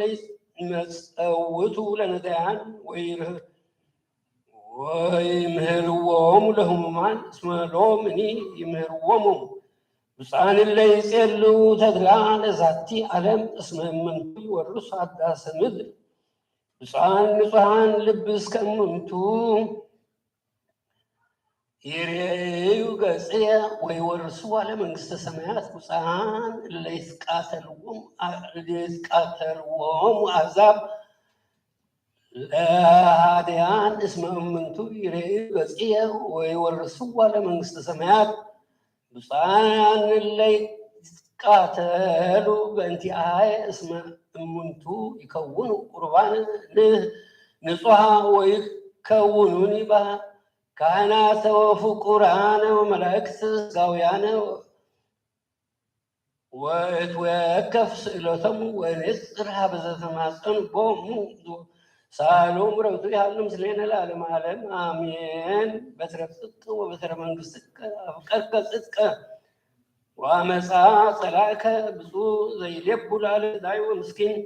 ይመጸውቱ ለነዳያን ወይርህ-፣ ወይምህርዎሙ ለህሙማን እስመ ሎምኒ ይምህርዎሙ። ብፁዓን እለ ይጼልኡ ተድላ ለዛቲ ዓለም እስመ እምንቱ ይወርሱ ሀዳሰ ምድር። ብፁዓን ንጹሐን ልብ እስከ እምንቱ ይሬዩ ገጽየ ወይወርስዋ ለመንግስተ ሰማያት። ብፁዓን እለ ይትቃተልዎም አ-፣ ይትቃተልዎም አሕዛብ ለሃደያን እስመ እምንቱ ይሬዩ ገጽየ ወይወርስዋ ለመንግስተ ሰማያት። ብፁዓን እለ ይትቃተሉ በእንቲአየ እስመ እምንቱ ይከውኑ ቁርባነ ን-፣ ንጹሐ ወይከውኑኒ ባ-፣ ካህናተ ወፍቁራነ ወመላእክት ስጋውያነ ወእትወከፍ ስእለቶሙ ወእነጽር ሀበ ዘተማጸኑ ቦሙ ሳሎም ረቱ ይሃሉ ምስሌነ ለዓለመ ዓለም አሜን። በትረ ጽድቅ ወበትረ መንግስትከ አፍቀርከ ጽድቀ ܘܡܨܐ ܨܠܟܐ ܒܙܘܙܐ ܝܠܦ ܒܘܠܠܐ ܕܝܘ ܡܣܟܢ.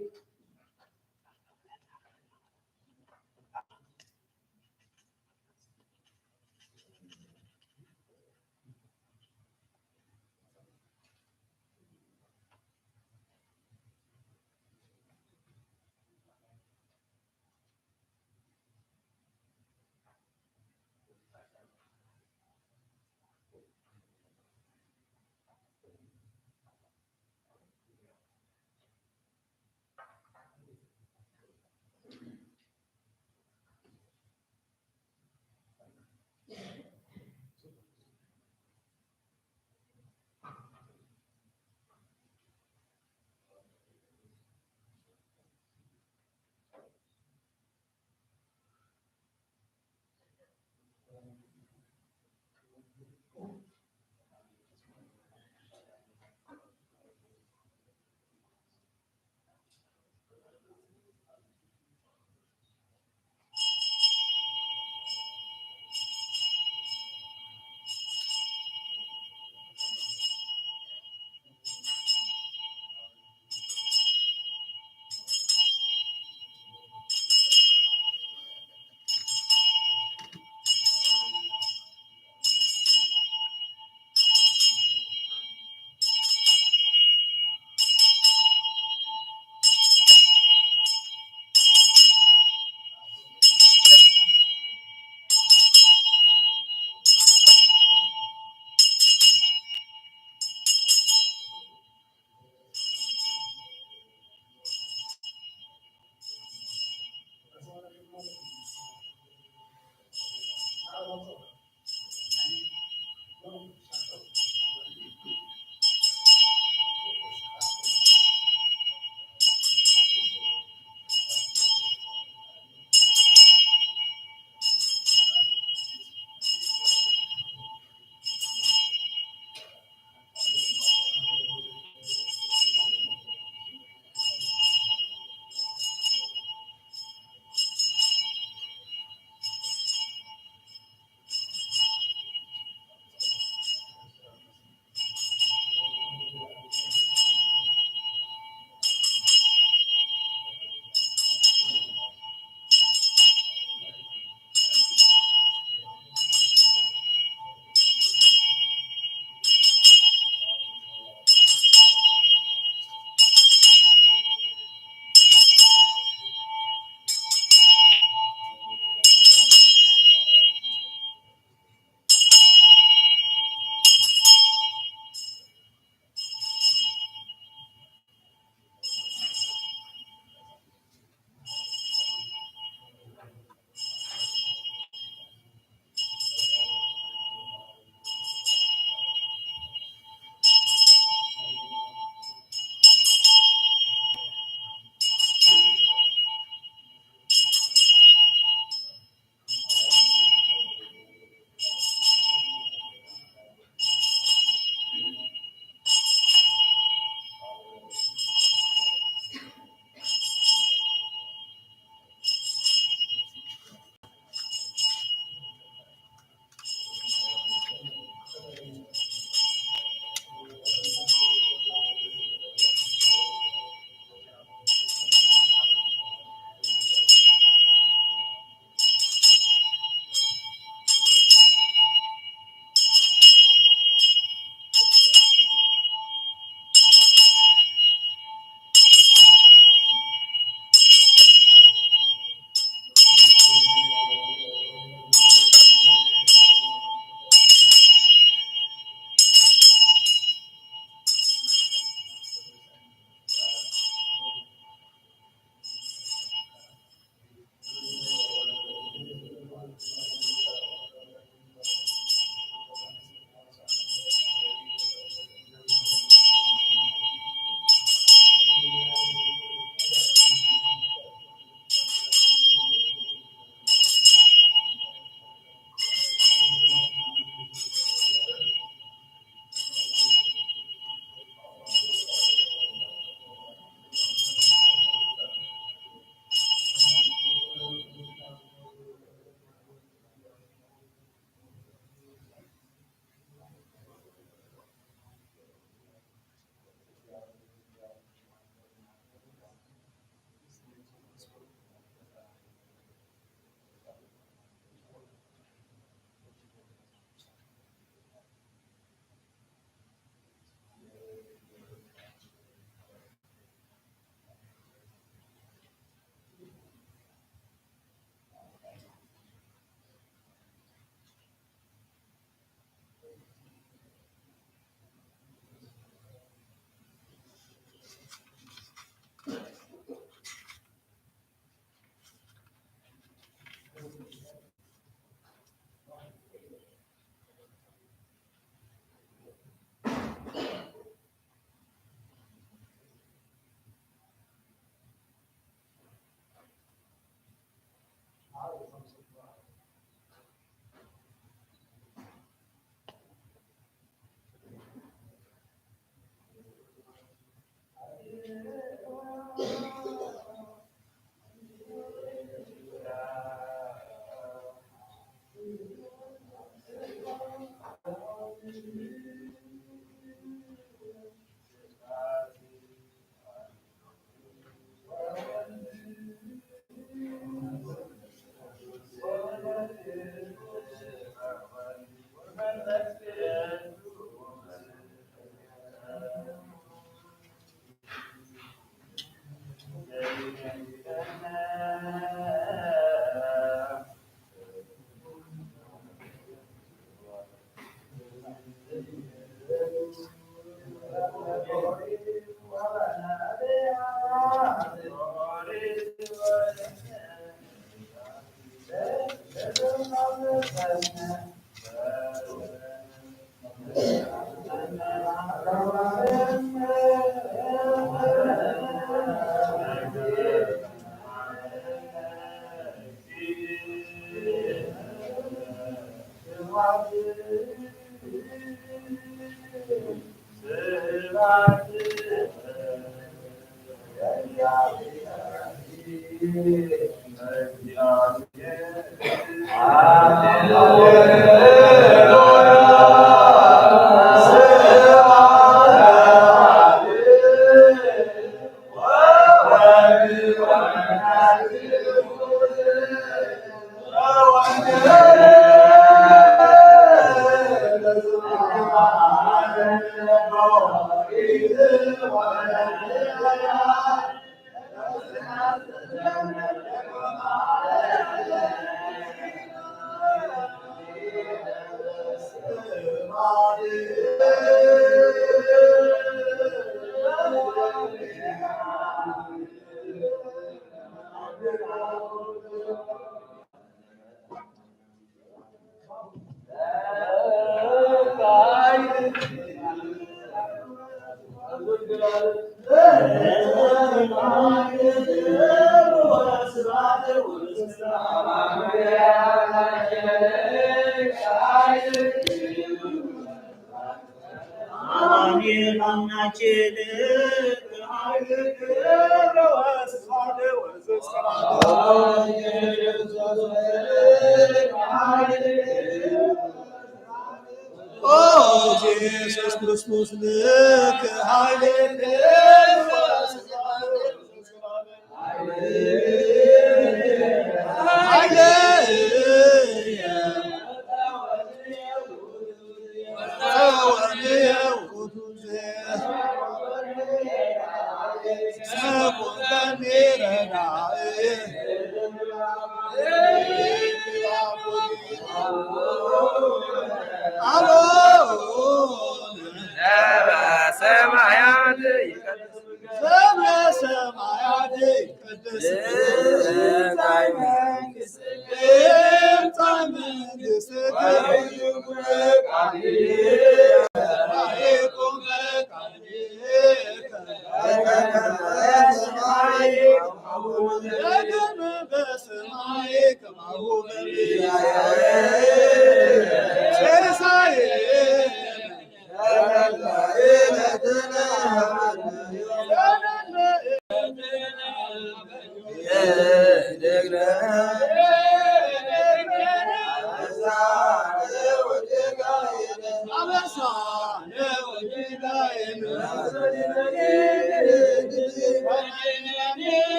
O Jesus Christus, nek hayli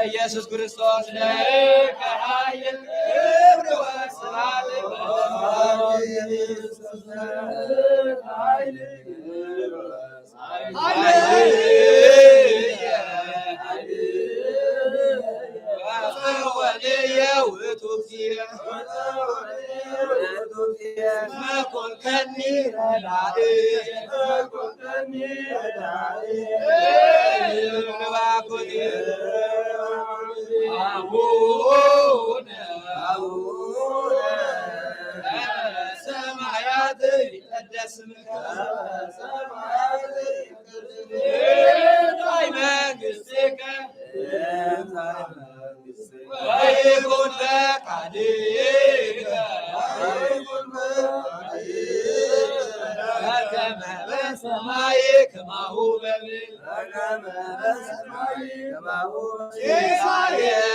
ኢየሱስ ክርስቶስ ለከ ኃይል ክብር ወስብሐት። ويكن فقدك، ويكن فقدك، كما في السماء كما هو في الأرض. كما في السماء كما هو في الأرض.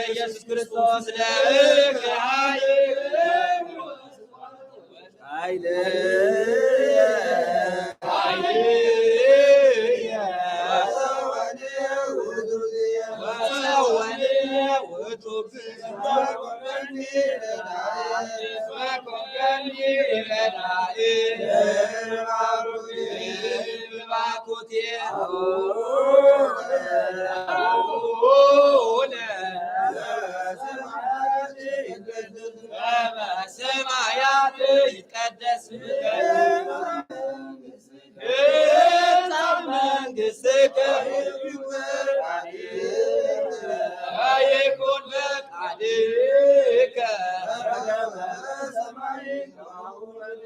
ኢየሱስ ክርስቶስ ለከ ሀይል ሰማያት ይትቀደስ ስምከ፣ ትምጻእ መንግስትከ፣ ወይኩን ፈቃድከ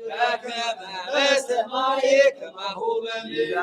በከመ በሰማይ ከማሁ በምድር።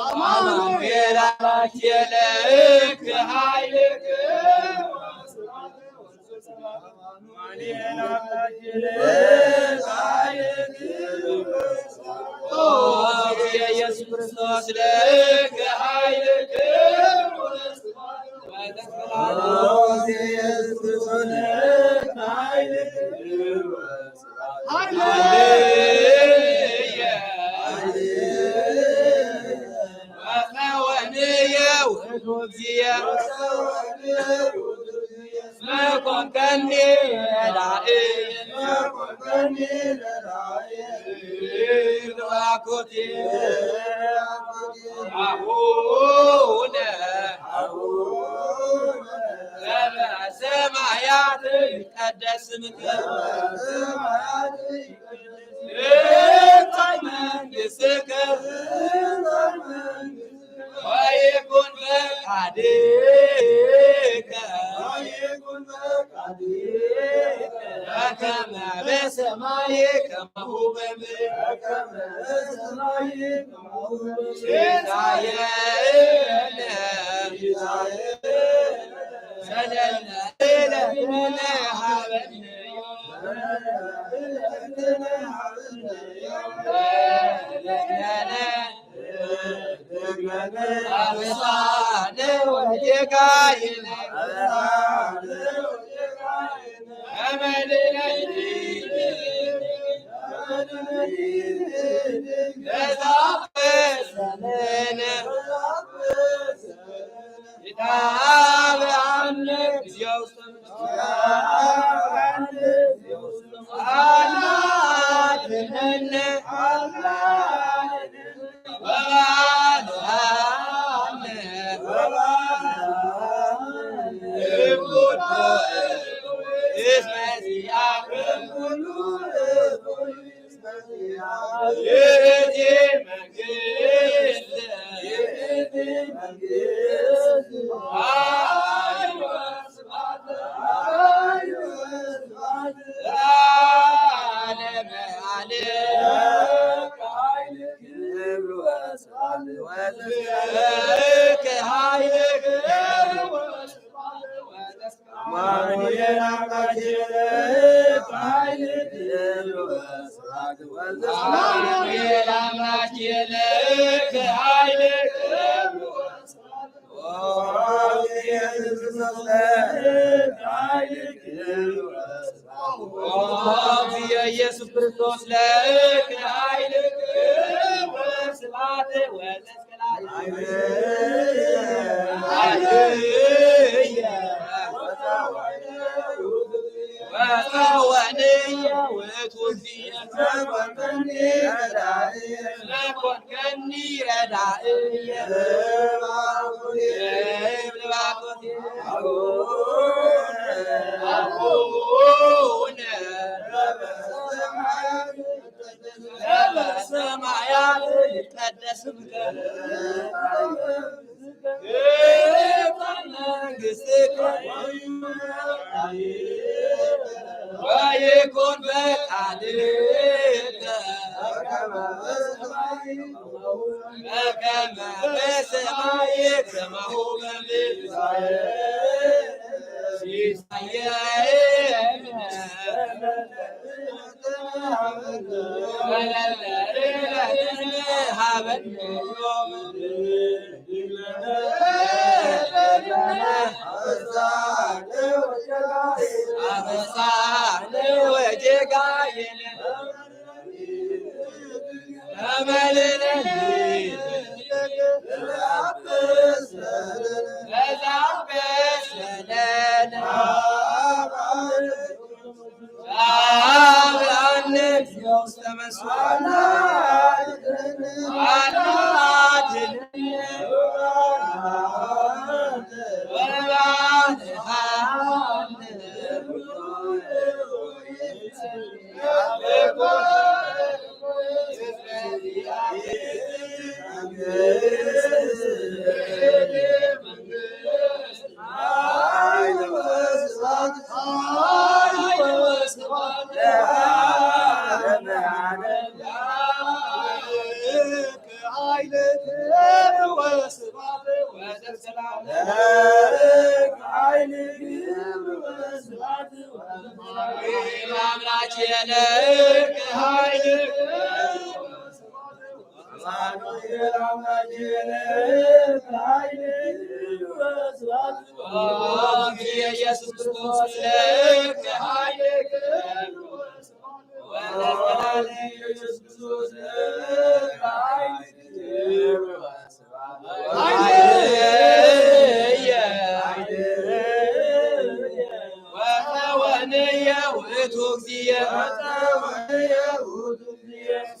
አማኑኤል አምላክ የለክ ኃይልክ። ኢየሱስ ክርስቶስ ለክ ኃይልክ። አቡነ ዘበሰማያት ይትቀደስ ስምከ። ትምጻእ መንግስትከ። ወይኩን ፈቃድከ። በከመ በሰማይ ከማሁ በምድር። ሲሳየነ ዘለለዕለትነ ሀበነ ዮም። አበሳነ ወጌጋየነ። ኢየሱስ ክርስቶስ ለከ ኃይል ወስብሐት ወዘ በሰማያት ይትቀደስ ስምከ። ትምጻእ መንግስትከ። ወይኩን ፈቃድከ። በከመ በሰማይ ከማሁ በምድር። ሲሳየነ ዘለለዕለትነ ሀበነ ዮም። አበሳነ ወጌጋየነ። ኢየሱስ ክርስቶስ ለከ ኃይል ወተወንየ ውእቱ እግዚእ።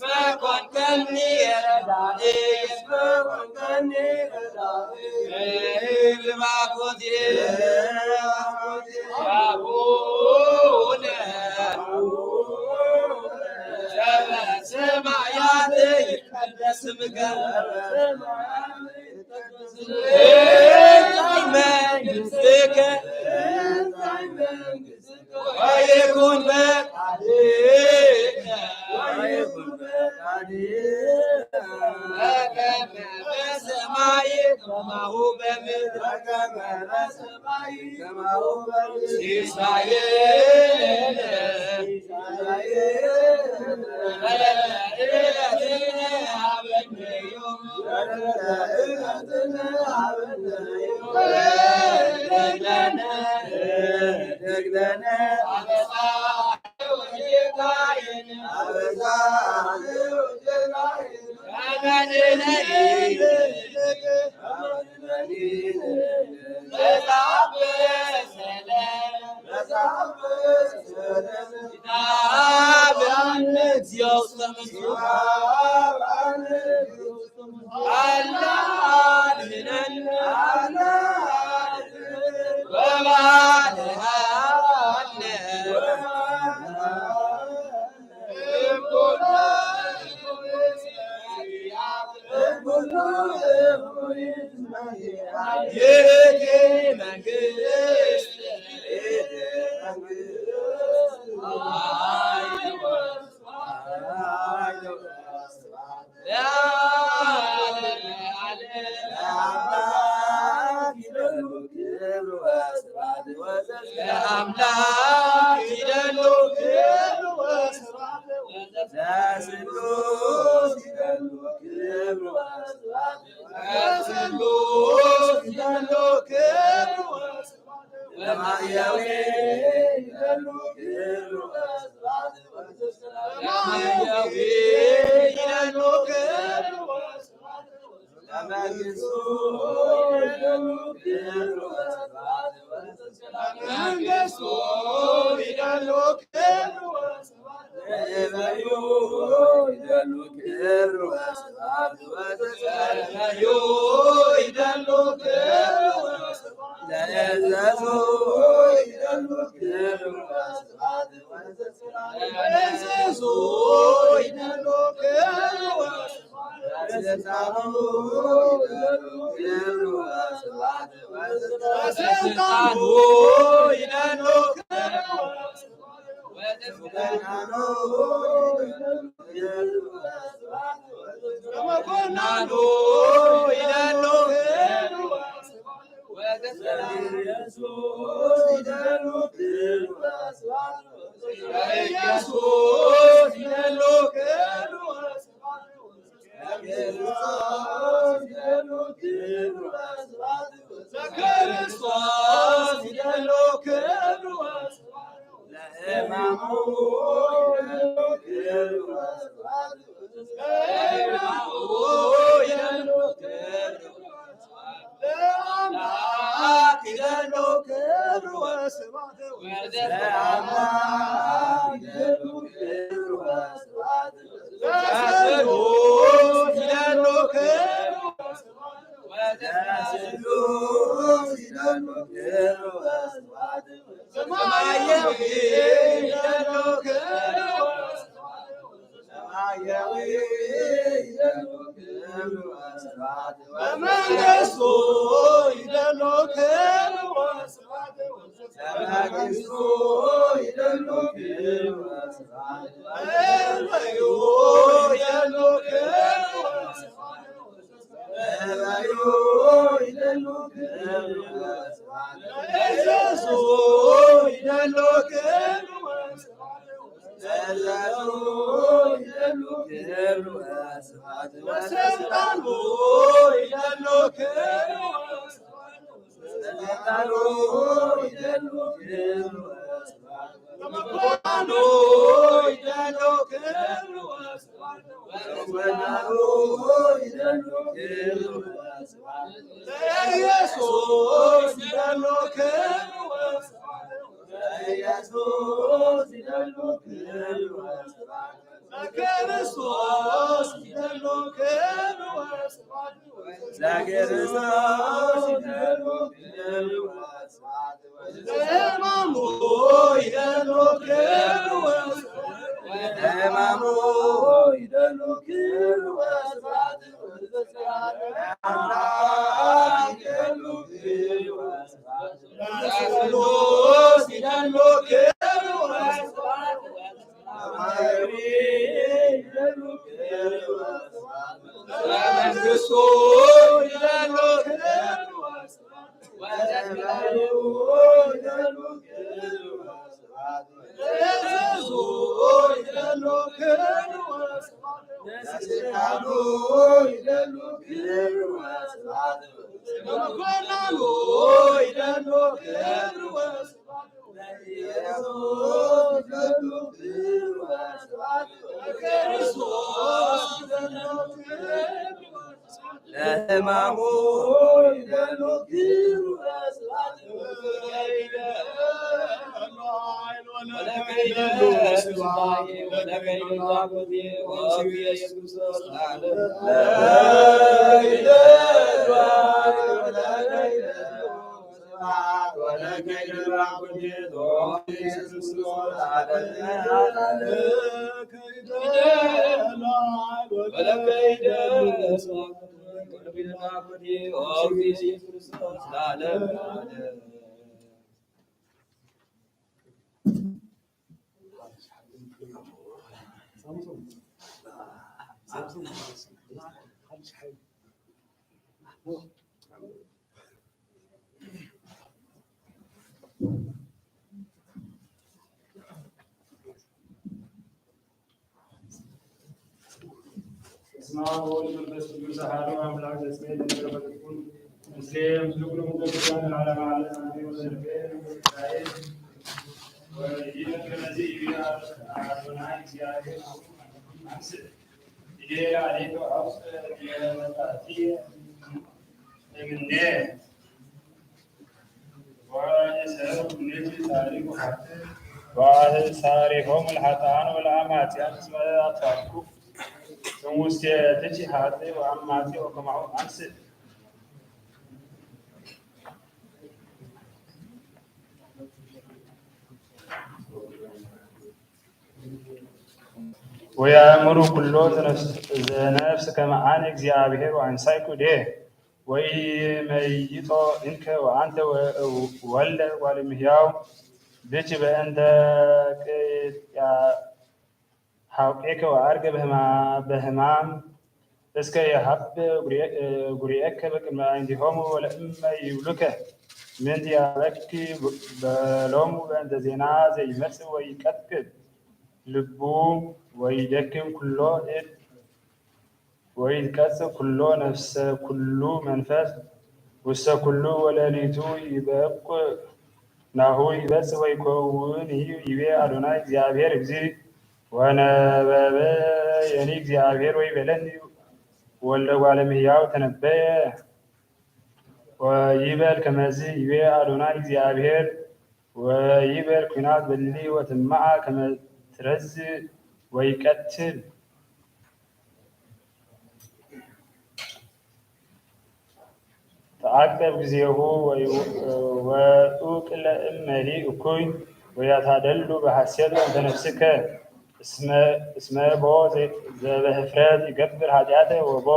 ፈኮንከኒ ረዳኢ። ልባኮቴ አቡነ ስምከ፣ ትምጻእ መንግስትከ፣ ወይኩን ፈቃድከ፣ በከመ በሰማይ ከማሁ በምድር፣ በከመ በሰማይ ከማሁ በምድር፣ ሲሳየነ ዘለለዕለትነ ሀበነ ዮም፣ ዘለለዕለትነ ሀበነ ዮም፣ ወህድግ ለነ፣ ወህድግ ለነ፣ አበሳ ለአምላክ ይደሉ ክብር ወስብሐት ወዘዝ-፣ ለአምላክ ይደሉ ክብር ወስብሐት ወዘዝ-፣ ለስሉስ ይደሉ ክብር ወስብሐት ወዘዝ-፣ ለስሉስ ይደሉ ክብር ወስብሐት ለማህየዊ ይደሉ ክብር ወስብሐት ወዘዝ-፣ ለማህየዊ ይደሉ ክብር ወስብሐት ለመንግስቱ ይደሉ ክብር ወስብሐት ወዘዝ-፣ ለመንግስቱ ይደሉ ክብር ወስብሐት ለእበዩ ይደሉ ክብር ወስብሐት ወዘዝ-፣ ለእበዩ ይደሉ ክብር ወስብሐት ለእዘዙ ይደሉ ክብር ወስብሐት ወዘዝ-፣ ለእዘዙ ይደሉ ክብር ወስብሐት ለስልጣኑ ይደሉ ክብር ወስብሐት ወዘዝ-፣ ለስልጣኑ ይደሉ ክብር ወስብሐት ለመኮንኑ ይደሉ ክብር ወስብሐት ለኢየሱስ ይደሉ ክብር ወስብሐት ለኢየሱስ ይደሉ ክብር ወስብሐት ለክርስቶስ ይደሉ ክብር ወስብሐት ለክርስቶስ ይደሉ ክብር ወስብሐት ለእማሙ ይደሉ ክብር ወስብሐት ለእማሙ ይደሉ ክብር ወስብሐት ለአምላክ ይደሉ ክብር ወስብሐት ለአምላክ ይደሉ ክብር ወስብሐት ለስሉስ ይደሉ ክብር ወስብሐት ለስሉስ ይደሉ ክብር ወስብሐት ለማህየዊ ይደሉ ክብር ወስብሐት ለማህየዊ ይደሉ ክብር ወስብሐት ለመንግስቱ ይደሉ ክብር ወስብሐት ለመንግስቱ ይደሉ ክብር ወስብሐት ለእበዩ ይደሉ ክብር ወስብሐት ለእበዩ ይደሉ ክብር ወስብሐት ለእዘዙ ይደሉ ክብር ወስብሐት ለእዘዙ ይደሉ ክብር ወስብሐት ለስልጣኑ ይደሉ ክብር ወስብሐት ለስልጣኑ ይደሉ ክብር ወስብሐት ለመኮንኑ ይደሉ ክብር ወስብሐት ለመኮንኑ ይደሉ ክብር ወስብሐት ለኢየሱስ ይደሉ ክብር ወስብሐት ለኢየሱስ ይደሉ ክብር ወስብሐት ለክርስቶስ ይደሉ ክብር ወስብሐት ለክርስቶስ ይደሉ ክብር ወስብሐት ለእማሙ ይደሉ ክብር ወስብሐት ለእማሙ ይደሉ ክብር ወስብሐት በስመ አብ ወወልድ ወመንፈስ ቅዱስ አሐዱ አምላክ። ዘእስሜ ለእግዚአብሔር ይኩን ምስሌ ምስለ ኩሉ ቅዱሳን ለዓለመ ዓለም አሜን። ወለነቢያት ወለእስራኤል ወይእቲ ከመዚ ይቤ አዶናይ እግዚአብሔር አንስ ይቤ አሌቶ አውስ የመጣቲ እምኔ ወአስተርእዩ እምኔቲ ጻድቅ ወኃጥእ ወአስተርእዮሙ ለኃጥአን ወለአማጽያን እስመ አጥፋእኩ እምውስቴትኪ ኃጥእ ወአማጺ ወከማሁ አንስ። ወያእምሩ ኩሎ ዘነፍስ፣ ዘነፍስ ከመ አነ እግዚአብሔር ወአንሳእኩ እዴ ወኢይመይጦ እንከ ወአንተ ወ-፣ ወልደ እጓለ እምሕያው ብኪ በእንተ ቅጥያ ሐውቄከ ወዐርገ በህማ-፣ በህማም እስከ የሀብ ጉርኤ-፣ ጉርኤከ በቅድመ አዕይንቲሆሙ ወለእመ ይብሉከ ምንዲ አበኪ በሎሙ በእንተ ዜና ዘይመጽእ ወይቀጥቅጥ ልቡ ወይደክም ኩሎ እድ ወይትቀጽእ ኩሎ ነፍሰ ኩሉ መንፈስ ውስተ ኩሉ ወለሊቱ ይበቁ ናሁ ይበጽእ ወይከውን ይቤ አዶናይ እግዚአብሔር እግዚእ። ወነበበ የኒ እግዚአብሔር ወይቤለኒ ወልደ እጓለ እምሕያው ተነበየ ወይቤል ከመዝ ይቤ አዶናይ እግዚአብሔር ወይቤል ኩናት በሊ ወትማዓ ከመ ትረዝእ ወይቀትል ተአቅብ ጊዜሁ ወ-፣ ወእውቅ ለእመሂ እኩይ ወያታደሉ በሐሴት በእንተ ነፍስከ እስመ፣ እስመ ቦ ዘ-፣ ዘበህፍረት ይገብር ኃጢአተ ወቦ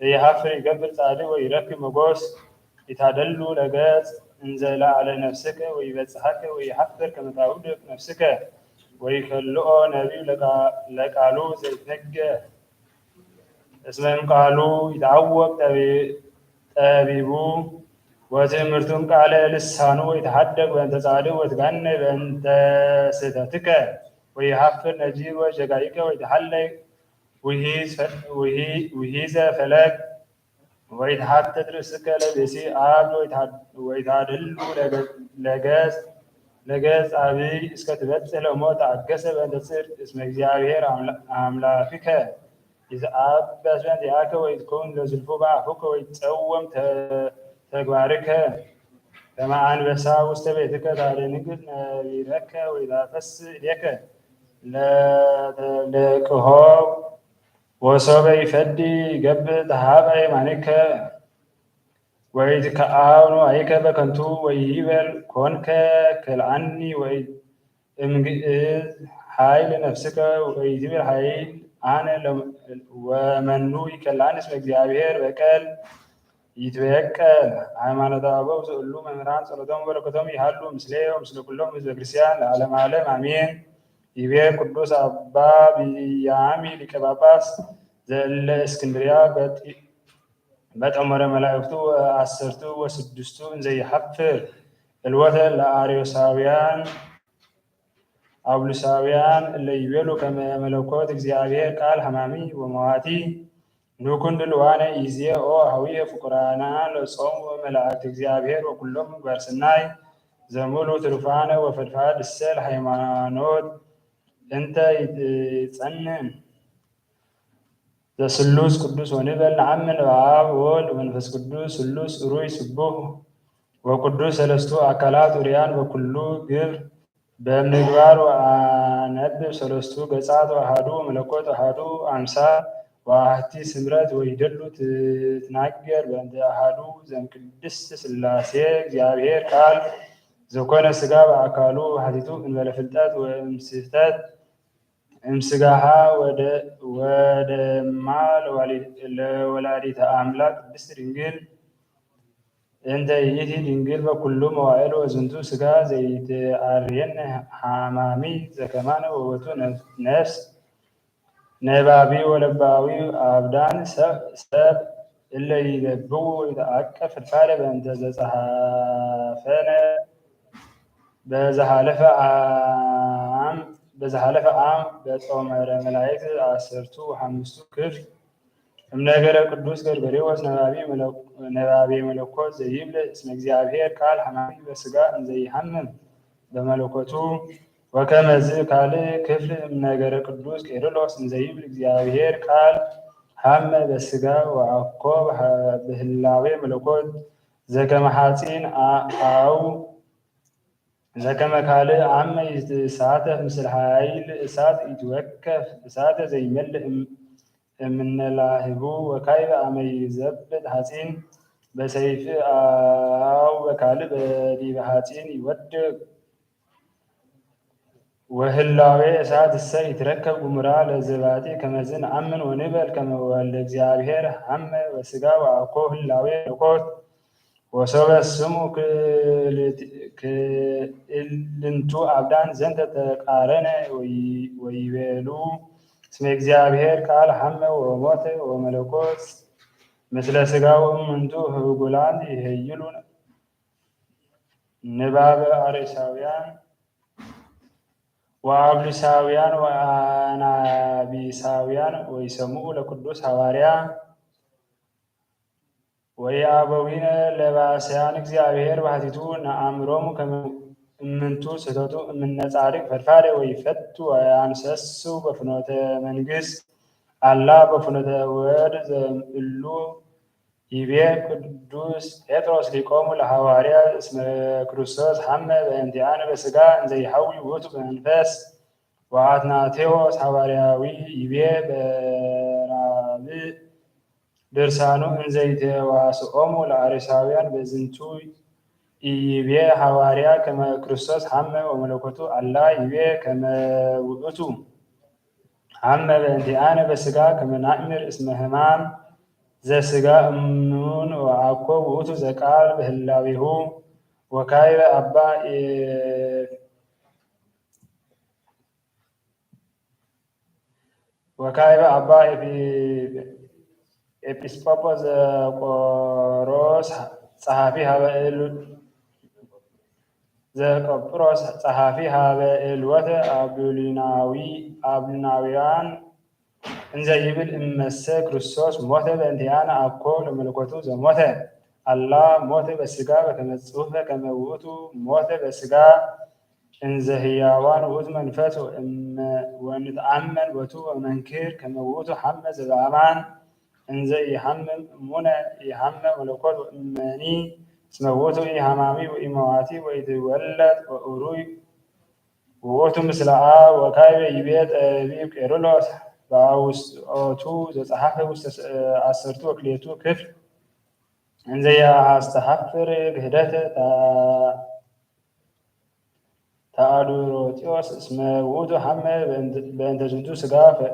ዘየሐፍር ይገብር ጻድቅ ወይረክብ መጎስ። ይታደሉ ለገጽ እንዘ ለአለ ነፍስከ ወይበጽሐከ ወይሐፍር ከመ ታውድቅ ነፍስከ ወይከልኦ ነቢዩ ለቃ-፣ ለቃሉ ዘይትነገር። እስመ እምቃሉ ይትዐወቅ ጠቢ-፣ ጠቢቡ ወትእምርቱ እምቃለ ልሳኑ ወይትሐደግ በእንተ ጻድቅ ወትጋነ በእንተ ስህተትከ ወይሐፍር ነጂር ወጀጋይከ ወይትሐለይ ውሂዝ ፈ-፣ ውሂ-፣ ውሂዘ ፈለግ ወይትሐተት ርእስከ ለብእሲ አብ ወይትሐ-፣ ወይታደሉ ለገ-፣ ለገጽ፣ ለገጽ አብይ እስከ ትበጽሕ ለሞት ተአገሰ በእንተ ጽድቅ እስመ እግዚአብሔር አምላ-፣ አምላክከ ይትአበስ በእንቲአከ ወይትኮን ለዝልፉ በአፉከ ወይትጸወም ተ-፣ ተግባርከ ከመ አንበሳ ውስተ ቤትከ ታደንግጽ ነቢረከ ወይታፈስ እዴከ ለተለቅሖ ወሶበ ይፈዲ ይገብእ ተሃበ የማኒከ ወይትከአው ንዋይከ በከንቱ ወይበል ኮንከ ከልአኒ ወይ እምግእዝ ኃይል ነፍስከ ወይትብል ኃይል አነ ለ-፣ ወመኑ ይከልአኒ እስመ እግዚአብሔር በቀል ይትበቀል። ሃይማኖተ አበው ዘእሉ መምህራን ጸሎቶም በረከቶም ይሃሉ ምስሌነ ወምስለ ኩሎም ህዝበ ክርስቲያን ለዓለመ ዓለም አሜን። ይቤ ቅዱስ አባ ብያሚ ሊቀ ጳጳስ ዘእለ እስክንድርያ በጢ-፣ በጠመረ መላእክቱ ወአሰርቱ ወስድስቱ እንዘ ይሐፍር እልወተ ለአርዮሳውያን አብሉሳውያን እለ ይቤሉ ከመ መለኮት እግዚአብሔር ቃል ሐማሚ ወመዋቲ። ንኩን ድልዋነ ኢዜ ኦ ሀዊየ ፍቁራና ለጾም ወመላእክት እግዚአብሔር ወኩሎም ምግባር ሰናይ ዘምሉ ትሩፋነ ወፈድፋድ እሰ ለሃይማኖት እንተ ይትጸንን ዘስሉስ ቅዱስ ወንበል ነአምን በአብ ወወልድ ወመንፈስ ቅዱስ ስሉስ ሩይ ስቡህ ወቅዱስ ሰለስቱ አካላት ኡርያን በኩሉ ግብር በምግባር ወአነብብ ሰለስቱ ገጻት ወአሐዱ መለኮት ወአሐዱ አምሳል ወአሐቲ ስምረት ወይደሉ ትትናገር በእንተ አሐዱ ዘእምቅድስት ሥላሴ እግዚአብሔር ቃል ዘኮነ ሥጋ በአካሉ ሐቲቱ እንበለ ፍልጠት ወእምስህተት እምሥጋሃ ወደ-፣ ወደማ ለዋሊ-፣ ለወላዲተ አምላክ ቅድስት ድንግል እንተ ይእቲ ድንግል በኩሉ መዋዕል ወዝንቱ ሥጋ ዘይትአርየነ ሐማሚ ዘከማነ ወቦቱ ነፍ-፣ ነፍስ ነባቢ ወለባዊ አብዳን ሰብ፣ ሰብ እለ ይለብቡ ይትአቀብ ፍድፋደ በእንተ ዘጸሐፈነ በዘሐለፈ ዓም፣ በዘሐለፈ ዓም በጦመረ መላእክት አሰርቱ ወሐምስቱ ክፍል እምነገረ ቅዱስ ገርገርዮስ ነባቢ መለ-፣ ነባቤ መለኮት ዘይብል እስመ እግዚአብሔር ቃል ሐማሚ በሥጋ እንዘ ይሐምም በመለኮቱ ወከመዝ ካልእ ክፍል እምነገረ ቅዱስ ቄርሎስ እንዘ ይብል እግዚአብሔር ቃል ሐመ በሥጋ ወአኮ በሐ-፣ በህላዌ መለኮት ዘከመ ሐጺን አ-፣ አው ዘከመ ካልእ አመ ይትሳተፍ ምስለ ኃይል እሳት ይትወከፍ እሳተ ዘይመልእ እም-፣ እምነ ላህቡ ወካዕበ አመ ይዘብጥ ሐጺን በሰይፍ አው በካልእ በዲበ ሐጺን ይወድቅ። ወህላዌ እሳት እሰ ይትረከብ ግሙራ ለዘባቲ ከመዝ ነአምን ወንበል ከመ ወልደ እግዚአብሔር ሐመ በሥጋ ወአኮ ህላዌ መለኮት። ወሶበ ስምዑ ክልት-፣ ክእልንቱ አብዳን ዘንተ ተቃረነ ወይ-፣ ወይቤሉ እስመ እግዚአብሔር ቃል ሐመ ወሞተ ወመለኮት ምስለ ሥጋ ወእሙንቱ ህጉላን ይሄይሉ ንባበ አርዮሳውያን ወአብሉሳውያን ወአናቢሳውያን ወይሰምዑ ለቅዱስ ሐዋርያ ወየአበዊነ ለባስያን እግዚአብሔር ባሕቲቱ ነአምሮሙ ከመ እምንቱ ስሕተቱ እምነ ጻድቅ ፈድፋደ ወይፈቱ ወያንሰሱ በፍኖተ መንግሥት አላ በፍኖተ ወድ ዘእምእሉ ይቤ ቅዱስ ጴጥሮስ ሊቆሙ ለሐዋርያ እስመ ክርስቶስ ሐመ በእንቲአነ በሥጋ እንዘ ይሐዊ ውእቱ በመንፈስ ወአትናቴዎስ ሐዋርያዊ ይቤ በራብዕ ድርሳኑ እንዘ ይተዋስኦሙ ለአርዮሳውያን በዝንቱ ኢይቤ ሐዋርያ ከመ ክርስቶስ ሐመ ወመለኮቱ አላ ይቤ ከመ ውእቱ ሐመ በእንቲአነ በሥጋ ከመ ናእምር እስመ ሕማም ዘሥጋ እሙን ወአኮ ውእቱ ዘቃል በህላዌሁ ወካዕበ አባ ኤ-፣ ወካዕበ አባ ኤፒ-፣ ኤጲስቆጶስ ዘቆሮስ ጸሐፊ ሀበ እል-፣ ዘቆጵሮስ ጸሐፊ ሀበ እልወተ አብሉናዊ-፣ አብሉናውያን እንዘ ይብል እመሰ ክርስቶስ ሞተ በእንቲአነ አኮ ለመለኮቱ ዘሞተ አላ ሞተ በሥጋ በከመ ጽሑፈ ከመ ውእቱ ሞተ በሥጋ እንዘ ህያዋን ውእቱ መንፈስ ወእመ-፣ ወንትአመን ቦቱ ወነንክር ከመ ውእቱ ሐመ ዘበአማን እንዘ ኢሐምም እሙነ ኢሐመ መለኮት ወእመኒ እስመ ውእቱ ኢሐማሚ ወኢመዋቲ ወኢትወለድ ወእሩይ ውእቱ ምስለ አብ ወካዕበ ይቤ ጠቢብ ቄርሎስ በአውስኦቱ ዘጸሐፈ ውስተ ዐሰርቱ ወክልኤቱ ክፍል እንዘ ያስተሐፍር ክህደተ ታ-፣ ታአዱሮጢዎስ እስመ ውእቱ ሐመ በእንተ-፣ በእንተ ዝንቱ ሥጋ ፈ-፣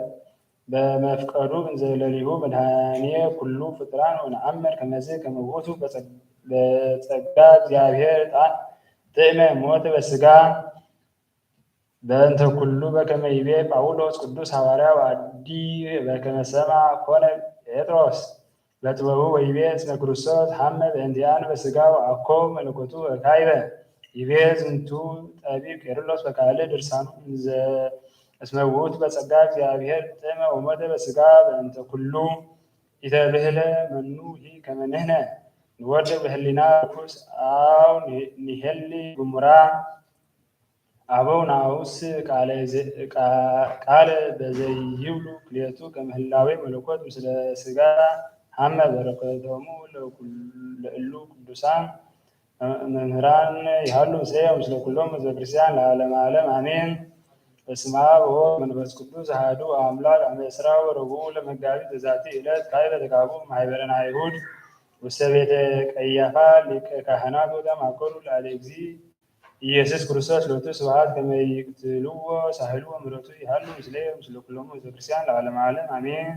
በመፍቀዱ እንዘ ለሊሁ መድኃኔ ኩሉ ፍጥራን ወነአምር ከመዝ ከመ ውእቱ በጸ-፣ በጸጋ እግዚአብሔር ጣ-፣ ጥዕመ ሞተ በሥጋ በእንተ ኩሉ በከመ ይቤ ጳውሎስ ቅዱስ ሐዋርያ ወአዲ በከመ ሰማ ኮነ ጴጥሮስ በጥበቡ ወይቤ እስመ ክርስቶስ ሐመ በእንቲአነ በሥጋ ወአኮ መለኮቱ ወካይበ። ይቤ ዝንቱ ጠቢብ ቄርሎስ በካልእ ድርሳኑ እንዘ እስመ ውእቱ በጸጋ እግዚአብሔር ጥዕመ ወሞተ በሥጋ በእንተ ኩሉ። ኢተብህለ መኑ ሂ ከመ ንሕነ ንወድቅ በህሊና ርኩስ አው ንሄሊ ግሙራ አበው ናውስ ቃለ ዘ-፣ ቃ-፣ ቃለ በዘይብሉ ክልኤቱ ከመ ህላዌ መለኮት ምስለ ሥጋ ሐመ በረከቶሙ ለኩል-፣ ለእሉ ቅዱሳን መ-፣ መምህራን ይሃሉ ምስሌነ ምስለ ኩሎም ህዝበ ክርስቲያን ለዓለመ ዓለም አሜን። በስመ አብ ወወልድ ወመንፈስ ቅዱስ አሐዱ አምላክ አመ ዕስራ ወረቡዕ ለመጋቢት በዛቲ ዕለት ካይበ ተጋብኡ ማህበረነ አይሁድ ውስተ ቤተ ቀያፋ ሊቀ ካህናት ወተማከሩ ለአለ እግዚእ ኢየሱስ ክርስቶስ ሎቱ ስብሐት ከመ ይቅትልዎ ሳህሉ ወምሕረቱ ይሃሉ ምስሌነ ምስለ ኩሎሙ ህዝበ ክርስቲያን ለዓለመ ዓለም አሜን።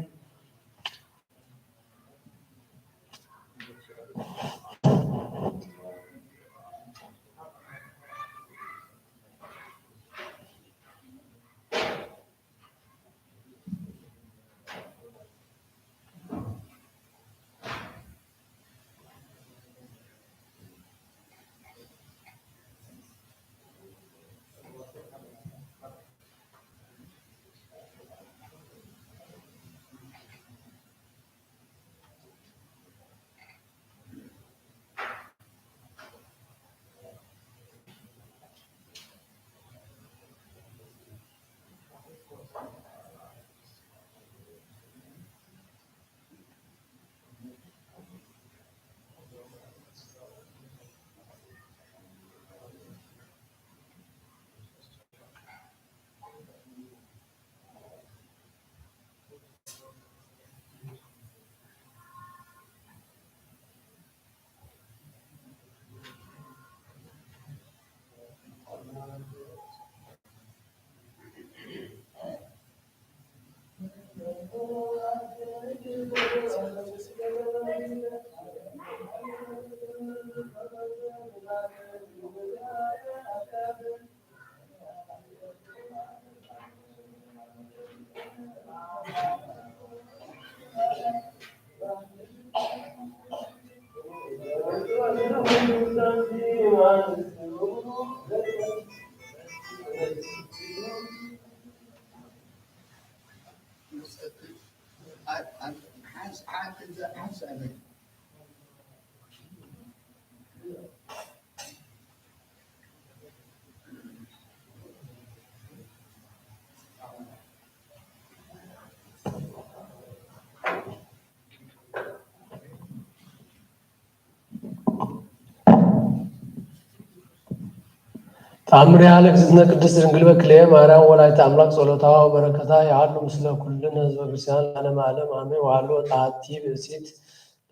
ተአምር ያለ እግዝእትነ ቅድስት ድንግል በክልኤ ማርያም ወላዲተ አምላክ ጸሎታ ወበረከታ ያሉ ምስለ ኩልነ ህዝበ ክርስቲያን ለዓለመ ዓለም አሜን። ወሃሎ ጣቲ ብእሲት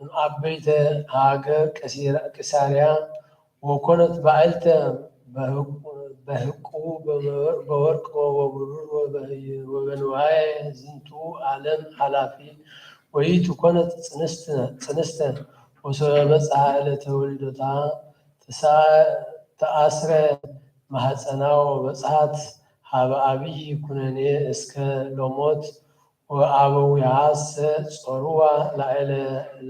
እምአበይተ ሀገር ቂሳርያ ወኮነት ባዕልተ በህቁ በወርቅ ወበብሩር ወበንዋየ ዝንቱ ዓለም ኃላፊ ወይእቲ ኮነት ጽንስተ ወሶበ በጽሐ ዕለተ ውልደታ ተአስረ ማህጸና ወበጽሐት ሀበ አብይ ኩነኔ እስከ ሎሞት ወአበዊሃሰ ጾርዋ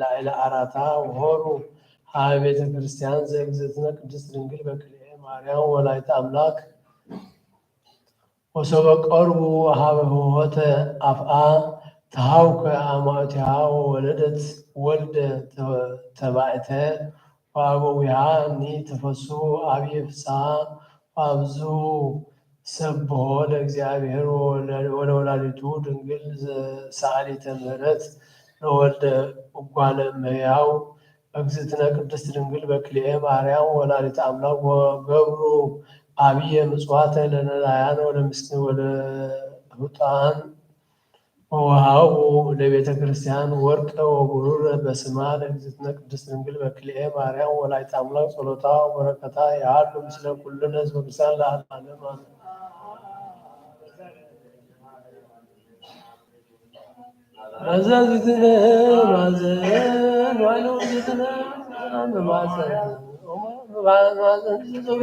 ላዕለ አራታ ወሆሩ ሀበ ቤተ ክርስቲያን ዘእግዝእትነ ቅድስት ድንግል በክልኤ ማርያም ወላዲተ አምላክ። ወሶበ ቀርቡ ሀበ ኆኆተ አፍአ ተሃውከ አማእቲሃ ወወለደት ወልደ ተባዕተ ወአበዊሃኒ ተፈስሑ አብየ ፍስሐ ወአብዝሑ ሰብሖ ለእግዚአብሔር ወለወላዲቱ ድንግል ሰአሊተ ምህረት ለወልደ እጓለ እመሕያው እግዝእትነ ቅድስት ድንግል በክልኤ ማርያም ወላዲተ አምላክ ወገብሩ አብየ ምጽዋተ ለነዳያን ወለምስኪን ወለህጡዓን ወወሃቡ ለቤተ ክርስቲያን ወርቀ ወብሩረ በስማ ለእግዝእትነ ቅድስት ድንግል በክልኤ ማርያም ወላዲተ አምላክ ጸሎታ ወበረከታ ያሉ ምስለ ኩልነ ህዝበ ክርስቲያን ለዓለመ ዓለም አሜን። ማዘን ዝትነ ማዘን ዋይሎ ዝትነ ማዘን ማዘን ዝትነ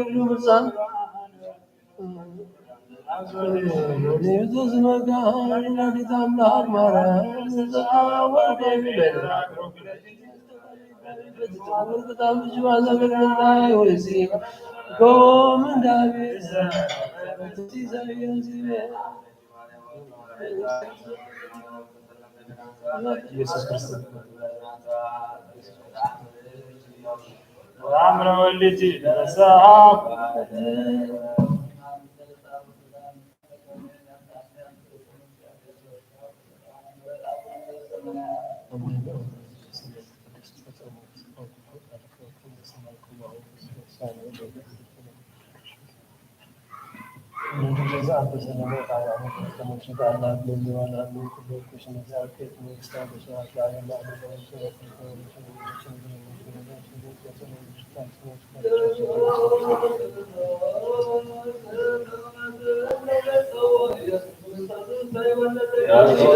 ኢየሱስ ክርስቶስ። ወአምረ ወልድ ነሳ።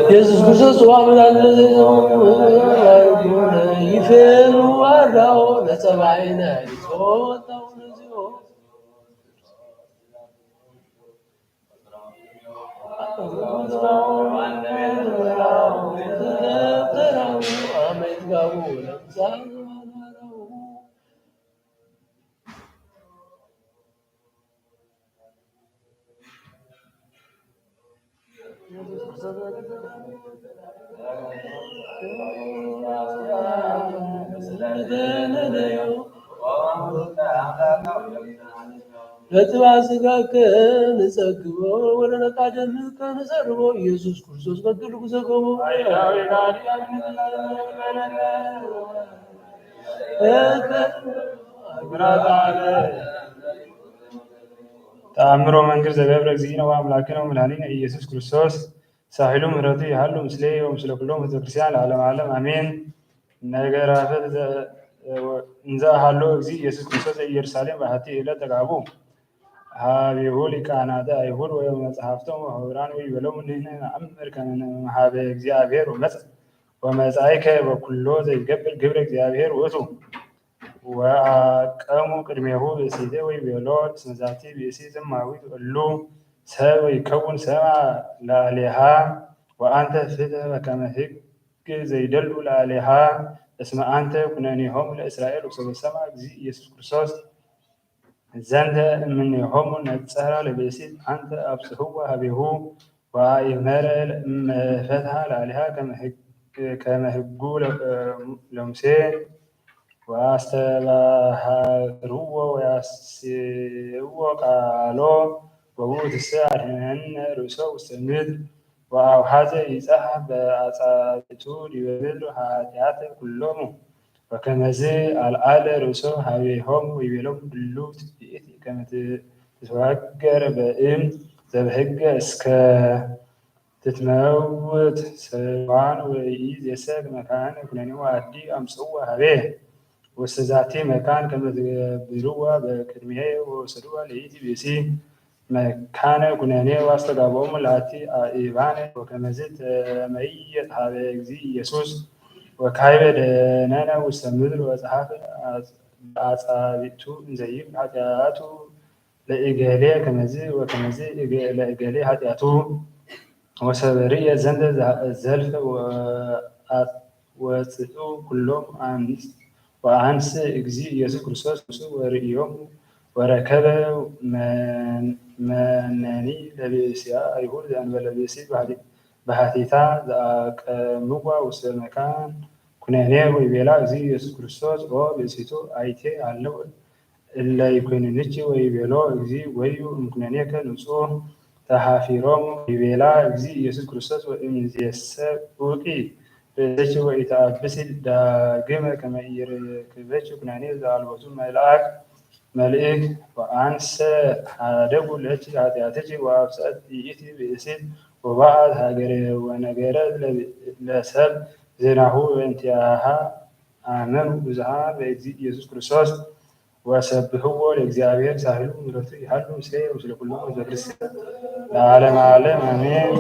ኢየሱስ ክርስቶስ ወአምላክ ለዘይዘው ይፌኑ አራው ለጸባይነ ይጾታው ለዚዮ ለጥባ ስጋከ ንጸግቦ ወለነቃ ደምከ ንጸርቦ ኢየሱስ ክርስቶስ በግል ጉዘገቦ። ተአምሮ መንግር ዘገብረ እግዚእነ ወአምላክነ ወመድኃኒነ ኢየሱስ ክርስቶስ ሳህሉ ምህረቱ ይሃሉ ምስሌ ወምስለ ኩሎም ህዝበ ክርስቲያን ለዓለም ዓለም አሜን። ነገራፈት ዘ-፣ እንዘ ሀሎ እግዚእ ኢየሱስ ክርስቶስ ዘኢየሩሳሌም በሀቲ ዕለት ተጋቡ ሀቤሁ ሊቃናተ አይሁድ ወመጽሐፍቶም ወመምህራን ወይቤሎሙ ንሕነ ነአምር ከመ እምሀበ እግዚአብሔር ወመጽ-፣ ወመጻእከ ወኩሎ ዘይገብር ግብረ እግዚአብሔር ውእቱ። ወአቀሙ ቅድሜሁ ብእሲተ ወይቤሎ እስመ ዛቲ ብእሲት ዘማዊት እሉ ሰብ ወይከውን ሰማ ለአሌሃ ወአንተ ፍትሕ በከመ ሕግ ዘይደሉ ለአሌሃ እስመ አንተ ኩነኔሆሙ ለእስራኤል ወሰበ ሰማ እግዚእ ኢየሱስ ክርስቶስ። ዘንተ እምኔሆሙ ነጸራ ለብእሲት አንተ አብጽሕዋ ሀቤሁ ወአእመረ እመ ፈትሐ ለአሌሃ ከመ ሕግ-፣ ከመ ሕጉ ለ-፣ ለሙሴ ወአስተባህርዎ ወያስምዕዎ ቃሎ ወውእቱሰ አድሐነነ ርእሶ ውስተ ምድር ወአውሐዘ ይጸሐፍ በአጻብዕቱ ዲበ ምድር ኃጢአተ ኩሎሙ። ወከመዝ አልዓለ ርእሶ ሀቤሆሙ ወይቤሎሙ እሉ ትብእት ከመ ትትወገር በእም ዘበሕገ እስከ ትትመውት ሰዋን ወኢይእዜሰ መካነ ኩነኔሁ አዲ አምጽእዋ ሀቤ። ውስተ ዛቲ መካን ከመ ትገብርዋ በቅድሜሁ ወወሰድዋ ለይእቲ ብእሲ መካነ ኩነኔ ወአስተጋብኦሙ ላቲ አእባነ ወከመዝ ተመየጥ ሀበ እግዚእ ኢየሱስ ወካይበ ደነነ ውስተ ምድር ወጸሐፈ በአጻብዕቱ እንዘ ይብል ኃጢአቱ ለእገሌ ከመዝ ወከመዝ እገ-፣ ለእገሌ ኃጢአቱ ወሰበርየ ዘንተ ዘ-፣ ዘልፈ ወአጽኡ ኩሎም አንስ ወአንስ እግዚእ ኢየሱስ ክርስቶስ ወርእዮሙ ወረከበ መን-፣ መነኒ ለብእሲያ አይሁድ ዘእንበለ ብእሲት በሐቲታ ዘአቀምዋ ውስተ መካን ኩነኔ ወይቤላ እግዚእ ኢየሱስ ክርስቶስ ኦ ብእሲቱ አይቴ ሀለው እለ ይኩንንኪ ወይቤሎ እግዚእ ወዩ እምኩነኔከ ንጹሕ ተሐፊሮሙ። ይቤላ እግዚእ ኢየሱስ ክርስቶስ ወእምይእዜሰ ውቂ ርእሰኪ ወኢተአብሲ ዳግመ ከመ ኢይረክበኪ ኩነኔ ዘአልቦቱ መልአክ መልእክ ወአንሰ ሀደጉ ለኪ ኃጢአትኪ ወአብሰት ይእቲ ብእሲት ወበአት ሀገረ ወነገረት ለሰብ ዜናሁ በእንቲአሃ አመኑ ብዙኃን በእግዚእ ኢየሱስ ክርስቶስ ወሰብሕዎ ለእግዚአብሔር ሳህሉ ምሕረቱ ይሃሉ ምስሌነ ወምስለ ኩሎሙ ህዝበ ክርስቲያን ለዓለመ ዓለም አሜን።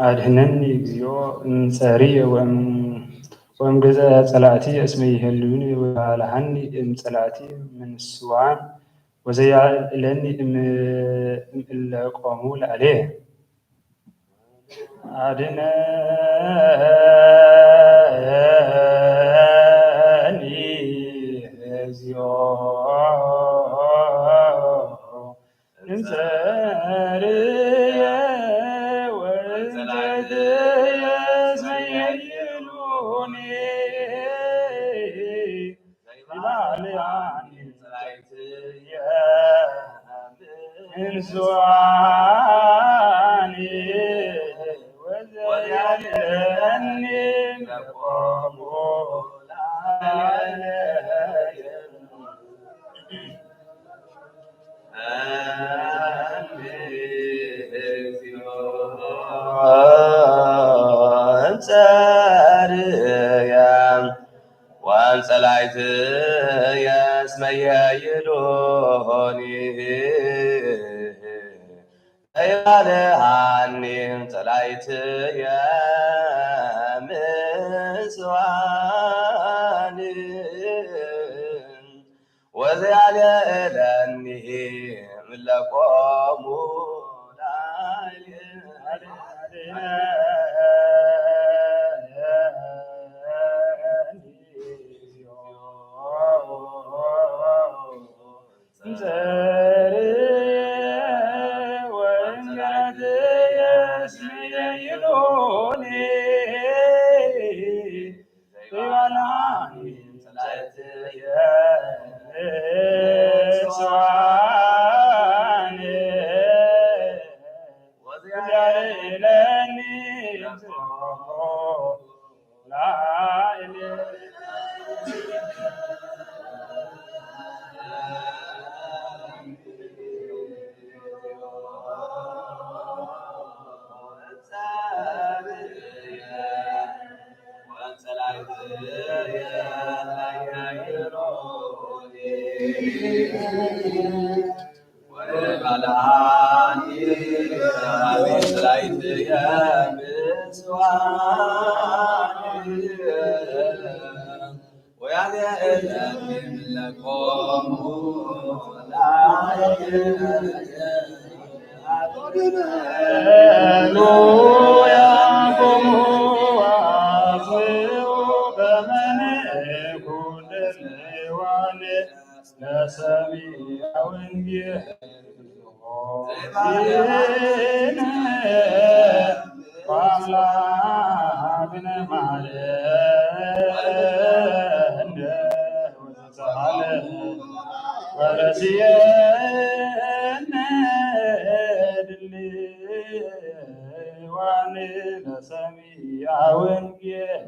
አድህነኒ እግዚኦ እምጸርየ ወእም፣ ወእምገዘ ጸላእትየ እስመ ይሄልዩኒ ወይባልዓኒ እምጸላእትየ ምንስዋን ወዘያእለኒ እም፣ እምእለ ቆሙ ላዕሌየ። አድህነኒ እግዚኦ እምጸርየ ወእምጸላእትየ እስመ ይሄልዩኒ ወይባልዓኒ እምጸላእትየ ምንስዋን ወዘያእለኒ እምእለ ቆሙ ላዕሌየ። እምጸርየ ወእምጸላእትየ እስመ ይሄልዩኒ ወይባልዓኒ እምጸላእትየ ምንስዋን ወዘያእለኒ እምእለ ቆሙ ላዕሌየ። እምጸርየ ወእምጸላእትየ እስመ ይሄልዩኒ ወይባልዓኒ እምጸላእትየ ምንስዋን ወዘያእለኒ እምእለ ቆሙ ለሰሚዐ ወንጌል ዜነ በአምላክነ ማረነ ወተሳሃለ ወረስየነ ድልዋነ ለሰሚዐ ወንጌል።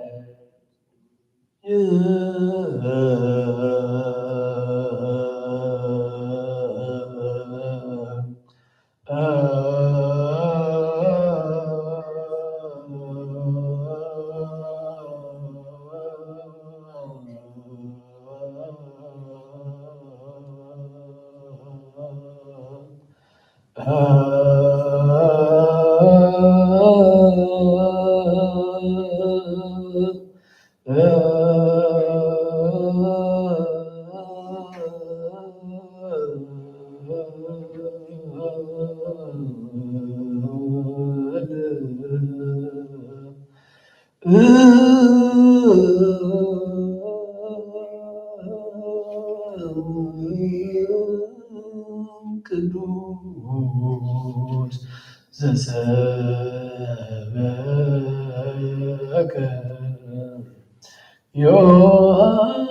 ዘሰበከ ዮሐንስ።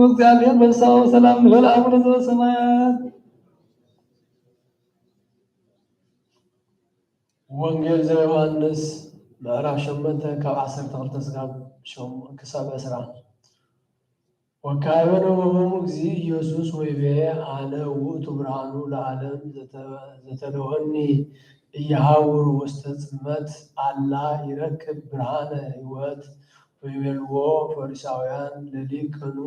እግዚአብሔር በሰላም ሰላም ልበል አቡነ ዘበሰማያት። ወንጌል ዘዮሐንስ ምዕራፍ ሸሞንተ ካብ ዓሰርተ ክልተ ስጋብ ሸም-፣ ክሳብ ዕስራ። ወካዕበ ነበቦሙ እግዚእ ኢየሱስ ወይቤ፣ አነ ውእቱ ብርሃኑ ለዓለም፣ ዘተ-፣ ዘተለወኒ ኢየሐውር ውስተ ጽልመት፣ አላ ይረክብ ብርሃነ ሕይወት። ወይቤልዎ ፈሪሳውያን ለሊቀኑ፣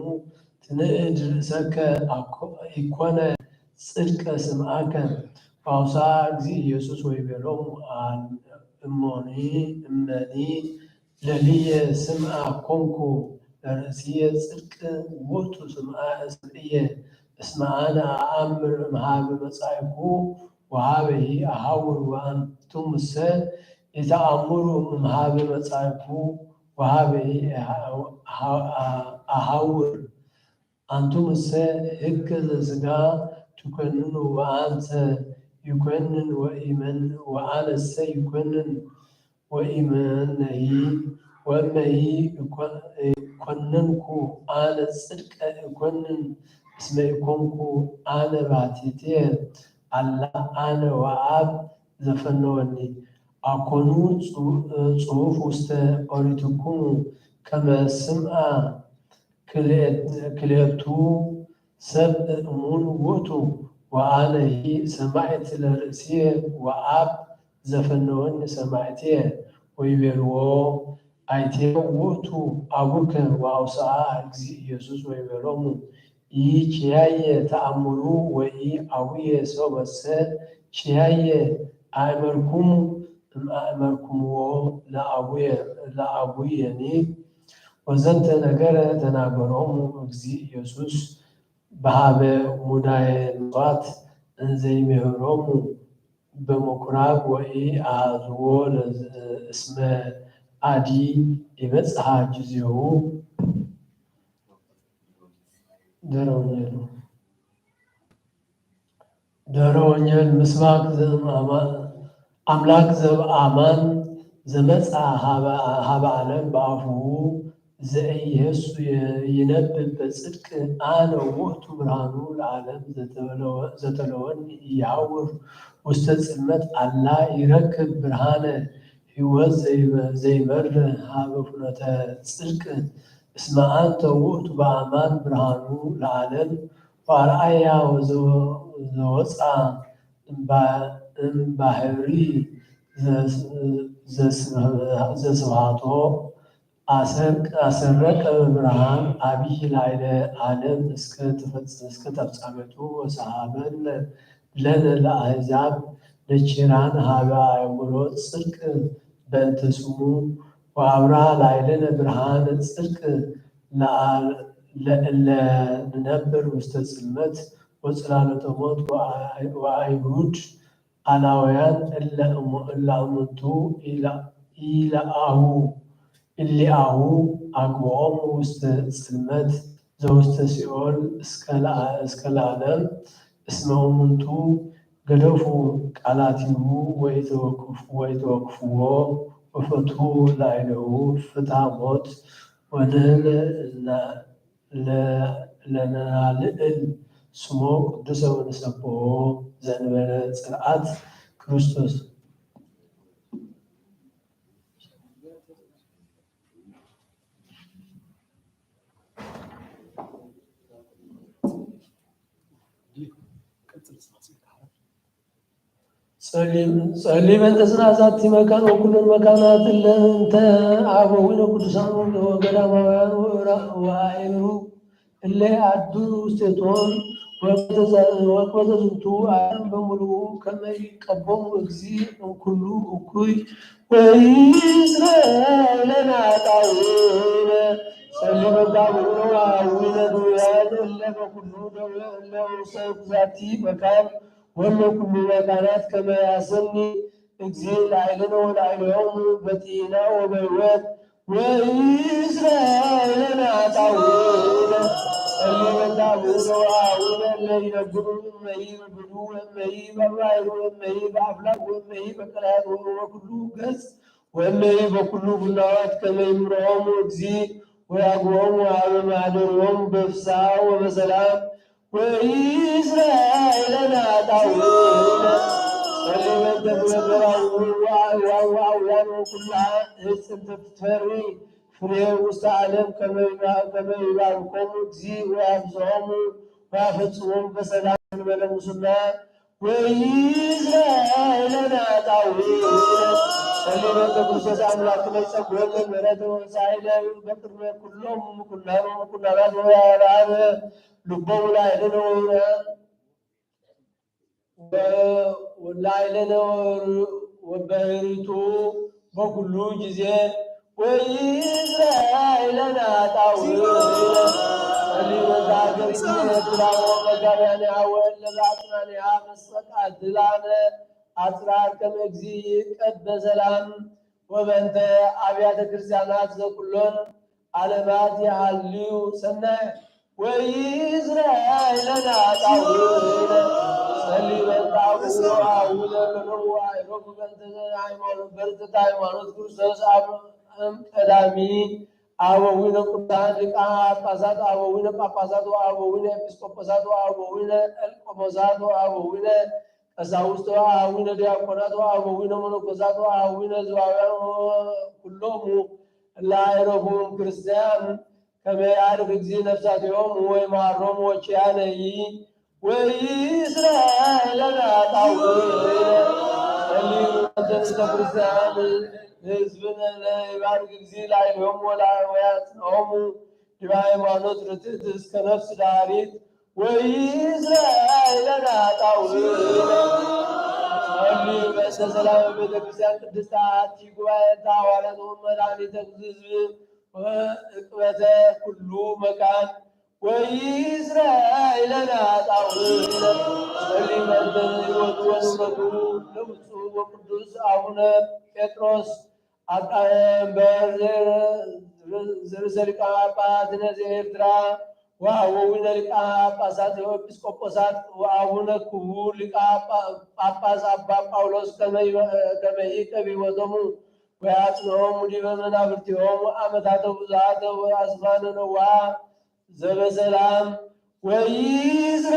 ትንእድ ርእሰከ አኮ-፣ ኢኮነ ጽድቀ ስምዓከ። ወአውስአ እግዚእ ኢየሱስ ወይቤሎሙ፣ አን-፣ እሞኒ፣ እመኒ ለሊየ ስምዓ ኮንኩ፣ ለርእስየ ጽድቅ ውእቱ ስምዓ እሰምዕየ። እስመ አነ አአምር እምሃበ መጻእኩ ወሃበሂ አሐውር ወአንቱምሰ ኢተአምሩ እምሃበ መጻእኩ ወሃበሂ አሐውር። አንቱምሰ ህገ ዘስጋ ትኮንኑ ወአንሰ ይኮንን ወኢመን-፣ ወአነሰ ይኮንን ወኢመነሂ ወእመሂ እኮ-፣ እኮነንኩ አነ ጽድቀ እኮንን እስመ ኢኮንኩ አነ ባሕቲትየ አላ አነ ወአብ ዘፈነወኒ። አኮኑ ጽ-፣ ጽሑፍ ውስተ ኦሪትኩሙ ከመ ስምዐ ክልኤት-፣ ክልኤቱ ሰብእ እሙን ውእቱ ወአነሂ ሰማዕት ለርእስየ ወአብ ዘፈነወኒ ሰማዕትየ። ወይቤልዎ፣ አይቴ ውእቱ አቡከ። ወአውስአ እግዚእ ኢየሱስ ወይቤሎሙ፣ ኢኪያየ ተአምሩ ወኢአቡየ። ሰው በሰ ኪያየ አእመርኩሙ እምአእመርኩምዎ ለአቡየ፣ ለአቡየኒ። ወዘንተ ነገረ ተናገሮሙ እግዚእ ኢየሱስ በሀበ ሙዳየ ምጽዋት እንዘ ይምህሮሙ በምኩራብ ወኢአሐዝዎ ለዝ-፣ እስመ አዲ ኢበጽሐ ጊዜሁ። ደረ ወንጌል። ደረ ወንጌል ምስባክ ዘእም አማ-፣ አምላክ ዘበአማን ዘመጽአ ሀበ፣ ሀበ ዓለም በአፉሁ ዘኢይሄሱ የ-፣ ይነብብ በጽድቅ አነ ውእቱ ብርሃኑ ለዓለም ዘተለወ-፣ ዘተለወኒ ኢይሐውር ውስተ ጽልመት አላ ይረክብ ብርሃነ ሕይወት ዘይበ-፣ ዘይመርህ ሀበ ፍኖተ ጽድቅ። እስመ አንተ ውእቱ በአማን ብርሃኑ ለዓለም ወአርአያ ወዘ-፣ ዘወፅአ እምባ-፣ እምባሕሪ ዘስ-፣ ዘስ-፣ ዘስብሐቶ አሰር-፣ አሰረቀ ብርሃን አቢይ ላዕለ ዓለም እስከ ተፈጽ-፣ እስከ ተፍጻሜቱ ወሰሐበነ ለነ ለአሕዛብ ነኪራን ሀበ አእምሮ ጽድቅ በእንተ ስሙ ወአብርሃ ላዕሌነ ብርሃነ ጽድቅ ለአ-፣ ለእለ ንነብር ውስተ ጽልመት ወጽላሎተ ሞት ወአ-፣ ወአይሁድ አላውያን እለ እሙ-፣ እለ እሙንቱ ኢለ-፣ ኢለአሁ፣ እሊአሁ አግብኦሙ ውስተ ጽልመት ዘውስተ ሲኦል እስከ ለአ-፣ እስከ ለዓለም። እስመ እሙንቱ ገደፉ ቃላቲሁ ወኢተወክፍ-፣ ወኢተወክፍዎ ወፈትሑ ላዕሌሁ ፍትሐ ሞት። ወንሕነ እለ ለ-፣ ለነልዕል ስሞ ቅዱሰ ወንሰብሖ ዘእንበለ ጽልአት ክርስቶስ። ጸሊም-፣ ጸሊመን ተስናዛቲ መካን ወኩሎን መካናት እለ እንተ አበዊነ ቅዱሳን ወገዳማውያን ወራ-፣ ወአእምሩ እለ አድሩ ውስቴቶን ወቅበተ ዝንቱ ዓለም በሙሉኡ ከመ ይቀቦሙ እግዚእ እምኩሉ እኩይ ወይስረ ለነ ኃጣውኢነ። ጸሊ በእንተ አቡነ ወአቡነ ድውያን እለ በኩሉ ደብረ እለ ውስተ ዛቲ መካን ወእለ ኩሉ መካናት ከመ ያሰኒ እግዚእ ላዕሌነ ወላዕሌሆሙ በጢና ወበሕይወት ወይስረ ለነ ኃጣውኢነ። ጸሊ በእንተ አቡነ ወአቡነ እለ ይነብሩ እመሂ በብዱ ወእመሂ በባሕር ወእመሂ በአፍላግ ወእመሂ በቀላያት ወበኩሉ ገጽ ወእመሂ በኩሉ ፍናዋት ከመ ይምርሖሙ እግዚእ ወያግቦሙ ሀበ ማደሪሆሙ በፍስሐ ወበሰላም ወይስረ ለነ ኃጣውኢነ። ጸሊ በእንተ ፍሬ ዘርአሁ ወአዕዋም ወአውያን ወኩላ ዕፅ እንተ ትፈሪ ፍሬ ውስተ ዓለም ከመ ይባ-፣ ከመ ይባርኮሙ እግዚእ ወያብዝሖሙ ወያፈጽሞሙ በሰላም እንበለ ሙስና ወይስረ ለነ ኃጣውኢነ። ጸሊ በእንተ ክርስቶስ አምላክነ ይጸግወነ ምሕረተ ወንሳኢነ በቅድመ ኩሎም ምኩናን ወምኩናናት ወያብርሃነ ልቦሙ ላዕሌነ ወ-፣ ወ-፣ ላዕሌነ ወ-፣ ወበህሪቱ በኩሉ ጊዜ ወይስረ ለነ ኃጣውኢነ። ጸሊ በእንተ ሀገርነ ኤርትራ ወመጋብያኒሃ ወእለ በአጽናኒሃ መስተቃትላነ አጽራር ከመ እግዚእ ይቀበ ሰላም ወበእንተ አብያተ ክርስቲያናት ዘኩሎን ዓለማት የሃልዩ ሰናይ ወይስረ ለነ ኃጣውኢነ። ጸሊ በእንተ አቡነ ወአቡነ ለነው ወአዕረጉ በእንተ ሃይማኖት፣ በእንተ ሃይማኖት ክርስቶስ አብ-፣ እም ቀዳሚ አበዊነ ቅዱሳን ሊቃነ ጳጳሳት አበዊነ ጳጳሳት ወአበዊነ ኤጲስቆጶሳት ወአበዊነ ኤልቆሞሳት ወአበዊነ ቀሳውስት ወአበዊነ ዲያቆናት ወአበዊነ መነኮሳት ወአበዊነ ዘዋውያን ወኩሎሙ እለ አይረፉም ክርስቲያን ከመ ያዕርፍ እግዚእ ነፍሳቲሆሙ ወይመሐሮሙ ወኪያነ ይ-፣ ወይስረ ለነ ኃጣውኢነ። ጸሊ በእንተ ቤተ ክርስቲያን ሕዝብነ ለይባርክ እግዚእ ላዕሌሆሙ ወላ-፣ ወያጽንዖሙ ዲበ ሃይማኖት ርትዕት እስከ ነፍስ ዳሪት ወይስረ ለነ ኃጣውኢነ። ጸሊ በእንተ ሰላም ቤተ ክርስቲያን ቅድስት አሐቲ ጉባኤ ሐዋርያት ወመድኃኒተ ሕዝብ ወዕቅበተ ኩሉ መካን ወይስረ ለነ ኃጣውኢነ። ጸሊ በእንተ ሕይወቱ ወንብረቱ ለብፁዕ ወቅዱስ አቡነ ጴጥሮስ አቃ-፣ መንበር ዘ-፣ ዘርእሰ ሊቃነ ጳጳሳት ዘኤርትራ ወአበዊነ ሊቃነ ጳጳሳት ወኤጲስቆጶሳት ወአቡነ ክቡር ሊቀ ጳ-፣ ጳጳስ አባ ጳውሎስ ከመ ይበ-፣ ከመ ይእቀብ ሕይወቶሙ ወያጽንዖሙ ዲበ መናብርቲሆሙ አመታተ ብዙኃተ ወአዝማነ ነዋ ዘበሰላም ወይስረ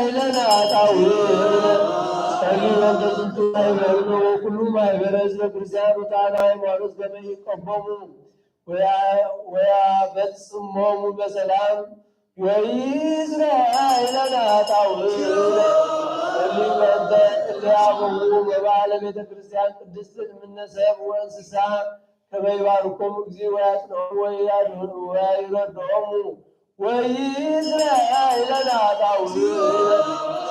ለነ ኃጣውኢነ። ጸሊ በእንተ ዝንቱ ማሕበርነ ወኩሉ ማሕበረ ሕዝበ ክርስቲያን ውእታነ ሃይማኖት ከመ ይቀቦሙ ወያ-፣ ወያፈጽሞሙ በሰላም ወይስረ ለነ ኃጣውኢነ። ጸሊ በእንተ እለ አበው መባእለ ቤተ ክርስቲያን ቅድስት እምነ ሰብ ወእንስሳ ከመ ይባርኮሙ እግዚእ ወያጽንዖሙ ወያድ-፣ ወያይረድዖሙ ወይስረ ለነ ኃጣውኢነ።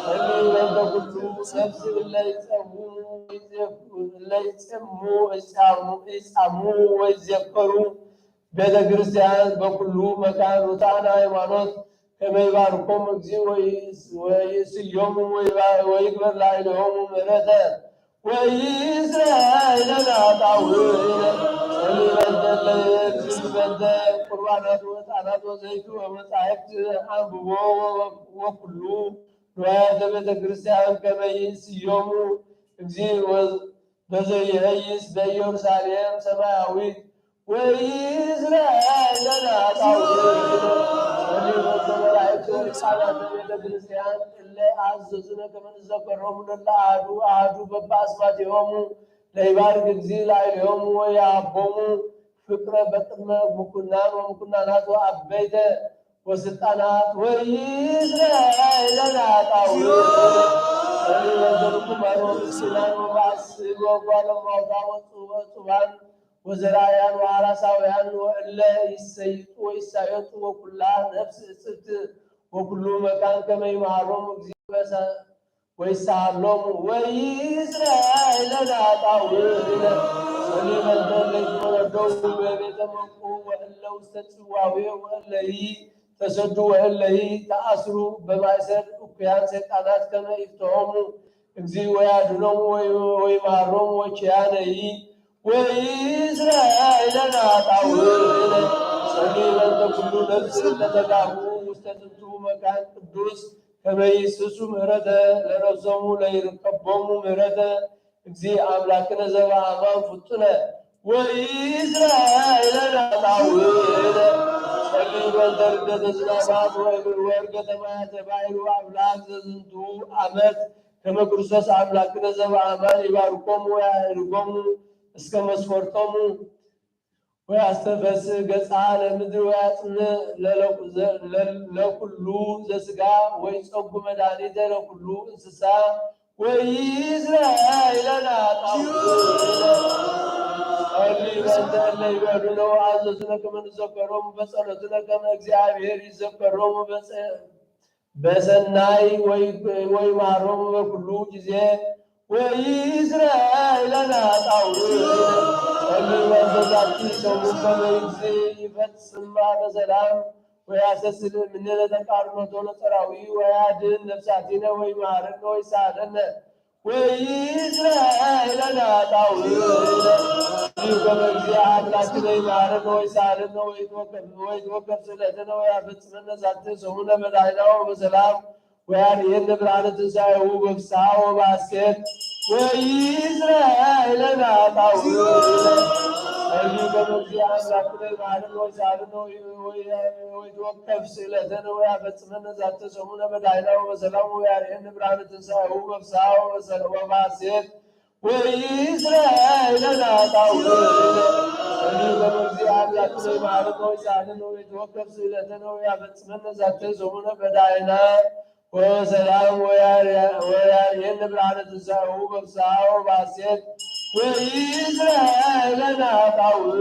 ጸሊ በእንተ ኩሉ ነፍስ እለ ይጸሙ ወይዘክ-፣ እለ ይጸሙ ወይጻሙ፣ ይጻሙ ወይዘከሩ ቤተ ክርስቲያን በኩሉ መካን ውእታነ ሃይማኖት ከመ ይባርኮሙ እግዚእ ወይስ-፣ ወይስዮሙ ወይባ-፣ ወይግበር ላዕሌሆሙ ምሕረተ ወይስረ ለነ ኃጣውኢነ። ጸሊ በእንተ እለ በእንተ ቁርባናት ወዕጣናት ወዘይት ወመጻሕፍት አንብቦ ወ-፣ ወኩሉ ንዋያተ ቤተ ክርስቲያን ከመ ይስዮሙ እግዚእ ወ-፣ በዘይሄይስ በኢየሩሳሌም ሰማያዊት ወይስረ ለነ ኃጣውኢነ። ጸሊ በእንተ መላእክት ሊቃናተ ቤተ ክርስቲያን እለ አዘዙነ ከመ ንዘከሮሙ ለእለ አሐዱ አሐዱ በበአስማቲሆሙ ለይባርክ እግዚእ ላዕሌሆሙ ወየሀቦሙ ፍቅረ በቅድመ ምኩናን ወምኩናናት ወአበይተ ወስልጣናት ወይስረ ለነ ኃጣውኢነ። ጸሊ በእንተ ምኩናን ወምስኪናን ወበአስር ወጓለማውታ ወጽ-፣ ወጽባን ወዘራእያን ወአራሳውያን ወእለ ይሰይጡ ወይሳየጡ ወኩላ ነፍስ እጽብት ወኩሉ መካን ከመ ይምሃሮሙ እግዚእ ወይሳሃሎሙ ወይዝረዕ ለነ ኃጣውእ። ጸልዩ በእንተ እለ ይትወረደው በቤተ መቁ ወእለ ውስተ ጽዋዌ ወእለሂ ተሰዱ ወእለሂ ተአስሩ በማእሰር እኩያን ሰይጣናት ከመ ይፍትሖሙ እግዚእ ወያድኖሙ ወይ-፣ ወይምሃሮሙ ወኪያነሂ ወይዝረዕ ለነ ኃጣውእ። ጸልዩ በእንተ ኩሉ ነፍስ ለተጋቡ ውስተ ዝንቱ መካን ቅዱስ ከመ ይስሱ ምህረተ ለነፍሶሙ ለይርከቦሙ ምህረተ እግዚእ አምላክነ ዘበአማን ፍጡነ ወይዝረዕ ለነ ኃጣውእ። ጸልዩ በእንተ ርደተ ዝናማት ወእምር ወእርገተ ማያተ ባሕር ወአምላክ ዘዝንቱ አመት ከመ ክርስቶስ አምላክነ ዘበአማን ይባርኮሙ ወያዕርጎሙ እስከ መስፈርቶሙ ወያስተፈስህ ገጽአ ለምድር ወያጽንዕ ለለኩ-፣ ዘ-፣ ለ-፣ ለኩሉ ዘስጋ ወይጸጉ መድኃኒተ ለኩሉ እንስሳ ወይዝረዕ ለነ ኃጣውእ። ጸልዩ በእንተ እለ ይቤሉነ ወአዘዙነ ከመ ንዘከሮሙ በጸሎትነ ከመ እግዚአብሔር ይዘከሮሙ በጸ-፣ በሰናይ ወይ-፣ ወይምሃሮሙ በኩሉ ጊዜ ወይዝረዕ ለነ ኃጣውእ። ጸልዩ በእንተ ዛቲ ሰሙን ከመ ይግዝእ ይፈጽማ በሰላም ወያሰስል እምኔነ ተቃርኖቶ ለጸራዊ ወያድን ነፍሳቲነ ወይምሃረነ ወይሳለነ ወይዝረዕ ለነ ኃጣውእ። ጸልዩ ከመ እግዚእ አምላክነ ይምሃረነ ወይሳለነ ወይትወከፍ-፣ ወይትወከፍ ስእለተነ ወያፈጽመነ ዛቲ ሰሙነ በዳይና ወበሰላም ወያርየነ ብርሃነ ትንሳኤሁ በፍስሐ ወበሐሴት ወይዝረዕ ለነ ኃጣውእ። ጸልዩ ከመ እግዚእ አምላክነ ይምሃረነ ወይሳለነ ወይ-፣ ወይ-፣ ወይትወከፍ ስእለተነ ወያፈጽመነ ዛቲ ሰሙነ በዳይና ወበሰላም ወያርየነ ብርሃነ ትንሳኤሁ በፍስሐ ወበሰ-፣ ወበሐሴት ወይዝረዕ ለነ ኃጣውእ። ጸልዩ ከመ እግዚእ አምላክነ ይምሃረነ ወይሳለነ ወይትወከፍ ስእለተነ ወያፈጽመነ ዛቲ ሰሙነ በዳይና ወበሰላም ወያር-፣ ወያርየነ ብርሃነ ትንሳኤሁ በፍስሐ ወበሐሴት ወይዝረዕ ለነ ኃጣውእ።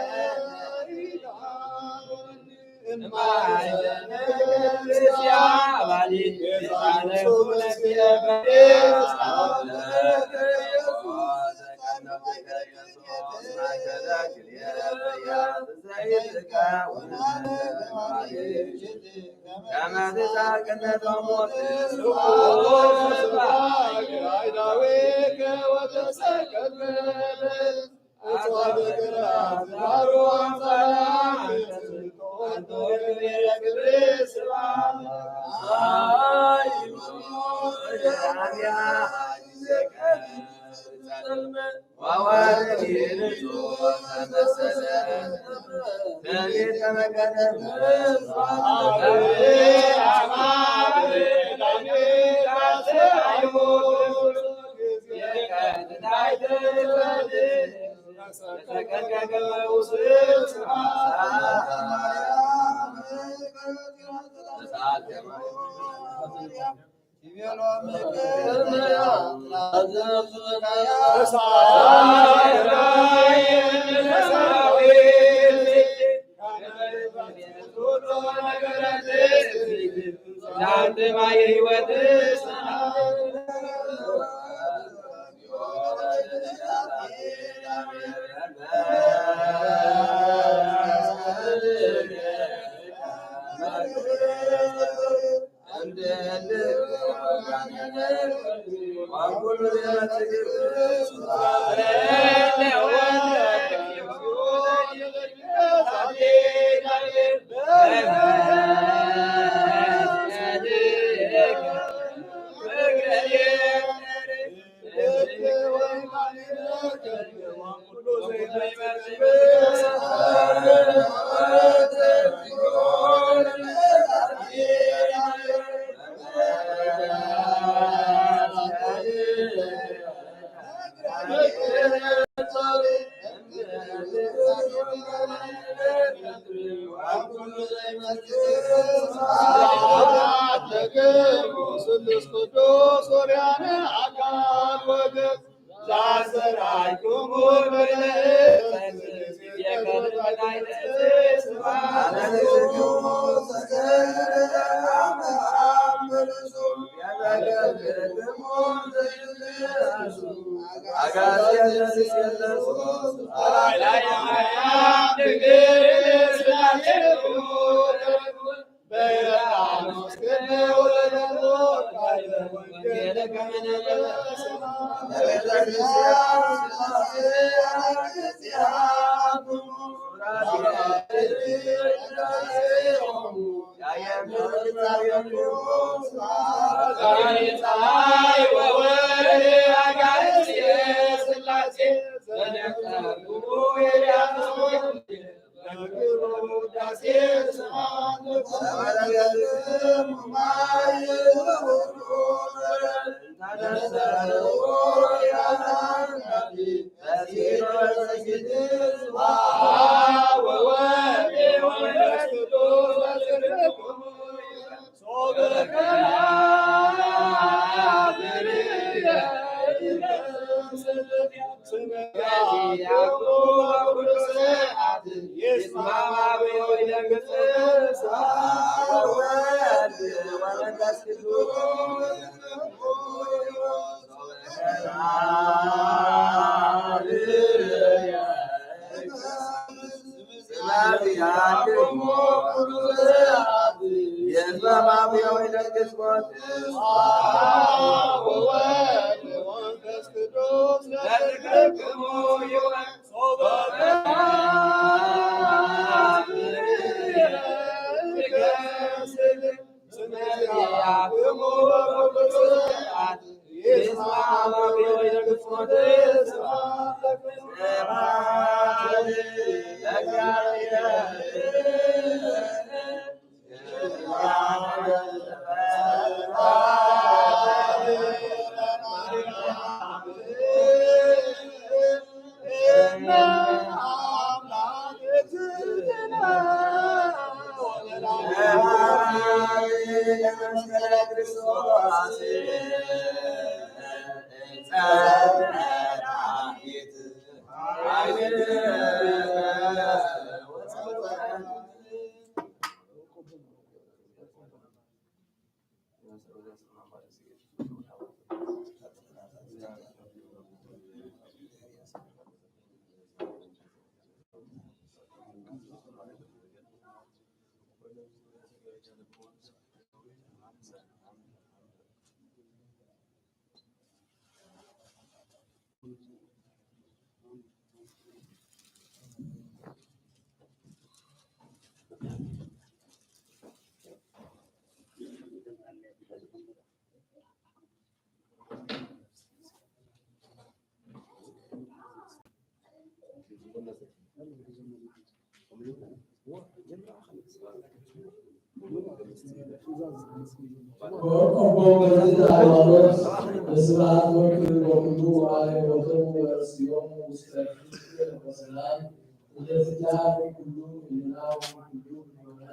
ወቆሞ በዝንቱ ሃይማኖት በስብሐት ወክብር ወኩሉ አእምሮቶሙ ወርእስዮሙ ውስተ ፍቅር ወሰላም እንተ ትትሐረክ ኩሉ ህሊና ወኩሉ ልቦና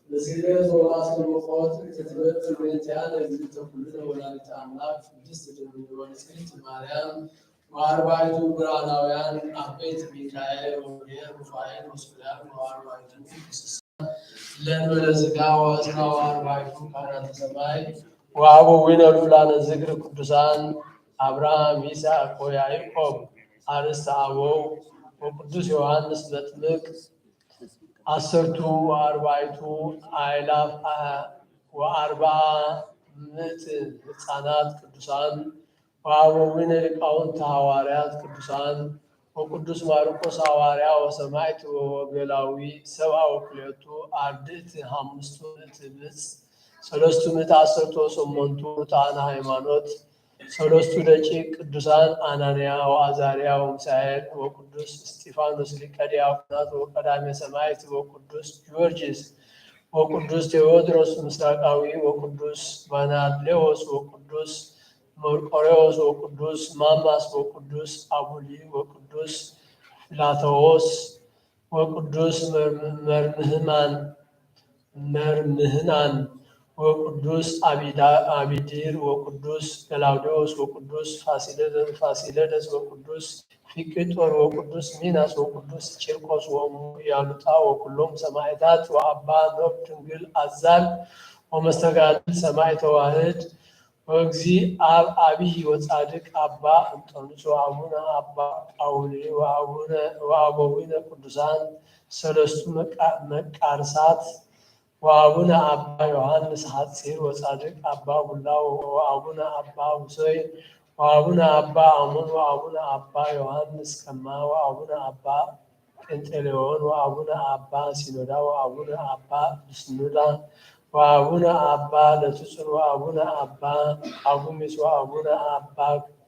በስግደት ወበአስተብቆት እንተ ትበጽሕ በእንቲአነ እግዝእተ ኩልነ ወላዲተ አምላክ ቅድስት ድንግል ወንጽሕት ማርያም ወአርባዕቱ ብርሃናውያን አበይት ሚካኤል ወገብርኤል ሩፋኤል ወሱራፌል ወአርባዕቱ እንስሳ ለእንበለ ሥጋ ወእስራ ወአርባዕቱ ካህናተ ሰማይ ወአበዊነ ልዑላነ ዝክር ቅዱሳን አብርሃም ይስሐቅ ወያዕቆብ አርእስተ አበው ወቅዱስ ዮሐንስ መጥምቅ አሰርቱ ወአርባዕቱ አእላፍ ወአርብዓ ምእት ሕፃናት ቅዱሳን ወአበዊነ ሊቃውንት ሐዋርያት ቅዱሳን ወቅዱስ ማርቆስ ሐዋርያ ወሰማዕት ወወንጌላዊ ሰብዓ ወክልኤቱ አርድእት ሐምስቱ ምእት ብጽ ሰለስቱ ምእት አሰርቱ ወሰመንቱ ሙታነ ሃይማኖት ሰለስቱ ደቂቅ ቅዱሳን አናንያ ወአዛርያ ወሚሳኤል ወቅዱስ እስጢፋኖስ ሊቀ ዲያቆናት ወቀዳሜ ሰማዕት ወቅዱስ ጊዮርጊስ ወቅዱስ ቴዎድሮስ ምስራቃዊ ወቅዱስ ባናድሌዎስ ወቅዱስ መርቆሬዎስ ወቅዱስ ማማስ ወቅዱስ አቡሊ ወቅዱስ ፊላቶዎስ ወቅዱስ መርም-፣ መርምህማን፣ መርምህናን ወቅዱስ አቢዳ-፣ አቢዲር ወቅዱስ ገላውዴዎስ ወቅዱስ ፋሲለደ-፣ ፋሲለደስ ወቅዱስ ፊቅጦር ወቅዱስ ሚናስ ወቅዱስ ቂርቆስ ወእሙ ያሉጣ ወኩሎም ሰማዕታት ወአባ ኖብ ድንግል አዛል ወመስተጋድል ሰማዕት ተዋሕድ ወእግዚእ አብ አቢይ ወጻድቅ አባ እንጦንዮስ ወአቡነ አባ ጳውሊ ወአቡነ፣ ወአበዊነ ቅዱሳን ሰለስቱ መቃ-፣ መቃርሳት ወአቡነ አባ ዮሐንስ ሐጺር ወጻድቅ አባ ቡላ ወአቡነ አባ ውሶይ ወአቡነ አባ አሞን ወአቡነ አባ ዮሐንስ ከማ ወአቡነ አባ ጴንጤሌዎን ወአቡነ አባ ሲኖዳ ወአቡነ አባ ብስኑዳ ወአቡነ አባ ለትጹን ወአቡነ አባ አጉሚስ ወአቡነ አባ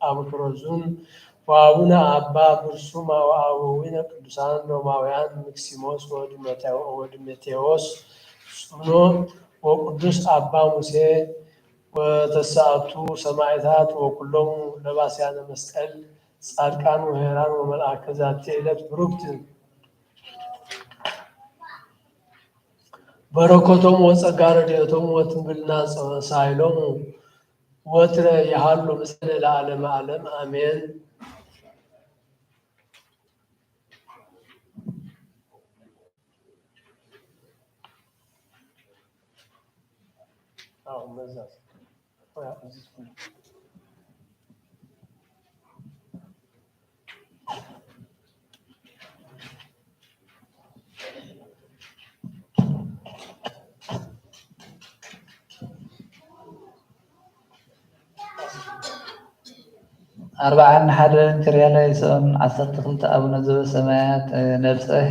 አብክሮዙን ወአቡነ አባ ብርሱማ ወአበዊነ ቅዱሳን ሮማውያን ሚክሲሞስ ወዲሞቴዎ-፣ ወዲሞቴዎስ ጹኖ ወቅዱስ አባ ሙሴ ወተስዓቱ ሰማዕታት ወኩሎም ለባስያነ መስቀል ጻድቃን ወሄራን ወመልአከ ዛቲ ዕለት ብሩክት። በረከቶም ወጸጋ ረድኤቶም ወትምብልና ሳይሎም ወትረ ይሃሉ ምስለ ለዓለመ ዓለም አሜን። አርብዓን ሓደን ክርያላይሶን ዓሰርተ ክልተ ኣቡነ ዘበሰማያት ነብጽሕ።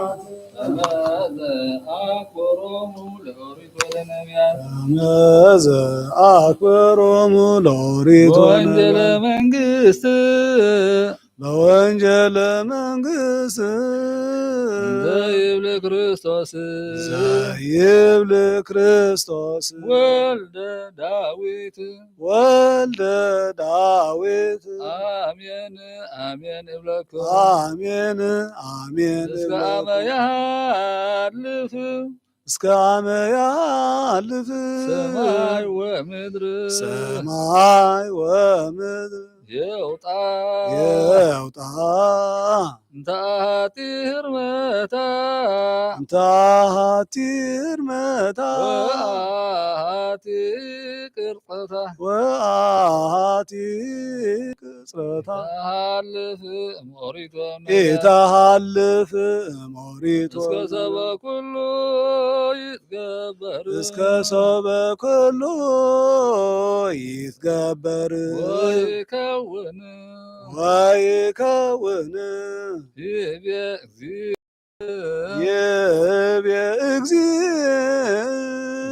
አበዘ አክብሮሙ ለኦሪት ወለነቢያት። አበዘ አክብሮሙ ለኦሪት ወለነቢያት። በወንጌለ መንግስት። በወንጌለ መንግስት። ዘይብል ክርስቶስ። ዘይብል ክርስቶስ። ወልደ ዳዊት። ወልደ ዳዊት። አሜን አሜን እብለክሙ። አሜን አሜን እብለክሙ። እስከ አመ ያሃልፍ። እስከ አመ ያሃልፍ። ሰማይ ወምድር። ሰማይ ወምድር። ይውጣ። ይውጣ። እንተ አሐቲ ህርመታ። እንተ አሐቲ ህርመታ። ወአሐቲ ቅርጸታ። ወአሐቲ ቅርጸታ። ኢተሐልፍ እምኦሪት ወእምነቢያት። ኢተሐልፍ እምኦሪት እስከ ወእምነቢያት። ሰበ ኩሉ ይትገበር። እስከ ሰበ ኩሉ ይትገበር። ወይከውን። ወይከውን። ይቤ እግዚእ። ይቤ እግዚእ።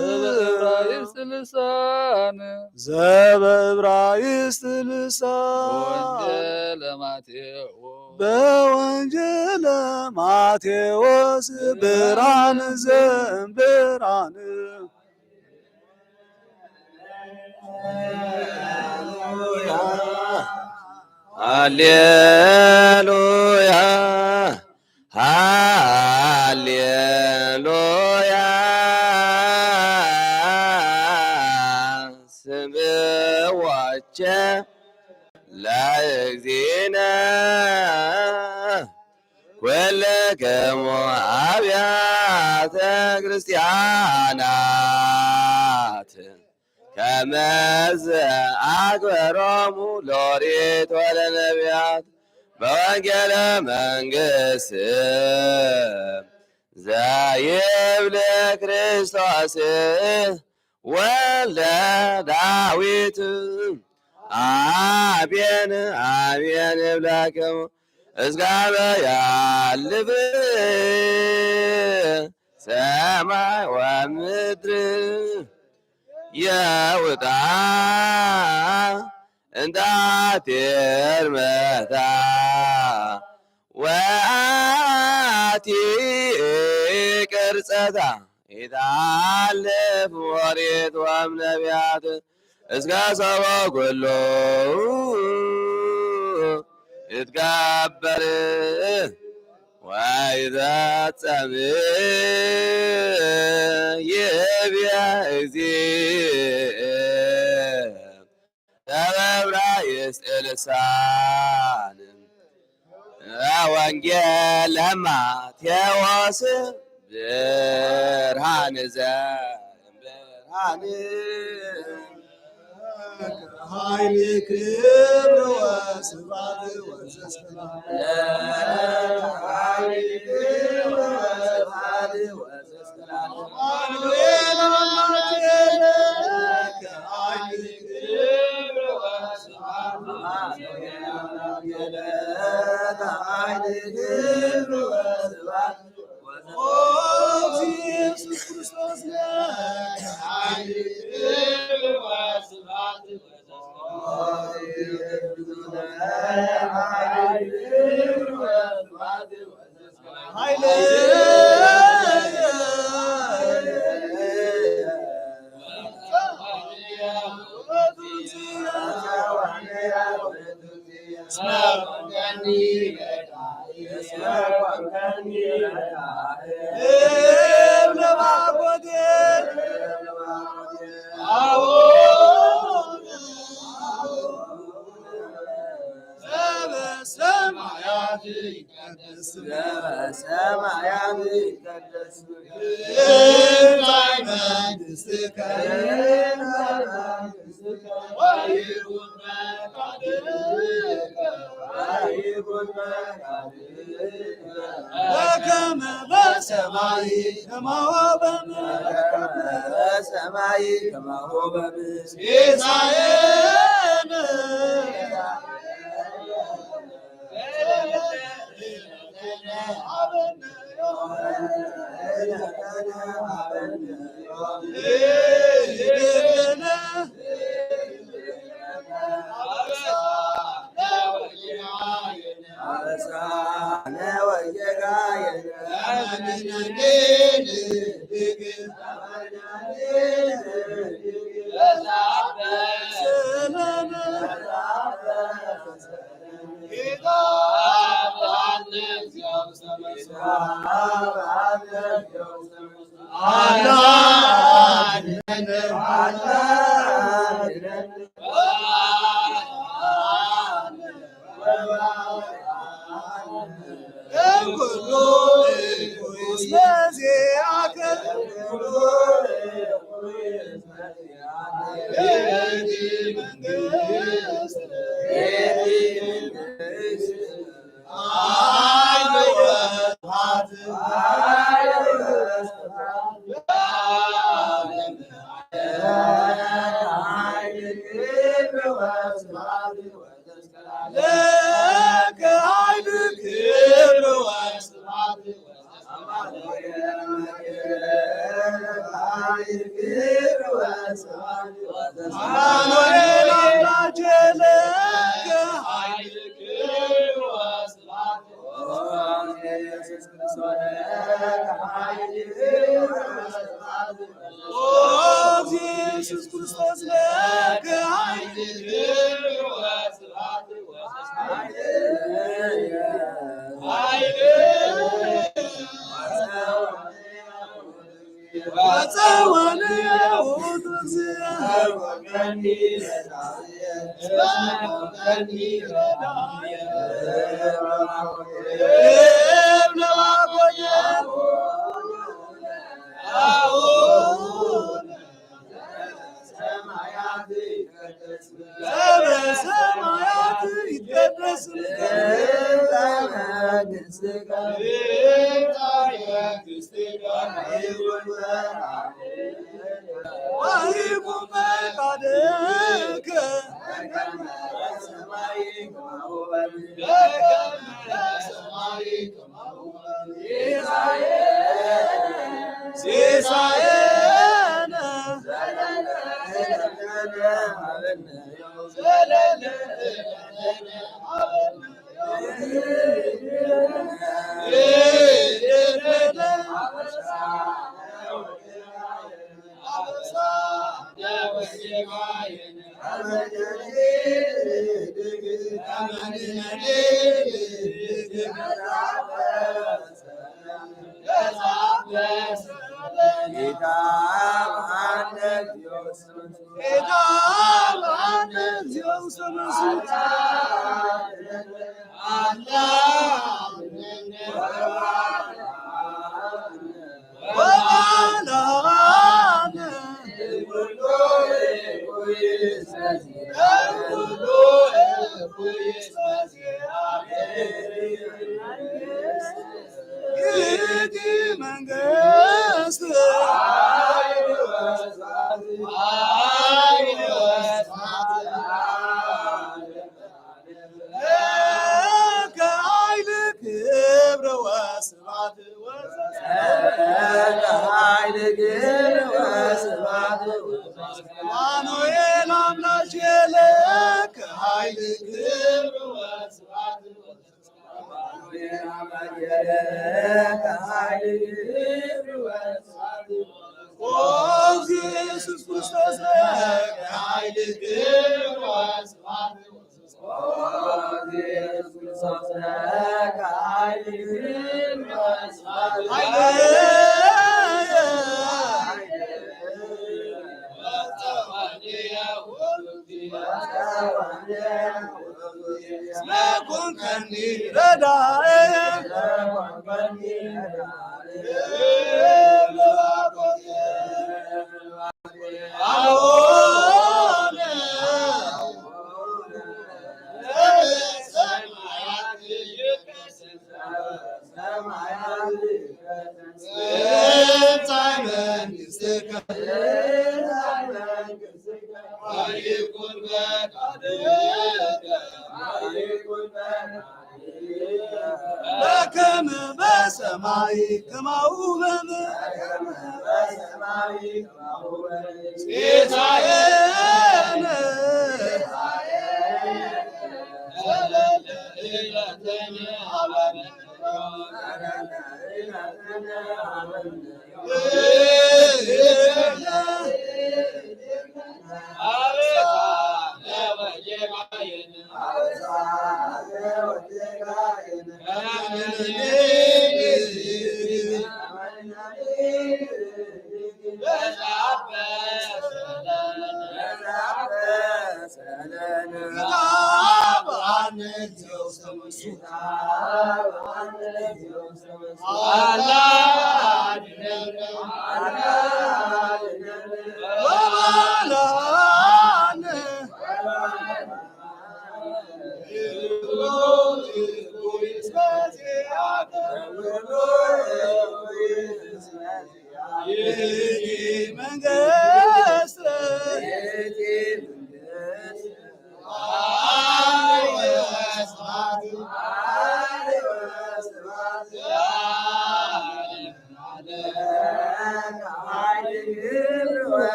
ዘበዕብራይስጥ ልሳን። ዘበዕብራይስጥ ልሳን። በወንጌለ ማቴዎስ። በወንጌለ ማቴዎስ ብርሃን ዘእምብርሃን። ሃሌሉያ፣ ሃሌሉያ። ስምዎቼ ለእግዚእነ ኩልክሙ አብያተ ክርስቲያናት ከመዘ አክበሮሙ ለኦሪት ወለነቢያት በወንጌለ መንግስት ዘይብል ክርስቶስ ወልደ ዳዊት። አሜን አሜን እብለክሙ እስከ አመ ያሃልፍ ሰማይ ወምድር። ይውጣ እንተ አሐቲ ህርመታ ወአቲ ቅርጸታ ይትአልፍ ኦሪት ወእም ነቢያት እስከ ሰቦ ኩሉ ይትገበር ወይትፈጸም ይቤ እግዚእ። በዕብራይስጥ ልሳን ወንጌል ለማቴዎስ ብርሃን ዘእም ብርሃን። ኃይል ክብር ወስብሐት ወዘስብሐት። ኃይል ክብር ወስብሐት ወዘስብሐት። ዘበሰማያት ይትቀደስ ስምከ። ዘበሰማያት ይትቀደስ ስምከ። ትምጻእ መንግሥትከ። ትምጻእ መንግሥትከ። ወይኩን ፈቃድከ። ወይኩን ፈቃድከ። በከመ በሰማይ ከማሁ በምድር። በከመ በሰማይ ከማሁ በምድር። ሲሳየነ ለከ ኃይል ክብር ወስብሐት። አማኑኤል አምላኬ ለከ ኃይል ክብር ወስብሐት። ኦ ኢየሱስ ክርስቶስ ለከ ኃይል ክብር ወስብሐት። ዘበሰማያት ይትቀደስ ስምከ። ትምጻእ መንግሥትከ። ወይኩን ፈቃድከ። ሲሳየነ። ለከ ሀይል ክብር ወስብሐት ወዘ- ለከ ሀይል ክብር ወስብሐት ወዘ- አማኑኤል አምላኬ ለከ ሀይል ክብር ወስብሐት ወዘ- ኦ ኢየሱስ ክርስቶስ ለከ ሀይል ክብር ወስብሐት ወዘ- በከመ በሰማይ ከማሁ በምድር። ሲሳየነ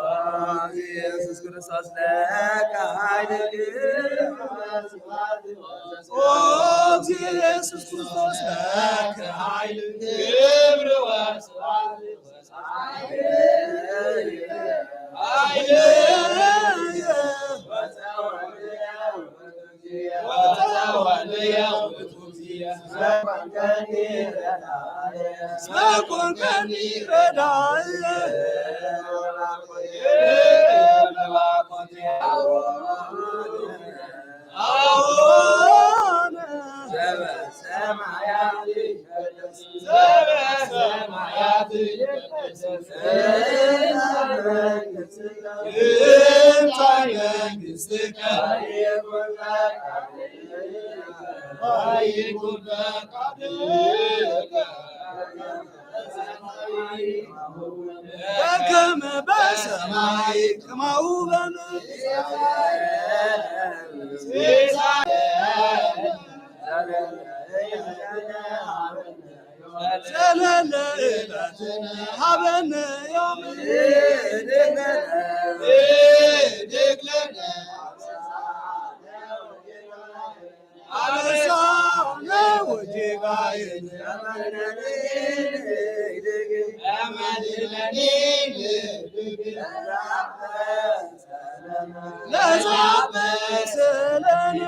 ኢየሱስ ክርስቶስ ለከ ሀይል ክብር ወስብሐት። ኦ ኢየሱስ ክርስቶስ ለከ ሀይል ክብር ወስብሐት። በከመ በሰማይ ከማሁ በምድር። ሰለለ እለትነ ሀበነ ዮም አበሳነ ወጌጋየነ ለዘአበሰ ለነ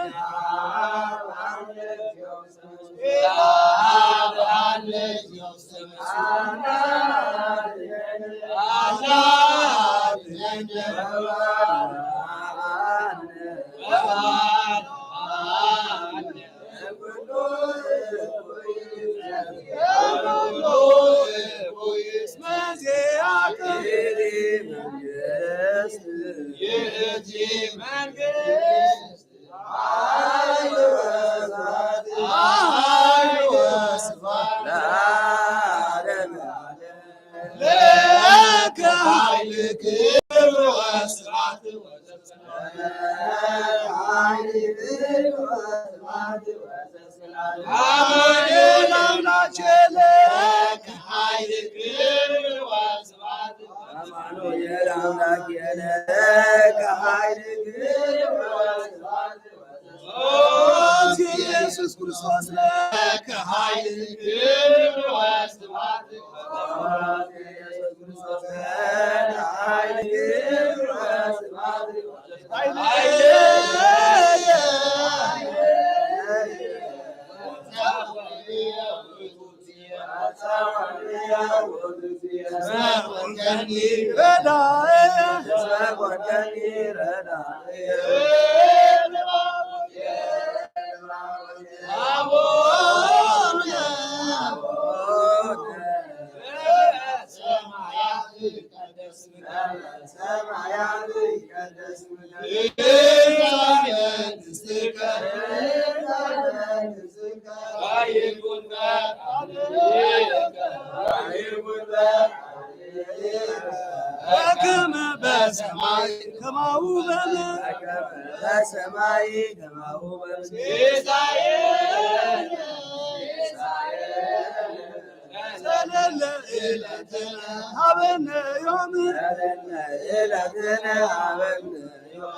አማኑኤል አምላኬ ለከ ኃይል ክብር ወስብሐት። አማኑኤል አምላኬ ለከ ኃይል ክብር ወስብሐት። ኦ ኢየሱስ ክርስቶስ ለከ ኃይል ክብር ወስብሐት። ኦ ኢየሱስ ክርስቶስ ለከ ኃይል ክብር ወስብሐት። በከመ በሰማይ ከማሁ በምድር። በሰማይ ከማሁ በምድር። ዘለለ እለትነ ሀበነ ዮም። ዘለለ እለትነ ሀበነ ዮም።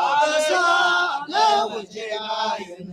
አበሳነ ወጌጋየነ።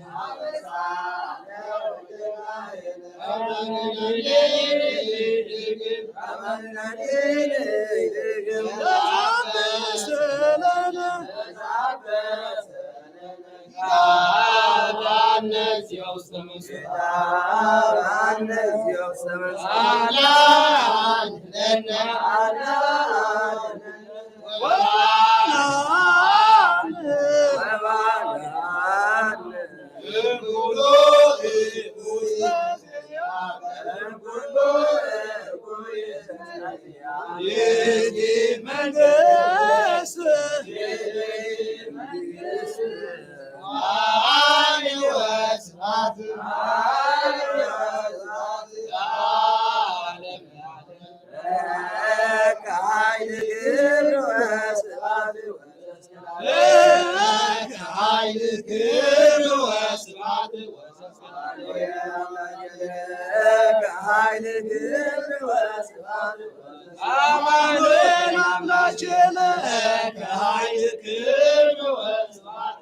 አማኑኤል አምላኬነ ለከ ኃይል ክብር ወስብሐት።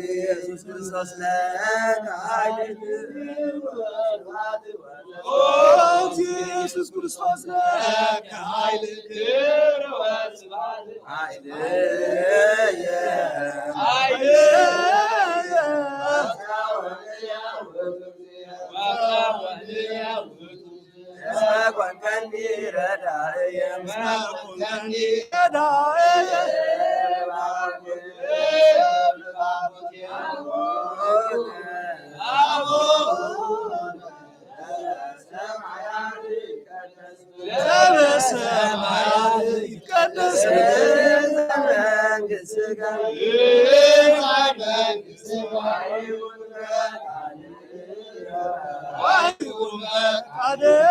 ኢየሱስ ክርስቶስ ለከ ኃይል ክብር ወስብሐት። ኦ ኢየሱስ ክርስቶስ ለከ ኃይል ክብር ወስብሐት። ኃይልየ ኃይልየ እስመ ኮንከኒ ረዳእየ። እስመ ኮንከኒ ረዳእየ። አቡነ ዘበሰማያት ይትቀደስ ስምከ። መንግሥትከ። ወይኩን ፈቃድከ።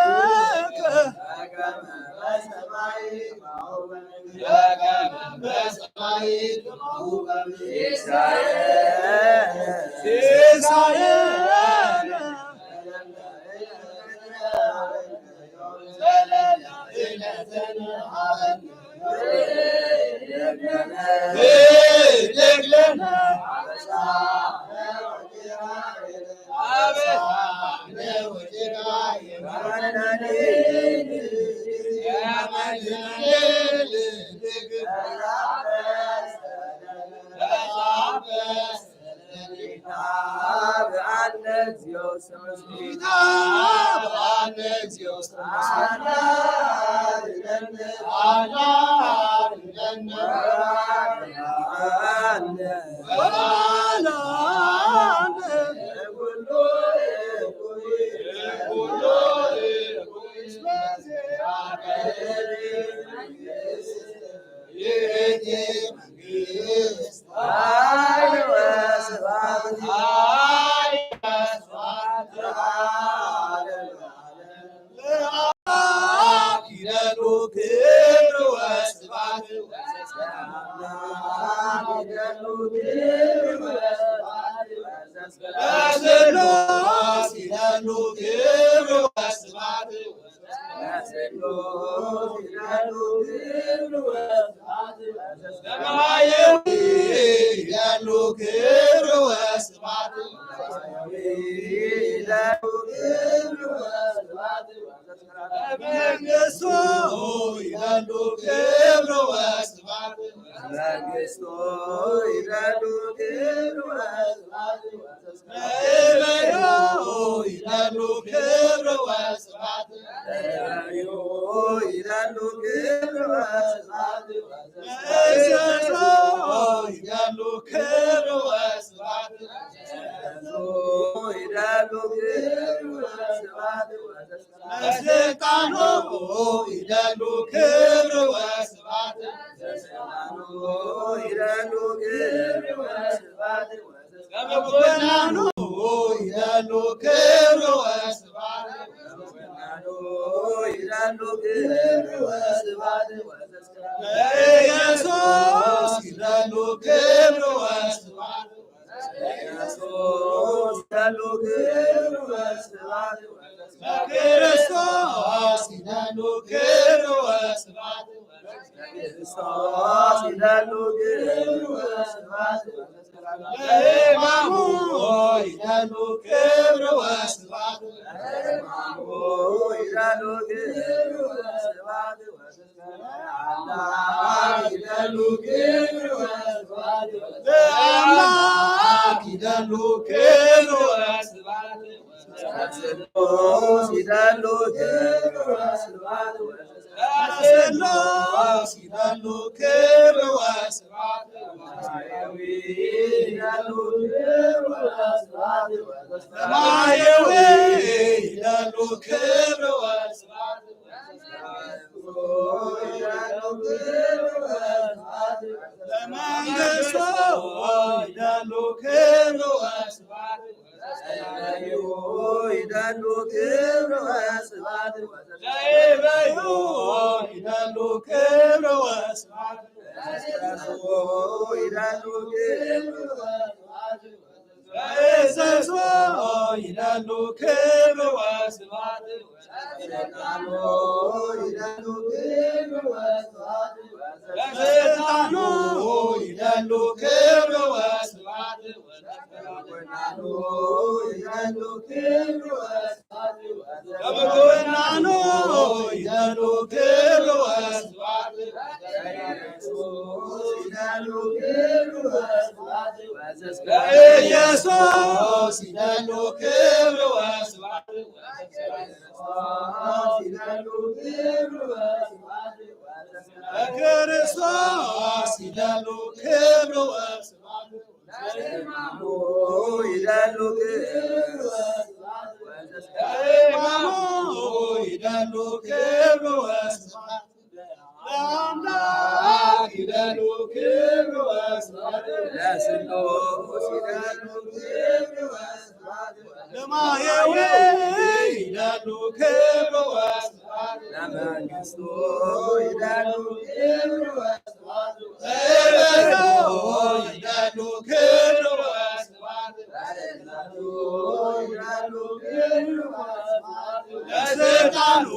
ክብር ወስብሐት ለመንግስቱ ይላሉ። ክብር ወስብሐት ለመንግስቱ ይላሉ። ክብር ወስብሐት ለስልጣኑ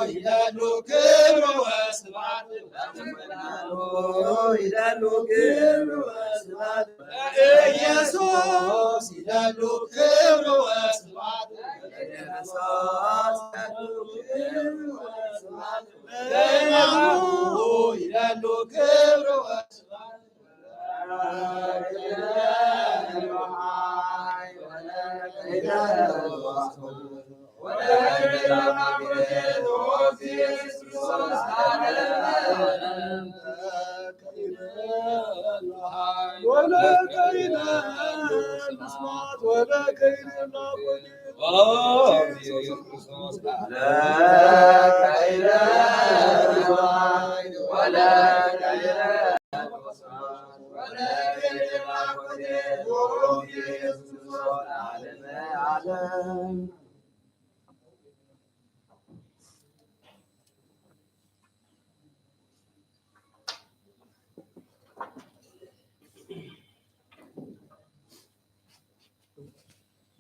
ይላሉ። ክብር ወስብሐት ለስልጣኑ ይላሉ። ክብር ወስብሐት ለኢየሱስ ይላሉ። ክብር ወስብሐት ለኢየሱስ ይላሉ። ክብር ወስብሐት ለማሙ ይላሉ። ክብር ወስብሐት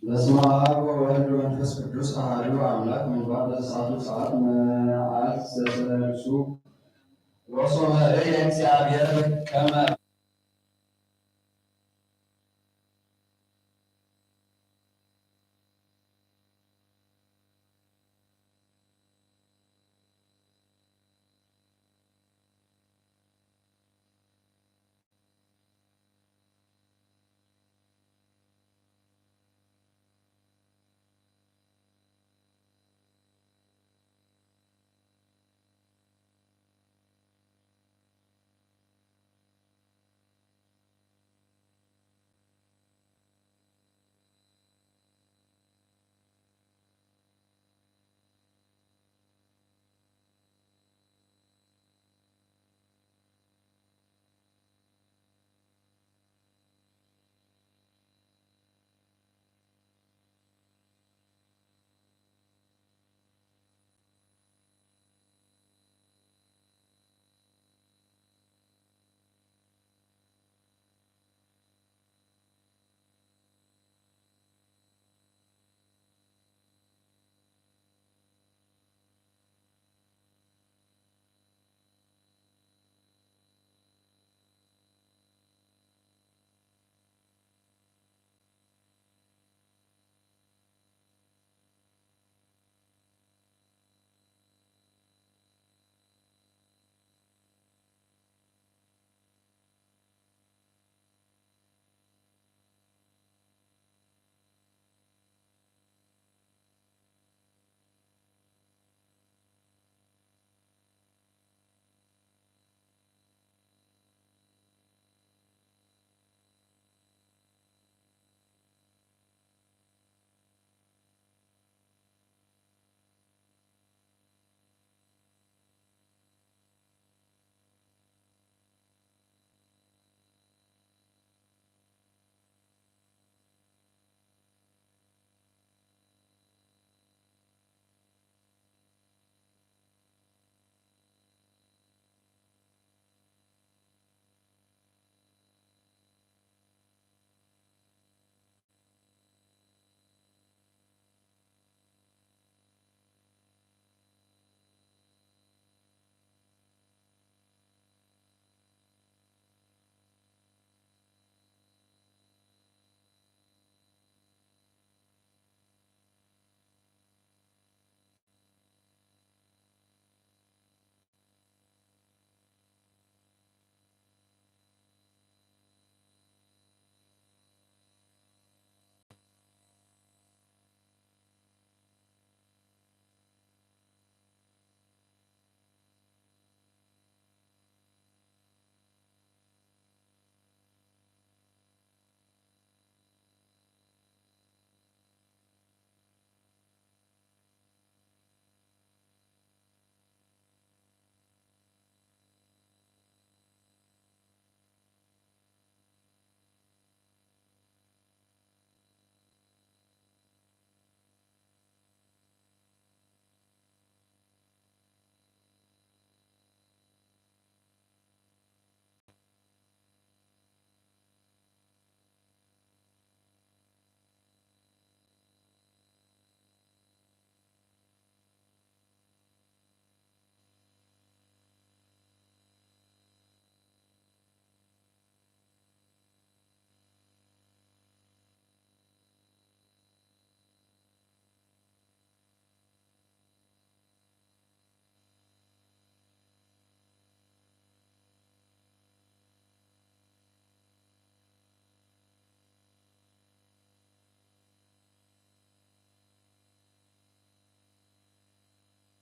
በስመ አብ ወወልድ ወመንፈስ ቅዱስ አሐዱ አምላክ። ምንባብ ዘሰዓቱ ሰዓት መዓልት ዘሰለሱ ወሶመ ርእየ እግዚአብሔር ከመ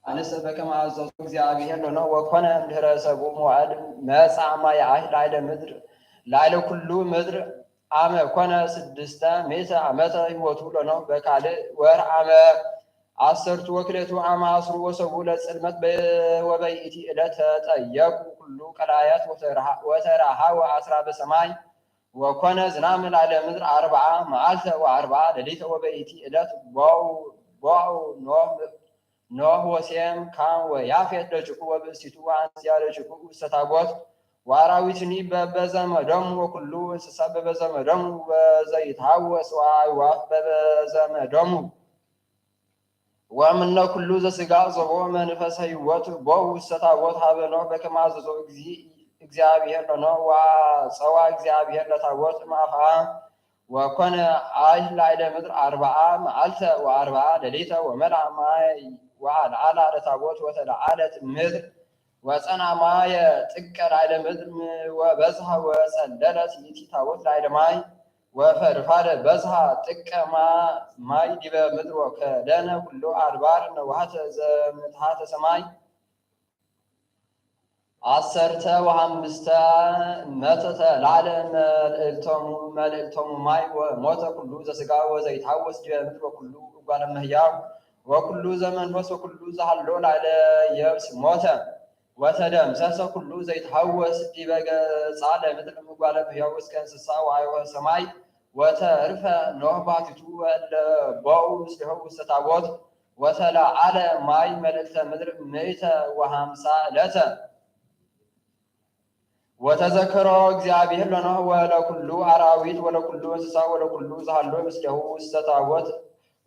አንሰ በከመ አዘዞ እግዚአብሔር ለኖህ። ወኮነ እምድህረ ሰብኡ መዋዕል መጽአ ማየ አይህ ላዕለ ምድር፣ ላዕለ ኩሉ ምድር፣ አመ ኮነ ስድስተ ምእተ ዓመተ ህይወቱ ለኖህ። በካልእ ወር አመ አሰርቱ ወክልኤቱ አመ አስሩ ወሰብኡ ለጽልመት በ-፣ ወበይእቲ ዕለት ተጠየቁ ኩሉ ቀላያት ወተረሃ-፣ ወተረሃወ አስራ በሰማይ። ወኮነ ዝናም ላዕለ ምድር አርብዓ መዓልተ ወአርብዓ ሌሊተ። ወበይእቲ ዕለት ቦኡ፣ ቦኡ ኖህ፣ ኖህ ወሴም ካም ወያፌት ደቂቁ ወብእሲቱ ወአንስትያ ደቂቁ ውስተ ታቦት። ወአራዊትኒ በበዘመዶሙ ወኩሉ እንስሳ በበዘመዶሙ ወዘይትሃወስ ወአዕዋፍ በበዘመዶሙ። ወእምነ ኩሉ ዘስጋ ዘቦ መንፈሰ ህይወት ቦኡ ውስተ ታቦት ሀበ ኖህ በከመ አዘዞ እግዚ-፣ እግዚአብሔር ለኖህ። ወአጸዋ እግዚአብሔር ለታቦት እምአፍአ። ወኮነ አይህ ላዕለ ምድር አርብዓ መዓልተ ወአርብዓ ሌሊተ። ወመልአ ማይ ወአልዓላ ለታቦት ወተለዓለት ምድር። ወጸንዐ ማየ ጥቀ ላዕለ ምድር ም-፣ ወበዝሐ ወጸለለት ይእቲ ታቦት ላዕለ ማይ። ወፈድፋደ በዝሐ ጥቀ ማ-፣ ማይ ዲበ ምድር። ወከደነ ኩሎ አድባር ነዋህተ ዘምትሐተ ሰማይ። አሰርተ ወሐምስተ መተተ ላዕለ መልእልቶሙ፣ መልእልቶሙ ማይ። ወሞተ ኩሉ ዘስጋ ወዘይትሐወስ ዲበ ምድር ወኩሉ እጓለ እመሕያው ወኩሉ ዘመንፈስ ወኩሉ ዘሃሎ ላዕለ የብስ ሞተ። ወተደምሰሰ ኩሉ ዘይትሐወስ ዲበ ገጻ ለምድር እምጓለ እመሕያው እስከ እንስሳ ወአዕዋፈ ሰማይ። ወተርፈ ኖህ ባቲቱ ወእለ ቦኡ ምስሌሁ ውስተ ታቦት። ወተለዓለ ማይ መልእልተ ምድር ምእተ ወሐምሳ ዕለተ። ወተዘከሮ እግዚአብሔር ለኖህ ወለኩሉ አራዊት ወለኩሉ እንስሳ ወለኩሉ ዘሃሎ ምስሌሁ ውስተ ታቦት።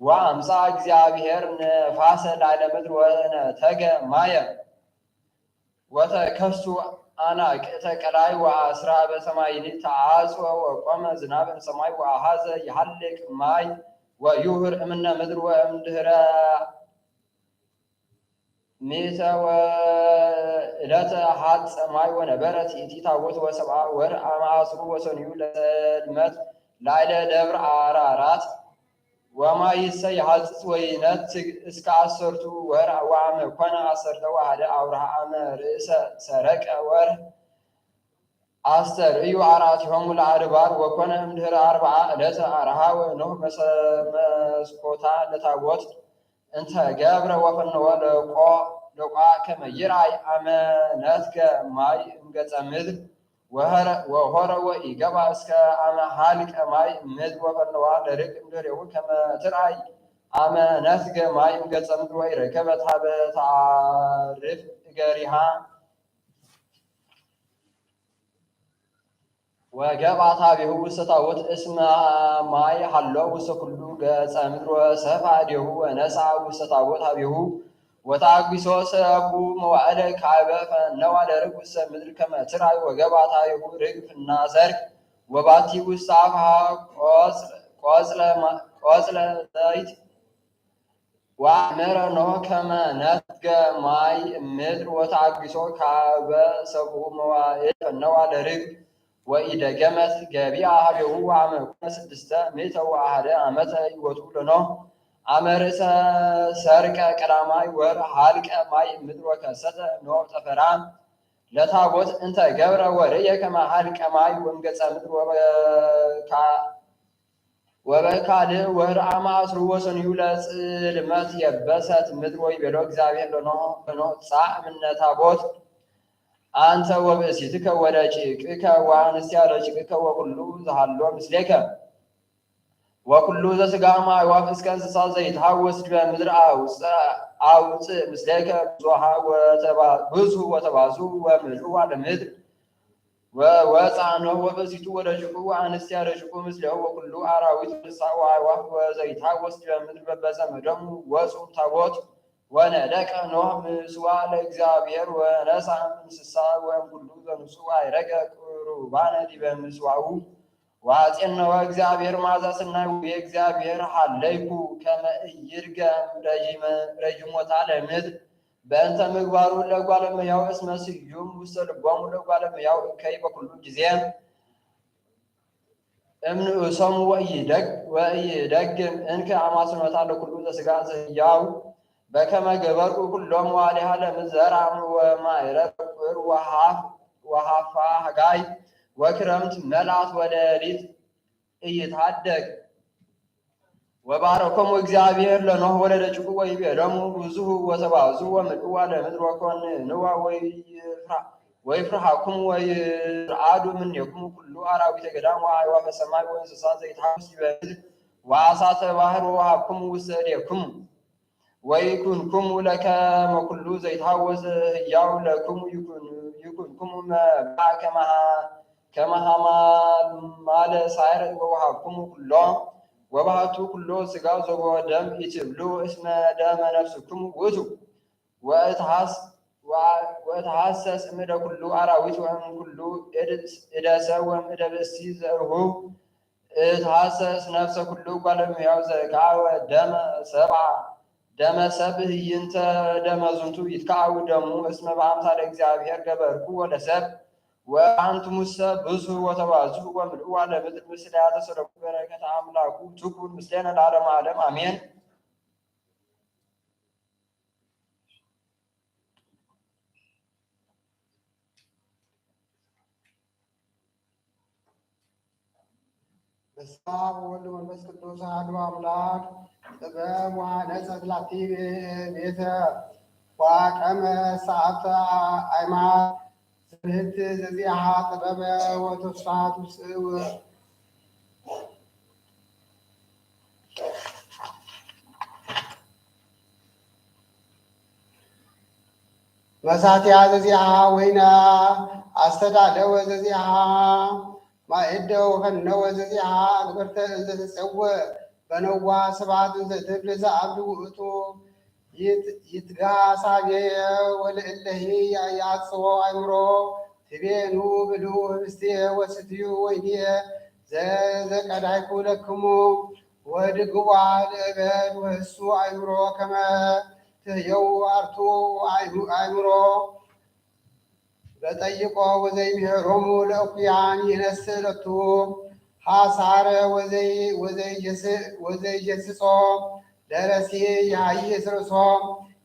ወአምጽአ እግዚአብሔር ነፋሰ ላዕለ ምድር ወነተገ ማየ። ወተከሱ አናቅዕተ ቀላይ ወአስራ በሰማይኒ ተአጽወ ወቆመ ዝናብ እምሰማይ ወአሐዘ ይሃልቅ ማይ ወዩህር እምነ ምድር። ወእምድህረ ምእተ ወእለተ ሐጸ ማይ ወነበረት ይእቲ ታቦት። ወሰብዓ ወር አመ ዐስሩ ወሰኑዩ ለጸልመት ላዕለ ደብር አራራት። ወማይሰ ይሐጽጽ ወይነትግ እስከ ዐሰርቱ ወር። ወአመ ኮነ ዐሰርተ ወሐደ አውርሃ አመ ርእሰ ሰረቀ ወር አስተርእዩ አርአዮሙ ለአድባር። ወኮነ እምድህረ አርብዓ ዕለተ አርሃወ ኖህ መሰ-፣ መስኮታ ለታቦት እንተ ገብረ ወፈነወ ለቆ-፣ ለቋ ከመ ይርአይ አመ ነትገ ማይ እምገጸ ምድር። ወሆረ፣ ወሆረ ወኢገባ እስከ አመ ሀልቀ ማይ ምድር ወፈነዋ ለርግብ እምድሬሁ ከመ ትርአይ አመ ነትገ ማይ እምገጸ ምድር ወኢረከበት ሀበ ተአርፍ እገሪሃ። ወገባ ታቤሁ ውስተ ታቦት እስመ ማይ ሀሎ ውስተ ኩሉ ገጸ ምድር ወሰፋ እዴሁ ወነሳ ውስተ ታቦት ሀቤሁ። ወታግሶ ሰቡ መዋዕለ ካበ ፈነዋ ለርግብ ውስተ ምድር ከመ ትርአይ። ወገባ ታቤሁ ርግብ ፍና ሰርክ ወባቲ ውስተ አፍሃ ቆጽለ፣ ቆጽለ ማ-፣ ቆጽለ ዘይት። ወአመረ ኖህ ከመ ነትገ ማይ ምድር ወታግሶ ካበ ሰቡ መዋዕል ፈነዋ ለርግብ ወኢደገመት ገቢአ ሀቤሁ። ወአመ ኮነ ስድስተ ምእተ ወአሐደ አመተ ይወቱ ለኖህ አመ ርእሰ ሰርቀ ቀዳማይ ወር ሀልቀ ማይ ምድር ወከሰተ ኖህ ጠፈራ ለታቦት እንተ ገብረ ወርእየ ከመ ሀልቀ ማይ ወምገጸ ምድር ወበካ-፣ ወበካልእ ወር አመ ዐስሩ ወሰኑዩ ለጽልመት የበሰት ምድር። ወይቤሎ እግዚአብሔር ለኖህ፣ ለኖህ ጻእ እምነ ታቦት አንተ ወብእሲትከ ወደቂቅከ ወአንስትያ ደቂቅከ ወኩሉ ዘሃሎ ምስሌከ። ወኩሉ ዘስጋ እምአዕዋፍ እስከ እንስሳ ዘይትሐወስ ዲበ ምድር አውጽእ፣ አውጽእ ምስሌከ ብዙሃ ወተባ-፣ ብዙ ወተባዙ ወምልኡ አለ ምድር። ወወፅአ ኖህ ወብእሲቱ ወደቂቁ ወአንስትያ ደቂቁ ምስሌሁ ወኩሉ አራዊት ወእንስሳ ወአዕዋፍ ወዘይትሐወስ ዲበ ምድር በበዘመዶሙ ወፁ እምታቦት። ወነደቀ ኖህ ምስዋዕ ለእግዚአብሔር ወነስአ እንስሳ ወእምኩሉ ዘንጹ አይረገ ቁሩባነ ዲበ ምስዋዑ። ወአጼነወ እግዚአብሔር መዓዛ ሠናይ ወይቤ እግዚአብሔር ሀለይኩ ከመ ኢይድገም ረጅመ-፣ ረጅሞታ ለምድር በእንተ ምግባሩ ለእጓለ እመሕያው እስመ ስዩም ውስተ ልቦሙ ለእጓለ እመሕያው እከይ በኩሉ ጊዜ እምንኡሶሙ ወኢይደግ-፣ ወኢይደግም እንከ አማስኖታ ለኩሉ ዘሥጋ ዘህያው። በከመ ገበርኩ ኩሎሙ አሌሃ ለምዘርዓ ወማይረ በኩር ወሃፍ-፣ ወሃፋ ሀጋይ ወክረምት መልአት ወለሊት ኢይትሃደግ። ወባረኮሙ እግዚአብሔር ለኖህ ወለደቂቁ ወይቤሎሙ ብዙሁ ወተባዙ ወምልእዋ ለምድር ወኮንንዋ ወይፍራ-፣ ወይፍርሃኩሙ ወይርዓዱ እምኔኩሙ ኩሉ አራዊተ ገዳም ወአዕዋፈ ሰማይ ወእንስሳ ዘይትሐውስ ዲበ ምድር ወአሳተ ባሕር ወወሃብኩሙ ውስተ እዴኩሙ። ወይኩንኩሙ ለከመ ኩሉ ዘይትሐወስ ህያው ለክሙ ይኩን-፣ ይኩንኩሙ መብልዓ ከመሃ-፣ ከመሃማል ማለ ሳይረ ወወሃብኩሙ ኩሎ ወባህቱ ኩሎ ስጋ ዘቦ ደም ኢትብሉ እስመ ደመ ነፍስክሙ ውእቱ። ወእትሐስ-፣ ወአ-፣ ወእትሐሰስ እምደ ኩሉ አራዊት ወእም ኩሉ እድ-፣ እደ ሰብ ወእም እደ ብእሲ ዘእርሁ እትሐሰስ ነፍሰ ኩሉ እጓለ እምሕያው ዘእካወ ደመ ሰብአ፣ ደመ ሰብ ህይንተ ደመ ዝንቱ ይትካው ደሙ እስመ በአምሳለ እግዚአብሔር ገበርኩ ወለሰብ ወአንትሙሰ ብዙ ወተባዙ ወምልእዋ ለምድር ምስለ ያተሰረቁ በረከት አምላኩ ትኩን ምስሌነ ለዓለመ ዓለም አሜን። በስመ አብ ወወልድ ወመንፈስ ቅዱስ አሐዱ አምላክ። ጥበብ ወሐነጸት ላቲ ቤተ ወአቀመ ሰዓተ አዕማድ ዘብህት ዘዚአሃ ጥበበ ወተስፋ ትውስእ። መሳትያ ዘዚአሃ ወይነ አስተዳለወ ዘዚአሃ ማእደ ወፈነወ ዘዚአሃ አግብርተ እንዘ ትጸውዕ በነዋ ስብሐት እንዘ ትብል ዘአብድ ውእቱ። ይት-፣ ይትጋሳቤ ወለእለሂ ያጽዎ አእምሮ ትቤኑ ብሉ ህብስቴ ወስትዩ ወይንየ ዘዘቀዳይኩ ለክሙ ወድግዋ ለእበድ ወህሱ አእምሮ ከመ ትህየው አርቱ አእምሮ። በጠይቆ ወዘይምሄሮሙ ለእኩያን ይነስእ ለቱ ሐሳረ ወዘይ-፣ ወዘይየስ-፣ ወዘይየስጾ ለረሲ ያይስ ርእሶ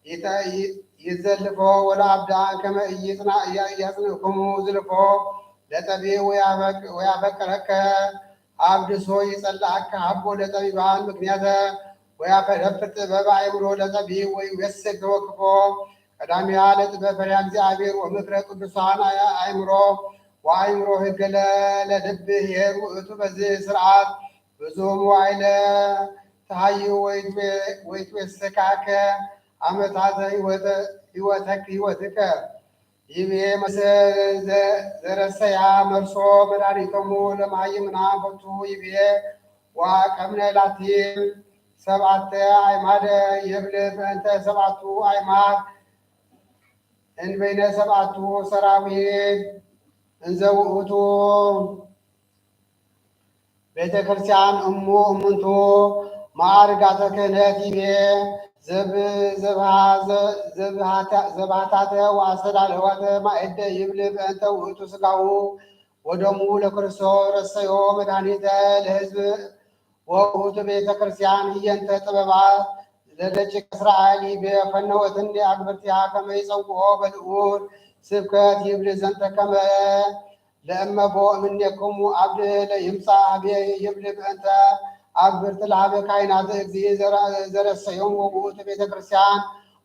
ይተ-፣ ይ-፣ ይዘልፎ ወለአብዳን ከመ ኢይጽና-፣ ኢያ-፣ ኢያጽንዕኩሙ ዝልፎ ለጠቢብ ወያፈቅ-፣ ወያፈቅረከ አብድሶ ይጸልአከ ሀቦ ለጠቢባን ምክንያተ ወያፈረፍር ጥበብ አእምሮ ለጠቢብ ወይወስክ ተወክፎ ቀዳሚያ ለጥበብ ፈሪሃ እግዚአብሔር ወምክረ ቅዱሳን አእምሮ ወአእምሮ ህገ ለ-፣ ለልብ ኄር ውእቱ። በዚህ ስርዓት ብዙ መዋዕለ ተሃዩ ወይትቤ-፣ ወይትቤሰካከ ዓመታተ ህይወተ-፣ ህይወተክ-፣ ህይወትከ። ይቤ መሰ ዘ-፣ ዘረሰያ መርሶ መድኃኒቶሙ ለመሃይምና ቦቱ ይቤ ወአቀምነ ላቲ ሰብዓተ አዕማደ ይብል በእንተ ሰብዓቱ አዕማድ እንበይነ ሰብዓቱ ሰራዊት እንዘ ውእቱ ቤተ ክርስቲያን እሙ እምንቱ ማዕርጋተ ክህነት ይቤ ዘብ-፣ ዘብሃ-፣ ዘ-፣ ዘብሃታ-፣ ዘብሃታተ ወአስተዳለዋተ ማእደ ይብል በእንተ ውእቱ ስጋሁ ወደሙ ለክርስቶስ ረሰዮ መድኃኒተ ለሕዝብ ወውእቱ ቤተ ክርስቲያን ህየንተ ጥበባት ለደቂቀ እስራኤል ይቤ ፈነወትኒ አግብርቲሃ ከመ ይጸውዖ በልዑል ስብከት ይብል ዘንተ ከመ ለእመቦ እምኔክሙ አብድ ለይምጻእ ሀቤ ይብል በእንተ አግብርት ለሀበ ካህናት እግዚእ ዘረ-፣ ዘረሰዮም ወውእቱ ቤተ ክርስቲያን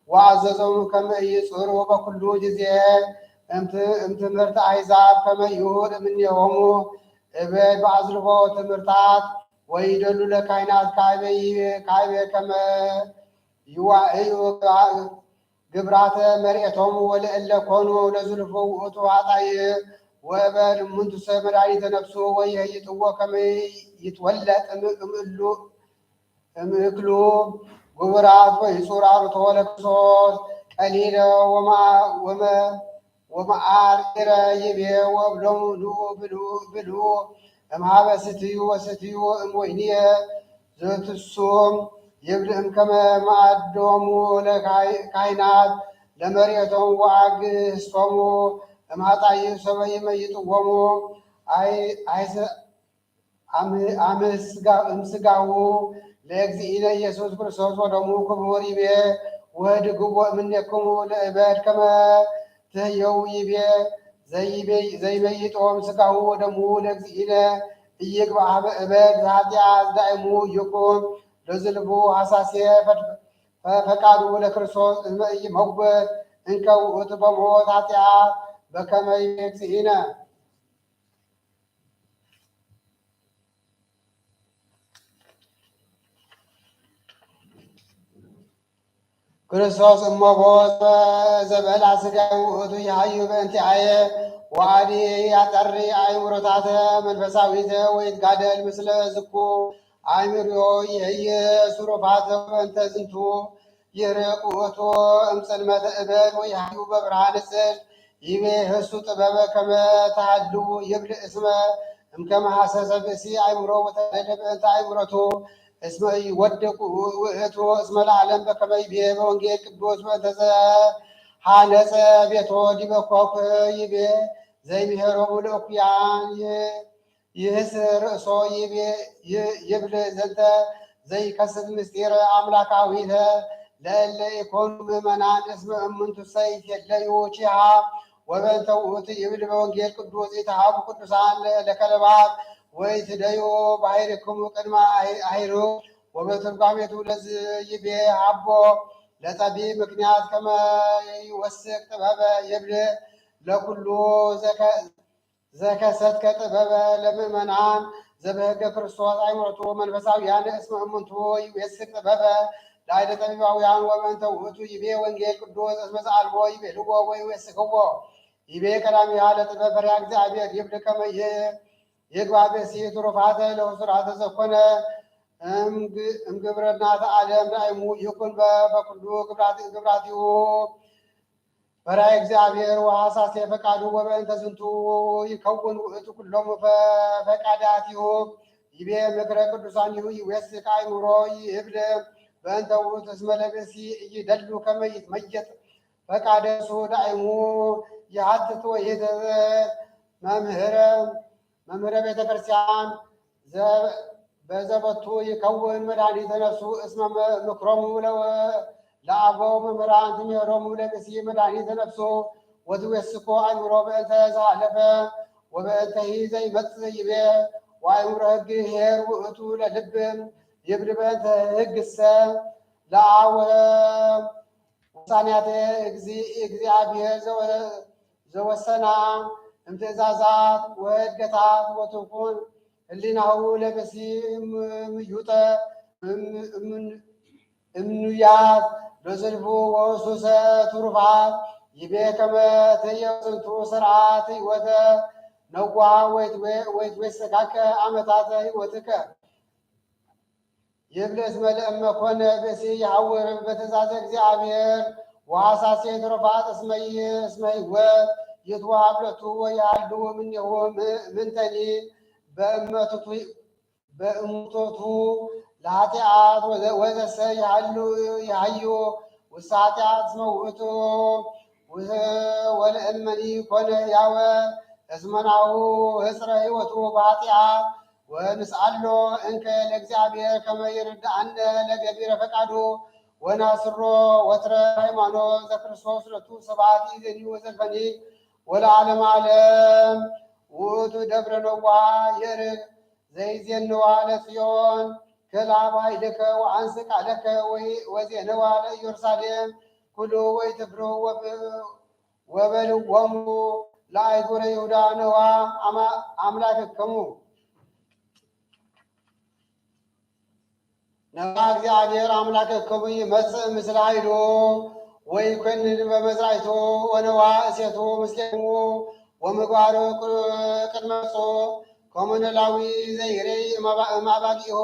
ወአዘዞም ከመ ኢይጽሩ በኩሉ ጊዜ እምት-፣ እምትምህርት አሕዛብ ከመ ይሁር እምኔሆሙ እብል በአዝልፎ ትምህርታት ወይደሉ ለካህናት ካይበ ይ-፣ ካይበ ከመ ይዋእዩ ግብራተ መርኤቶም ወለእለ ኮኑ ለዝልፉ ውእቱ ኃጣይ ወእበድ እምንቱሰ መድኃኒተ ነፍሱ ወይሄይጥዎ ከመ ይትወለጥ እም-፣ እምእሉ እምእክሉ ግቡራት ወይጹር አርቶ ለክርስቶስ ቀሊለ ወማ-፣ ወመ-፣ ወመዓር ኢረ ይቤ ወእብሎሙ ኑ ብሉ፣ ብሉ እምሃበ ስትዩ ወስትዩ እምወይንየ ዘትሱም ይብል እምከመ መዓዶሙ ለካይ-፣ ካህናት ለመርኤቶም ወአግህስቶሙ እምኃጣይእ ሰበ ይመይጥዎሙ አይ-፣ አይሰ-፣ አም-፣ አምስጋ-፣ እምስጋሁ ለእግዚእነ ኢየሱስ ክርስቶስ ወደሙ ክቡር ይቤ ወህድግዎ እምኔክሙ ለእበድ ከመ ትህየው ይቤ ዘይቤ-፣ ዘይመይጦ እምሥጋሁ ወደሙ ለእግዚእነ ኢይግባእ ሀበ እበድ ዘኃጢአት ዳእሙ ይኩን ለዝልፉ ሐሳሴ ፈድ-፣ ፈ-፣ ፈቃዱ ለክርስቶስ እመ ኢይመውት እንከ ውእቱ በሞት ኃጢአት በከመ ይቤ እግዚእነ። ክርስቶስ እመቦ ዘበልዐ ሥጋ ውእቱ ይሃዩ በእንቲአየ ወአዲ ያጠሪ አእምሮታተ መንፈሳዊተ ወይትጋደል ምስለ ዝኩ አእምሮ ይህየ ሱሩፋተ በእንተ ዝንቱ ይርቅ ውእቱ እምጽልመተ እበድ ወይሃዩ በብርሃነ ጽድቅ ይቤ ህሱ ጥበበ ከመ ተሃሉ ይብል እስመ እምከመ ሐሰሰ ብእሲ አእምሮ ወተደለ በእንተ አእምሮቱ እስመ ኢወድቅ ውእቱ እስመ ለዓለም በከመ ይቤ በወንጌል ቅዱስ በእንተ ዘሐነጸ ቤቶ ዲበ ኮክ ይቤ ዘይምሄሮሙ ለእኩያን ይ-፣ ይህስ ርእሶ ይቤ ይ-፣ ይብል ዘንተ ዘይከስት ምስጢር አምላካዊተ ለእለ ኢኮኑ ምእመናን እስመ እምንቱሰ ይትየለዩ ቺሃ ወበእንተ ውእቱ ይብል በወንጌል ቅዱስ ኢትሃቡ ቅዱሳን ለ-፣ ለከለባት ወኢትደዩ ባሕሪክሙ ቅድመ አሂ-፣ አሂሩ ወበትርጓሜቱ ለዝ ይቤ ሀቦ ለጠቢብ ምክንያት ከመ ይወስክ ጥበበ ይብል ለኩሉ ዘከ-፣ ዘከሰትከ ጥበበ ለምእመናን ዘበህገ ክርስቶስ አእምሮቱ መንፈሳውያን እስመ እምንቱ ይዌስክ ጥበበ ላዕለ ጠቢባውያን ወበእንተ ውእቱ ይቤ ወንጌል ቅዱስ እስመ ዘአልቦ ይቤልዎ ወይዌስክዎ ይቤ ቀዳሚሃ ለጥበብ ፈሪሃ እግዚአብሔር ይብል ከመ ይ-፣ ይግባእ ብእሲ ትሩፋተ ለህሱራተ ዘኮነ እምግ-፣ እምግብርናተ ዓለም ዳእሙ ይኩን በ-፣ በኩሉ ግብራት-፣ ግብራቲሁ ፈሪሃ እግዚአብሔር ወሐሳሴ ፈቃዱ ወበእንተ ዝንቱ ይከውን ውእቱ ኩሎሙ ፈ-፣ ፈቃዳቲሁ ይቤ ምክረ ቅዱሳኒሁ ይዌስክ አእምሮ ይብል በእንተ ውእቱ እስመ ለብእሲ ኢይደሉ ከመ ይትመየጥ ፈቃደ ርእሱ ዳእሙ ይሐትት ወይት መምህረ መምህረ ቤተ ክርስቲያን ዘ-፣ በዘበቱ ይከውን መድኃኒተ ነፍሱ እስመ መ-፣ ምክሮሙ ለወ-፣ ለአበው መምህራን ትምህሮሙ ለብእሲ መድኃኒተ ነፍሱ ወትዌስኮ አእምሮ በእንተ ዘሐለፈ ወበእንተሂ ዘይመጽእ ይቤ ወአእምሮ ሕግ ኄር ውእቱ ለልብ ይብል በእንተ ሕግሰ ለአወ ውሳኔያተ እግዚ-፣ እግዚአብሔር ዘወ-፣ ዘወሰና እምትእዛዛት ወሕገታት ወትኩን ህሊናሁ ለብእሲ እም-፣ እምዩጠ እም-፣ እምን-፣ እምኑያት ለዝልፉ ወሱሰ ትሩፋት ይቤ ከመ ትህየው ዝንቱ ሥርዓት ሕይወተ ነዋ ወይትዌ-፣ ወይትዌሰካከ ዓመታተ ሕይወትከ። ይብል እስመ ለእመ ኮነ ብእሲ ይሐውር በትእዛዘ እግዚአብሔር ወሐሳሴ ትሩፋት እስመ ይ-፣ እስመ ሕይወት ይትወሀብ ሎቱ ወይሃሉ እምኔሁ ም-፣ ምንተኒ በእመቱቱ-፣ በእሙቶቱ ለኃጢአት ወዘ-፣ ወዘሰ ይሃሉ ይሃዩ ውስተ ኃጢአት እስመ ውእቱ ውዘ-፣ ወለእመኒ ኮነ ያወ እስመ ናሁ ህጽረ ሕይወቱ በኃጢአት ወንስአሎ እንከ ለእግዚአብሔር ከመ ይርድአነ ለገቢረ ፈቃዱ ወናስሮ ወትረ ሃይማኖት ዘክርስቶስ ሎቱ ስብሐት ይእዜኒ ወዘልፈኒ ወለዓለመ ዓለም። ውእቱ ደብረ ነዋ ይዕርግ ዘይዜንዋ ለጽዮን ክልአብ ኃይልከ ወአንስ ቃለከ ወይ-፣ ወዜንዋ ለኢየሩሳሌም ኩሉ ወይትፍርሁ ወብ-፣ ወበልዎሙ ለአህጉረ ይሁዳ ነዋ አማ-፣ አምላክክሙ። ነዋ እግዚአብሔር አምላክክሙ ይመጽእ ምስለ ኃይሉ ወይኮንን በመዝራዕቱ ወነዋ እሴቱ ምስሌክሙ ወምግባሩ ቅ-፣ ቅድመ ገጹ ከመ ኖላዊ ዘይሬይ እምአባ-፣ እምአባጊሁ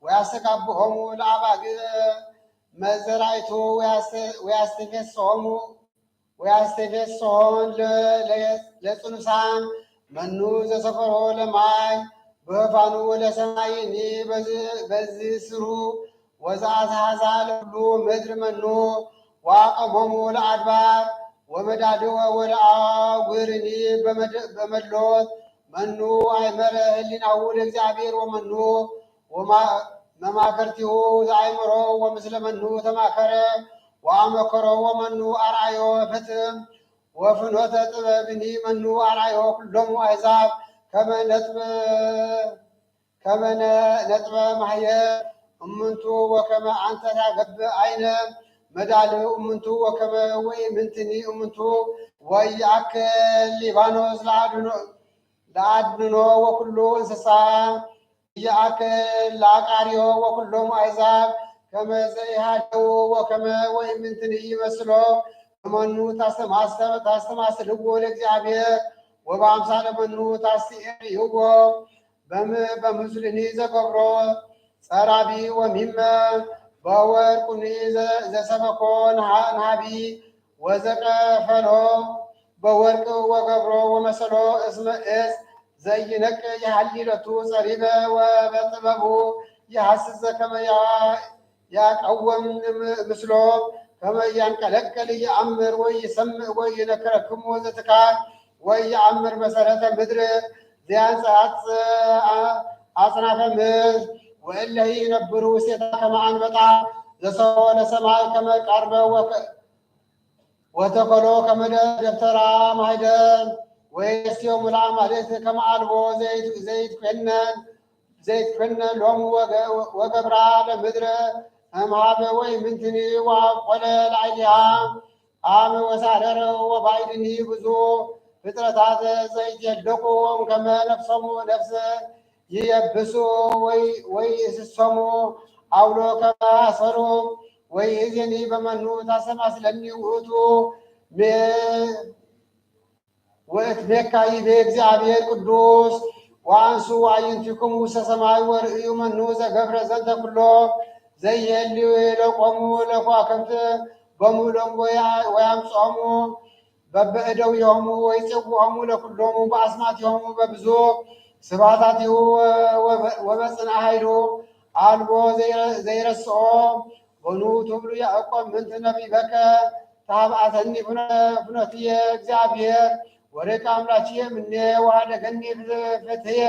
ወያስተጋብኦሙ ለአባግዕ መዘራዕቱ ወያስተ-፣ ወያስተፌስሖሙ ወያስተፌስሖን ለ-፣ ለ-፣ ለጽኑሳን መኑ ዘሰፈሮ ለማይ በህፋኑ ወለሰማይኒ በዝ-፣ በዝስሩ ወዘአዝሐዛ ለኩሉ ምድር መኑ ወአቀሞሙ ለአድባር ወመዳድወ ወለአውግርኒ በመድ-፣ በመድሎት መኑ አይመረ ህሊናሁ ለእግዚአብሔር ወመኑ ወማ-፣ መማከርቲሁ ዘአይመሮ ወምስለ መኑ ተማከረ ወአመከሮ ወመኑ አርአዮ ፍትሕ ወፍኖተ ጥበብኒ መኑ አርአዮ ኩሎሙ አሕዛብ ከመ ነጥበ ከመ ነ- ነጥበ ማሕየር እምንቱ ወከመ አንተ ታገብእ አይነ መዳልው እምንቱ ወከመ ወኢምንትኒ እምንቱ ወኢይአክል ሊባኖስ ለአድኖ ለአድንኖ ወኩሉ እንስሳ ኢይአክል ለአቃርዮ ወኩሎሙ አሕዛብ ከመ ዘኢሃለው ወከመ ወኢምንትኒ ይመስሎ በመኑ ታስተማስ- ታስተማስልዎ ለእግዚአብሔር ወበአምሳለ መኑ ታስተርእይዎ በም- በምስሉኒ ዘገብሮ ጸራቢ ወሚመ በወርቁኒ ዘ- ዘሰበኮ ነሃ- ነሃቢ ወዘቀፈሎ በወርቅ ወገብሮ ወመሰሎ እስመ እዝ ዘይነቅ የሐሊ ሎቱ ጸሪበ ወበጥበቡ የሐስስ ዘከመ ያ- ያቀውም ም- ምስሎ ከመ ያንቀለቅል የአምር ወይሰምዕ ወይነክረክሙ ዘትካል ወየአምር መሰረተ ምድር ዘያንጸአጽ አ- አጽናፈ ምድር ወእለሂ ይነብሩ ውስቴታ ከመ አንበጣ ዘሰቦ ለሰማይ ከመ ቀርበ ወከ- ወተከሎ ከመ ደ- ደብተራ ማሕደር ወይሴሙ ለአማልክት ከመ አልቦ ዘይት- ዘይትኮነን ዘይትኮነን ሎሙ ወገ- ወገብራ ለምድር እምሃበ ወኢምንትኒ ወአብቆለ ላዕሌሃ አመ ወሳረረ ወባይድኒ ብዙ ፍጥረታት ዘይትየደቁ እምከመ ነፍሶሙ ነፍስ ይየብሱ ወይ- ወይእስሶሙ አውሎ ከመ አሰሩ ወይእዜኒ በመኑ ታስተማስለኒ ውእቱ ሜ- ወእትቤካ ይቤ እግዚአብሔር ቅዱስ ወአንሱ አዕይንቲክሙ ውስተ ሰማይ ወርእዩ መኑ ዘገብረ ዘንተ ኩሎ ዘይሄሊ ለቆሙ ለከዋክብት በሙሎም ወያ- ወያምጽኦሙ በበእደዊሆሙ ወይጼውዖሙ ለኩሎሙ በአስማቲሆሙ በብዙ ስብሐታቲሁ ወበ- ወበጽንአ ኃይሉ አልቦ ዘይረ- ዘይረስኦ። በኑ ትብሉ ያዕቆብ ምንት ነቢበከ ተሃብአተኒ ፍኖ- ፍኖትየ እግዚአብሔር ወርቅ አምላኪየ ምኔ ወሃደገኒ ፍትሕየ።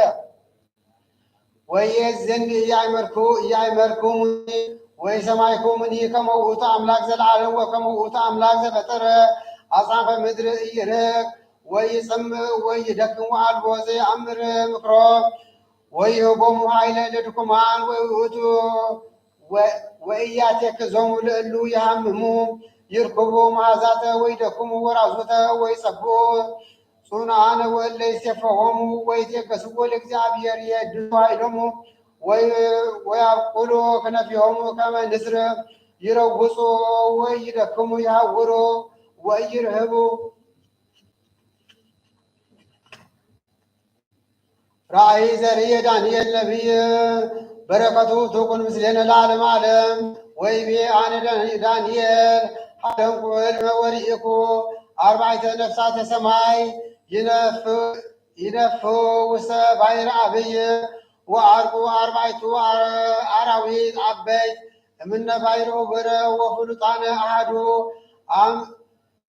ወይእዜኒ ኢያእመርኩ- ኢያእመርኩሙኒ ወኢሰማዕኩሙኒ ከመ ውእቱ አምላክ ዘለዓለም ወከመ ውእቱ አምላክ ዘፈጠረ አጽናፈ ምድር ኢይርህቅ ወኢይጸምእ ወኢይደክም ወአልቦ ዘይአምር ምክሮ ወይህቦሙ ኃይለ ለድኩማን ወውእቱ ወ- ወኢያቴክዞሙ ለእሉ ይሃምሙ ይርኩቡ መዓዛተ ወይደክሙ ወራዙተ ወይጸብኡ ጽኑዓነ ወእለ ይሴፈሆሙ ወይቴገስዎ ለእግዚአብሔር ይሄድሱ ኃይሎሙ ወይ- ወያብቁሉ ክነፊሆሙ ከመ ንስር ይረውጹ ወይደክሙ ይሃውሩ ወይርህቡ። ራእይ ዘርእየ ዳንኤል ነቢይ በረከቱ ትኩን ምስሌነ ለዓለመ ዓለም። ወይቤ አነ ዳን- ዳንኤል ሀለንኩ ህልመ ወርኢኩ አርባዕተ ነፍሳተ ሰማይ ይነፍ- ይነፍሑ ውስተ ባሕር አብይ ወዐርቁ አርባዕቱ አር- አራዊት አበይት እምነ ባሕር ዑቡረ ወፍሉጣነ አሐዱ አም-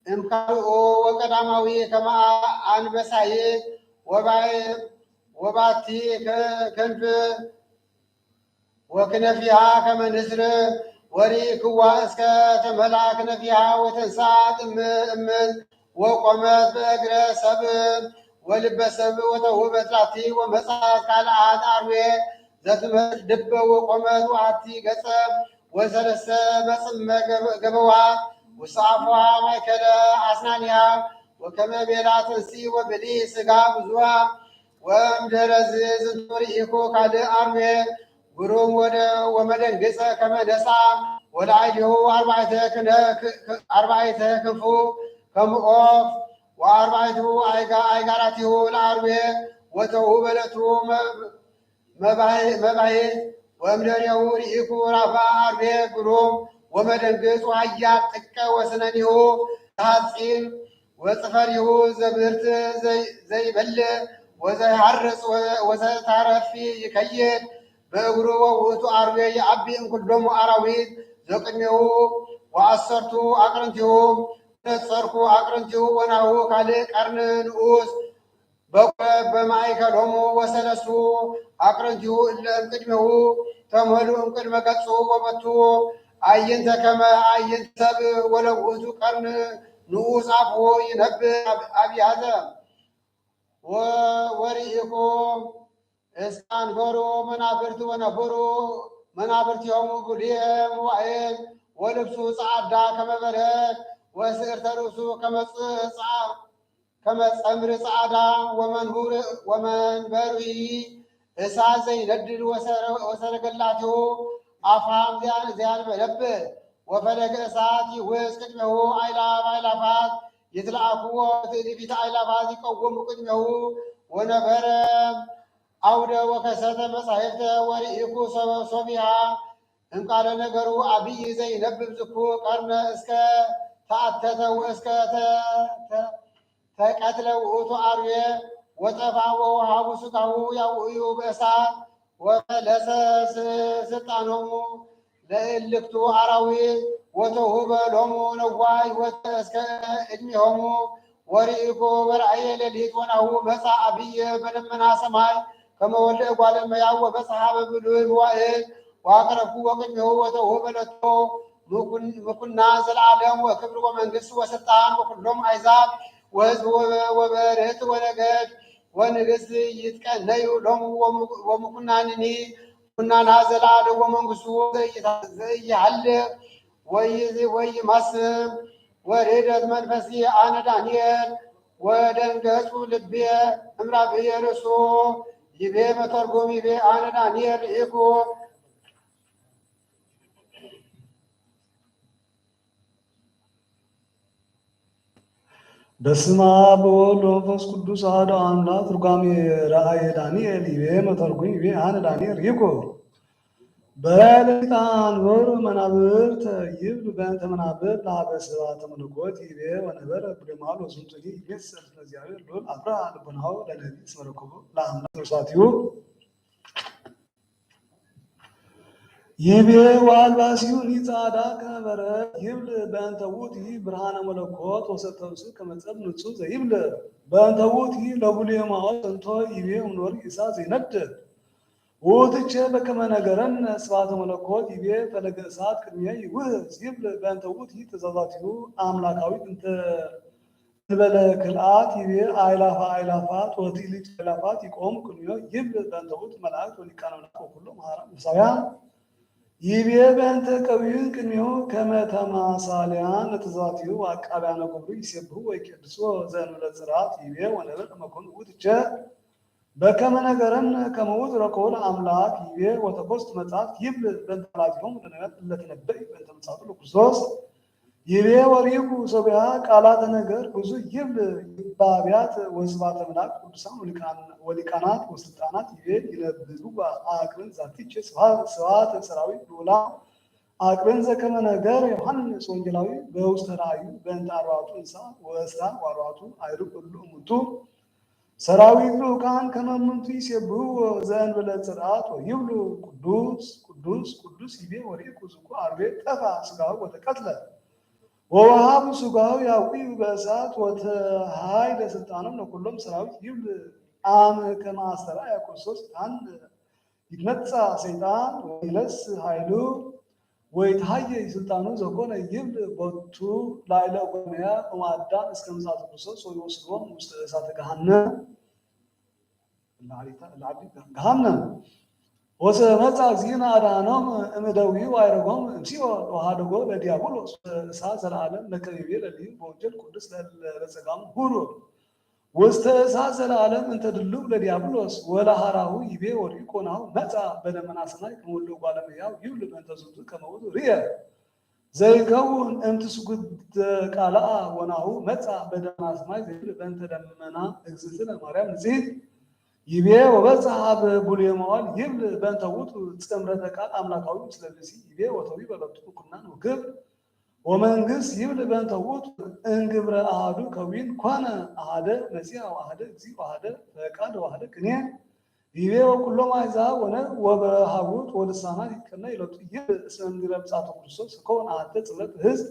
እምካልኡ ወቀዳማዊ ከመ አንበሳይት ወባይ- ወባቲ ከ- ክንፍ ወክነፊሃ ከመ ንስር ወርኢክዋ እስከ ተመላ ክነፊሃ ወተንሳ ጥም እምዝ ወቆመት በእግረ ሰብ ወልበ ሰብ ወተውህበት ላቲ ወመጻት ካልአት አርዌ ዘትመስል ድበ ወቆመት ወአቲ ገጸ ወሰለስተ በጽመ ገበ- ገበዋት ውስተ አፉሃ ማእከለ አስናኒሃ ወከመ ቤላ ተንሲ ወብሊ ስጋ ብዙሃ ወእምድህረ ዝንቱ ርኢኩ ካልእ አርዌ ግሩም ወደ- ወመደንግጸ ከመ ነሳ ወለአይዲሁ አርባዕተ ክነ- ክ- ክ- አርባዕተ ክንፉ ከመ ኦፍ ወአርባዕቱ አይጋ- አይጋራቲሁ ለአርዌ ወተውህበ ለቱ መ- መባሂ- መባሂት ወእምድሬሁ ርኢኩ ራብአ አርዌ ግሩም ወመደንግጽ ወሃያል ጥቀ ወስነኒሁ ሐጺን ወጽፈሪሁ ዘብህርት ዘይ- ዘይበልዕ ወዘይሐርጽ ወ- ወዘታረፊ ይከይድ በእግሩ ወውእቱ አርዌ የዐቢ እምኩሎሙ አራዊት ዘቅድሜሁ ወአሰርቱ አቅርንቲሁ ነጸርኩ አቅርንቲሁ ወናሁ ካልእ ቀርን ንኡስ በቆመ በማእከሎሙ ወሰለስቱ አቅርንቲሁ እለ እምቅድሜሁ ተምሀሉ እምቅድመ ገጹ ወበቱ አዕይንተ ከመ አዕይንተ ሰብእ ወለውእቱ ቀርን ንኡስ አፍሁ ይነብብ አብ-፣ አብያተ። ወ-፣ ወርኢኩ እስከ አንበሩ መናብርት ወነብሩ መናብርቲሆሙ ብሉየ መዋእል ወልብሱ ጸዓዳ ከመ በረድ ወስዕርተ ርእሱ ከመ ጽ-፣ ጸዓ-፣ ከመ ጸምር ጸዓዳ ወመንቡር-፣ ወመንበሪሂ እሳት ዘይነድድ ወሰረ-፣ ወሰረገላቲሁ አፍሃም ዘያ-፣ ዘያንበለብል ወፈለገ እሳት ይውዝ ቅድሜሁ አእላፍ አእላፋት ይትለአኩዎ ትእልፊት አእላፋት ይቀውሙ ቅድሜሁ ወነበረ አውደ ወከሰተ መጻሕፍተ ወርኢኩ ሶ-፣ ሶብያ እምቃለ ነገሩ አብይ ዘይነብብ ዝኩ ቀርነ እስከ ተአተተ ወእስከ ተ-፣ ተ-፣ ተቀትለ ውእቱ አርዌ ወጠፋ ወወሃቡ ሥጋሁ ያውእዩ በእሳት ወለሰ ስ-፣ ስልጣኖሙ ለእልክቱ አራዊት ወተውህበ ሎሙ ነዋይ ወተ እስከ እድሜሆሙ ወርኢኩ በራእየ ሌሊት ወናሁ መጻ አብይ በደመና ሰማይ ከመ ወልደ እጓለ እመሕያው ወበጽሐ በብሉይ መዋእል ወአቅረብኩ ወቅድሜሁ ወተውህበ ለቶ ምኩን-፣ ምኩና ዘለዓለም ወክብር ወመንግስት ወስልጣን ወኩሎም አሕዛብ ወሕዝብ ወበ-፣ ወበርህት ወነገድ ወንግስት ይትቀነዩ ሎሙ ወሙ-፣ ወምኩናንኒ ኩናና ዘለዓለም ወመንግስቱ ዘይታ-፣ ዘይሃልቅ ወይ-፣ ወይማስን ወርደት መንፈስየ አነ ዳንኤል ወደንገጹ ልብየ እምራብየ ርእሱ ይቤ መተርጉም ይቤ አነ ዳንኤል ርኢኩ። በስመ አብ ወወልድ ወመንፈስ ቅዱስ አሐዱ አምላክ። ትርጓሜ ራእየ ዳንኤል ይቤ መተርጉም ይቤ አነ ዳንኤል ርኢኩ። በራእየ ሌሊት አንበሩ መናብርተ ይብል በእንተ መናብር ለሀበ ስብሐተ መለኮት ይቤ ወነበረ ብሉየ መዋእል ወዝንቱኒ ይሜስል ለእግዚአብሔር ልዑል አብርሃ ልቦናሁ ለነቢይ እስመ ረከቦ ለአምላክ ተውሳቲሁ። ይቤ ወአልባሲሁኒ ጸዕዳ ከመ በረድ ይብል በእንተ ውእቱ ብርሃነ መለኮት ወሰተብሱ ከመ ጸብ ንጹሕ ዘይብል በእንተ ውእቱ ለብሉየ መዋእል ጸንቶ ይቤ እምኖር እሳት ዘይነድድ ውእቱቼ በከመ ነገረነ ስብሐተ መለኮት ይቤ ፈለገ እሳት ቅድሜ ይውህዝ ይብል በእንተ ውእቱ ትእዛዛቲሁ አምላካዊት እንተ እንበለ ክልአት ይቤ አእላፈ አእላፋት ወትእሊት አእላፋት ይቆሙ ቅድሜሁ ይብል በእንተ ውእቱ መላእክት ወሊቃነ መላእክት ወኩሎም ሐዋርያት መንፈሳውያን ይቤ በእንተ ቀዊም ቅድሜሁ ከመ ተማሳልያን ለትእዛዛቲሁ ወአቃብያነ ግብሩ ይሴብሑ ወይቄድሱ ዘእንበለ ጽርዓት ይቤ ወነበረ መኮንን ውእቱቼ በከመ ነገረነ ከመ ውእቱ ረከቦ ለአምላክ ይቤ ወተኮስት መጻሕፍት ይብል በእንተ ቃላቲሆሙ ለነቢያት እለ ትነበኢ በእንተ ምጽአቱ ለክርስቶስ ይቤ ወርኢኩ ሶብያ ቃላተ ነገር ብዙ ይብል ይባብያት ወስብሐተ መላእክት ቅዱሳን ወሊቃን-፣ ወሊቃናት ወስልጣናት ይቤ ይነብቡ አቅርን ዛቲቼ ስብሐ-፣ ስብሐተ ሰራዊት ልዑላ አቅርን ዘከመ ነገር ዮሐንስ ወንጌላዊ በውስተ ራእዩ በእንተ አርባዕቱ እንስሳ ወእስራ ወአርባዕቱ አዕርቅ እሉ እሙንቱ ሰራዊት ልኡካን ከመ እሙንቱ ይሴብሑ ዘእንበለ ጽርዓት ወይብሉ ቅዱስ ቅዱስ ቅዱስ ይቤ ወርኢኩ ዝኩ አርዌ ጠፍአ ሥጋሁ ወተቀትለ ወወሀቡ ሥጋሁ ያውቅዩ በእሳት ወተሃይለ ስልጣኖም ለኩሎም ሰራዊት ይብል አመ ከመ አስተርአየ ክርስቶስ ይትነጻ ሰይጣን ወይለስ ኃይሉ ወይትሃየይ ስልጣኑ ዘኮነ ይብል ቦቱ ላዕለ እጓለ እመሕያው እምአዳም እስከ ምጽአተ ክርስቶስ ወይወስዶም ውስተ እሳተ ገሃነም። ገሃነም። ወሰ መጻ እግዚእነ አድኃኖም እምእደዊሁ ወአዕረጎም እምሲኦል ወሀደጎ ለዲያብሎስ እሳት ዘለዓለም ለከመ ይቤ ለሊሁ በወንጌል ቅዱስ ለጸጋሙ ሁሩ ውስተ እሳት ዘለዓለም እንተ ድሉብ ለዲያብሎስ ወለሐራሁ ይቤ ወርኢኮ ናሁ መጻ በደመና ሰማይ ከመ ወልደ እጓለ እመሕያው ይብል በእንተ ዝንቱ ከመ ውእቱ ርእየ ዘይከውን እምትስጉት ቃልአ ወናሁ መጻ በደመና ሰማይ ዘይብል በእንተ ደመና እግዝእትነ ማርያም ንጽሕት ይቤ ወበጽሐ ሀበ ብሉየ መዋዕል ይብል በእንተ ውእቱ ጽምረተ ቃል አምላካዊ ምስለ ብእሲ ይቤ ወተውሂበ ሎቱ ምኩናን ወክብር ወመንግስት ይብል በእንተ ውእቱ እንግብረ አሐዱ ከዊን ኮነ አሐደ መጺአ ወአሐደ እግዚእ ወአሐደ ፈቃድ ወአሐደ ቅኔ ይቤ ወኩሎም አሕዛብ ወነ ወበሃውርት ወልሳናት ይትቀነዩ ሎቱ ይብል እስመ እምድረ ምጽአተ ክርስቶስ ከውን አሐተ ጽምረተ ህዝብ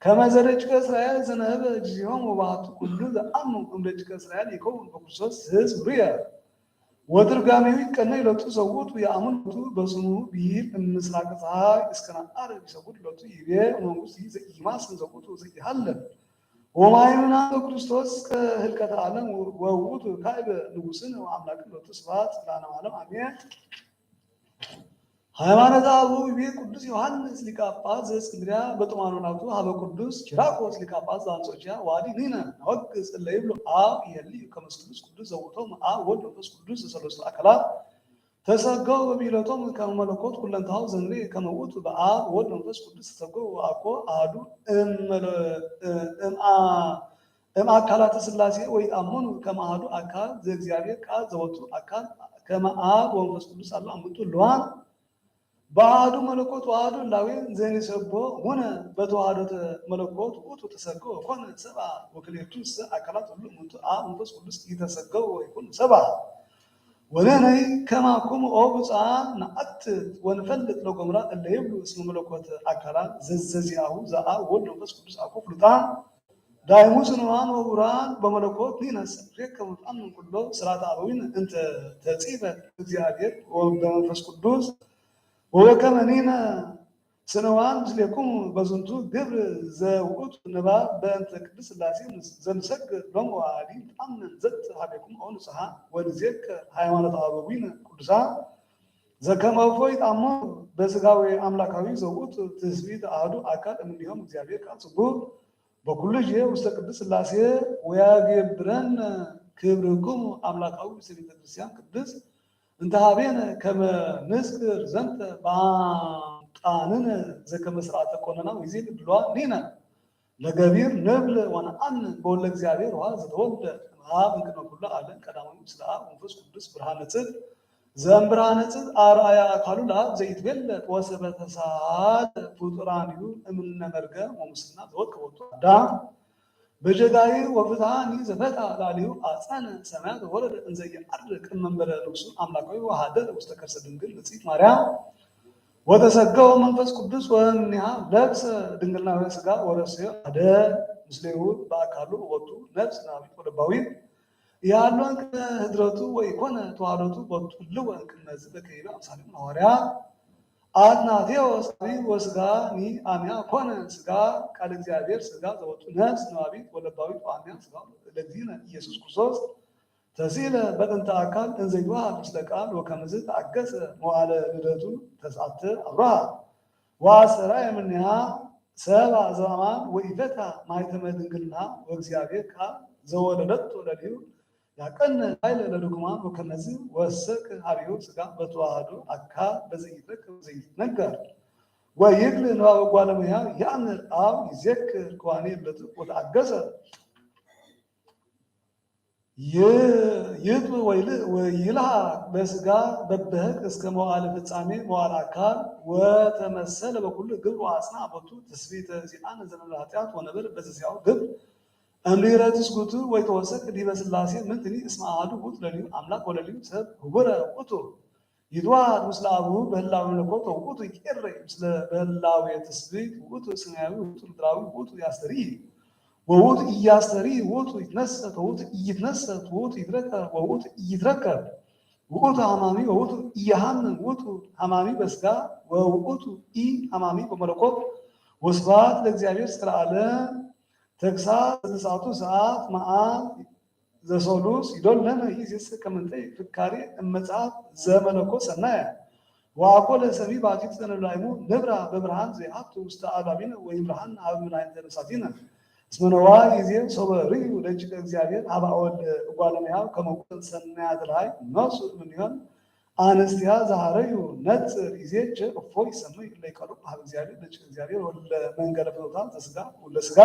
ከመ ዘደቂቀ እስራኤል ዘነበ እግዚኦም ወበአሐቱ ኩሉ ዘአምኑ እምደቂቀ እስራኤል ይከውን በክርስቶስ ህዝብ ርየ ወትርጓሜሁ ይትቀነይ ሎቱ ዘውቱ የአምን ሎቱ በስሙ ብሂል እምስራቅ ፀሐይ እስከ ነዓርብ ይሰግድ ሎቱ ይቤ መንግስቱ ዘኢይማስን ዘውቱ ዘኢይሃልም ወማይምና በክርስቶስ እስከ ህልቀተ ዓለም ወውቱ ካዕበ ንጉስን ወአምላክን ሎቱ ስብሐት ለዓለመ ዓለም አሜን። ሃይማኖተ አበው ይቤ ቅዱስ ዮሐንስ ሊቀ ጳጳስ ዘእስክንድርያ በጥማኖላቱ ሀበ ቅዱስ ኪራቆስ ሊቀ ጳጳስ ዘአንጾኪያ ዋዲ ንሕነ ነወግዝ እለ ይብሉ አብ ይሄልዩ ከመ ስሉስ ቅዱስ ዘውእቶሙ አብ ወወልድ ወመንፈስ ቅዱስ ዘሰለስቱ አካላት ተሰገው በብሂሎቶሙ ከመ መለኮት ኩለንትናሁ ዘንቤ ከመ ውእቱ በአብ ወወልድ ወመንፈስ ቅዱስ ተሰገው ወአኮ አሐዱ እም መለ-፣ እም አ-፣ እም አካላተ ሥላሴ ወይትአመኑ ከመ አሐዱ አካል ዘእግዚአብሔር ቃል ዘወቱ አካል ከመ አብ ወመንፈስ ቅዱስ አላ እምንቱ እልዋን በአሐዱ መለኮት ወአሐዱ ህላዌ ዘንሰብሖ ሁነ በተዋሕዶተ መለኮት ውእቱ ተሰገወ ወኮነ ሰብአ ወክልኤቱሰ አካላት እሉ እምንቱ አብ ወመንፈስ ቅዱስ ኢተሰገወ ወኢኮኑ ሰብአ። ወንሕነሂ ከማኩሙ ኦ ብፁዓን ነአትት ወንፈልጥ ለጎምራ እለ ይብሉ እስመ መለኮት አካላት ዘዘዚአሁ ዘአብ ወወልድ ወመንፈስ ቅዱስ አኮ ፍሉጣን። ዳይሙ ጽኑዓን ወቡራን በመለኮት ንሕነሰ ሬከ ወንትአምን ኩሎ ሥርዓተ አበዊነ እንተ ተጽሕፈት እግዚአብሔር ወበመንፈስ ቅዱስ ወበከመ ንሕነ ጽኑዓን ምስሌክሙ በዝንቱ ግብር ዘውእቱ ንባብ በእንተ ቅድስት ሥላሴ ዘንሰግድ ሎሙ ወአዲ ንትአመን ዘንተ ሀቤክሙ ኦ ንጹሐን ወንዜክር ሃይማኖተ አበዊነ ቅዱሳን ዘከመ እፎ ይትአመኑ በሥጋዌ አምላካዊ ዘውእቱ ትስብእት አሐዱ አካል እምኔሆሙ እግዚአብሔር ቃል ሥቡሕ በኩሉ ጊዜ ውስተ ቅድስት ሥላሴ ወያገብረነ ክብርክሙ አምላካዊ ውስተ ቤተ ክርስቲያን ቅድስት እንተ ሀቤነ ከመ ንዝክር ዘንተ በአምጣንነ ዘከመ ሥርዓተ ቆነና ወይዜ ንብልዋ ንሕነ ለገቢር ንብል ወነአምን በወልደ እግዚአብሔር ወአብ ዘተወልደ እምአብ እምቅድመ ኩሉ ዓለም ቀዳማዊ ምስለ አብ ወመንፈስ ቅዱስ ብርሃነ ጽድቅ ዘእምብርሃነ ጽድቅ አርአያ አካሉ ለአብ ዘኢትቤለጥ ወሰበ ተሳሃለ ፍጡራኒሁ እምነ መርገም ወሙስና ዘወድቀ ቦቱ አዳም በጀጋይ ወፍትሃኒ ዘፈትሐ ላዕሌሁ አጽናነ ሰማያት ወወረደ እንዘ ይዐርግ እመንበረ ንጉሱ አምላካዊ ወሀደረ ውስተ ከርሰ ድንግል ንጽሕት ማርያም ወተሰገወ መንፈስ ቅዱስ ወእምኔሃ ለብሰ ድንግልናዊ ሥጋ ወረሰዮ አሐደ ምስሌሁ በአካሉ ወቦቱ ነፍስ ነባቢት ወለባዊት ያሎን ቅድመ ህድረቱ ወኢኮነ ተዋህዶቱ ቦቱ ልወ እንቅድመ ዝ በከይበ አምሳሌሁ ለሐዋርያ አትናቴዎስ አቢ ወሥጋ ኒ አሚያ ኮነ ሥጋ ቃል እግዚአብሔር ሥጋ ዘወቱ ነፍስ ነባቢት ወለባዊት ወአሚያ ሥጋ ለእግዚእነ ኢየሱስ ክርስቶስ ተሲለ በጥንተ አካል እንዘ ይትወሃድ ምስለ ቃል ወከመዝ ተአገሰ መዋዕለ ልደቱ ተስዓተ አብርሃ ወአሰራየ እምኔሃ ሰብአ ዘበአማን ወኢፈትሐ ማይተመ ድንግልና ወእግዚአብሔር ቃል ዘወለደቶ ለሊሁ ያቀነ ላይለ ለድኩማን ወከመዝ ወሰክ ሀቢሁ ሥጋ በተዋህዶ አካል በዘኢትረከብ ወዘኢትነገር ወይክል ንባበ ጓለመያ ያእምር አብ ይዜክር ከዋኔ ልደቱ ወተአገሰ ይ-፣ ይጥብ ወይል-፣ ወይልሃ በሥጋ በበህግ እስከ መዋዕለ ፍጻሜ መዋዕለ አካል ወተመሰለ በኩሉ ግብር ወአጽንዐ ቦቱ ትስብእተ ዚአነ ዘንበለ ኃጢአት ወነበረ በዘዚአሁ ግብር እምድኅረ ትስጉቱ ወይተወሰክ ዲበ ሥላሴ ምንትኒ እስመ አሐዱ ውእቱ ለሊሁ አምላክ ወለሊሁ ሰብ ህቡረ ውእቱ ይትወሃድ ምስለ አቡሁ በህላዌ መለኮት ወውእቱ ይትዔረይ ምስለ በህላዌ ትስብእት ውእቱ ሰማያዊ ውእቱ ምድራዊ ውእቱ ያስተርኢ ወውእቱ ኢያስተርኢ ውእቱ ይትነሰት ወውእቱ ኢይትነሰት ውእቱ ይትረከብ ወውእቱ ኢይትረከብ ውእቱ ሐማሚ ወውእቱ ኢይሐምም ውእቱ ሐማሚ በሥጋ ወውእቱ ኢሐማሚ በመለኮት ወስብሐት ለእግዚአብሔር እስከ ለዓለም። ተግሳጽ ዘተስዓቱ ሰዓት መዓል ዘሰሉስ ይዶል ለነ ይእዜሰ ከመ እንተ ፍካሬ እመጽሐፍ ዘመለኮት ሰናየ ወአኮ ለሰሚ ባቲቱ ዘንብላይሙ ንብራ በብርሃን ዘይአቱ ውስተ አልባቢነ ወይምርሃነ ሀበ መድኃኒተ ነፍሳቲነ። እስመ ነዋ ይዜ ሶበ ርእዩ ደቂቀ እግዚአብሔር ሀበ አወልደ እጓለ እመሕያው ከመ ውእቱ ሰናያተ ለሀይ ነሱ እምኔሆን አንስቲያ ዘሀረዩ ነጽር ይዜ ቸ እፎ ይሰምዩ እለ ይቀርቡ ሀበ እግዚአብሔር ደቂቀ እግዚአብሔር ወለ መንገለ ፍኖታ ዘስጋ ወለ ስጋ።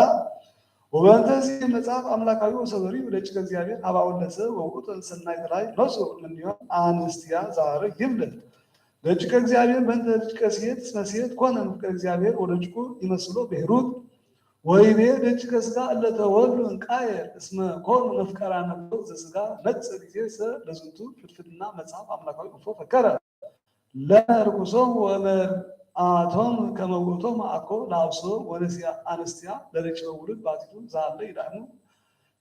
ወበእንተዚ መጽሐፍ አምላካዊ ወሶበ ርእዩ ደቂቀ እግዚአብሔር ሀበ አወልደ ሰብ ወውእቱ ሰናይ ተላይ ነሱ እምኔሆን አንስቲያ ዘሀረዩ ይብል። ደቂቀ እግዚአብሔር በእንተ ደቂቀ ሴት እስመ ሴት ኮነ መፍቀር እግዚአብሔር ወደቂቁ ይመስሎ በሄሩት ወይቤ ደቂቀ ሥጋ እለ ተወልዱ እንቃየ እስመ ኮኑ መፍቀራነ ፍኖት ዘሥጋ ነጽር ይዜ ሰ ለዝንቱ ፍድፍድና መጽሐፍ አምላካዊ እፎ ፈከረ። ለነ ርኩሶም ወመርአቶም ከመ ውእቶም አኮ ለአብሶ ወነሲያ አንስቲያ ለደቂቀ ውሉድ ባቲቱ ዘሃለ ይዳህኑ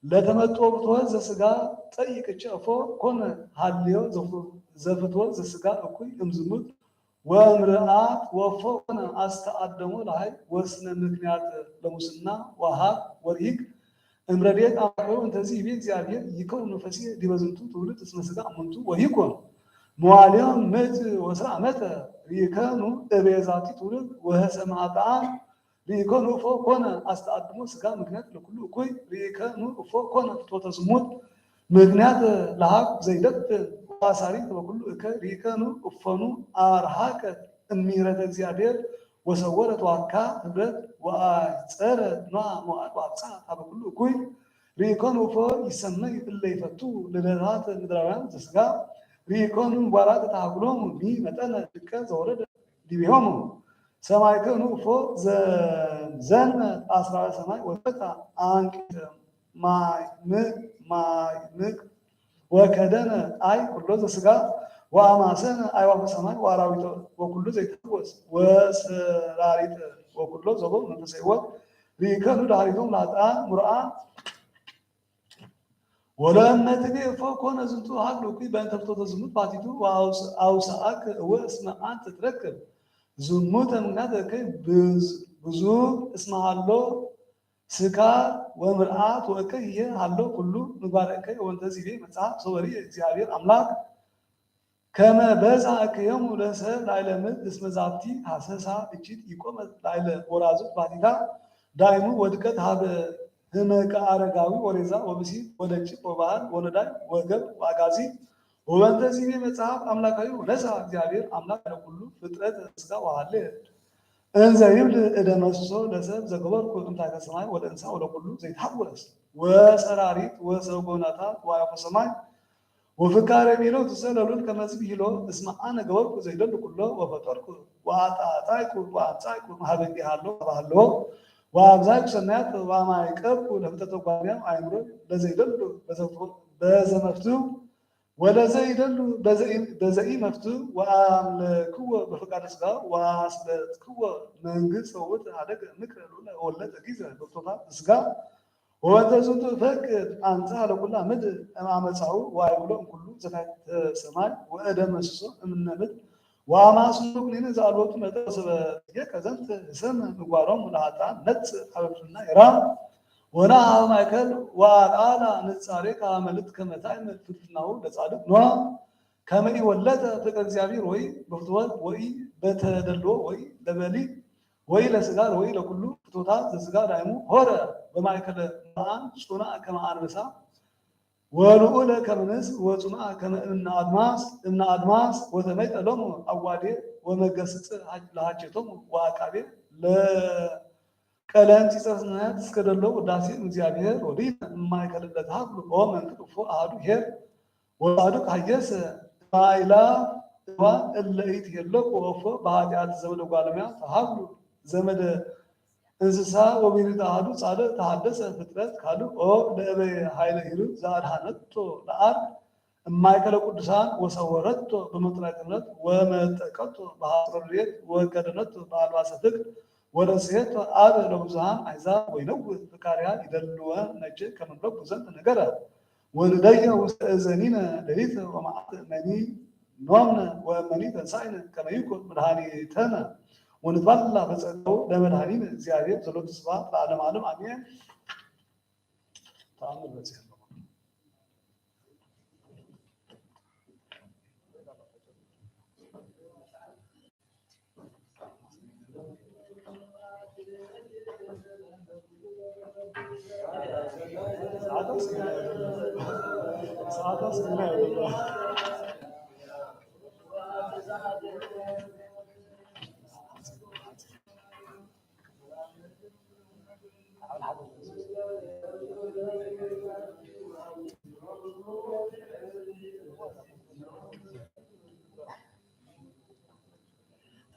ለተመጥዎ ፍትወት ዘስጋ ጠይቅ እቸ እፎ ኮነ ሀልዮ ዘፍ-፣ ዘፍትወት ዘስጋ እኩይ እም ዝሙት ወእም ርአት ወእፎ ኮነ አስተአደሞ ለሀይ ወስነ ምክንያት ለሙስና ወሀብ ወርሂቅ እም ረድኤት አምላክ። እንተዚ ይቤ እግዚአብሔር ይከውን መንፈስየ ዲበ ዝንቱ ትውልድ እስመ ስጋ እሙንቱ ወይኩን መዋልዮም ምእት ወስራ ዓመተ ርኢከኑ እቤ ዛቲ ትውልድ ወህሰመ ኃጥኣን ርኢከኑ እፎ ኮነ አስተአድሞ ስጋ ምክንያት ለኩሉ እኩይ ርኢከኑ እፎ ኮነ ፍትወተ ዝሙት ምክንያት ለሀብ ዘይደፍን ወአሳሪት በኩሉ እከ ርኢከኑ እፎኑ አርሃቀት እምሕረተ እግዚአብሔር ወሰወረት ዋካ ህብረት ወአይጸረት ኖአ መዋዕል ወአብጽሐት ሀበ ኩሉ እኩይ ርኢከኑ እፎ ይሰመዩ እለ ይፈቱ ልደታት ምድራውያን ዘስጋ ርኢከኑ ምግባራት ተሃጉሎሙ ሚ መጠነ ድቀት ዘወረደ ዲቤሆሙ ሰማይከኑ እፎ ዘ-፣ ዘንመ አስራረ ሰማይ ወፈታ አንቂተ ማይ ም-፣ ማይ ምቅ ወከደነ አይ ኩሎ ዘስጋ ወአማሰነ አዕዋፈ ሰማይ ወአራዊተ ወኩሉ ዘይትሐወስ ወሰራሪተ ወኩሎ ዘቦ መንፈሰ ሕይወት ርኢከኑ ዳህሪቶም ለኃጥኣን ሙርኣ ወለእመ ትቤ እፎ ኮነ ዝንቱ ሀቅ እኩይ በእንተ ፍትወተ ዝሙት ባቲቱ ወአውስ-፣ አውስአክ እወ እስመ አንተ ትረክብ ዝሙተ ምክንያት እከይ ብዝ-፣ ብዙ እስመ ሀሎ ስካር ወምርአት ወእከይ ይሄ ሀሎ ኩሉ ምግባረ እከይ። ወእንተ ዚቤ መጽሐፍ ሶበ ርእየ እግዚአብሔር አምላክ ከመ በዛ እከዮሙ ለሰብ ላዕለ ምድር እስመ ዛቲ ሀሰሳ እኪት ኢቆመት ላዕለ ወራዙት ባቲታ ዳይሙ ወድቀት ሀበ ህመቀ አረጋዊ ወሬዛ ወብሲት ወለጭቅ ወባህል ወነዳይ ወገብ ወአጋዚ። ወበእንተ ዚቤ መጽሐፍ አምላካዊ ወነሳ እግዚአብሔር አምላክ ለኩሉ ፍጥረት ስጋ ወሀለ እንዘ ይብል እደመስሶ ለሰብ ዘገበርኩ እምታሕተ ሰማይ ወለእንስሳ ወለኩሉ ዘይትሐወስ ወሰራሪት ወሰጎናታት ወአዕዋፈ ሰማይ ወፍካሬ ብሂሎትሰ ለልዑል ከመዝ ብሂሎ እስመ አነ ገበርኩ ዘይደሉ ኩሎ ወፈጠርኩ ወአጣጣይኩ ወአምጻእኩ እምሀበ ኢሀሎ ሀበ ሀሎ ወአብዛይኩ ሰናያት ወአማይቀብኩ ለፍጥረተ ጓድያም አእምሮ ለዘይደሉ በዘ-፣ በዘመፍትው ወለዘይደሉ በዘኢ-፣ በዘኢመፍትው ወአምለክዎ በፈቃደ ስጋ ወአስበጥክዎ መንግስት ወውእቱ ሀደገ ምክረ ልዑል ወወለጠ ጊዘ በፍትወታት ስጋ ወበእንተ ዝንቱ እፈቅድ አንጽሐ ለኩላ ምድር እምአመጻሁ ወአይብሎ እምኩሉ ዘታሕተ ሰማይ ወእደመስሶ እምነ ምድር ወአማስኖ ኩኒነ ዘአልቦቱ መጠን ወሰበ ትጌ ከዘንተ ህሰመ ምግባሮሙ ለኃጥኣን ነጽእ ሀበ ፍልፍልና ኤራም ወነአም ማእከል ወአልዓላ ንጻሬ ከሀመልት ከመ ታእምር ፍልፍልናሁ ለጻድቅ ኖህ ከመ ኢወለጠ ፍቅረ እግዚአብሔር ወይ በፍትወት ወይ በተደልዎ ወይ ለበሊዕ ወይ ለስጋ ወይ ለኩሉ ፍትወታት ዘስጋ ዳይሙ ሆረ በማእከለ መርአን ጽኑዕ ከመ አንበሳ ወልዑለ ከመ ንስር ወጽኑዓ ከመ እምነ አድማስ፣ እምነ አድማስ፣ ወተመይጠ ሎሙ አዋዴ ወመገስጽ ለሃኬቶሙ ወአቃቤ ለቀለንጺጸ ሰማያት እስከ ደሎ ውዳሴ እምእግዚአብሔር ወዲነ እማእከለ ለተሃብሉ ኦ መንክር እፎ አሐዱ ኄር ወጻድቅ ሀየሰ እምአእላፍ እባብ እለ ኢትኄለቁ ወእፎ በኃጢአት ዘመደ ጓለማያ ተሃብሉ ዘመደ እንስሳ ወብሂልት አሐዱ ጻድቅ ተሐደሰ ፍጥረት ካልእ ኦ ለእበየ ኃይለ ኄርእ ዘአድኃነቶ ለአርድ እማእከለ ቅዱሳን ወሰወረቶ በመጥረቅነት ወመጠቀቶ በሐጽረ ረድኤት ወከደነቶ በአልባሰ ፍቅር ወረሰየቶ አብ ለብዙኃን አሕዛብ ወይነውእ ፍካሬሃ ይደልወ ነቼ ከመ ንለቡ ዘንተ ነገረ ወንደየ ውስተ እዘኒነ ሌሊተ ወመዓልተ እመኒ ኖምነ ወእመኒ ተንሳእነ ከመ ይኩን መድኃኒተነ ወንትባላ በጸጋሁ ለመድኃኒነ እግዚአብሔር ዘሎቱ ስብሐት ለዓለመ ዓለም አሜን። ተአምር በዚህ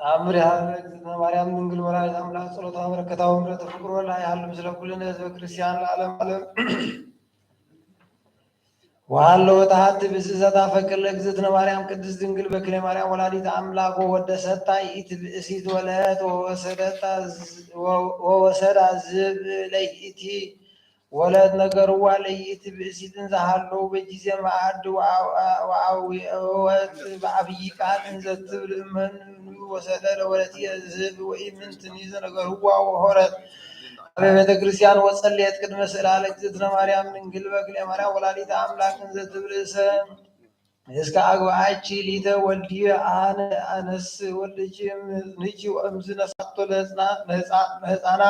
ተአምር ይሃበነ እግዝእትነ ማርያም ድንግል ወላዲተ አምላክ፣ ጸሎታ በረከታ ወምሕረተ ፍቅር ወላ ይሃሉ ምስለ ኩልነ ህዝበ ክርስቲያን ለዓለመ ዓለም። ወሃሎ ወተሃቲ ብዝእዘታ ፈቅር ለእግዝእትነ ማርያም ቅድስት ድንግል በክሌ ማርያም ወላዲተ አምላክ ወወደሰታ ይእቲ ብእሲት ወለት ወወሰደታ ዝ-፣ ወ-፣ ወወሰዳ ዝብ ለይእቲ ወለት ነገርዋ ለይእቲ ብእሲት እንዘ ሀለው በጊዜ መኣድ ወአው-፣ ወአውአወት በዐብይ ቃል እንዘ ትብል እመኑ ወሰለ ለወለትየ ዝብ ወኢምንትኒ ዘነገርዋ ወሆረት ሀበ ቤተ ክርስቲያን ወጸለየት ቅድመ ስእላ ለእግዝእትነ ማርያም ድንግል በክልኤ ማርያም ወላዲተ አምላክ እንዘ ትብል እሰ እስከ አግብአኪ ሊተ ወልድየ አነ አነስ ወልድኪ እምጽንኪ ወእምዝ ነሳቶ ለሕፃና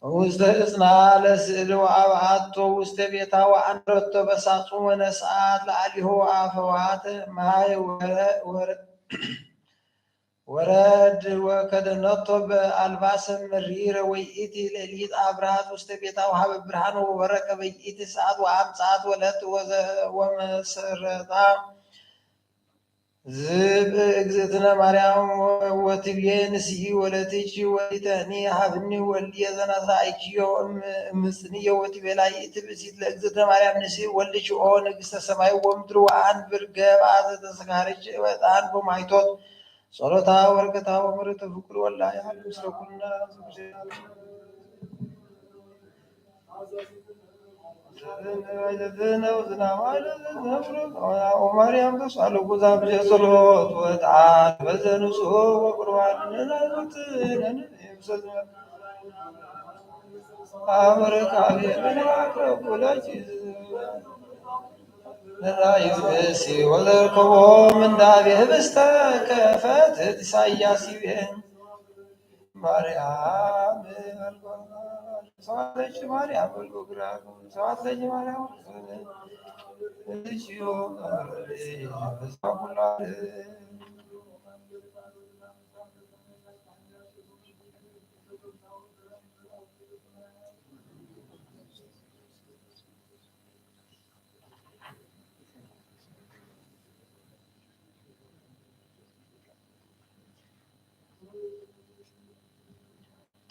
ውስተ ሕፅና ለስእል ወአብአቶ ውስተ ቤታ ወአንበረቶ በሳጹ ወነስአት ለአሊሆ አፈዋተ ማይ ወረ-፣ ወረ-፣ ወረድ ወከደነቶ በአልባሰ መሪረ ወይእቲ ሌሊት አብርሃት ውስተ ቤታ ወሀበ ብርሃን ወወረቀ በይእቲ ሰዓት ወአምጽአት ወለት ወዘ-፣ ወመሰረታ ዝብ እግዝእትነ ማርያም ወትብዬ ንስኢ ወለትኪ ወሊተኒ ሀብኒ ወልድየ ዘነሳእኪዮ እም-፣ እምጽንዮ ወትቤላ ይእቲ ብእሲት ለእግዝእትነ ማርያም ንስኢ ወልድኪ ኦ ንግስተ ሰማይ ወምድር ወአንብር ገብአ ዘተሰካረኪ ዕጣን በማይቶት ጸሎታ ወበረከታ ወምሕረቱ ፍቁር ወላ ያህል ምስለ ኩልና ወማርያም ተሳልኩ ዛብጀ ጸሎት ወጣን በዘንጹ ወቁርባን ነናይወት ነን አመረካቤ ለናቅረብ ወላጅ ነራዩ እሲ ወዘርከቦ ምንዳቤ ህብስተ ከፈት ኢሳያስ ይቤ ማርያም በልጎ፣ ሰዋት ለኪ ማርያም በልጎ ግራሩ፣ ሰዋት ለኪ ማርያም በልጎ ግራሩ።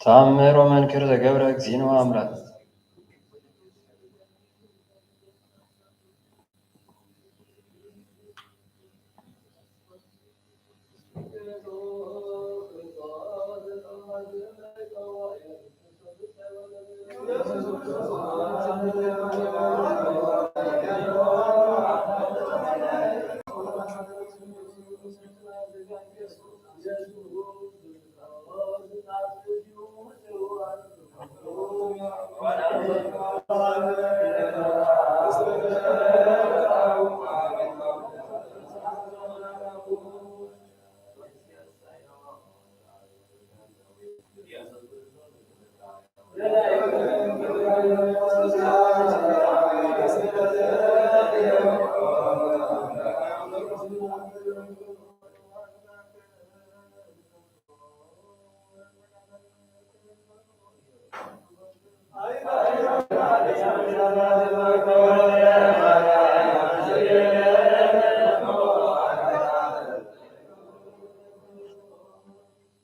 ተአምር ወመንክር ዘገብረ እግዚእነ አምላክ።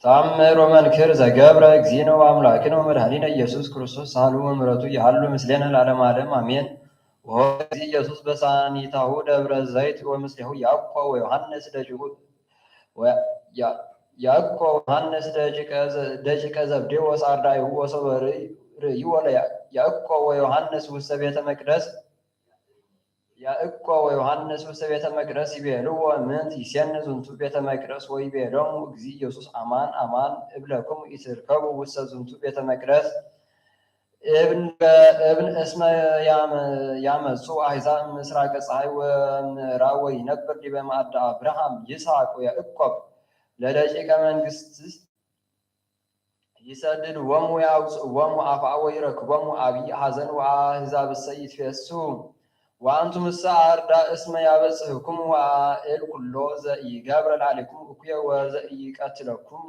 ተአምር ወመንክር ዘገብረ እግዚእነ ወአምላክነ ወመድኃኒነ ኢየሱስ ክርስቶስ ሳህሉ ወምሕረቱ ይሃሉ ምስሌነ ለዓለመ ዓለም አሜን። ወሆረ እግዚእ ኢየሱስ በሳኒታሁ ደብረ ዘይት ወምስሌሁ ያዕቆብ ወዮሐንስ ደቂቁ ወ-፣ ያ-፣ ያዕቆብ ወዮሐንስ ደቂቀ ዘ-፣ ደቂቀ ዘብዴዎስ አርዳኢሁ ወሶበ ርእይ-፣ ርእይዎ ለያ-፣ ያዕቆብ ወዮሐንስ ውስተ ቤተ መቅደስ፣ ያዕቆብ ወዮሐንስ ውስተ ቤተ መቅደስ ይቤልዎ ምንት ይሴን ዝንቱ ቤተ መቅደስ ወይቤሎሙ እግዚእ ኢየሱስ አማን አማን እብለክሙ ኢትርከቡ ውስተ ዝንቱ ቤተ መቅደስ እብን ገ-፣ እብን እስመ ያመ-፣ ያመጹ አሕዛብ ምስራቀ ፀሐይ ወምዕራብ ወይነብር ዲበ ማዕደ አብርሃም ይስሐቅ ወያዕቆብ ለደቂቀ መንግስት ይሰድድዎሙ ወያውፅእዎሙ አፍአ ወይረክቦሙ አብይ ሐዘን ወአሕዛብሰ ይትፌስሑ። ወአንቱምሰ አርዳ እስመ ያበጽሕክሙ ወአኤል ኩሎ ዘኢገብረ ላዕሌክሙ እኩየ ወዘኢቀትለክሙ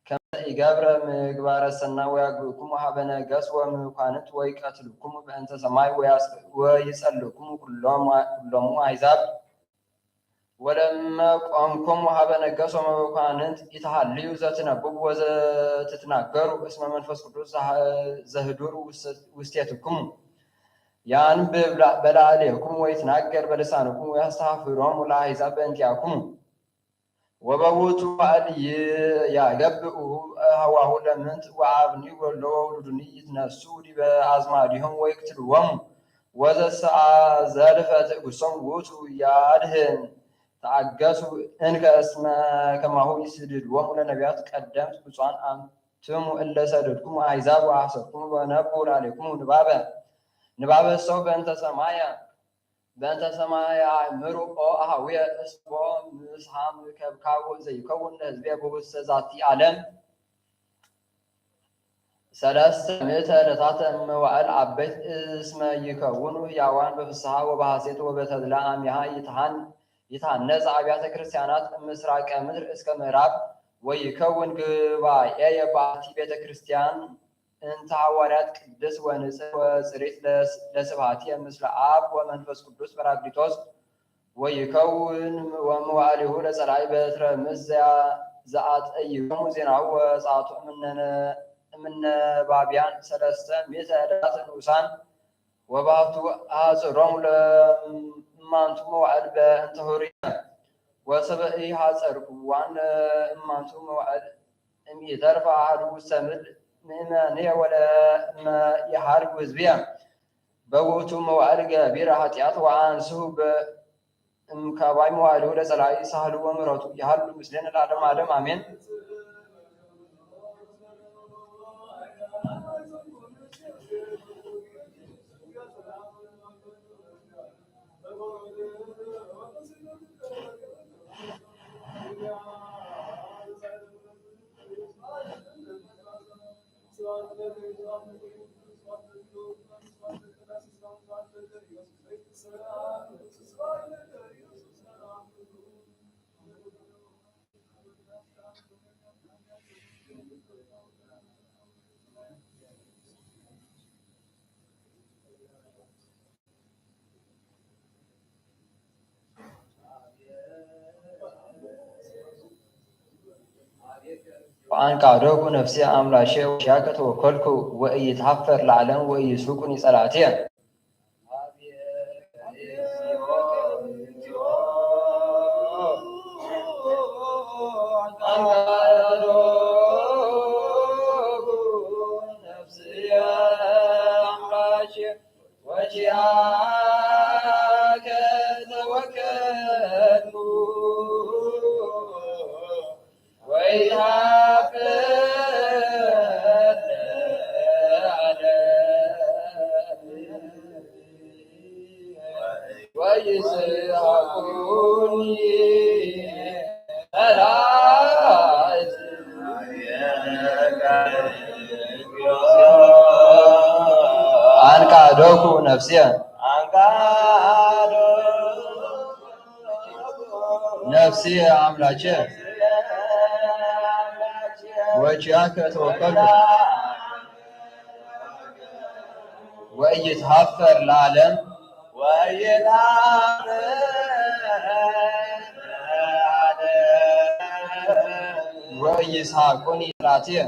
ከመ ኢገብረ ምግባረ ሰናይ ወያግብእክሙ ሀበ ነገስት ወመኳንንት ወይቀትልክሙ በእንተ ሰማይ ወያስ-፣ ወይጸልእክሙ ኩሎሙ፣ ኩሎሙ አሕዛብ። ወለእመ ቆምክሙ ሀበ ነገስት ወመኳንንት ኢትሃልዩ ዘትነብቡ ወዘትትናገሩ እስመ መንፈስ ቅዱስ ዘህ-፣ ዘህዱር ውስ-፣ ውስቴትክሙ ያንብብ ላ-፣ በላዕሌክሙ ወይትናገር በልሳንክሙ ወያስተፋህሮሙ ለአሕዛብ በእንቲአክሙ። ወበውቱ በዓል ይ-፣ ያገብኡ ሀዋሁ ለምንት ወአብኒ ወሎ ወውሉድኒ ይትነሱ ዲበ አዝማዲሆም ወይቅትልዎሙ ወዘሰአዘልፈ ትእግስቶም ውእቱ ያድህን። ተአገሱ እንከ እስመ ከማሁ ይስድድዎሙ ለነቢያት ቀደምት ብፁዓን አንትሙ እለ ሰደድኩሙ አሕዛብ ወአሐሰድኩሙ ወነብቡ ላዕሌኩሙ ንባበ ንባበ ሰው በእንተ ሰማየ በእንተ ሰማየ አእምሩ ኦ አሃውየ እስቦ ምስሐም ከብካቡ ዘይከውን ለሕዝብየ በውስተ ዛቲ ዓለም። ሰለስተ ምእተ ዕለታተ እመዋዕል አበይት እስመ ይከውኑ ሕያዋን በፍስሐ ወበሐሴት ወበተድላ አሚሃ ይትሃን-፣ ይትሃነጽ አብያተ ክርስቲያናት እምስራቀ ምድር እስከ ምዕራብ ወይከውን ግባኤየ በአቲ ቤተ ክርስቲያን እንተ ሐዋርያት ቅድስት ወንጽሕት ወጽሪት ለስ-፣ ለስብሐትየ ምስለ አብ ወመንፈስ ቅዱስ ጳራቅሊጦስ ወይከውን ወመዋዕሊሁ ለጸላኢ በትረ ምስ ዘያ-፣ ዘአጠይቆሙ ዜናሁ ወጸአቱ እምነ-፣ እምነ ባብያን ሰለስተ ምእተ ዕለታት ንኡሳን ወባቱ አጽሮሙ ለእማንቱ መዋዕል በእንተ ኄርየ ወሰበ ኢሐጸርኩዋን እማንቱ መዋዕል እምኢተርፈ አሐዱ ውስተ ምድር ምእመንየ ወለእመ ኢሐርግ ሕዝብየ በውእቱ መዋዕል ገቢረ ኃጢአት ወአንስሁ በ-፣ እምካባይ መዋዕሊሁ ለጸላኢ ሳህሉ ወምሕረቱ ይሃሉ ምስሌነ ለዓለመ ዓለም አሜን። ወአንቃዶኩ ነፍስየ አምላኬ ወኪያከ ተወከልኩ ወኢይትሃፈር ለዓለም ወኢይስሕቁኒ ጸላእትየ። አንቃዶኩ ነፍስየ ነፍስየ አምላኬ ወኪያከ ተወከልኩ ወኢይትሃፈር ለዓለም ወኢይስሕቁኒ ጸላእትየ።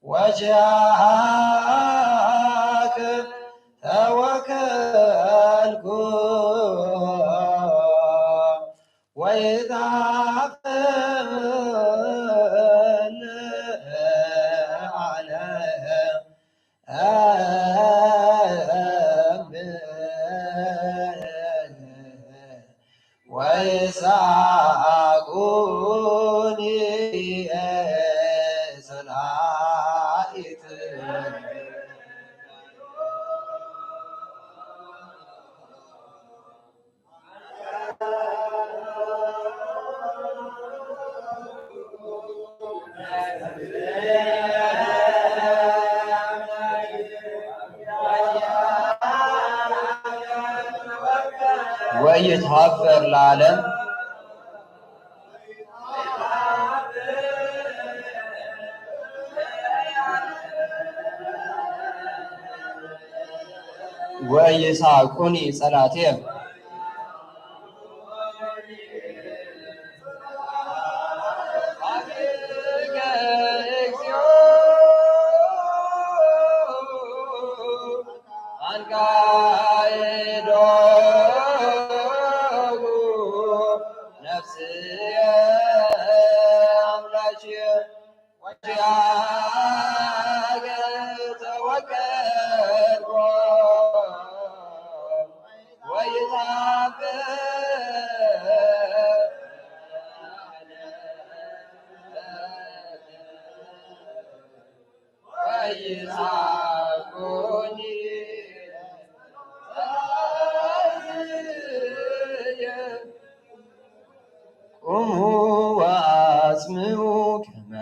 ወኪያከ ተወከልኩ ወኢይትሃፈር ለዓለም ወይስሕቁኒ ጸላኢትየ። ወኢይትሃፈር ለዓለም ወኢይስሕቁኒ ጸላእትየ። ቁሙ ወአጽምዑ ከመ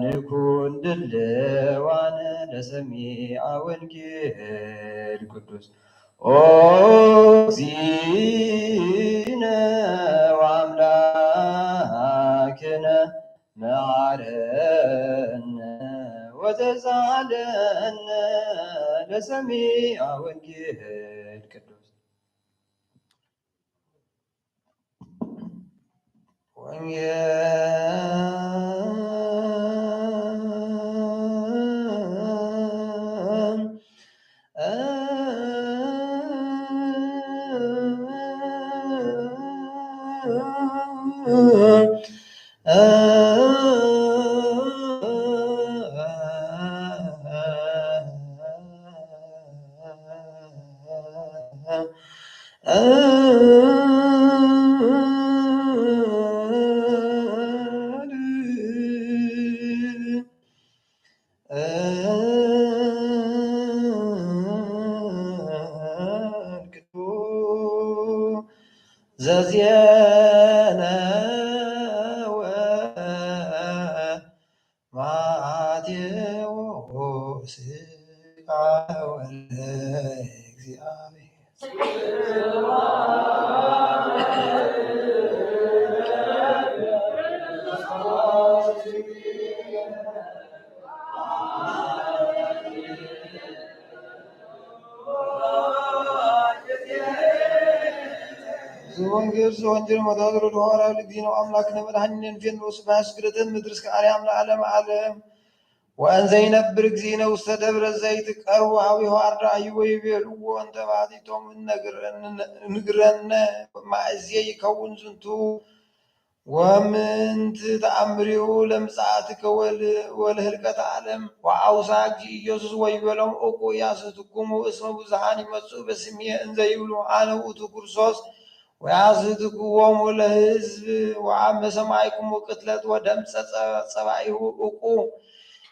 ንኩን ድልዋነ ለሰሚዐ ወንጌል ቅዱስ። ኦ እግዚእነ ወአምላክነ መሐረነ ወተሳሃለነ ለሰሚዐ ወንጌል ቅዱስ። ዘዜነወ ማቴዎስ ቃለ እግዚአብሔር። ዘወንጌል ዘወንጌል መዳድሮ ለሐዋርያው ለእግዚእነ አምላክነ መድኃኒነ ንፌኖ ስብሐት ስግደተ ምድር እስከ አርያም ለዓለመ ዓለም። ወእንዘ ይነብር እግዚእነ ውስተ ደብረ ዘይት ቀርቡ ሀቤሁ አርዳኢሁ ወይቤልዎ እንተ ባሕቲቶሙ ንግረነ ማእዜ ይከውን ዝንቱ ወምንት ተአምሪሁ ለምጽአትከ ወለህልቀተ ዓለም። ወአውሳ እግዚእ ኢየሱስ ወይቤሎም እቁ ያስሕትኩሙ እስመ ብዙኃን ይመጽኡ በስምየ እንዘ ይብሉ አነ ውእቱ ክርስቶስ ወያስሕትክዎሙ ለሕዝብ። ወአመ ሰማዕኩሙ ቅትለት ወደምጸ ጸባኢሁ እቁ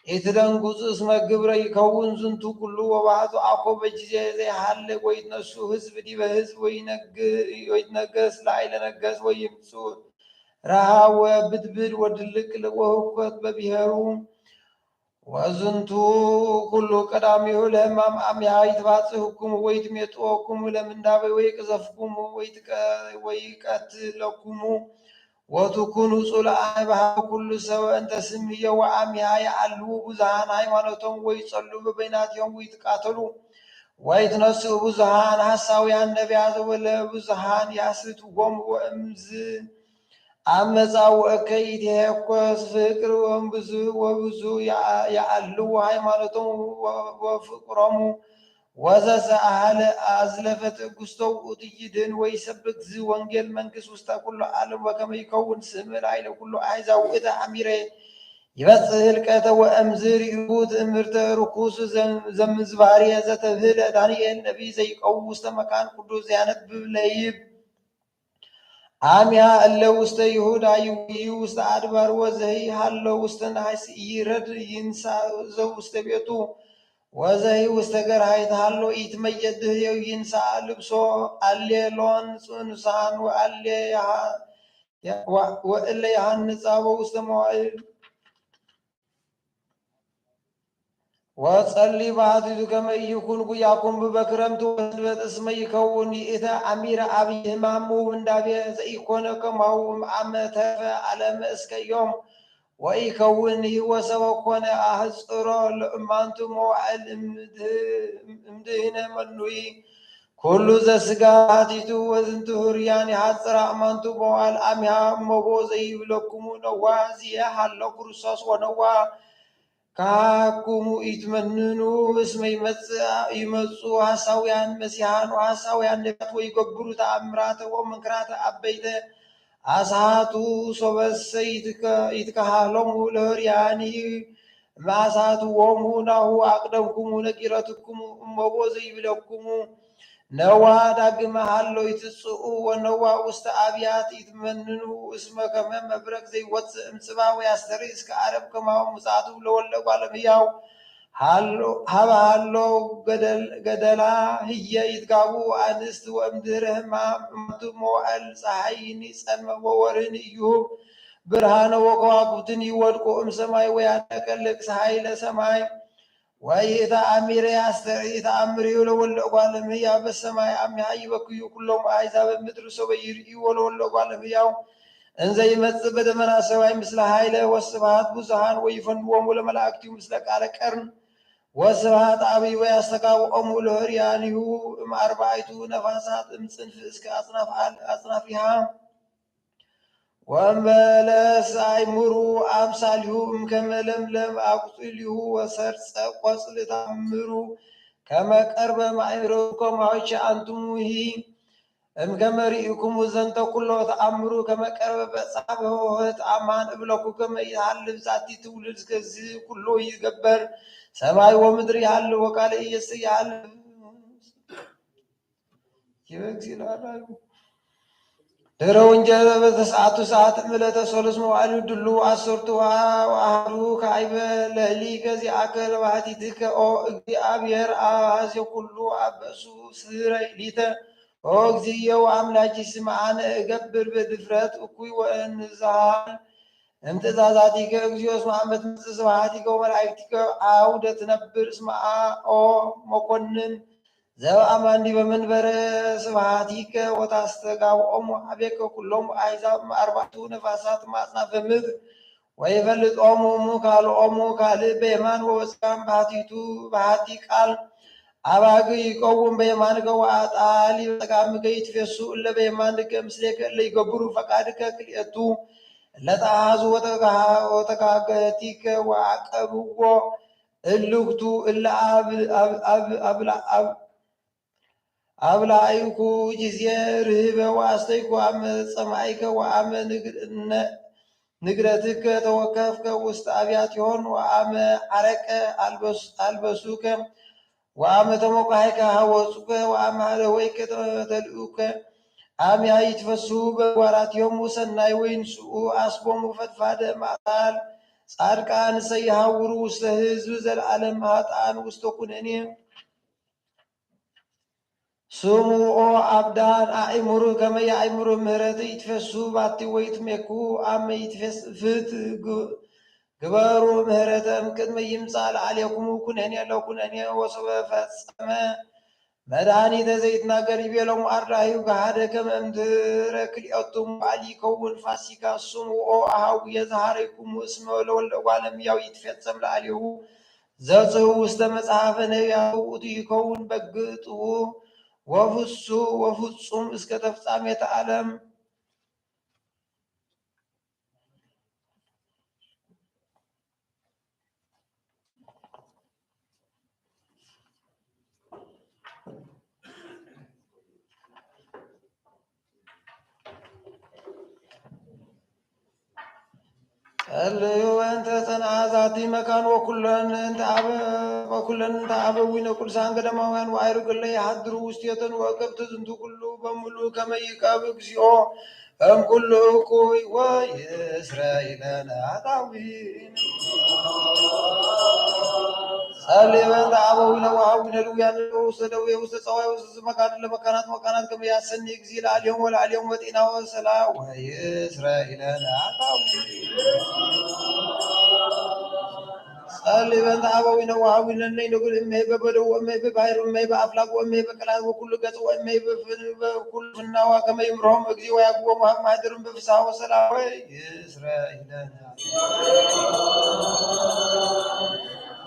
ኢትደንግጹ እስመ ግብረ ይከውን ዝንቱ ኩሉ። ወባሕቱ አኮ በጊዜ ዘይሃለ ወይትነሱ ሕዝብ ዲበ ሕዝብ ወይትነገስ ላዕለ ነገስ ወይምጹ ረሃብ ወብድብድ ወድልቅልቅ ወሁከት በብሔሩ። ወዝንቱ ኩሉ ቀዳሚሁ ለሕማም አሚሃ ይትባጽሕኩሙ ወይትሜጥወኩሙ ለምንዳቤ ወይቅዘፍኩሙ ወይቀትለኩሙ ወትኩኑ ጽሉአነ በሀበ ኩሉ ሰብ እንተ ስምየ። ወአሚሃ የአልዉ ብዙኃን ሃይማኖቶም ወይጸሉ በበይናቲሆም ወይትቃተሉ ወይትነስኡ ብዙኃን ሐሳውያን ነቢያት ወለብዙኃን ያስሕትዎም ወእምዝ አመጻ ወእከይ ኢትሄኮስ ፍቅር ወእምብዙ ወብዙ የአልዉ ሃይማኖቶም ወፍቅሮሙ። ወዘሰአለ አዝለፈ ትዕግስቶ ውእቱ ይድህን ወይሰብክ ዝወንጌል መንግስት ውስተ ኩሉ ዓለም ወከመ ይከውን ስም ላዕለ ኩሉ አሕዛብ ውእተ አሚረ ይበጽሕ ህልቀተ ወእምዝ ርኢኩ ትእምርተ ርኩስ ዘምዝባርየ ዘተብህለ ዳንኤል ነቢይ ዘይቀው ውስተ መካን ቅዱስ ዘያነብብ ለይብ አሚሃ እለ ውስተ ይሁዳ ይውዩ ውስተ አድባር ወዘሂ ሃሎ ውስተ ናሕስ ኢይረድ ይንሳ ዘውስተ ቤቱ ወዘሂ ውስተ ገርሃይት ሃሎ ኢትመየጥ ድህሬሁ ይንሳ ልብሶ አሌ ሎን ጽኑሳን ወአሌ ወእለ የሐንጻ በውስተ መዋዕል ወጸሊ ባሕቲቱ ከመ ኢይኩን ጉያኩም በክረምት ወሰንበት እስመ ይከውን ይእተ አሚረ አብይ ሕማም ወምንዳቤ ዘኢኮነ ከማሁ እምአመ ተርፈ ዓለም እስከ ዮም ወኢከውን ወሰበ ኮነ አሕጽሮ ለእማንቱ መዋዕል እምድህነ መኑይ ኩሉ ዘስጋ ባሕቲቱ ወዝንቱ ህሩያን የሐጽራ እማንቱ መዋዕል አሚሃ እመቦ ዘይብለኩሙ ነዋ ዝየ ሃሎ ክርስቶስ ወነዋ ከሃኩሙ ኢትመንኑ እስመ ይመጽእ ይመጹ ሐሳውያን መሲሐን ወሐሳውያን ነቢያት ወይገብሩ ተአምራተ ወመንክራተ አበይተ አስሐቱ ሶበሰ ይትከሃሎሙ ለህሩያን እምአሳትዎሙ፣ ናሁ አቅደምኩሙ ነጊረትኩሙ እመቦ ዘይብለኩሙ፣ ነዋ ዳግመ ሀሎ ኢትጽኡ ወነዋ ውስተ አብያት ኢትመንኑ፣ እስመ ከመ መብረቅ ዘይወጽእ እምጽባ ወያስተርኢ እስከ ዓረብ፣ ከማሁ ምጽአቱ ለወልደ እጓለ እመሕያው ሀሎ-፣ ሀበ ሀሎ ገደል-፣ ገደላ ህዬ ይትጋቡ አንስት፣ ወእምድህረ ህማም እማቱ መዋእል ጸሓይኒ ጸልመ ወወርህኒ ይሁብ ብርሃነ ወከዋክብትን ይወድቁ እምሰማይ ወያነቀ ለቅስ ኃይለ ሰማይ። ወኢተአሚረ ያስተርኢ ተአምሪሁ ለወልደ እጓለ እመሕያው በሰማይ አሚሃ ይበክዩ ኩሎሙ አሕዛብ ምድር ሶበ ይርእይዎ ለወልደ እጓለ እመሕያው እንዘ ይመጽእ በደመና ሰማይ ምስለ ኃይለ ወስብሐት ብዙኃን ወይፈንዎሙ ለመላእክቲሁ ምስለ ቃለ ቀርን ወስብሐት አብይ ወያስተጋብኦሙ ለህርያኒሁ እምአርባዕቱ ነፋሳት እምጽንፍ እስከ አጽናፍ አል-፣ አጽናፊሃ። ወእምበለስ አእምሩ አምሳሊሁ እምከመ ለምለም አቁጽሊሁ ወሰርጸ ቆጽል ተአምሩ ከመ ቀርበ ማእምረኩም ሀዊቼ አንትሙሂ እምከመ ርኢኩሙ ዘንተ ኩሎ ተአምሩ ከመ ቀርበ በጽሐ በሆህት አማን እብለኩ ከመ ይሃልፍ ዛቲ ትውልድ እስከዚ ኩሉ ይትገበር ሰማይ ወምድር ይሃልፍ ወቃለ ኢየሱስ ይሃልፍ። ይበግሲ ለአራዩ ድህረ ወንጌል በተስዓቱ ሰዓት እምዕለተ ሠሉስ መዋዕል ድሉ አሰርቱ ወአሐዱ ካዕበ ለሊከ ዚአከ ለባሕቲትከ ኦ እግዚአብሔር አሐዜ ኩሉ አበሱ ስረይ ሊተ ኦ እግዚእየ ወአምላኪ ስምዓነ እገብር በድፍረት እኩይ ወእንዝሃል እምትእዛዛቲከ እግዚኦ እስመ አመ ትመጽእ ስብሐቲከ ወመላእክቲከ አውደ ትነብር እስመ ኦ መኮንን ዘበአማን ዲበ መንበረ ስብሐቲከ ወታስተጋብኦሙ ሀቤከ ኩሎሙ አሕዛብ እምአርባዕቱ ነፋሳት እምአጽናፈ ምድር ወይፈልጦሙ እምካልኦሙ ካልእ በየማን ወበጸጋም በሐቲቱ በሐቲ ቃል አባግ ይቀውም በየማንከ ወአጣሊ በጸጋምከ ይትፌሱ እለ በየማንከ ምስሌከ እለ ይገብሩ ፈቃድከ ክልኤቱ እለ ተአሐዙ ወተጋ-፣ ወተጋገቲከ ወአቀብዎ እልክቱ እለ አብ-፣ አብ-፣ አብ-፣ አብላ-፣ አብ-፣ አብላይኩ ጊዜ ርህበ ወአስተይኩ አመ ጸማይከ ወአመ ንግር-፣ ነ-፣ ንግረትከ ተወከፍከ ውስተ አብያቲሆን ወአመ ዐረቀ አልበስ-፣ አልበሱከ ወአመ ተሞቃሔከ ሐወጹከ ወአመ ሀለወይከ ተልኡከ አምያ ይትፈስሑ በግባራቲሆም ወሰናይ ወይንስኡ አስቦሙ ፈድፋደ ማእታል ጻድቃን ሰይሐውሩ ውስተ ህዝብ ዘለዓለም ሀጣን ውስተ ኩነኔ። ስምዑ ኦ አብዳን አእምሩ ከመ የአእምሩ ምህረት ይትፌሱ ባቲ ወይትሜኩ አመ ይትፌስ ፍት ግ-፣ ግበሩ ምህረተ እምቅድመ ይምጻእ ለዓሌኩሙ ኩነኔ ለኩነኔ ወሶበ ፈጸመ መድኃኒተ ዘይትናገር ይቤሎሙ አርዳኢሁ ገሃደ ከመ እምድህረ ክልኤቱ መዋዕል ይከውን ፋሲካ። ስምዑ ኦ አሃውየ ዘሃረይኩሙ እስመ ለወልደ እጓለ እመሕያው ይትፌጸም ለዓሌሁ ዘጽሑ ውስተ መጽሐፈ ነቢያት ውእቱ ይከውን በግዕ ጥቡዕ ወፍጹ-፣ ወፍጹም እስከ ተፍጻሜተ ዓለም። ጸልዩ እንተ ጸንዓ ዛቲ መካን ወኩለን እንተ አበ-፣ ወኩለን እንተ አበዊነ ቅዱሳን ገዳማውያን ወአእሩግ እለ የሐድሩ ውስቴተን ወእቅብተ ዝንቱ ኩሉ በሙሉ ከመ ይቀብ እግዚኦ እምኩሉ እኩይ ወይስረይ ለነ ኃጣውኢነ። ጸልዩ እንተ አበዊነ ወአሃዊነ ድውያነ ውስተ ደዌ ውስተ ጸዋይ ውስተ መካን ለመካናት ወመካናት ከመ ያሰኒ እግዚእ ለዓሌሆሙ ወለዓሌሆሙ በጤና ወሰላም ወይስረይ ለነ ኃጣውኢነ። ጸልዩ በእንተ አበዊነ ወአሃዊነ እለ ይነግሩ እምይእዜ በበደው ወእምይእዜ በባሕር ወእምይእዜ በአፍላግ ወእምይእዜ በቀላያት ወኩሉ ገጽ ወእምይእዜ በፍን-፣ በኩሉ ፍናዋ ከመ ይምርሆሙ እግዚእ ወያግቦሙ ሀብ ማሕደርም በፍስሐ ወሰላም ወይስረይ ለነ።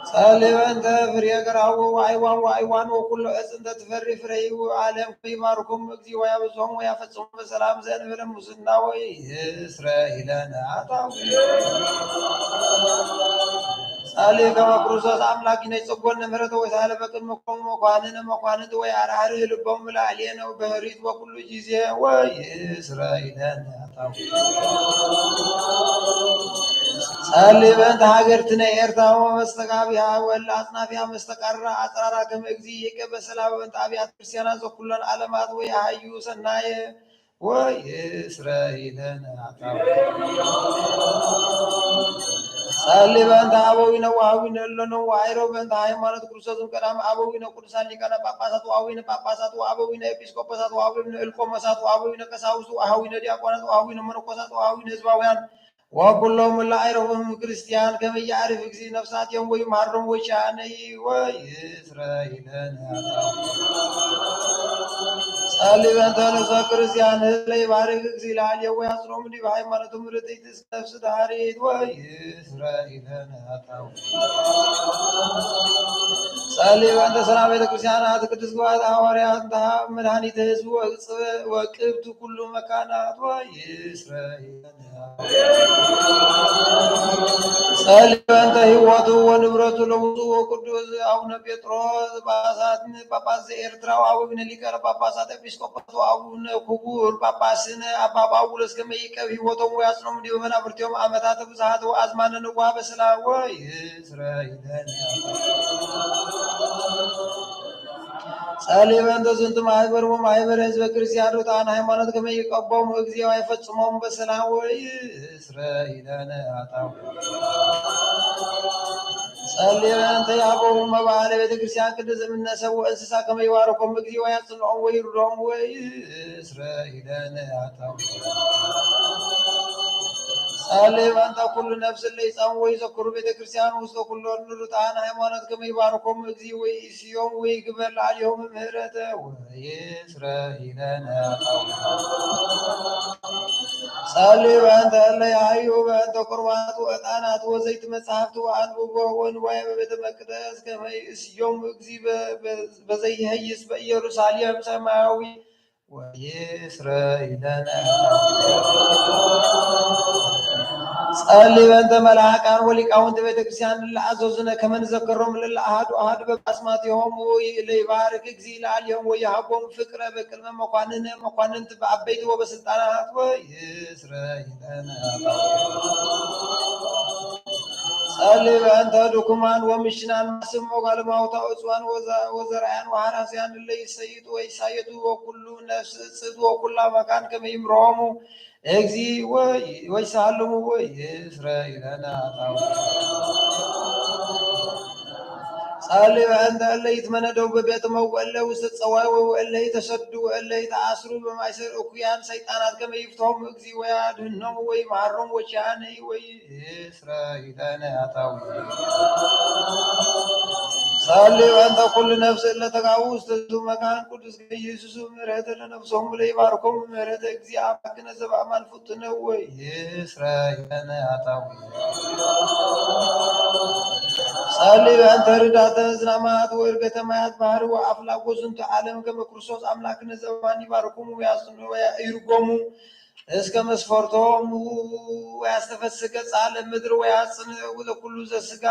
ጸልዩ በእንተ ፍሬ ገራሁ ወአይዋን ወአይዋን ወኩሉ ዕፅ እንተ ትፈሪ ፍሬሁ ዓለም ከመ ይባርኮሙ እግዚእ ወያብዝሖሙ ወያፈጽሖሙ በሰላም ዘእንበለ ሙስና ወይስረይ ለነ ኃጣውኢነ። ጸሊ ከመ ክርስቶስ አምላክ ይነይ ጸጎነ ምህረተ ወይሳለ በቅድመ ኩሎሙ መኳንንት መኳንንት ወይአርህር ልቦሙ ላዕሌነ በህሪት ወኩሉ ጊዜ ወይስረይ ለነ ጸሊ በእንተ ሀገርትነ ኤርትራ ወመስተጋቢሃ ወለ አጽናፊሃ መስተቃርራ አጽራራ ከመ እግዚእ ይቀበ ሰላም በእንተ አብያተ ክርስቲያናት ዘኩለን ዓለማት ወየሀዩ ሰናየ ወይስረይ ለነ ጸሊ በእንተ አበዊነ ወአሃዊነ እለነ ወአይረው በእንተ ሃይማኖት ክርስቶስም ቀዳም አበዊነ ቅዱሳን ሊቃነ ጳጳሳት ወአበዊነ ጳጳሳት ወአበዊነ ኤጲስቆጶሳት ወአበዊነ እልቆሞሳት ወአበዊነ ቀሳውስት ወአሃዊነ ዲያቆናት ወአሃዊነ መነኮሳት ወአሃዊነ ህዝባውያን ወኩሎም እለ አይረፉም ክርስቲያን ከመ ያዕርፍ እግዚእ ነፍሳቲሆም ወይምሃሮም ወይሻነይ ወይስረይ ለነ ጸሊ በእንተ ነፍሰ ክርስቲያን ለይባርክ እግዚእ ለአልየው ወያጽንኦም ዲበ ሃይማኖቶም ርትዕት እስከ ነፍስ ዳህሪት ወይስረይ ለነ ጸሊ በእንተ ሰላም ቤተ ክርስቲያናት ቅድስት ግብአተ ሐዋርያት እንተ መድኃኒተ ሕዝብ ወቅብት ኩሉ መካናት ወይስረይ ጸሊ በእንተ ህይወቱ ወንብረቱ ለውጹ ወቅዱስ አቡነ ጴጥሮስ ጳጳሳት ጳጳስ ዘኤርትራ ወአቡነ ሊቀነ ጳጳሳት ኤጲስቆጶስ ወአቡነ ክቡር ጳጳስነ አባ ጳውሎስ ከመ ይቀብ ህይወቶም ወያጽኖም ዲበ መናብርቲሆም አመታተ ብዙሃተ ወአዝማነ ነዋሃ በሰላም ወይስረይ ለነ ጸሊ በእንተ ዝንቱ ማህበር ወማህበረ ህዝበ ክርስቲያን ርቱዓን ሃይማኖት ከመ ይቀቦም እግዚእ ወይፈጽሞም በሰላም ወይስረይ ለነ ጸሊ በእንተ ያቦሙ መባእለ ቤተ ክርስቲያን ቅድስት እምነ ሰብ ወእንስሳ ከመ ይባርኮም እግዚእ ወያጽንዖም ወይርድኦም ወይስረይ ለነ ጸሊ በእንተ ኩሉ ነፍስ እለ ይጻሙ ወይዘክሩ ቤተ ክርስቲያን ውስተ ኩሎን ርቱዓን ሃይማኖት ከመ ይባርኮም እግዚእ ወይእስዮም ወይግበር ለአሊሆም ምህረተ ወይስረይ ለነ ጸሊ በእንተ እለ ይሃዩ በእንተ ቁርባናት ወዕጣናት ወዘይት መጻሕፍት ወአንብቦ ወንዋየ በቤተ መቅደስ ከመ ይእስዮም እግዚእ በዘይሄይስ በኢየሩሳሌም ሰማያዊ ወይስረይ ለነ ጸሊ በእንተ መልአካን ወሊቃውንት ቤተ ክርስቲያን እለ አዘዙነ ከመ ንዘከሮም ለእለ አሐዱ አሐዱ በባስማቲሆሙ ለይባርክ እግዚእ ለአሊሆም ወይሃቦም ፍቅረ በቅድመ መኳንንት መኳንንት በአበይት ወበስልጣናት ወይስረይ ለነ ጸሊ በእንተ ድኩማን ወምሽናን ማስም ወጋለማውታ ዕጹዋን ወዘራያን ወሐራስያን እለ ይሰይጡ ወይሳየጡ ወኩሉ ነፍስ እጽት ወኩላ መካን ከመ ይምርሆሙ እግዚእ ወይሳልሙ ወይስረይ ለነ ኃጣውእ። ጸሊ በእንተ እለ ይትመነደው በቤትመ ወእለ ውስተ ጸዋይ ወእለ ይተሰዱ ወእለ ይተአስሩ በማእሰር እኩያን ሰይጣናት ከመ ይፍትሆሙ እግዚእ ወያድህኖሙ ወይምሐሮሙ ወኪያነይ ወይስረይ ለነ ኃጣውእ። ጸሊ በእንተ ኩሉ ነፍስ እለ ተጋቡ ውስተ ዝንቱ መካን ቅዱስ ከመ ይህስሱ ምህረተ ለነፍሶሙ ለይባርኮሙ ምህረተ እግዚእ አምላክነ ዘበአማን ፍጡነ ወይስረይ ለነ ኃጣውእ። ጸሊ በእንተ ርዳተ ዝናማት ወእርገተ ማያት ባሕር ወአፍላግ ወዝንቱ ዓለም ከመ ክርስቶስ አምላክነ ዘበአማን ይባርኮሙ ወያጽንዑ ወያእርጎሙ እስከ መስፈርቶሙ ወያስተፈስህ ገጻ ለምድር ወያጽንዕ ለኩሉ ዘስጋ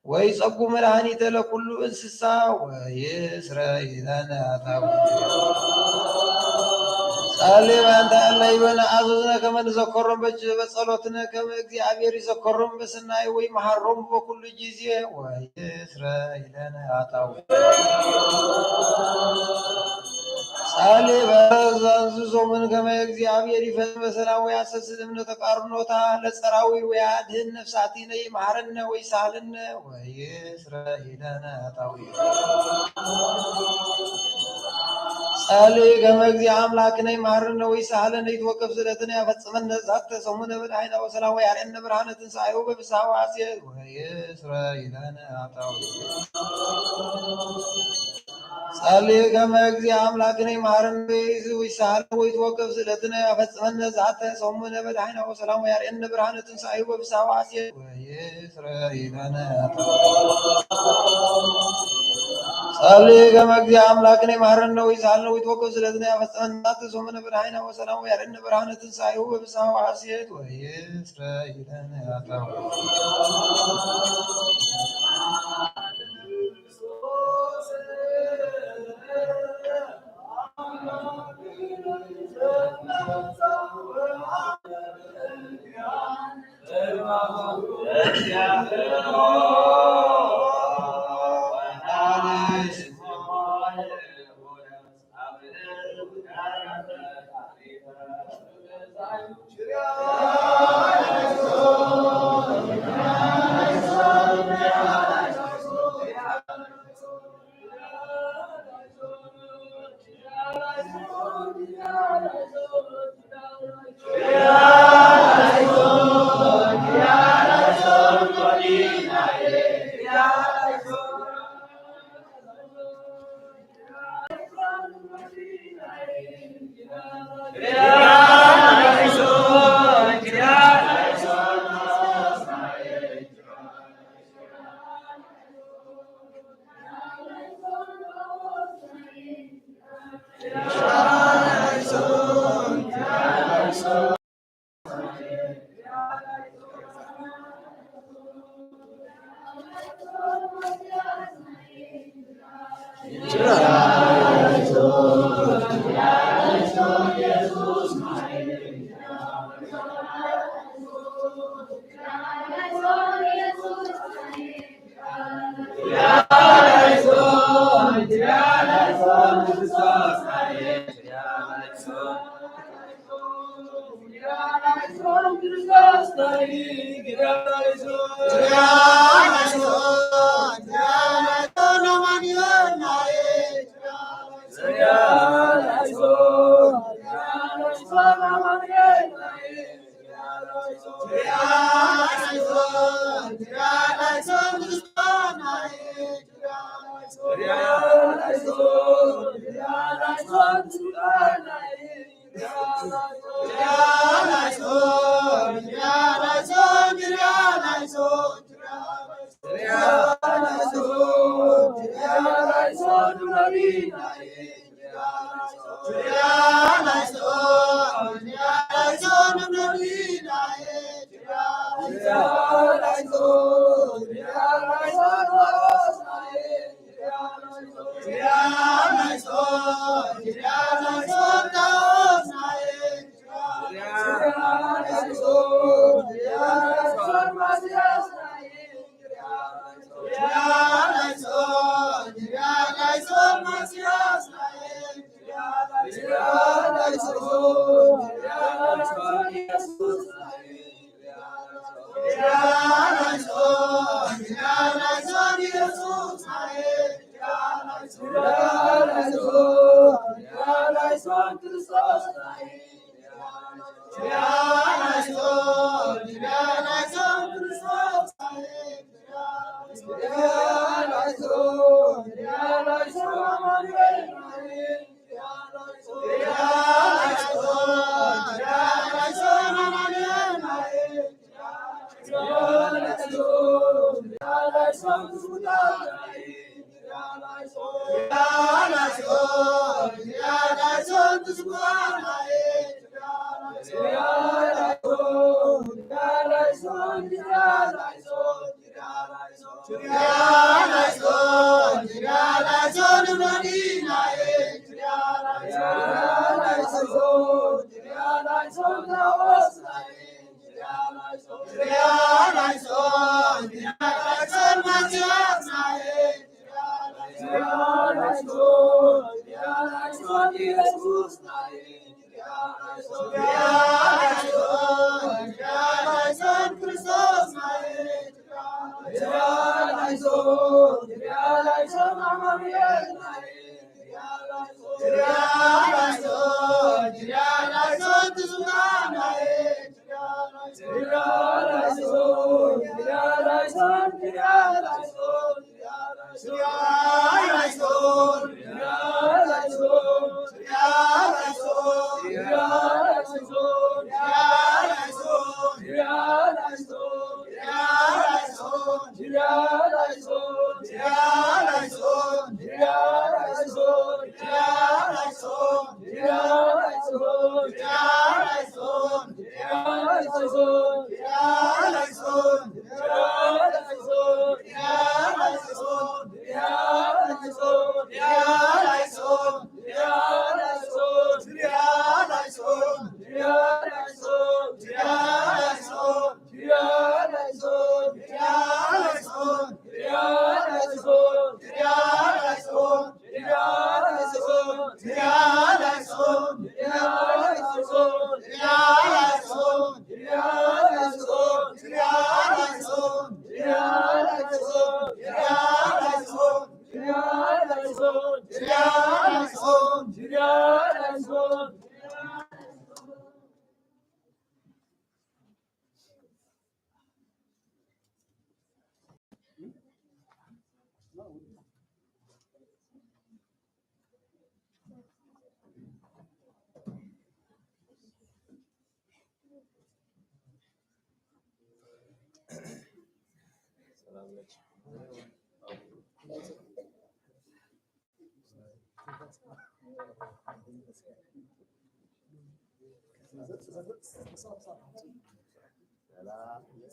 ወይጸጉ መድኃኒተ ለኩሉ እንስሳ ወይስረይ ለነ ኃጣውእ። ጸሊ በእንተ እለ ይበነ አዘዝነ ከመ ንዘከሮም በጸሎትነ ከመ እግዚአብሔር ይዘከሮም በሰናይ ወይምሐሮም በኩሉ ጊዜ ወይስረይ ለነ ኃጣውእ። ጸሊ በእንተ ዘአንስሶሙ ከመ እግዚአብሔር ይፈጽም በሰላም ወያሰስል እምነ ተቃርኖታ ለጸራዊ ወያድህን ነፍሳቲነ ይምሐረነ ወይሳልነ ወይስረይ ለነ ኃጣውእ። ጸሊ ከመ እግዚእ አምላክነ ይምሐረነ ወይሳልነ ይትወከፍ ስእለትነ ያፈጽመነ ዛተ ሰሙነ በደኃይና ወሰላም ወያርአነ ብርሃነ ትንሳኤሁ በፍስሐ ወሐሴት ወይስረይ ለነ ኃጣውእ። ጸሊ ከመ እግዚእ አምላክነ ይምሐረነ ወይሳልነ ወይትወከፍ ስእለትነ ያፈጽመነ ዛተ ሰሙነ በደኃይና ወሰላም ወያርአነ ብርሃነ ትንሳኤሁ በፍስሐ ወሐሴት ወይስረይ ለነ ኃጣውእ። አብሌ ገመ እግዚአ አምላክነ መሐረነ ወይሳልነ ወይትወከፍ ስለትነ ያፈጸመ እናት ጾምነ ብርሃነ ወሰላም ወያረነ ብርሃነ ትንሳኤሁ በፍስሐ ወሐሴት ወይስረ ይለን ያታ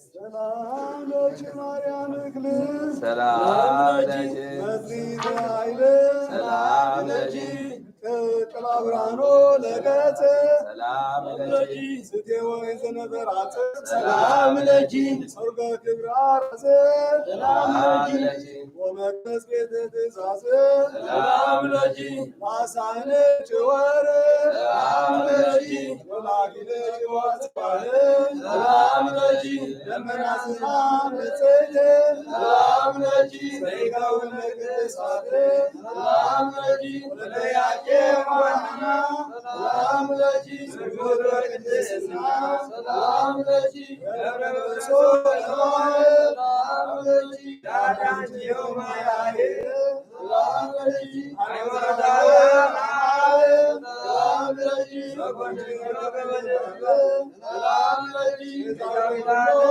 ሰላም ለኪ ማርያም እክል። ሰላም ለኪ። መትሕት ኃይል። ሰላም ለኪ። ቅልቅል አብርሃኖ ለገጽ። ሰላም ለኪ። ጽጌ ወይን ዘነበር አጽም። ሰላም ለኪ። ሰርጎ ክብር አራዘ። ሰላም ለኪ። ወመቅደስ ቤተ ትእዛዝ። ሰላም ለኪ። ላሳነ ጭወር። ሰላም ለኪ። ወላኪነ ጭዋ ጽባህ። ሰላም ለኪ። ደመና ዝናም ንጽሕት። ሰላም ለኪ። ዘይከውን ለቅድሳት። ሰላም ለኪ። ወለያቄም ወሐና። ሰላም ለኪ። ስርጉት በቅድስና። ሰላም ለኪ። ገብረ መንፈሶ ለማርያም። ሰላም ለኪ። ዳዳንኪ ዮማያሄ። ሰላም ለኪ። ሃይማኖታዊ ማዕበል። ሰላም ለኪ። ሰላም ለኪ። ሰላም ለኪ። ሰላም ለኪ።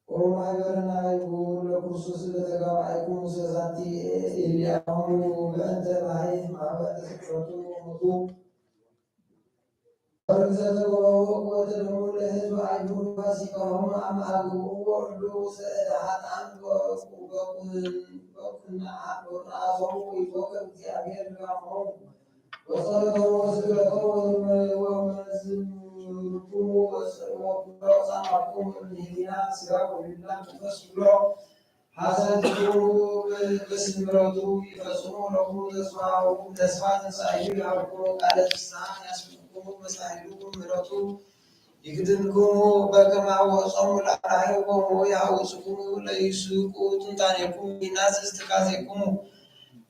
ኦ ማህበርና ይቡር ለክርስቶስ ለተጋባይኩም ሰዛቲ እሊያሁ በእንተ ባሕሪ ማህበር ተሰቅሎቱ ሞቱ ወርግዘተ ወበው ወተደሙ ለሕዝብ አይሁድ ፋሲካሆሙ አመ አግብኡ ወእሉ ሰእለ ኃጥአን በቁ-፣ በቁ-፣ በቁናአ በቁናአቶሙ ይቦከ እግዚአብሔር ድጋፎሙ ወጸሎቶሙ ወስግደቶሙ ወመ-፣ ወመ-፣ እምነ ህሊና ስጋ ወህሊና መንፈስ ኩሎ ሐሰን ትኩኑ በስምረቱ ይፈጽሙ ለኩሉ ተስፋሁ ተስፋ ትንሳኤሁ ይሃብኩሙ ቃለ ፍስሐ ያስምዕኩሙ መሳሂሉ ምሕረቱ ይክድንኩሙ በከመ አወጾሙ ለአርአዮሙ ያውጽኩሙ ለይስቁ ትንታኔኩሙ ይናስስ ትካዜኩሙ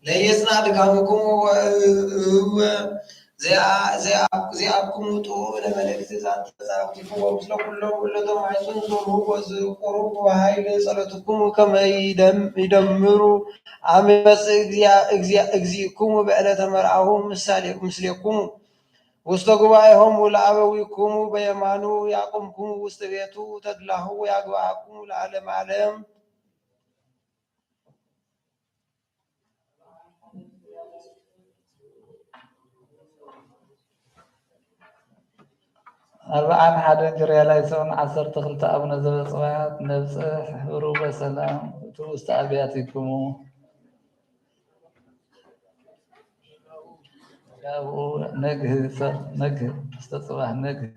ለየጽንዕ ድካምኩሙ ወእወ ዚአኩሙ ጥዑም ለመልእክት ዛቲ መጻሕፍቲኩሙ ወምስለ ኩሎም እለ ተማሕጽኑ ዘልዉ ወዝቁሩብ ወበኃይል ጸሎትኩሙ ከመ ይደምሩ አመ ይመጽእ እግዚእኩሙ በዕለተ መርአሁ ምስሌኩሙ። ውስተ ጉባኤሆሙ ለአበዊኩሙ በየማኑ ያቁምኩሙ ውስተ ቤቱ ተድላሁ ያግብአኩሙ ለዓለመ ዓለም። አርብዓን ሓደን ጅርያላይ ሰሙን ዓሰርተ ክልተ አቡነ ዘበጽባህ ነብጽሕ። ሑሩ በሰላም እቱ ውስተ አብያቲኩሙ። ያብኡ ነግህ፣ ነግህ፣ እስተ ጽባሕ ነግህ።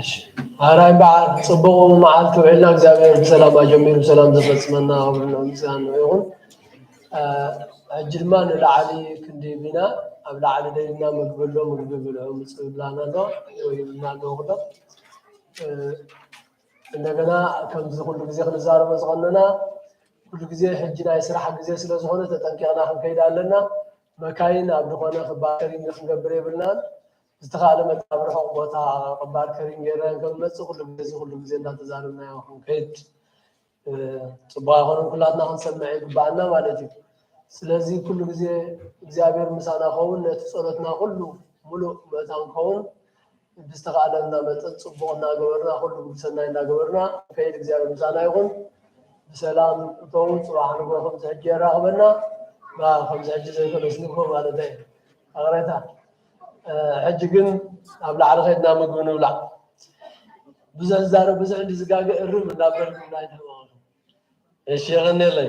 እሺ፣ ሐራይ በዓል ጽቡቕ መዓልቲ ውዒልና፣ እግዚኣብሔር ብሰላም ኣጀሚሩ ብሰላም ዘፈጽመና ክብርን ምስጋናን ይኹን። እ፣ ሕጂ ድማ ንላዕሊ ክንድይ ቢና፣ ኣብ ላዕሊ ደይብና ምግቢ ኣሎ፣ ምግቢ ብልዑ ምጽእ ይብላና ኣሎ፣ ወይ ይብልና ኣሎ ኩሎ። እ፣ እንደገና ከምዚ ኩሉ ግዜ ክንዛረቦ ዝቐነና፣ ኩሉ ግዜ ሕጂ ናይ ስራሕ ግዜ ስለ ዝኾነ ተጠንቂቕና ክንከይድ ኣለና። መካይን ኣብ ዝኾነ ክባድ ከሪንግ ክንገብር የብልናን። ዝተኻእለ መጠን ኣብ ርሑቕ ቦታ ክባድ ከሪንግ ጌርና ከም ንመጽእ ኩሉ ግዜ፣ እዚ ኩሉ ግዜ እንዳተዛረብናዮ ክንከይድ፣ እ፣ ጽቡቕ ኣይኮነን፣ ኩላትና ክንሰምዕ ይግባኣና ማለት እዩ። ስለዚ ኩሉ ግዜ እግዚኣብሔር ምሳና ኸውን፣ ነቲ ጸሎትና ኩሉ ሙሉእ መታን ኸውን ብዝተኻእለና መጠን ጽቡቕ እናገበርና፣ ኩሉ ግብረ ሰናይ እናገበርና ክንከይድ እግዚኣብሔር ምሳና ይኹን። ብሰላም እተው፣ ጽባሕ ንግሆ ከምዚ ሕጂ የራኽበና። ባ-፣ ከምዚ ሕጂ ዘይኮነስ ንግሆ ማለተይ። ኣቕሬታ፣ እ፣ ሕጂ ግን ኣብ ላዕሊ ኸይድና ምግቢ ንብላዕ። ብዙሕ ዝዛረብ ብዙሕ እንዲ ዝጋገ እርም እናበልኩም ኣይተማቕሉ። እሺ፣ የቐንየለይ።